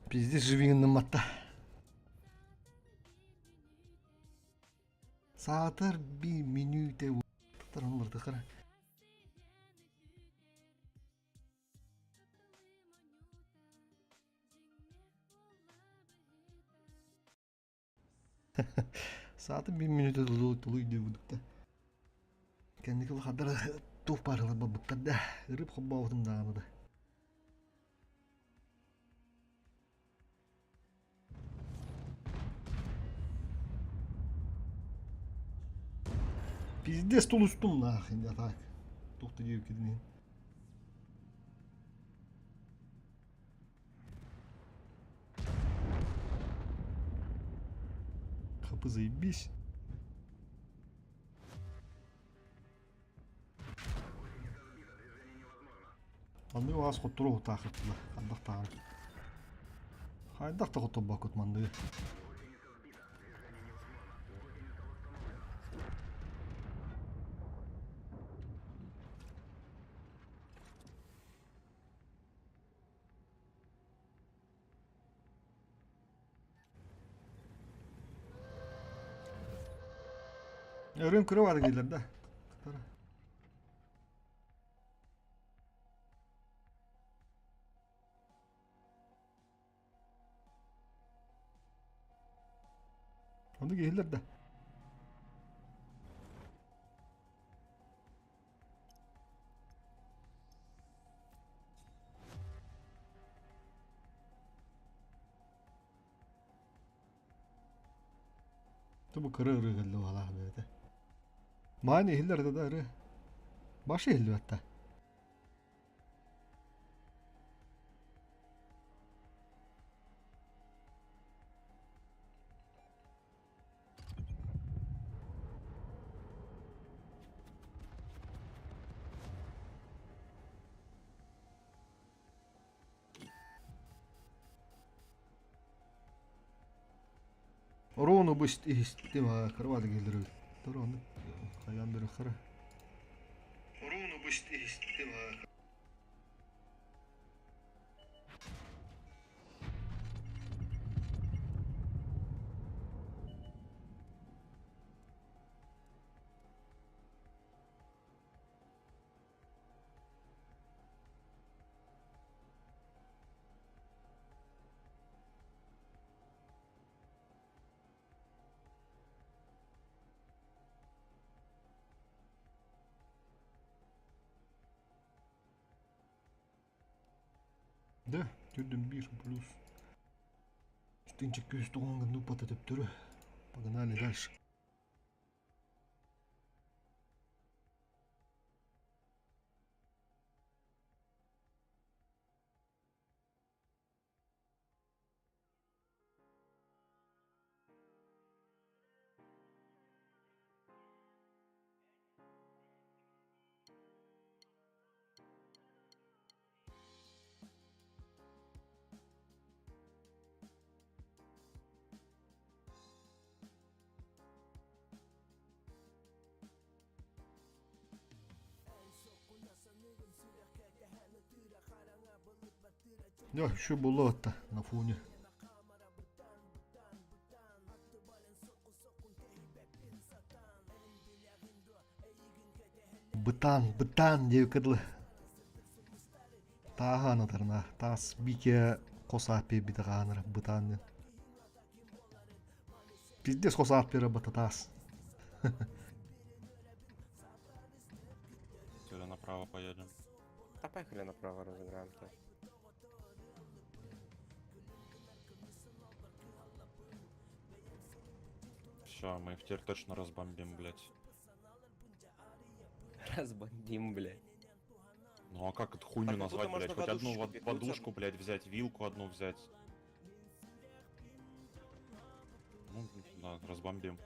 Пиздец живигинным матта. Саатар би минуте тар онларды кара. Саатын bir минуте тулу үйдө будукта. Кендики хаддар тух барылы бабыктар да. Ырып хоббаутум дааны да. Пиздец тулустум нахрен, я так. Тухта дип кидин. Хапы заебись. Анды аас хоттору таахыттыла. Андах таан. Хайдах та хоттобакут манды. Өрүн кыры бар келер да. Оны келер да. Бу кыры ыры келді бала бәді. Мани хиллер да ыры. Башы хилли атта. Рону бу истим кырвады келдир. Тор оны каян бир кыры. Рону бу истим. Да, түрдім 1 плюс. Үстінчик 190 гынды упата төптөрү. Погнали дальше. Да, еще было это на фоне. Бытан, бытан деп кыдлы. Таахан атарна, тас бике қоса апе битаганыр бытан. Пиздец қоса апе бата тас. Сюда направо поедем. Да поехали направо разыграем-то. Все, мы их теперь точно разбомбим, блять. Разбомбим, блядь. Ну а как эту хуйню Так, ну тут назвать, можно блядь? Хоть одну подушечку пихнуть, подушку, блядь, взять, вилку одну взять. Ну, да, разбомбим.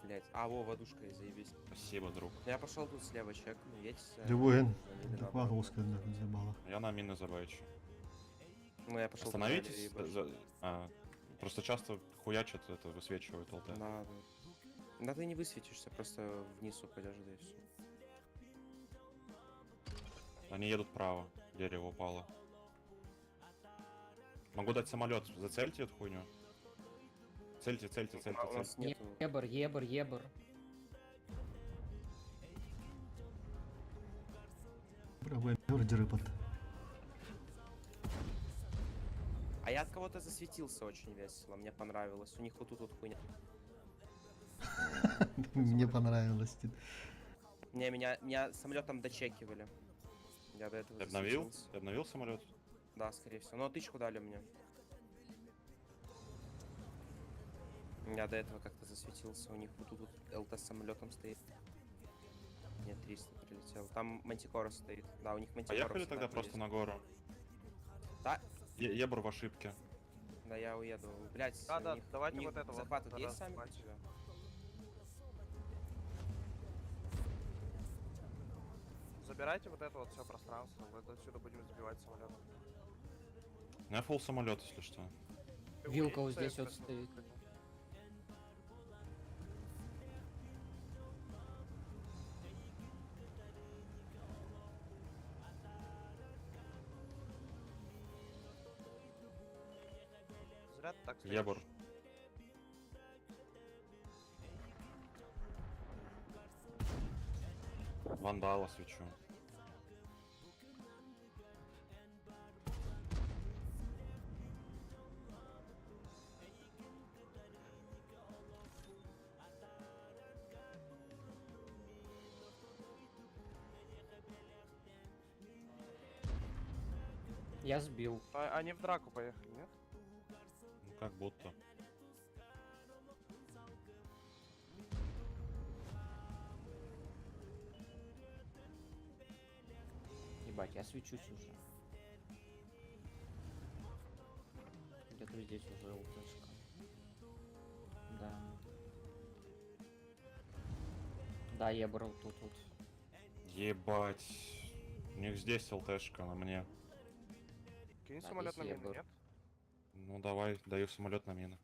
Блять. А, во, водушка, заебись. Спасибо, друг. Я пошел тут слева чек, ну едь. Дебуэн, доклад забала. Я на мины забайчу. Ну я пошел. Остановитесь. Просто часто хуячат, это высвечивают ЛТ. Да, да. Да ты не высветишься, просто вниз упадешь, да и все. Они едут право, дерево упало. Могу дать самолет, зацельте эту хуйню. Цельте, цельте, цельте, А у нас цельте. нету. Ебр, ебр, ебр. Браво, рыпат. А я от кого-то засветился очень весело, мне понравилось. У них вот тут вот хуйня. Мне понравилось. Не, меня самолетом дочекивали. Я до этого Ты обновил? засветился. Ты обновил самолет? Да, скорее всего. Но тычку дали мне. Я до этого как-то засветился. У них вот тут вот ЛТ с самолетом стоит. Нет, 300 прилетел. Там Мантикора стоит. Да, у них Мантикора. Поехали тогда просто на гору. Да. Ебр в ошибке. Да, я уеду. Блять, Да, да, давайте вот это вот Захват тут есть раз, сами у мать. тебя? Забирайте вот это вот все пространство, мы отсюда будем сбивать самолет. У меня фул самолет, если что. Вилка вот здесь вот стоит. Зря ты так стоишь. Ебр. Вандала свечу. Я сбил. А, они в драку поехали, нет? Ну как будто. Ебать, я свечусь уже. Где-то здесь уже ЛТшка. Да. Да, я брал тут вот. Ебать. У них здесь ЛТшка на мне. Кинь Да, самолет здесь на я мины, был. нет? Ну давай, даю самолет на мины.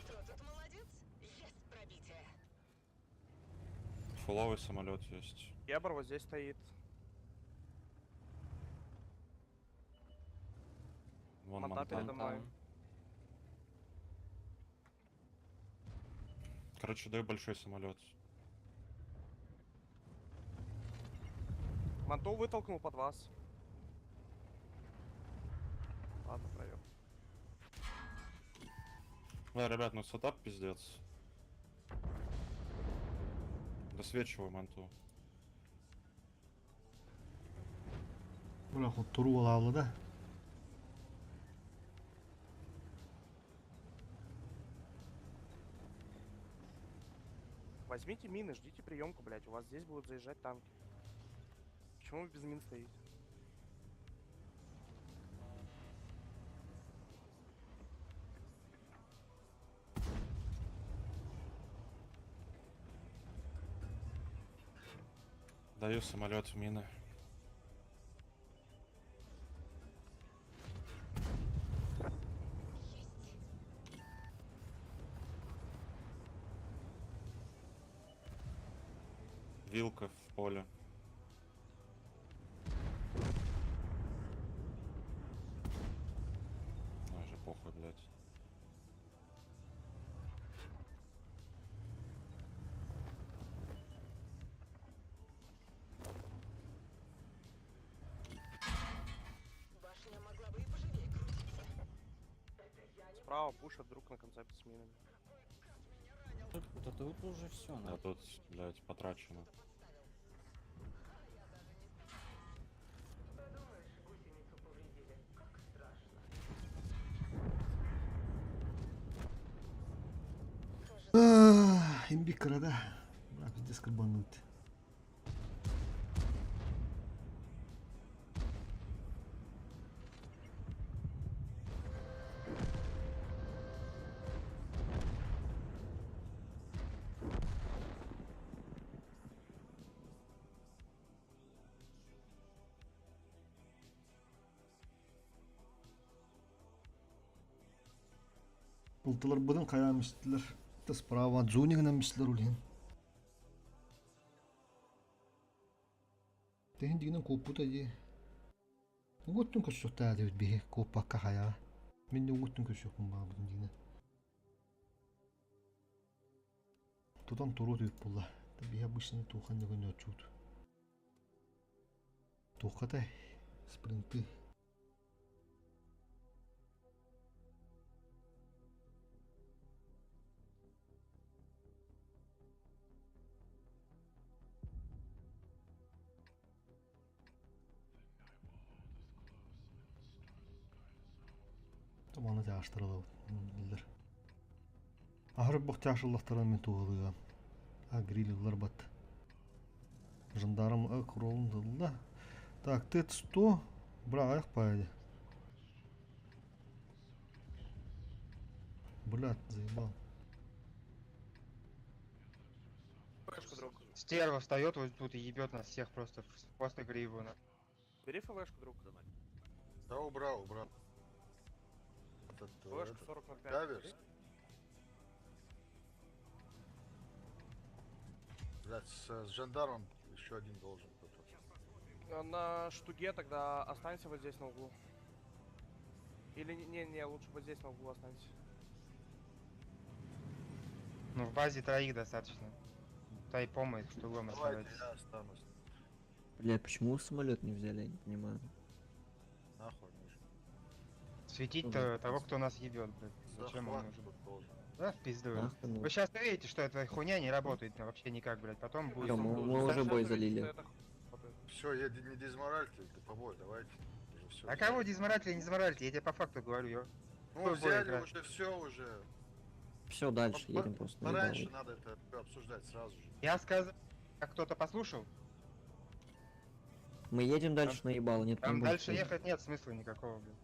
Кто тут молодец? Есть пробитие. Фуловый самолет есть. Ебр вот здесь стоит. Вон Монта монта. передо мной. Короче, даю большой самолет. Манту вытолкнул под вас. Ладно, проеб. Да, ребят, ну сетап пиздец. Досвечиваю манту. Бля, хоттору алалы да. Возьмите мины, ждите приемку, блять. У вас здесь будут заезжать танки. Почему вы без мин стоите? Даю самолет в мины. Вилка в поле. Ну, уже похуй, блядь. Башня могла бы и поживее крутиться. Справа пушат друг на концепте с минами. Тут, да тут уже все, Да тут, блядь, потрачено. Подумаешь, гусеницу повредили. Как страшно. Имби карада. Бля, пиздец карбанут. Ултылар бұдын қаямыстылар. Справа зонигынан мислер улин. Тehen дигинен коппута ди. Уготтун көссөктаа дебит бихи коппакка хаяга. Мен де уготтун көссөкпүн баа будун дигинен. Тутан туру түйүп булла. Бихи обычный тухан деген өчүт. Тухатай спринты. Таманы тяаштырылы дилер. Ахыр бох тяашыллахтаран мен туғылыға. А грилилар бат. Жандарм кролын да. Так, Т-100. Бра, аяқ пайды. Блядь, заебал. Стерва встает вот тут и ебет нас всех просто. Просто гриву. Бери флешку, друг. Да, убрал, убрал. Этот, Флешку этот, 40.05. Каверс. Блядь, с жандармом еще один должен быть. На штуге тогда останься вот здесь на углу. Или не, не, не, лучше вот здесь на углу останься. Ну, в базе троих достаточно. Тайпом их штугом Давайте оставайтесь. я останусь. Бля, почему самолет не взяли, я не понимаю. Нахуй нужен. Светить-то того, кто нас ебет, блядь. Зачем он Захват нужен? тут должен. Да, в пизду. Нахуй нужен. Вы сейчас увидите, что эта хуйня не работает ну, вообще никак, блядь. Потом будет. Всё, мы уже бой залили. Все, я не дезморальте, побой, давайте. Уже всё А взяли. кого дезморалили, не дезморалили, я тебе по факту говорю, я. Ну, Какой бой взяли играть? уже все уже. Все, дальше едем просто. на Пораньше ебало. надо это всё обсуждать сразу же. Я сказал, а кто-то послушал? Мы едем дальше на ебало, нет, Там не дальше будем. ехать нет смысла никакого, блядь.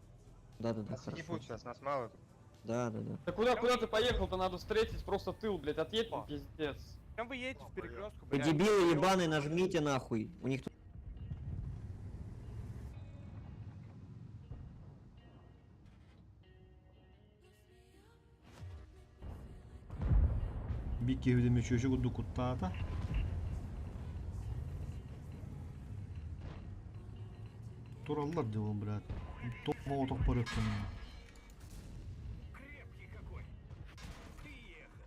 Да-да-да, Нас хорошо. ебут сейчас, нас мало тут. Да-да-да. Да куда, куда ты поехал-то? Надо встретить просто тыл, блядь, отъедь, пиздец. Чем вы едете в перекрестку, Вы дебилы ебаные, нажмите нахуй. У них тут... Бик евдеме чөчө курдук куттаата. Тураллар деп блядь. Топ молоток бар өткөн. Крепкий какой. Приехали.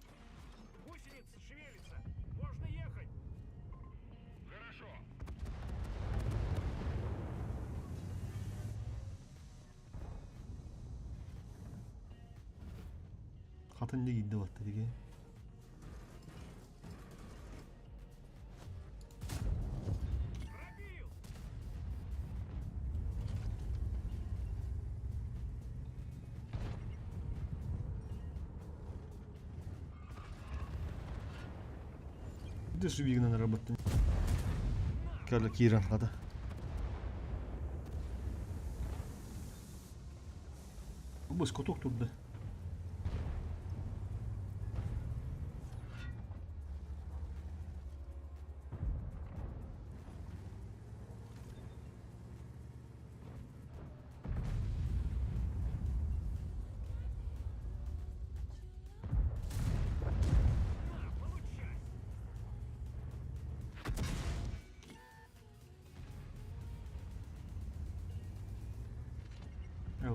Гусеница шевелится. Можно ехать. Хорошо. Хатын не кийди батты диге. Де живигнен работы. Кәлі киран хада. Бу скоток турды.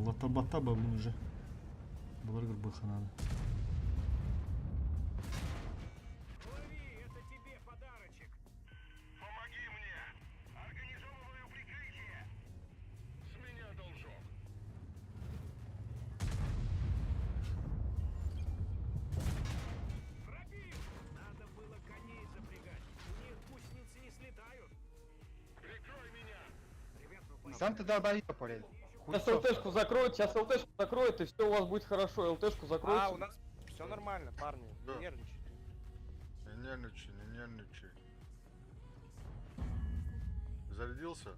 Латабата бабын уже. Булар гырбыханады. Лови, это тебе подарочек. Помоги мне. Организовываю прикрытие. С меня должок. Пробил! Надо было коней запрягать. У них гусеницы не слетают. Прикрой меня. Ребят, ну Сам ты долбоёб, блядь. Сейчас ЛТшку закроют, сейчас ЛТшку закроют, и все у вас будет хорошо. ЛТшку закроют. А, у нас все нормально, парни, Да. не нервничайте. Не нервничай, не нервничай. Зарядился?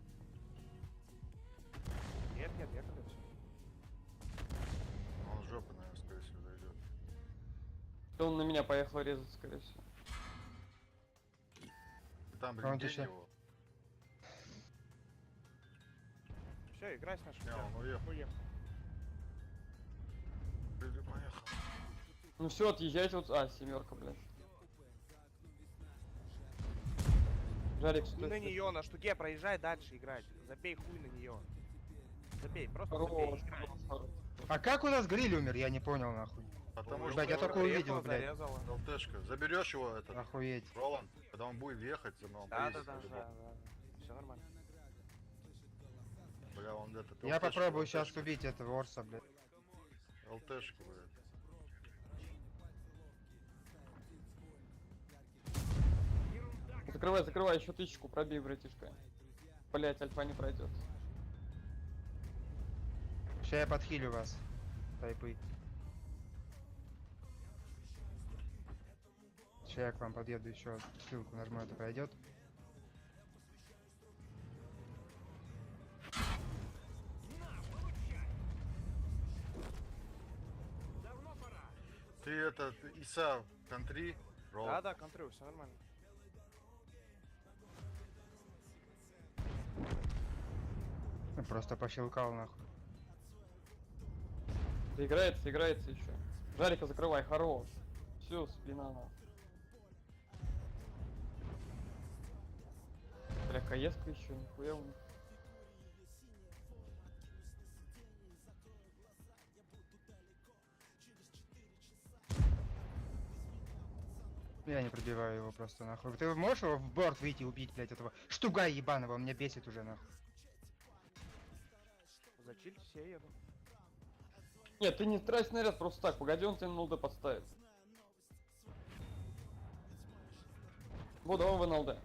Нет, нет, ехали все. Он с жопы, наверное, скорее всего, зайдет. Он на меня поехал резать, скорее всего. Там Он рентген еще. его. Все, играй с нашим. Не, он уехал. Уехал. Или поехал. Ну все, отъезжайте вот. А, семерка, блядь. Жарик, Хуй стой, на стой. нее, на штуке проезжай дальше играть. Забей хуй на нее. Забей, просто забей, Хорош, играй. хорош, хорош. А как у нас гриль умер, я не понял нахуй. Потому Блядь, я что только увидел, блядь. зарезала. ЛТшка. Заберешь его этот. Охуеть. Роланд, когда он будет ехать, за мной он Да, да, поедет да, да, по-любому. да. Все нормально. Бля, он этот. Я ЛТшку, попробую сейчас ЛТшку. убить этого Орса, блядь. ЛТшку, блядь. Закрывай, закрывай, еще тысячку пробей, братишка. Блять, альфа не пройдет. Сейчас я подхилю вас, тайпы. Сейчас я к вам подъеду еще, ссылку нажму, это пройдет. Ты этот, Иса, контри, Роланд. Да, да, контрю, все нормально. Ну, Просто пощелкал нахуй. Играется, играется еще. Жарика закрывай, хорош. Все, спина на. Бля, каеска еще, нихуя у них. Я не пробиваю его просто нахуй. Ты можешь его в борт выйти и убить, блядь, этого штуга ебаного, он меня бесит уже нахуй. Зачильтесь, я еду. Нет, ты не трать снаряд просто так, погоди, он тебе на ЛД подставит. Вот, давай в НЛД.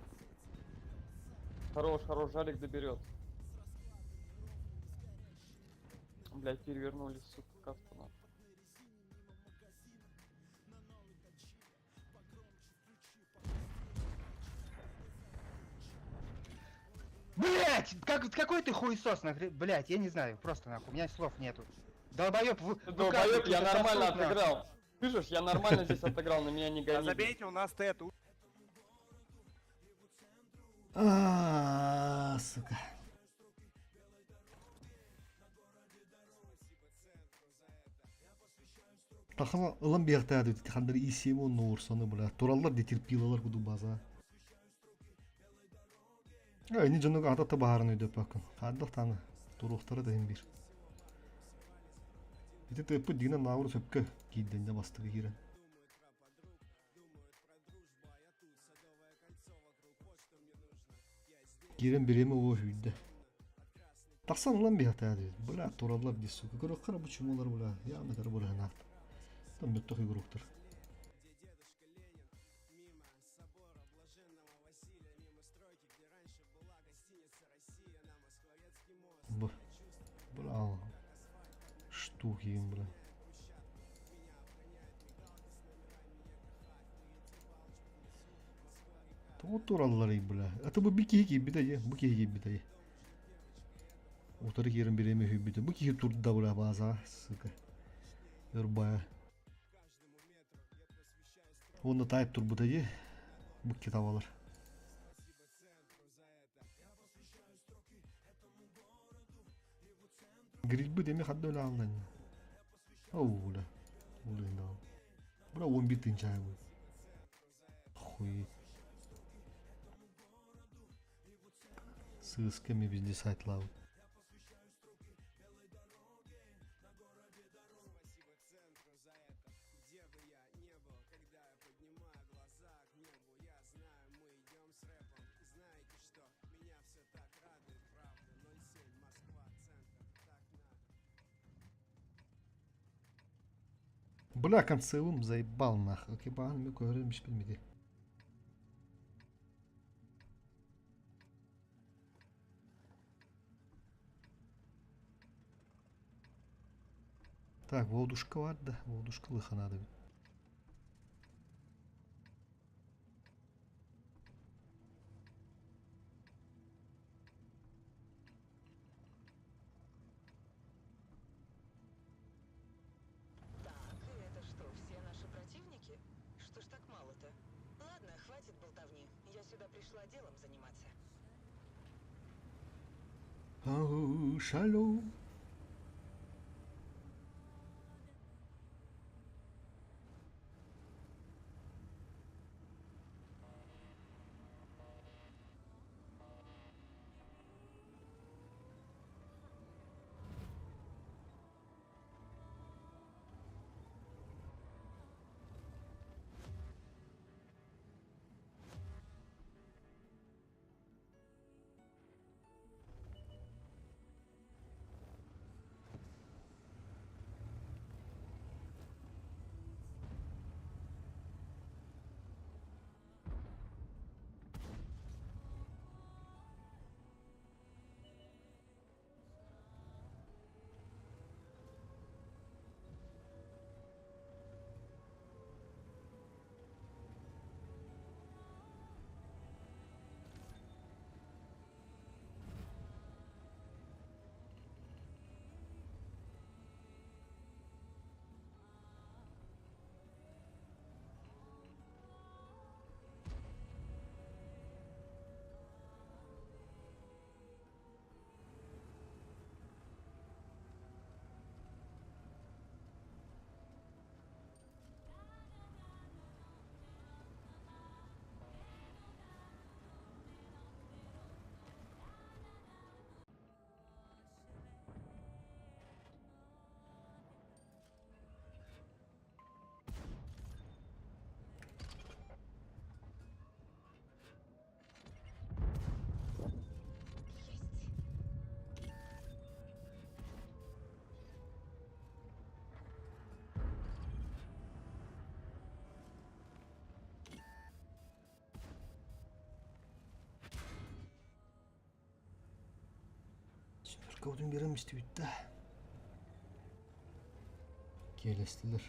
Хорош, хорош, Жарик доберет. Блять, перевернули, сука, катку нахуй. Блять, как, какой ты хуесос, нахрен, блять, я не знаю, просто нахуй, у меня слов нету. Долбоеб, вы, Долбоеб, я выкатывай нормально сосуд, нахуй. отыграл. Слышишь, я нормально здесь отыграл, на меня не гони. А забейте, у нас тет. А, сука. Тахана ылан биэхтээ дии хандар ИСМ нуурсаны бля. Тураллар ди терпилалар куду база. А, ini дьонуга ата баһарын өйдөппөккүн. Хардах таны туруохтара да бир. Ити тыппы дигинен наавыр сөпкө киидденде бастыгы киирен. Киирен биреме о хүйдэ. Тахсан ылан биэхтээ дии. Бля, тураллар ди сука. Көрөккара бу чумолар бля. Яаны кара бу ханаат. Там бөттөх игроктар. Б. Бля. Штуки им, бля. Тоҕо тураллар бля. Это бу би киһи киирбитэ дии, бу киһи киирбитэ. Утары киирэн бириэмэ үһүйбүтэ. Бу киһи турда бля база, сука. Ырбая. Онно тайп турбута дии. Бу китабалар. Грильбы деме хадда өлө алдан. Оу, бля. Улы инде. Бля 11 тынча бу. Хуй. Сысками везде сайт лавы. Бля, концевым заебал нахуй. Окей, бан, мне көріміш білмейді. Так, волдушка бар да, волдушка лыханады. Так, и это что, все наши противники? Что ж так мало-то? Ладно, хватит болтовни. Я сюда пришла делом заниматься. Ау, шалом. Кабытын биэрэн истибиттэ. Киэлэстилэр.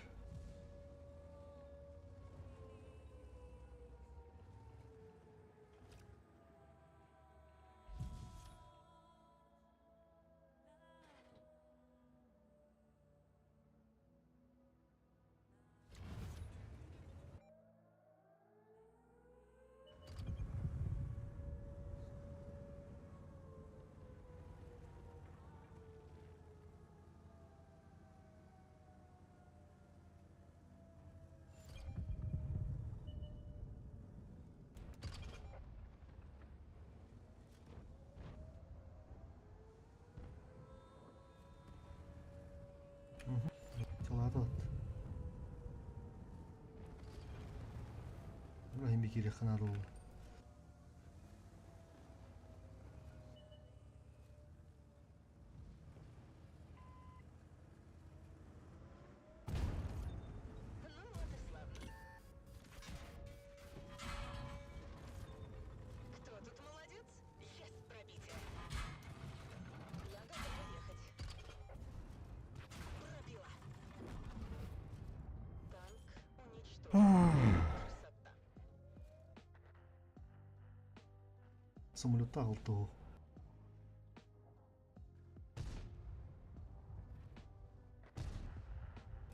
Салаата Ибрахим киириэххэ наада буолла. Кто тут молодец? Есть пробитие. Я готова ехать. Пробила. Танк уничтожен. Красота. Самолеттаах алтыһу.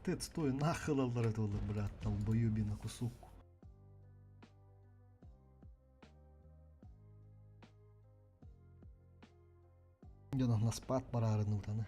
Ты отстой, нахуй ылаллар этэ буоллар, блядь, долбоебина кусок. Дьон наспаат бараарын утаны.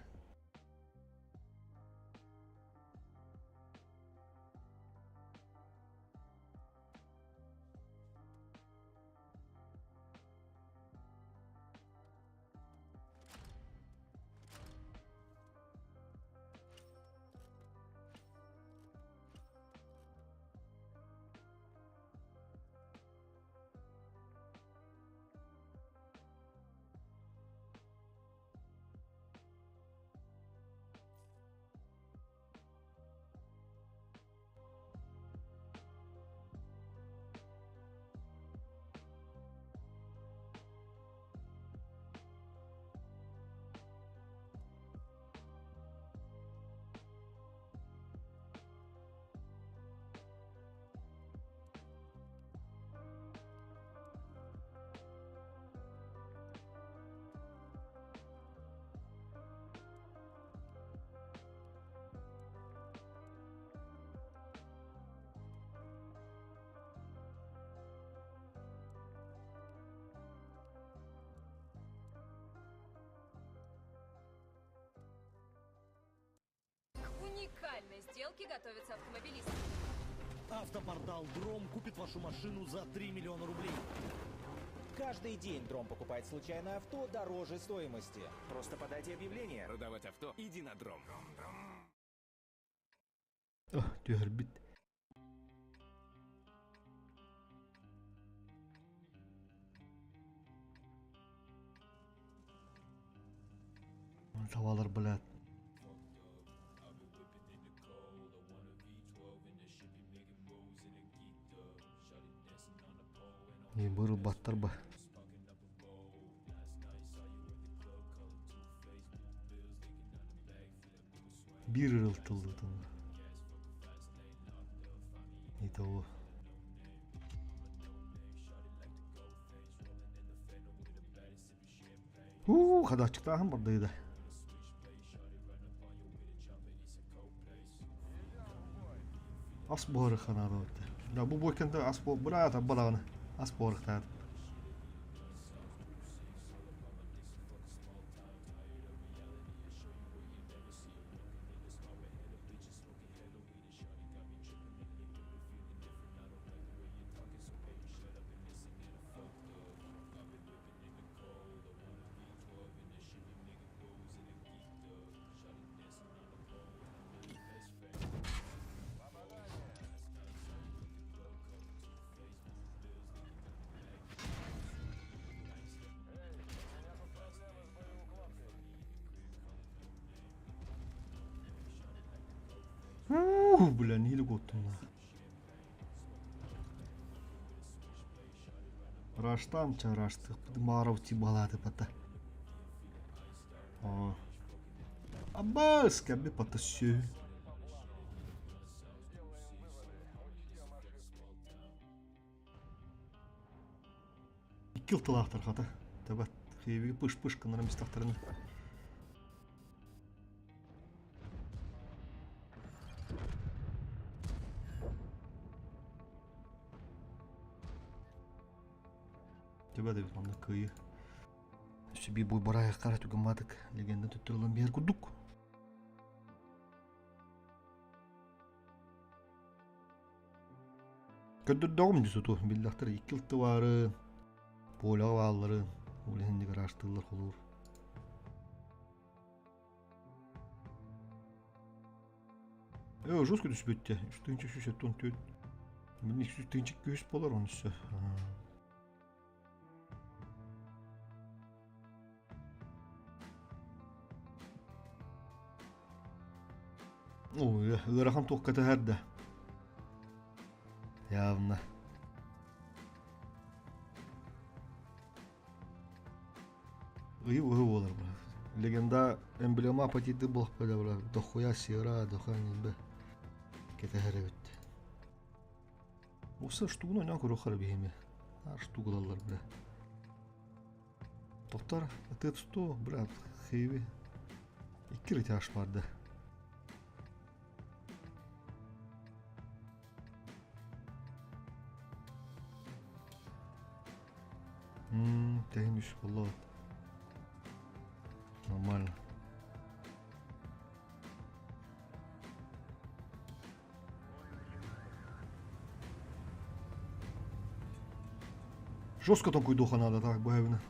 К уникальной сделке готовятся автомобилисты. Автопортал Дром купит вашу машину за 3 миллиона рублей. Каждый день Дром покупает случайное авто дороже стоимости. Просто подайте объявление. Продавать авто? Иди на Дром. Түһэрбит. Табалар, блядь. Бырыл баттар ба. Биир ырылтыллытын. Итого. Уу, хадачыктааһын бардыйда. Ас буһарыхха наада эбит. Да, бу буойканта ас бу быраат аббалаҕына ас буһарыхтаат. Уу, бля, нэһиилэ куоттум да. Раштам чараштык, Маров тибалаты бата. Аббас, кэлбит паттас сүөһү. Икки ылтылаахтар хата. Табат. Хиэбиги пыш-пыш гыннаран бистахтарына. Төбө да манна кыайыы. Өссө биир бой барайахтара түгэмматык легенда туттарылан биэр курдук. Көрдөрдөҕүм дии суту биллэхтэр икки ылтыбаары полеҕа бааллары ол иһин гаражтыыллар холуур. Э, жестко түспүттэ. 3374. Мин 202 болар он өссө. Ой, ыарахан туохка түһэр да. Явно. Ыйы быһы буолар бра. Легенда эмблема апатиты буолах бля бра. Дохуя сера, дохуя небе. Кэтэһэр эбит. Уса штугун ойнаан көрүөххэ эрэ биһиэми. Аар штугулаллар бля. Тоқтар, ытыт сто, брат, хейви. Икки рытяж бар да. Тэһин үс боллоо. Нормально. Жестко тоҥкуйдуохха наада так быһабына.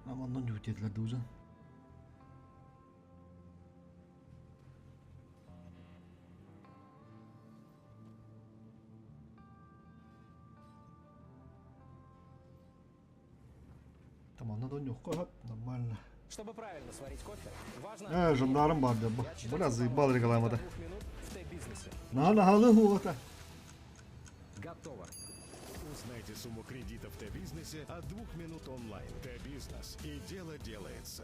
Аманнан дьүһүтиэтилэр дууза. Там анна доньохха хап, нормально. Чтобы правильно сварить кофе, важно... Э, жандарм бар да. Бля, заебал рекламада. Минут в Т-бизнесе. На на халы Готово. Узнайте сумму кредита в Т-бизнесе от двух минут онлайн. Т-бизнес. И дело делается.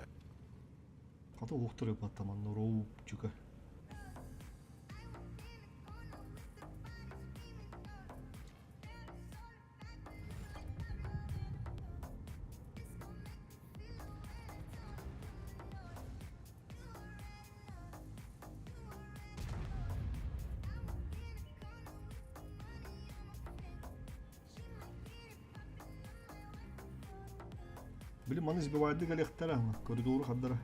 Хата уохтар баттаман роупчука. Били маны сбивайды кэлиэхтэрэ, коридору хардара.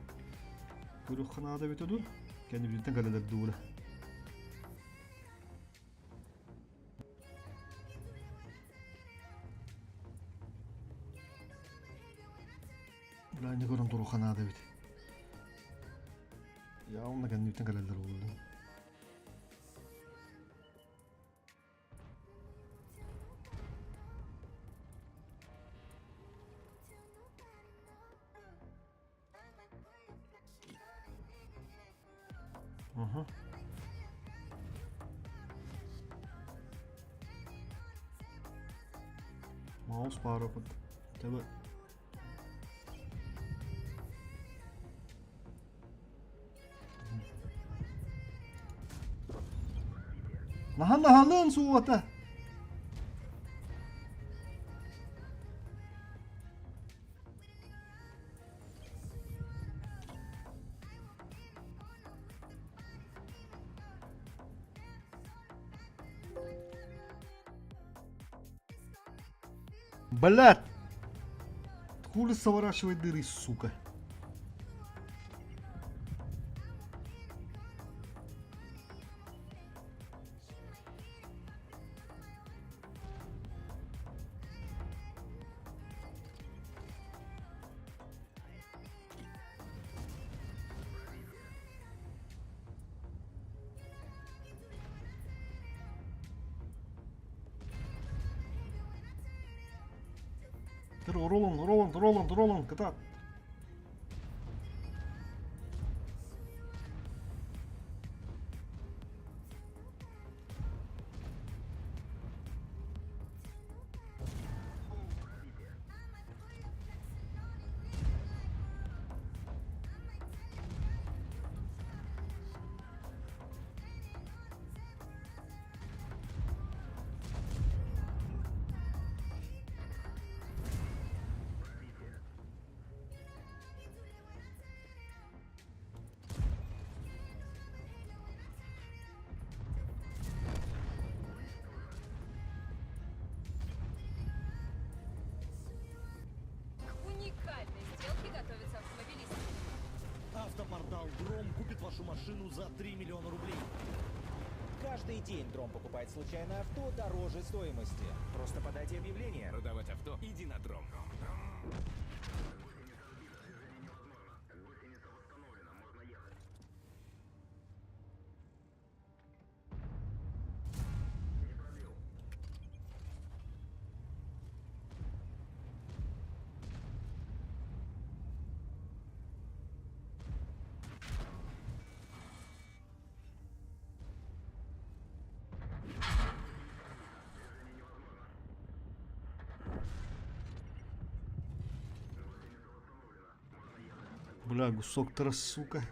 Көрүөххэ наада эбитэ дуу? Кэннибититтэн кэлэлэр дуу бля. Бля, не көрөн туруохха наада эбит. Явно кэннибиттэн кэлэллэр буолла. Ага. Маус баар опыт. Тебе. Наһан наһалыын суота. Блядь! Хули соворачивай дыры, сука. Роланд, Роланд, Роланд, Роланд, кытаат. Дром купит вашу машину за 3 миллиона рублей. Каждый день Дром покупает случайное авто дороже стоимости. Просто подайте объявление. Продавать авто? Иди на Дром. Бля, гусок трас, сука.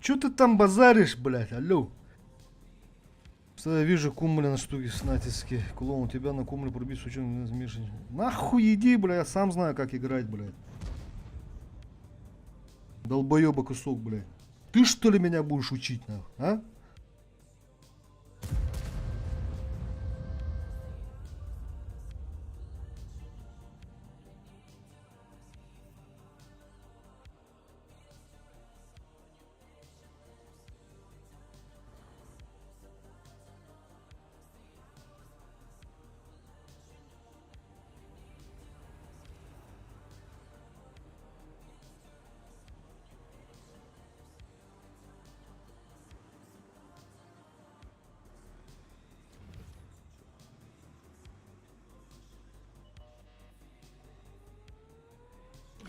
Чё ты там базаришь, блядь, алло? Что я вижу кумля на штуке с натиски. Клоун, у тебя на кумле пробить случайно Миша. Нахуй иди, бля, я сам знаю, как играть, блядь. Долбоеба кусок, блядь. Ты что ли меня будешь учить, нахуй, а?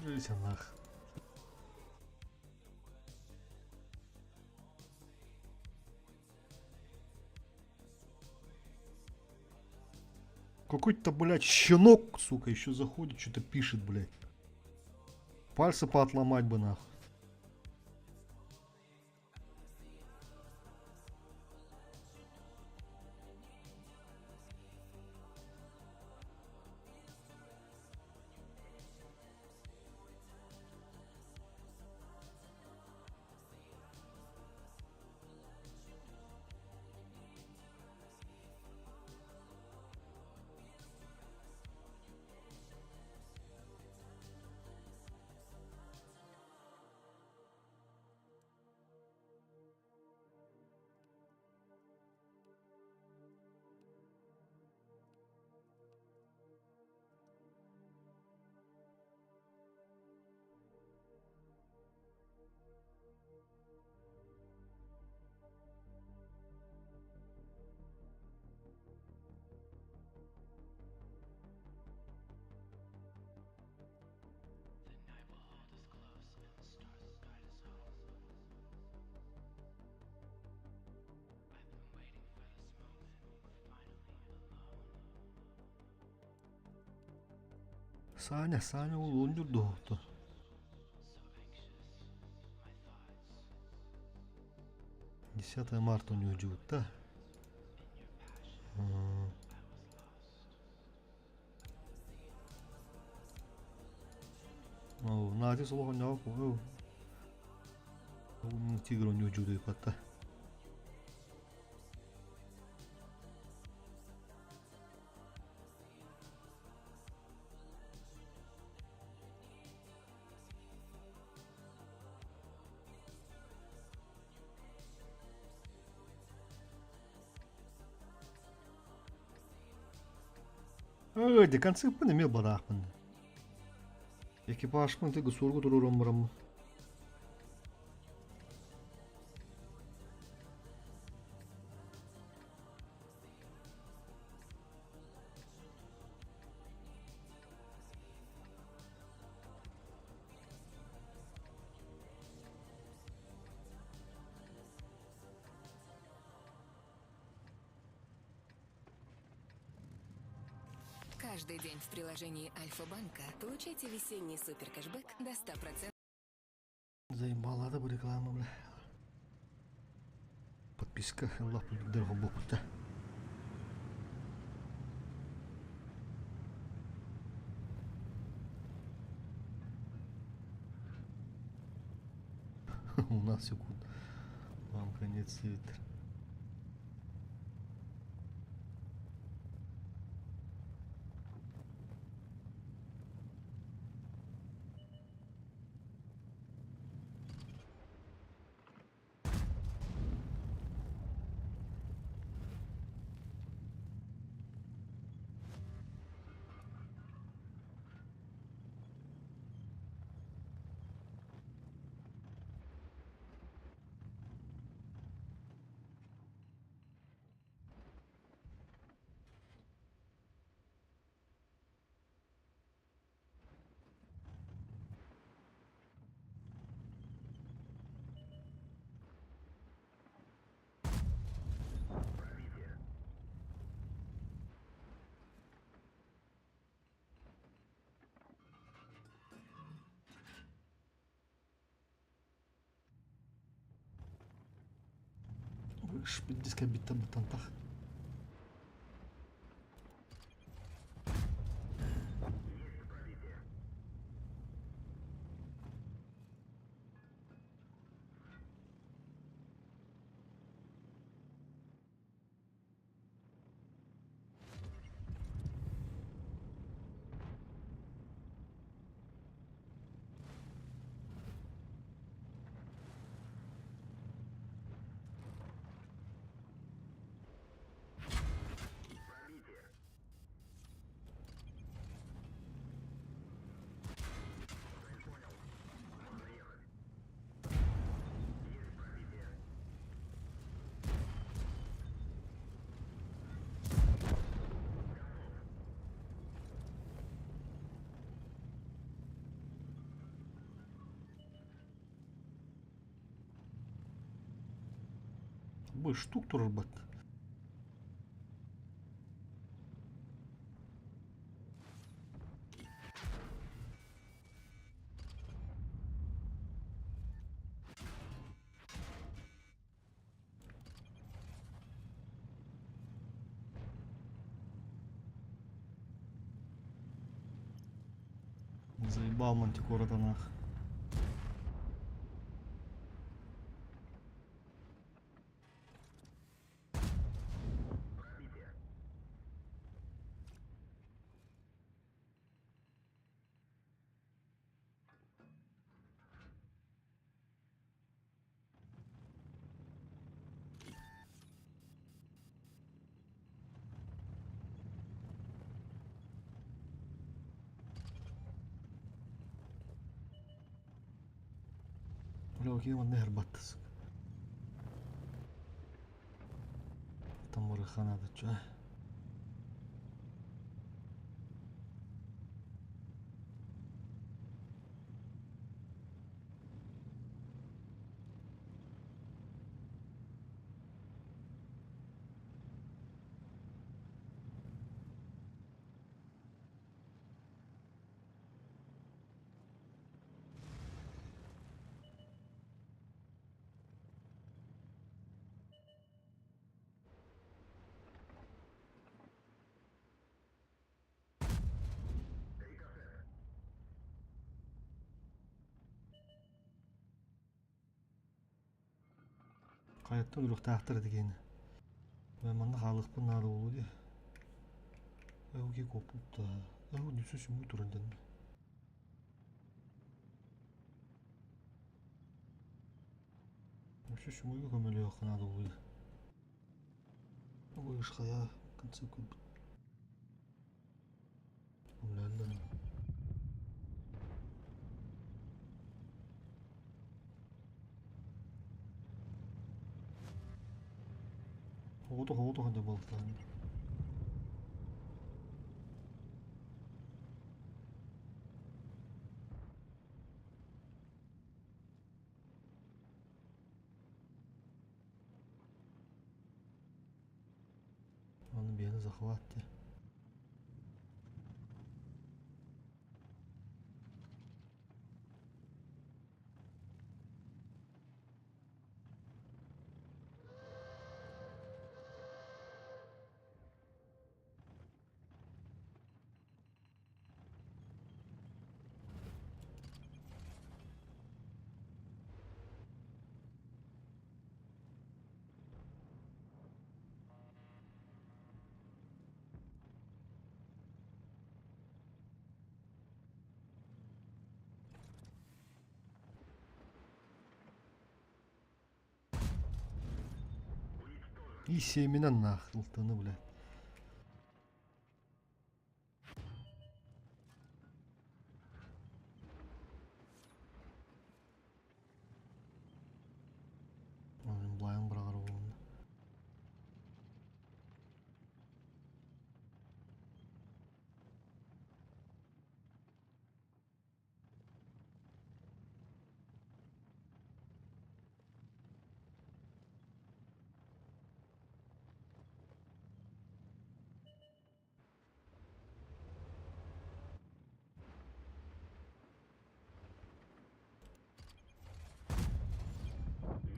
Идите нах. Какой-то, блядь, щенок, сука, еще заходит, что-то пишет, блядь. Пальцы поотломать бы, нахуй. Саня, Саня улундур доҕотто. 10 марта у него живут, да? О, Надя солоҕонньоҕо тигр у него дьудуйпатта. Ой, концеппын эмиэ бараахпын. Экипажпын ты госуоргу туруоран бараммын. Каждый день в приложении Альфа-Банка получайте весенний супер кэшбэк до 100%. Заебала да бу реклама, бля. Подписка, Аллах дорого бокута. У нас секунд. Вам конец света. Шпиддис кэлбиттэн баттантах. Бу штук турарбат. Заебал мантикора нах. Бля, окей, манна эрбаттыс. Там надо, чё? Хайаттан үрүөхтээхтэр этигиэн. Манна хаалыахпын наада буолуо дии. Эһуги куоппут эһу нүсү сүмү туран дэннэ. Нүсү сүмүгү көмөлүөххэ наада буолуо дии. Ой, хайа конце көрбүт. Үлэллэн. Оҕото оҕото ханна балыктаан. Аны биһиги захват дии. И семена нах, ылтаны, блядь. Блайын быраҕар буолунна.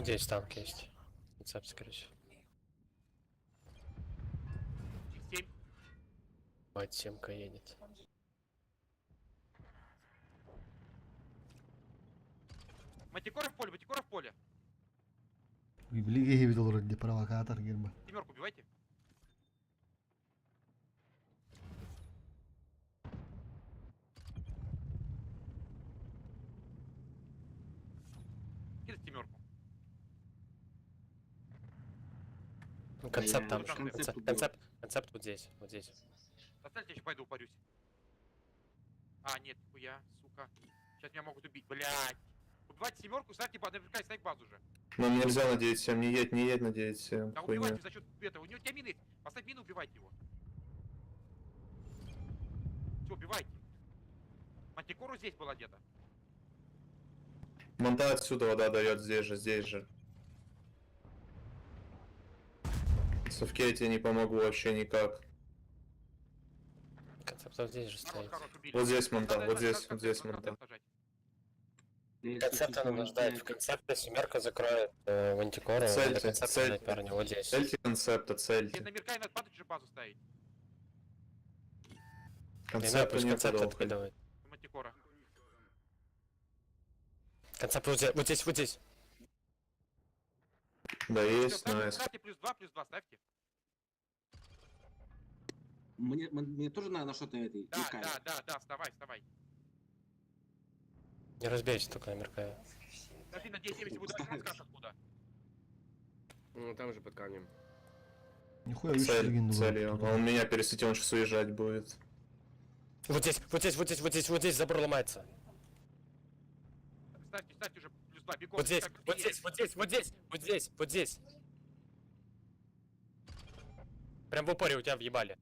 Здесь танк есть. Рецепт, скорее всего. Мать семка едет. Мантикора в поле, Мантикора в поле. Билиги киһибит олорор дии провокатор герба. Семерку убивайте. Кидай семерку. Ну, концепт там же. Концепт Концепт, убил. концепт, концепт вот здесь, вот здесь. Оставьте, я еще пойду упарюсь. А, нет, хуя, сука. Сейчас меня могут убить, блядь. Убивайте семерку, ставьте базу, наверняка ставь базу уже. Нам нельзя на 9-7, не едь, не едь на 9-7. Да Хуйня. убивайте за счет этого. У него у тебя мины есть. Поставь мину, убивайте его. Все, убивайте. Мантикору здесь была где-то. Монта отсюда вода дает, здесь же, здесь же. Совке я тебе не помогу вообще никак. Концепт вот здесь же стоит. Вот здесь монта, вот здесь монта. Концепта надо ждать. В концепте семерка закроет э, Мантикору, надо Цельте, концепта цель. ждать, парни, вот здесь. Цельте концепта, цельте. На Миркай надо падать же базу ставить. Не знаю, Концепта пусть некуда концепт уходить. откидывает. Мантикора. Концепт вот здесь, вот здесь, вот здесь. Да, Всё, есть, ставьте, найс. ставьте плюс 2 ставьте. Мне, мне тоже надо на что-то этой Да, да, да, да, вставай, вставай. Не разбейся только на Меркае. Подожди, на 10-70 буду дальше расскажешь откуда. Ну там же под камнем. Нихуя видишь, Цель, легенду цель, её. Он меня пересветил, он сейчас уезжать будет. Вот здесь, вот здесь, вот здесь, вот здесь, вот здесь забор ломается. Ставьте, ставьте уже плюс 2, бегом. Вот здесь, как вот быстрее. здесь, вот здесь, вот здесь, вот здесь, вот здесь. Прям в упоре у тебя въебали.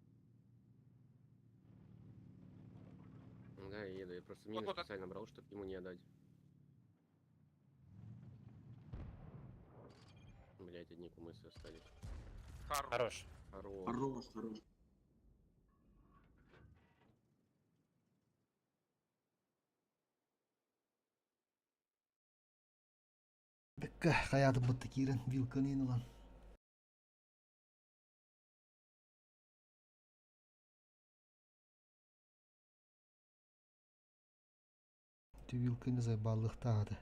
Ну Да, я еду. Я просто мины вот, специально брал, чтобы ему не отдать. Блять, одни кумысы остались. Хорош. Хорош. Хорош, хорош. Бекка хаятым бытты киирэн вилканы ылан. Ти вилканы зайбаллыхтаады.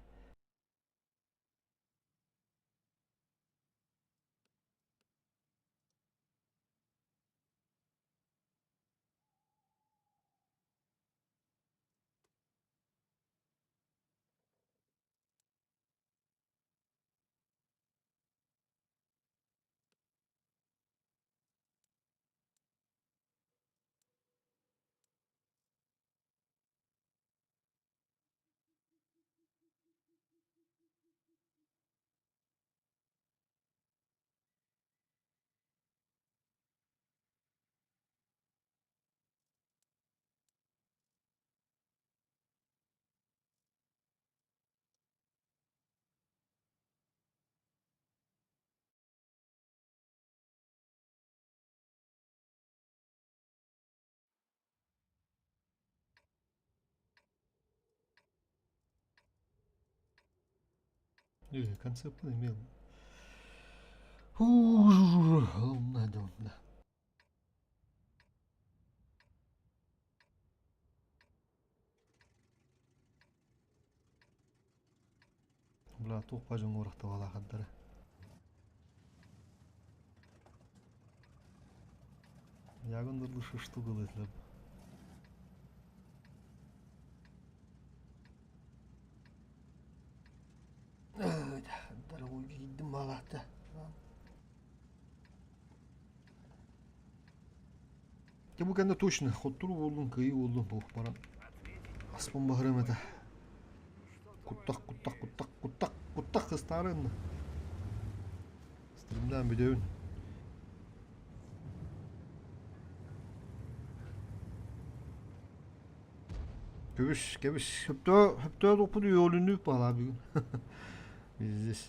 Концепт имел. Да. Бля, туох бажың орахта балахаддара. Ягындырлы шышту гылытлып. Дорогой гиддим малахта. Те бу кэннэ точно хоттуру буоллун, кыйыы буоллун бу баран. Аспын баһырым этэ. Куттах, куттах, куттах, куттах, куттах ыстаарынна. Стримнан бүдөбүн. Көбүс, кебис, хөптөө, хөптөө топпут үйөлүнү бала бүгүн. Здесь.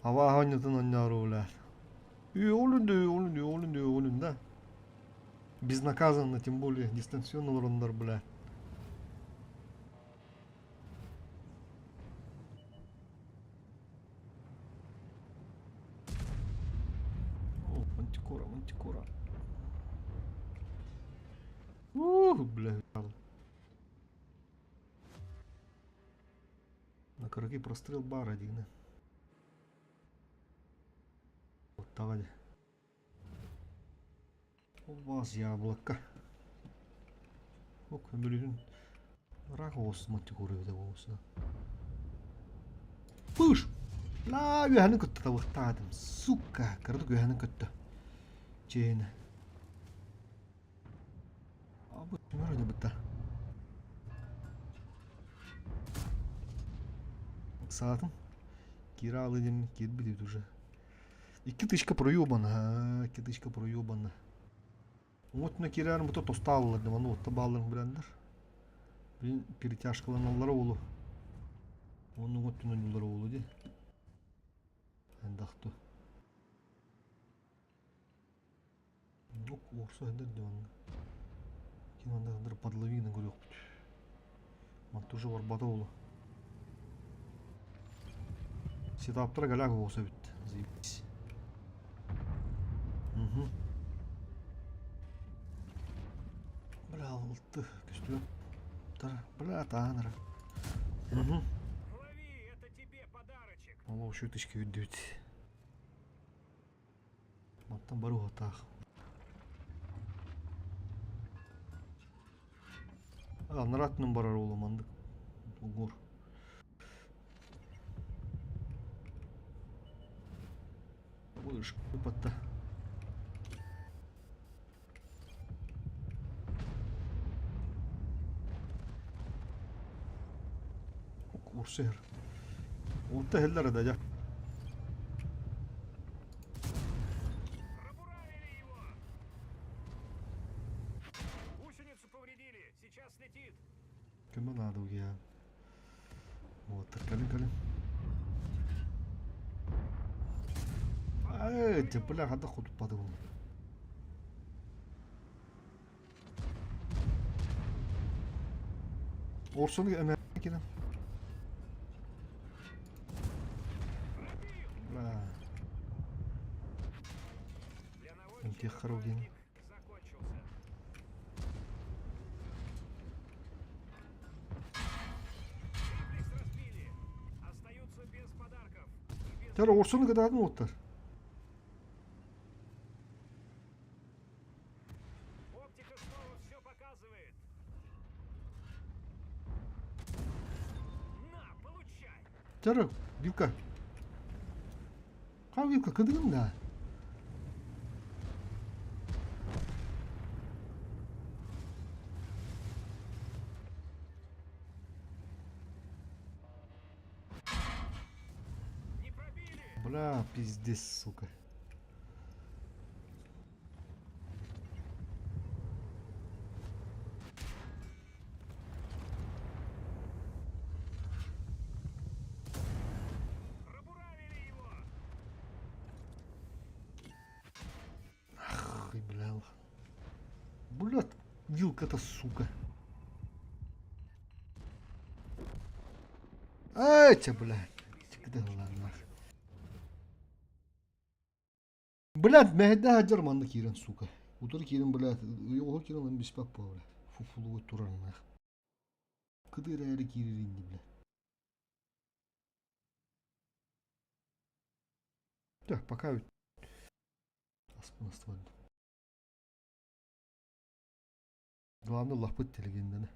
Ава ханьятын онняру, Үйөлүндү, үйөлүндү, үйөлүндү, үйөлүндү, да. Безнаказанно, тем более, дистанционно олороннор, бля. О, Мантикора, мантикора. Ух, бля. На короткий прострел бара дигне. Вот давай. У вас яблоко. Ок, блин. Рак оҕус мантикора эбитэ буолуосуна. Пыш! Ла үөһэнин көттө табыктаатым. Сука, кыратык үөһэнин көттө. Чээнэ. Абы түмэр бытта. Ыксаатым. Кира алы диэн киирбит уже. Икки тычка проебана, икки тычка проебана. Уҥа киирэрин бута тостааллар да маны уотта баалларын билэллэр. Блин, перетяжкаланаллара уолу. Уонна уҥа өттүнэн ойуулара уолу дии. Эндахту. Ну, орсу эндер дии манна. Кин манна эндер подловина көрүөхпүт. Манта уже барбата уолу. Сетаптара голяк оҕус эбит. Заебись. Угу. Бля, алты көстүбэт. Бля, таанара. Угу. Ол шуточка үрдүбүт. Мантан бары уһатаах. Анараттынан барар уолу мандык. Угур. Вышка выпадта. Курсер. Онта хеллер да я. Гусеницу повредили. Сейчас летит. Көмө наада угия. Вот, кэлин кэлин. Эй, бля, хада хотуппады бұл. Орсону эмэ кирен. Бля. Интих харугин. Тэр орсону кытаатын уоттар. Оптика снова все показывает. На, получай. Тэр вилка. Ха вилка кыдыгын да. Бля, пиздец, сука. Ах, и бля. Бля, вилка-то, сука. Ай, тебя, бля. Ладно. Блядь, мэһэйдэ сылдьар манна киирэн, сука. Утары киирэн, блядь, оҕо киирэн ылан биспэт буо, бля. Фуфлугу турарнаах. Кыдыр эрээри киирэр инни, бля. Так, пока аспын астыбадым. Главное лаппыт телегендene.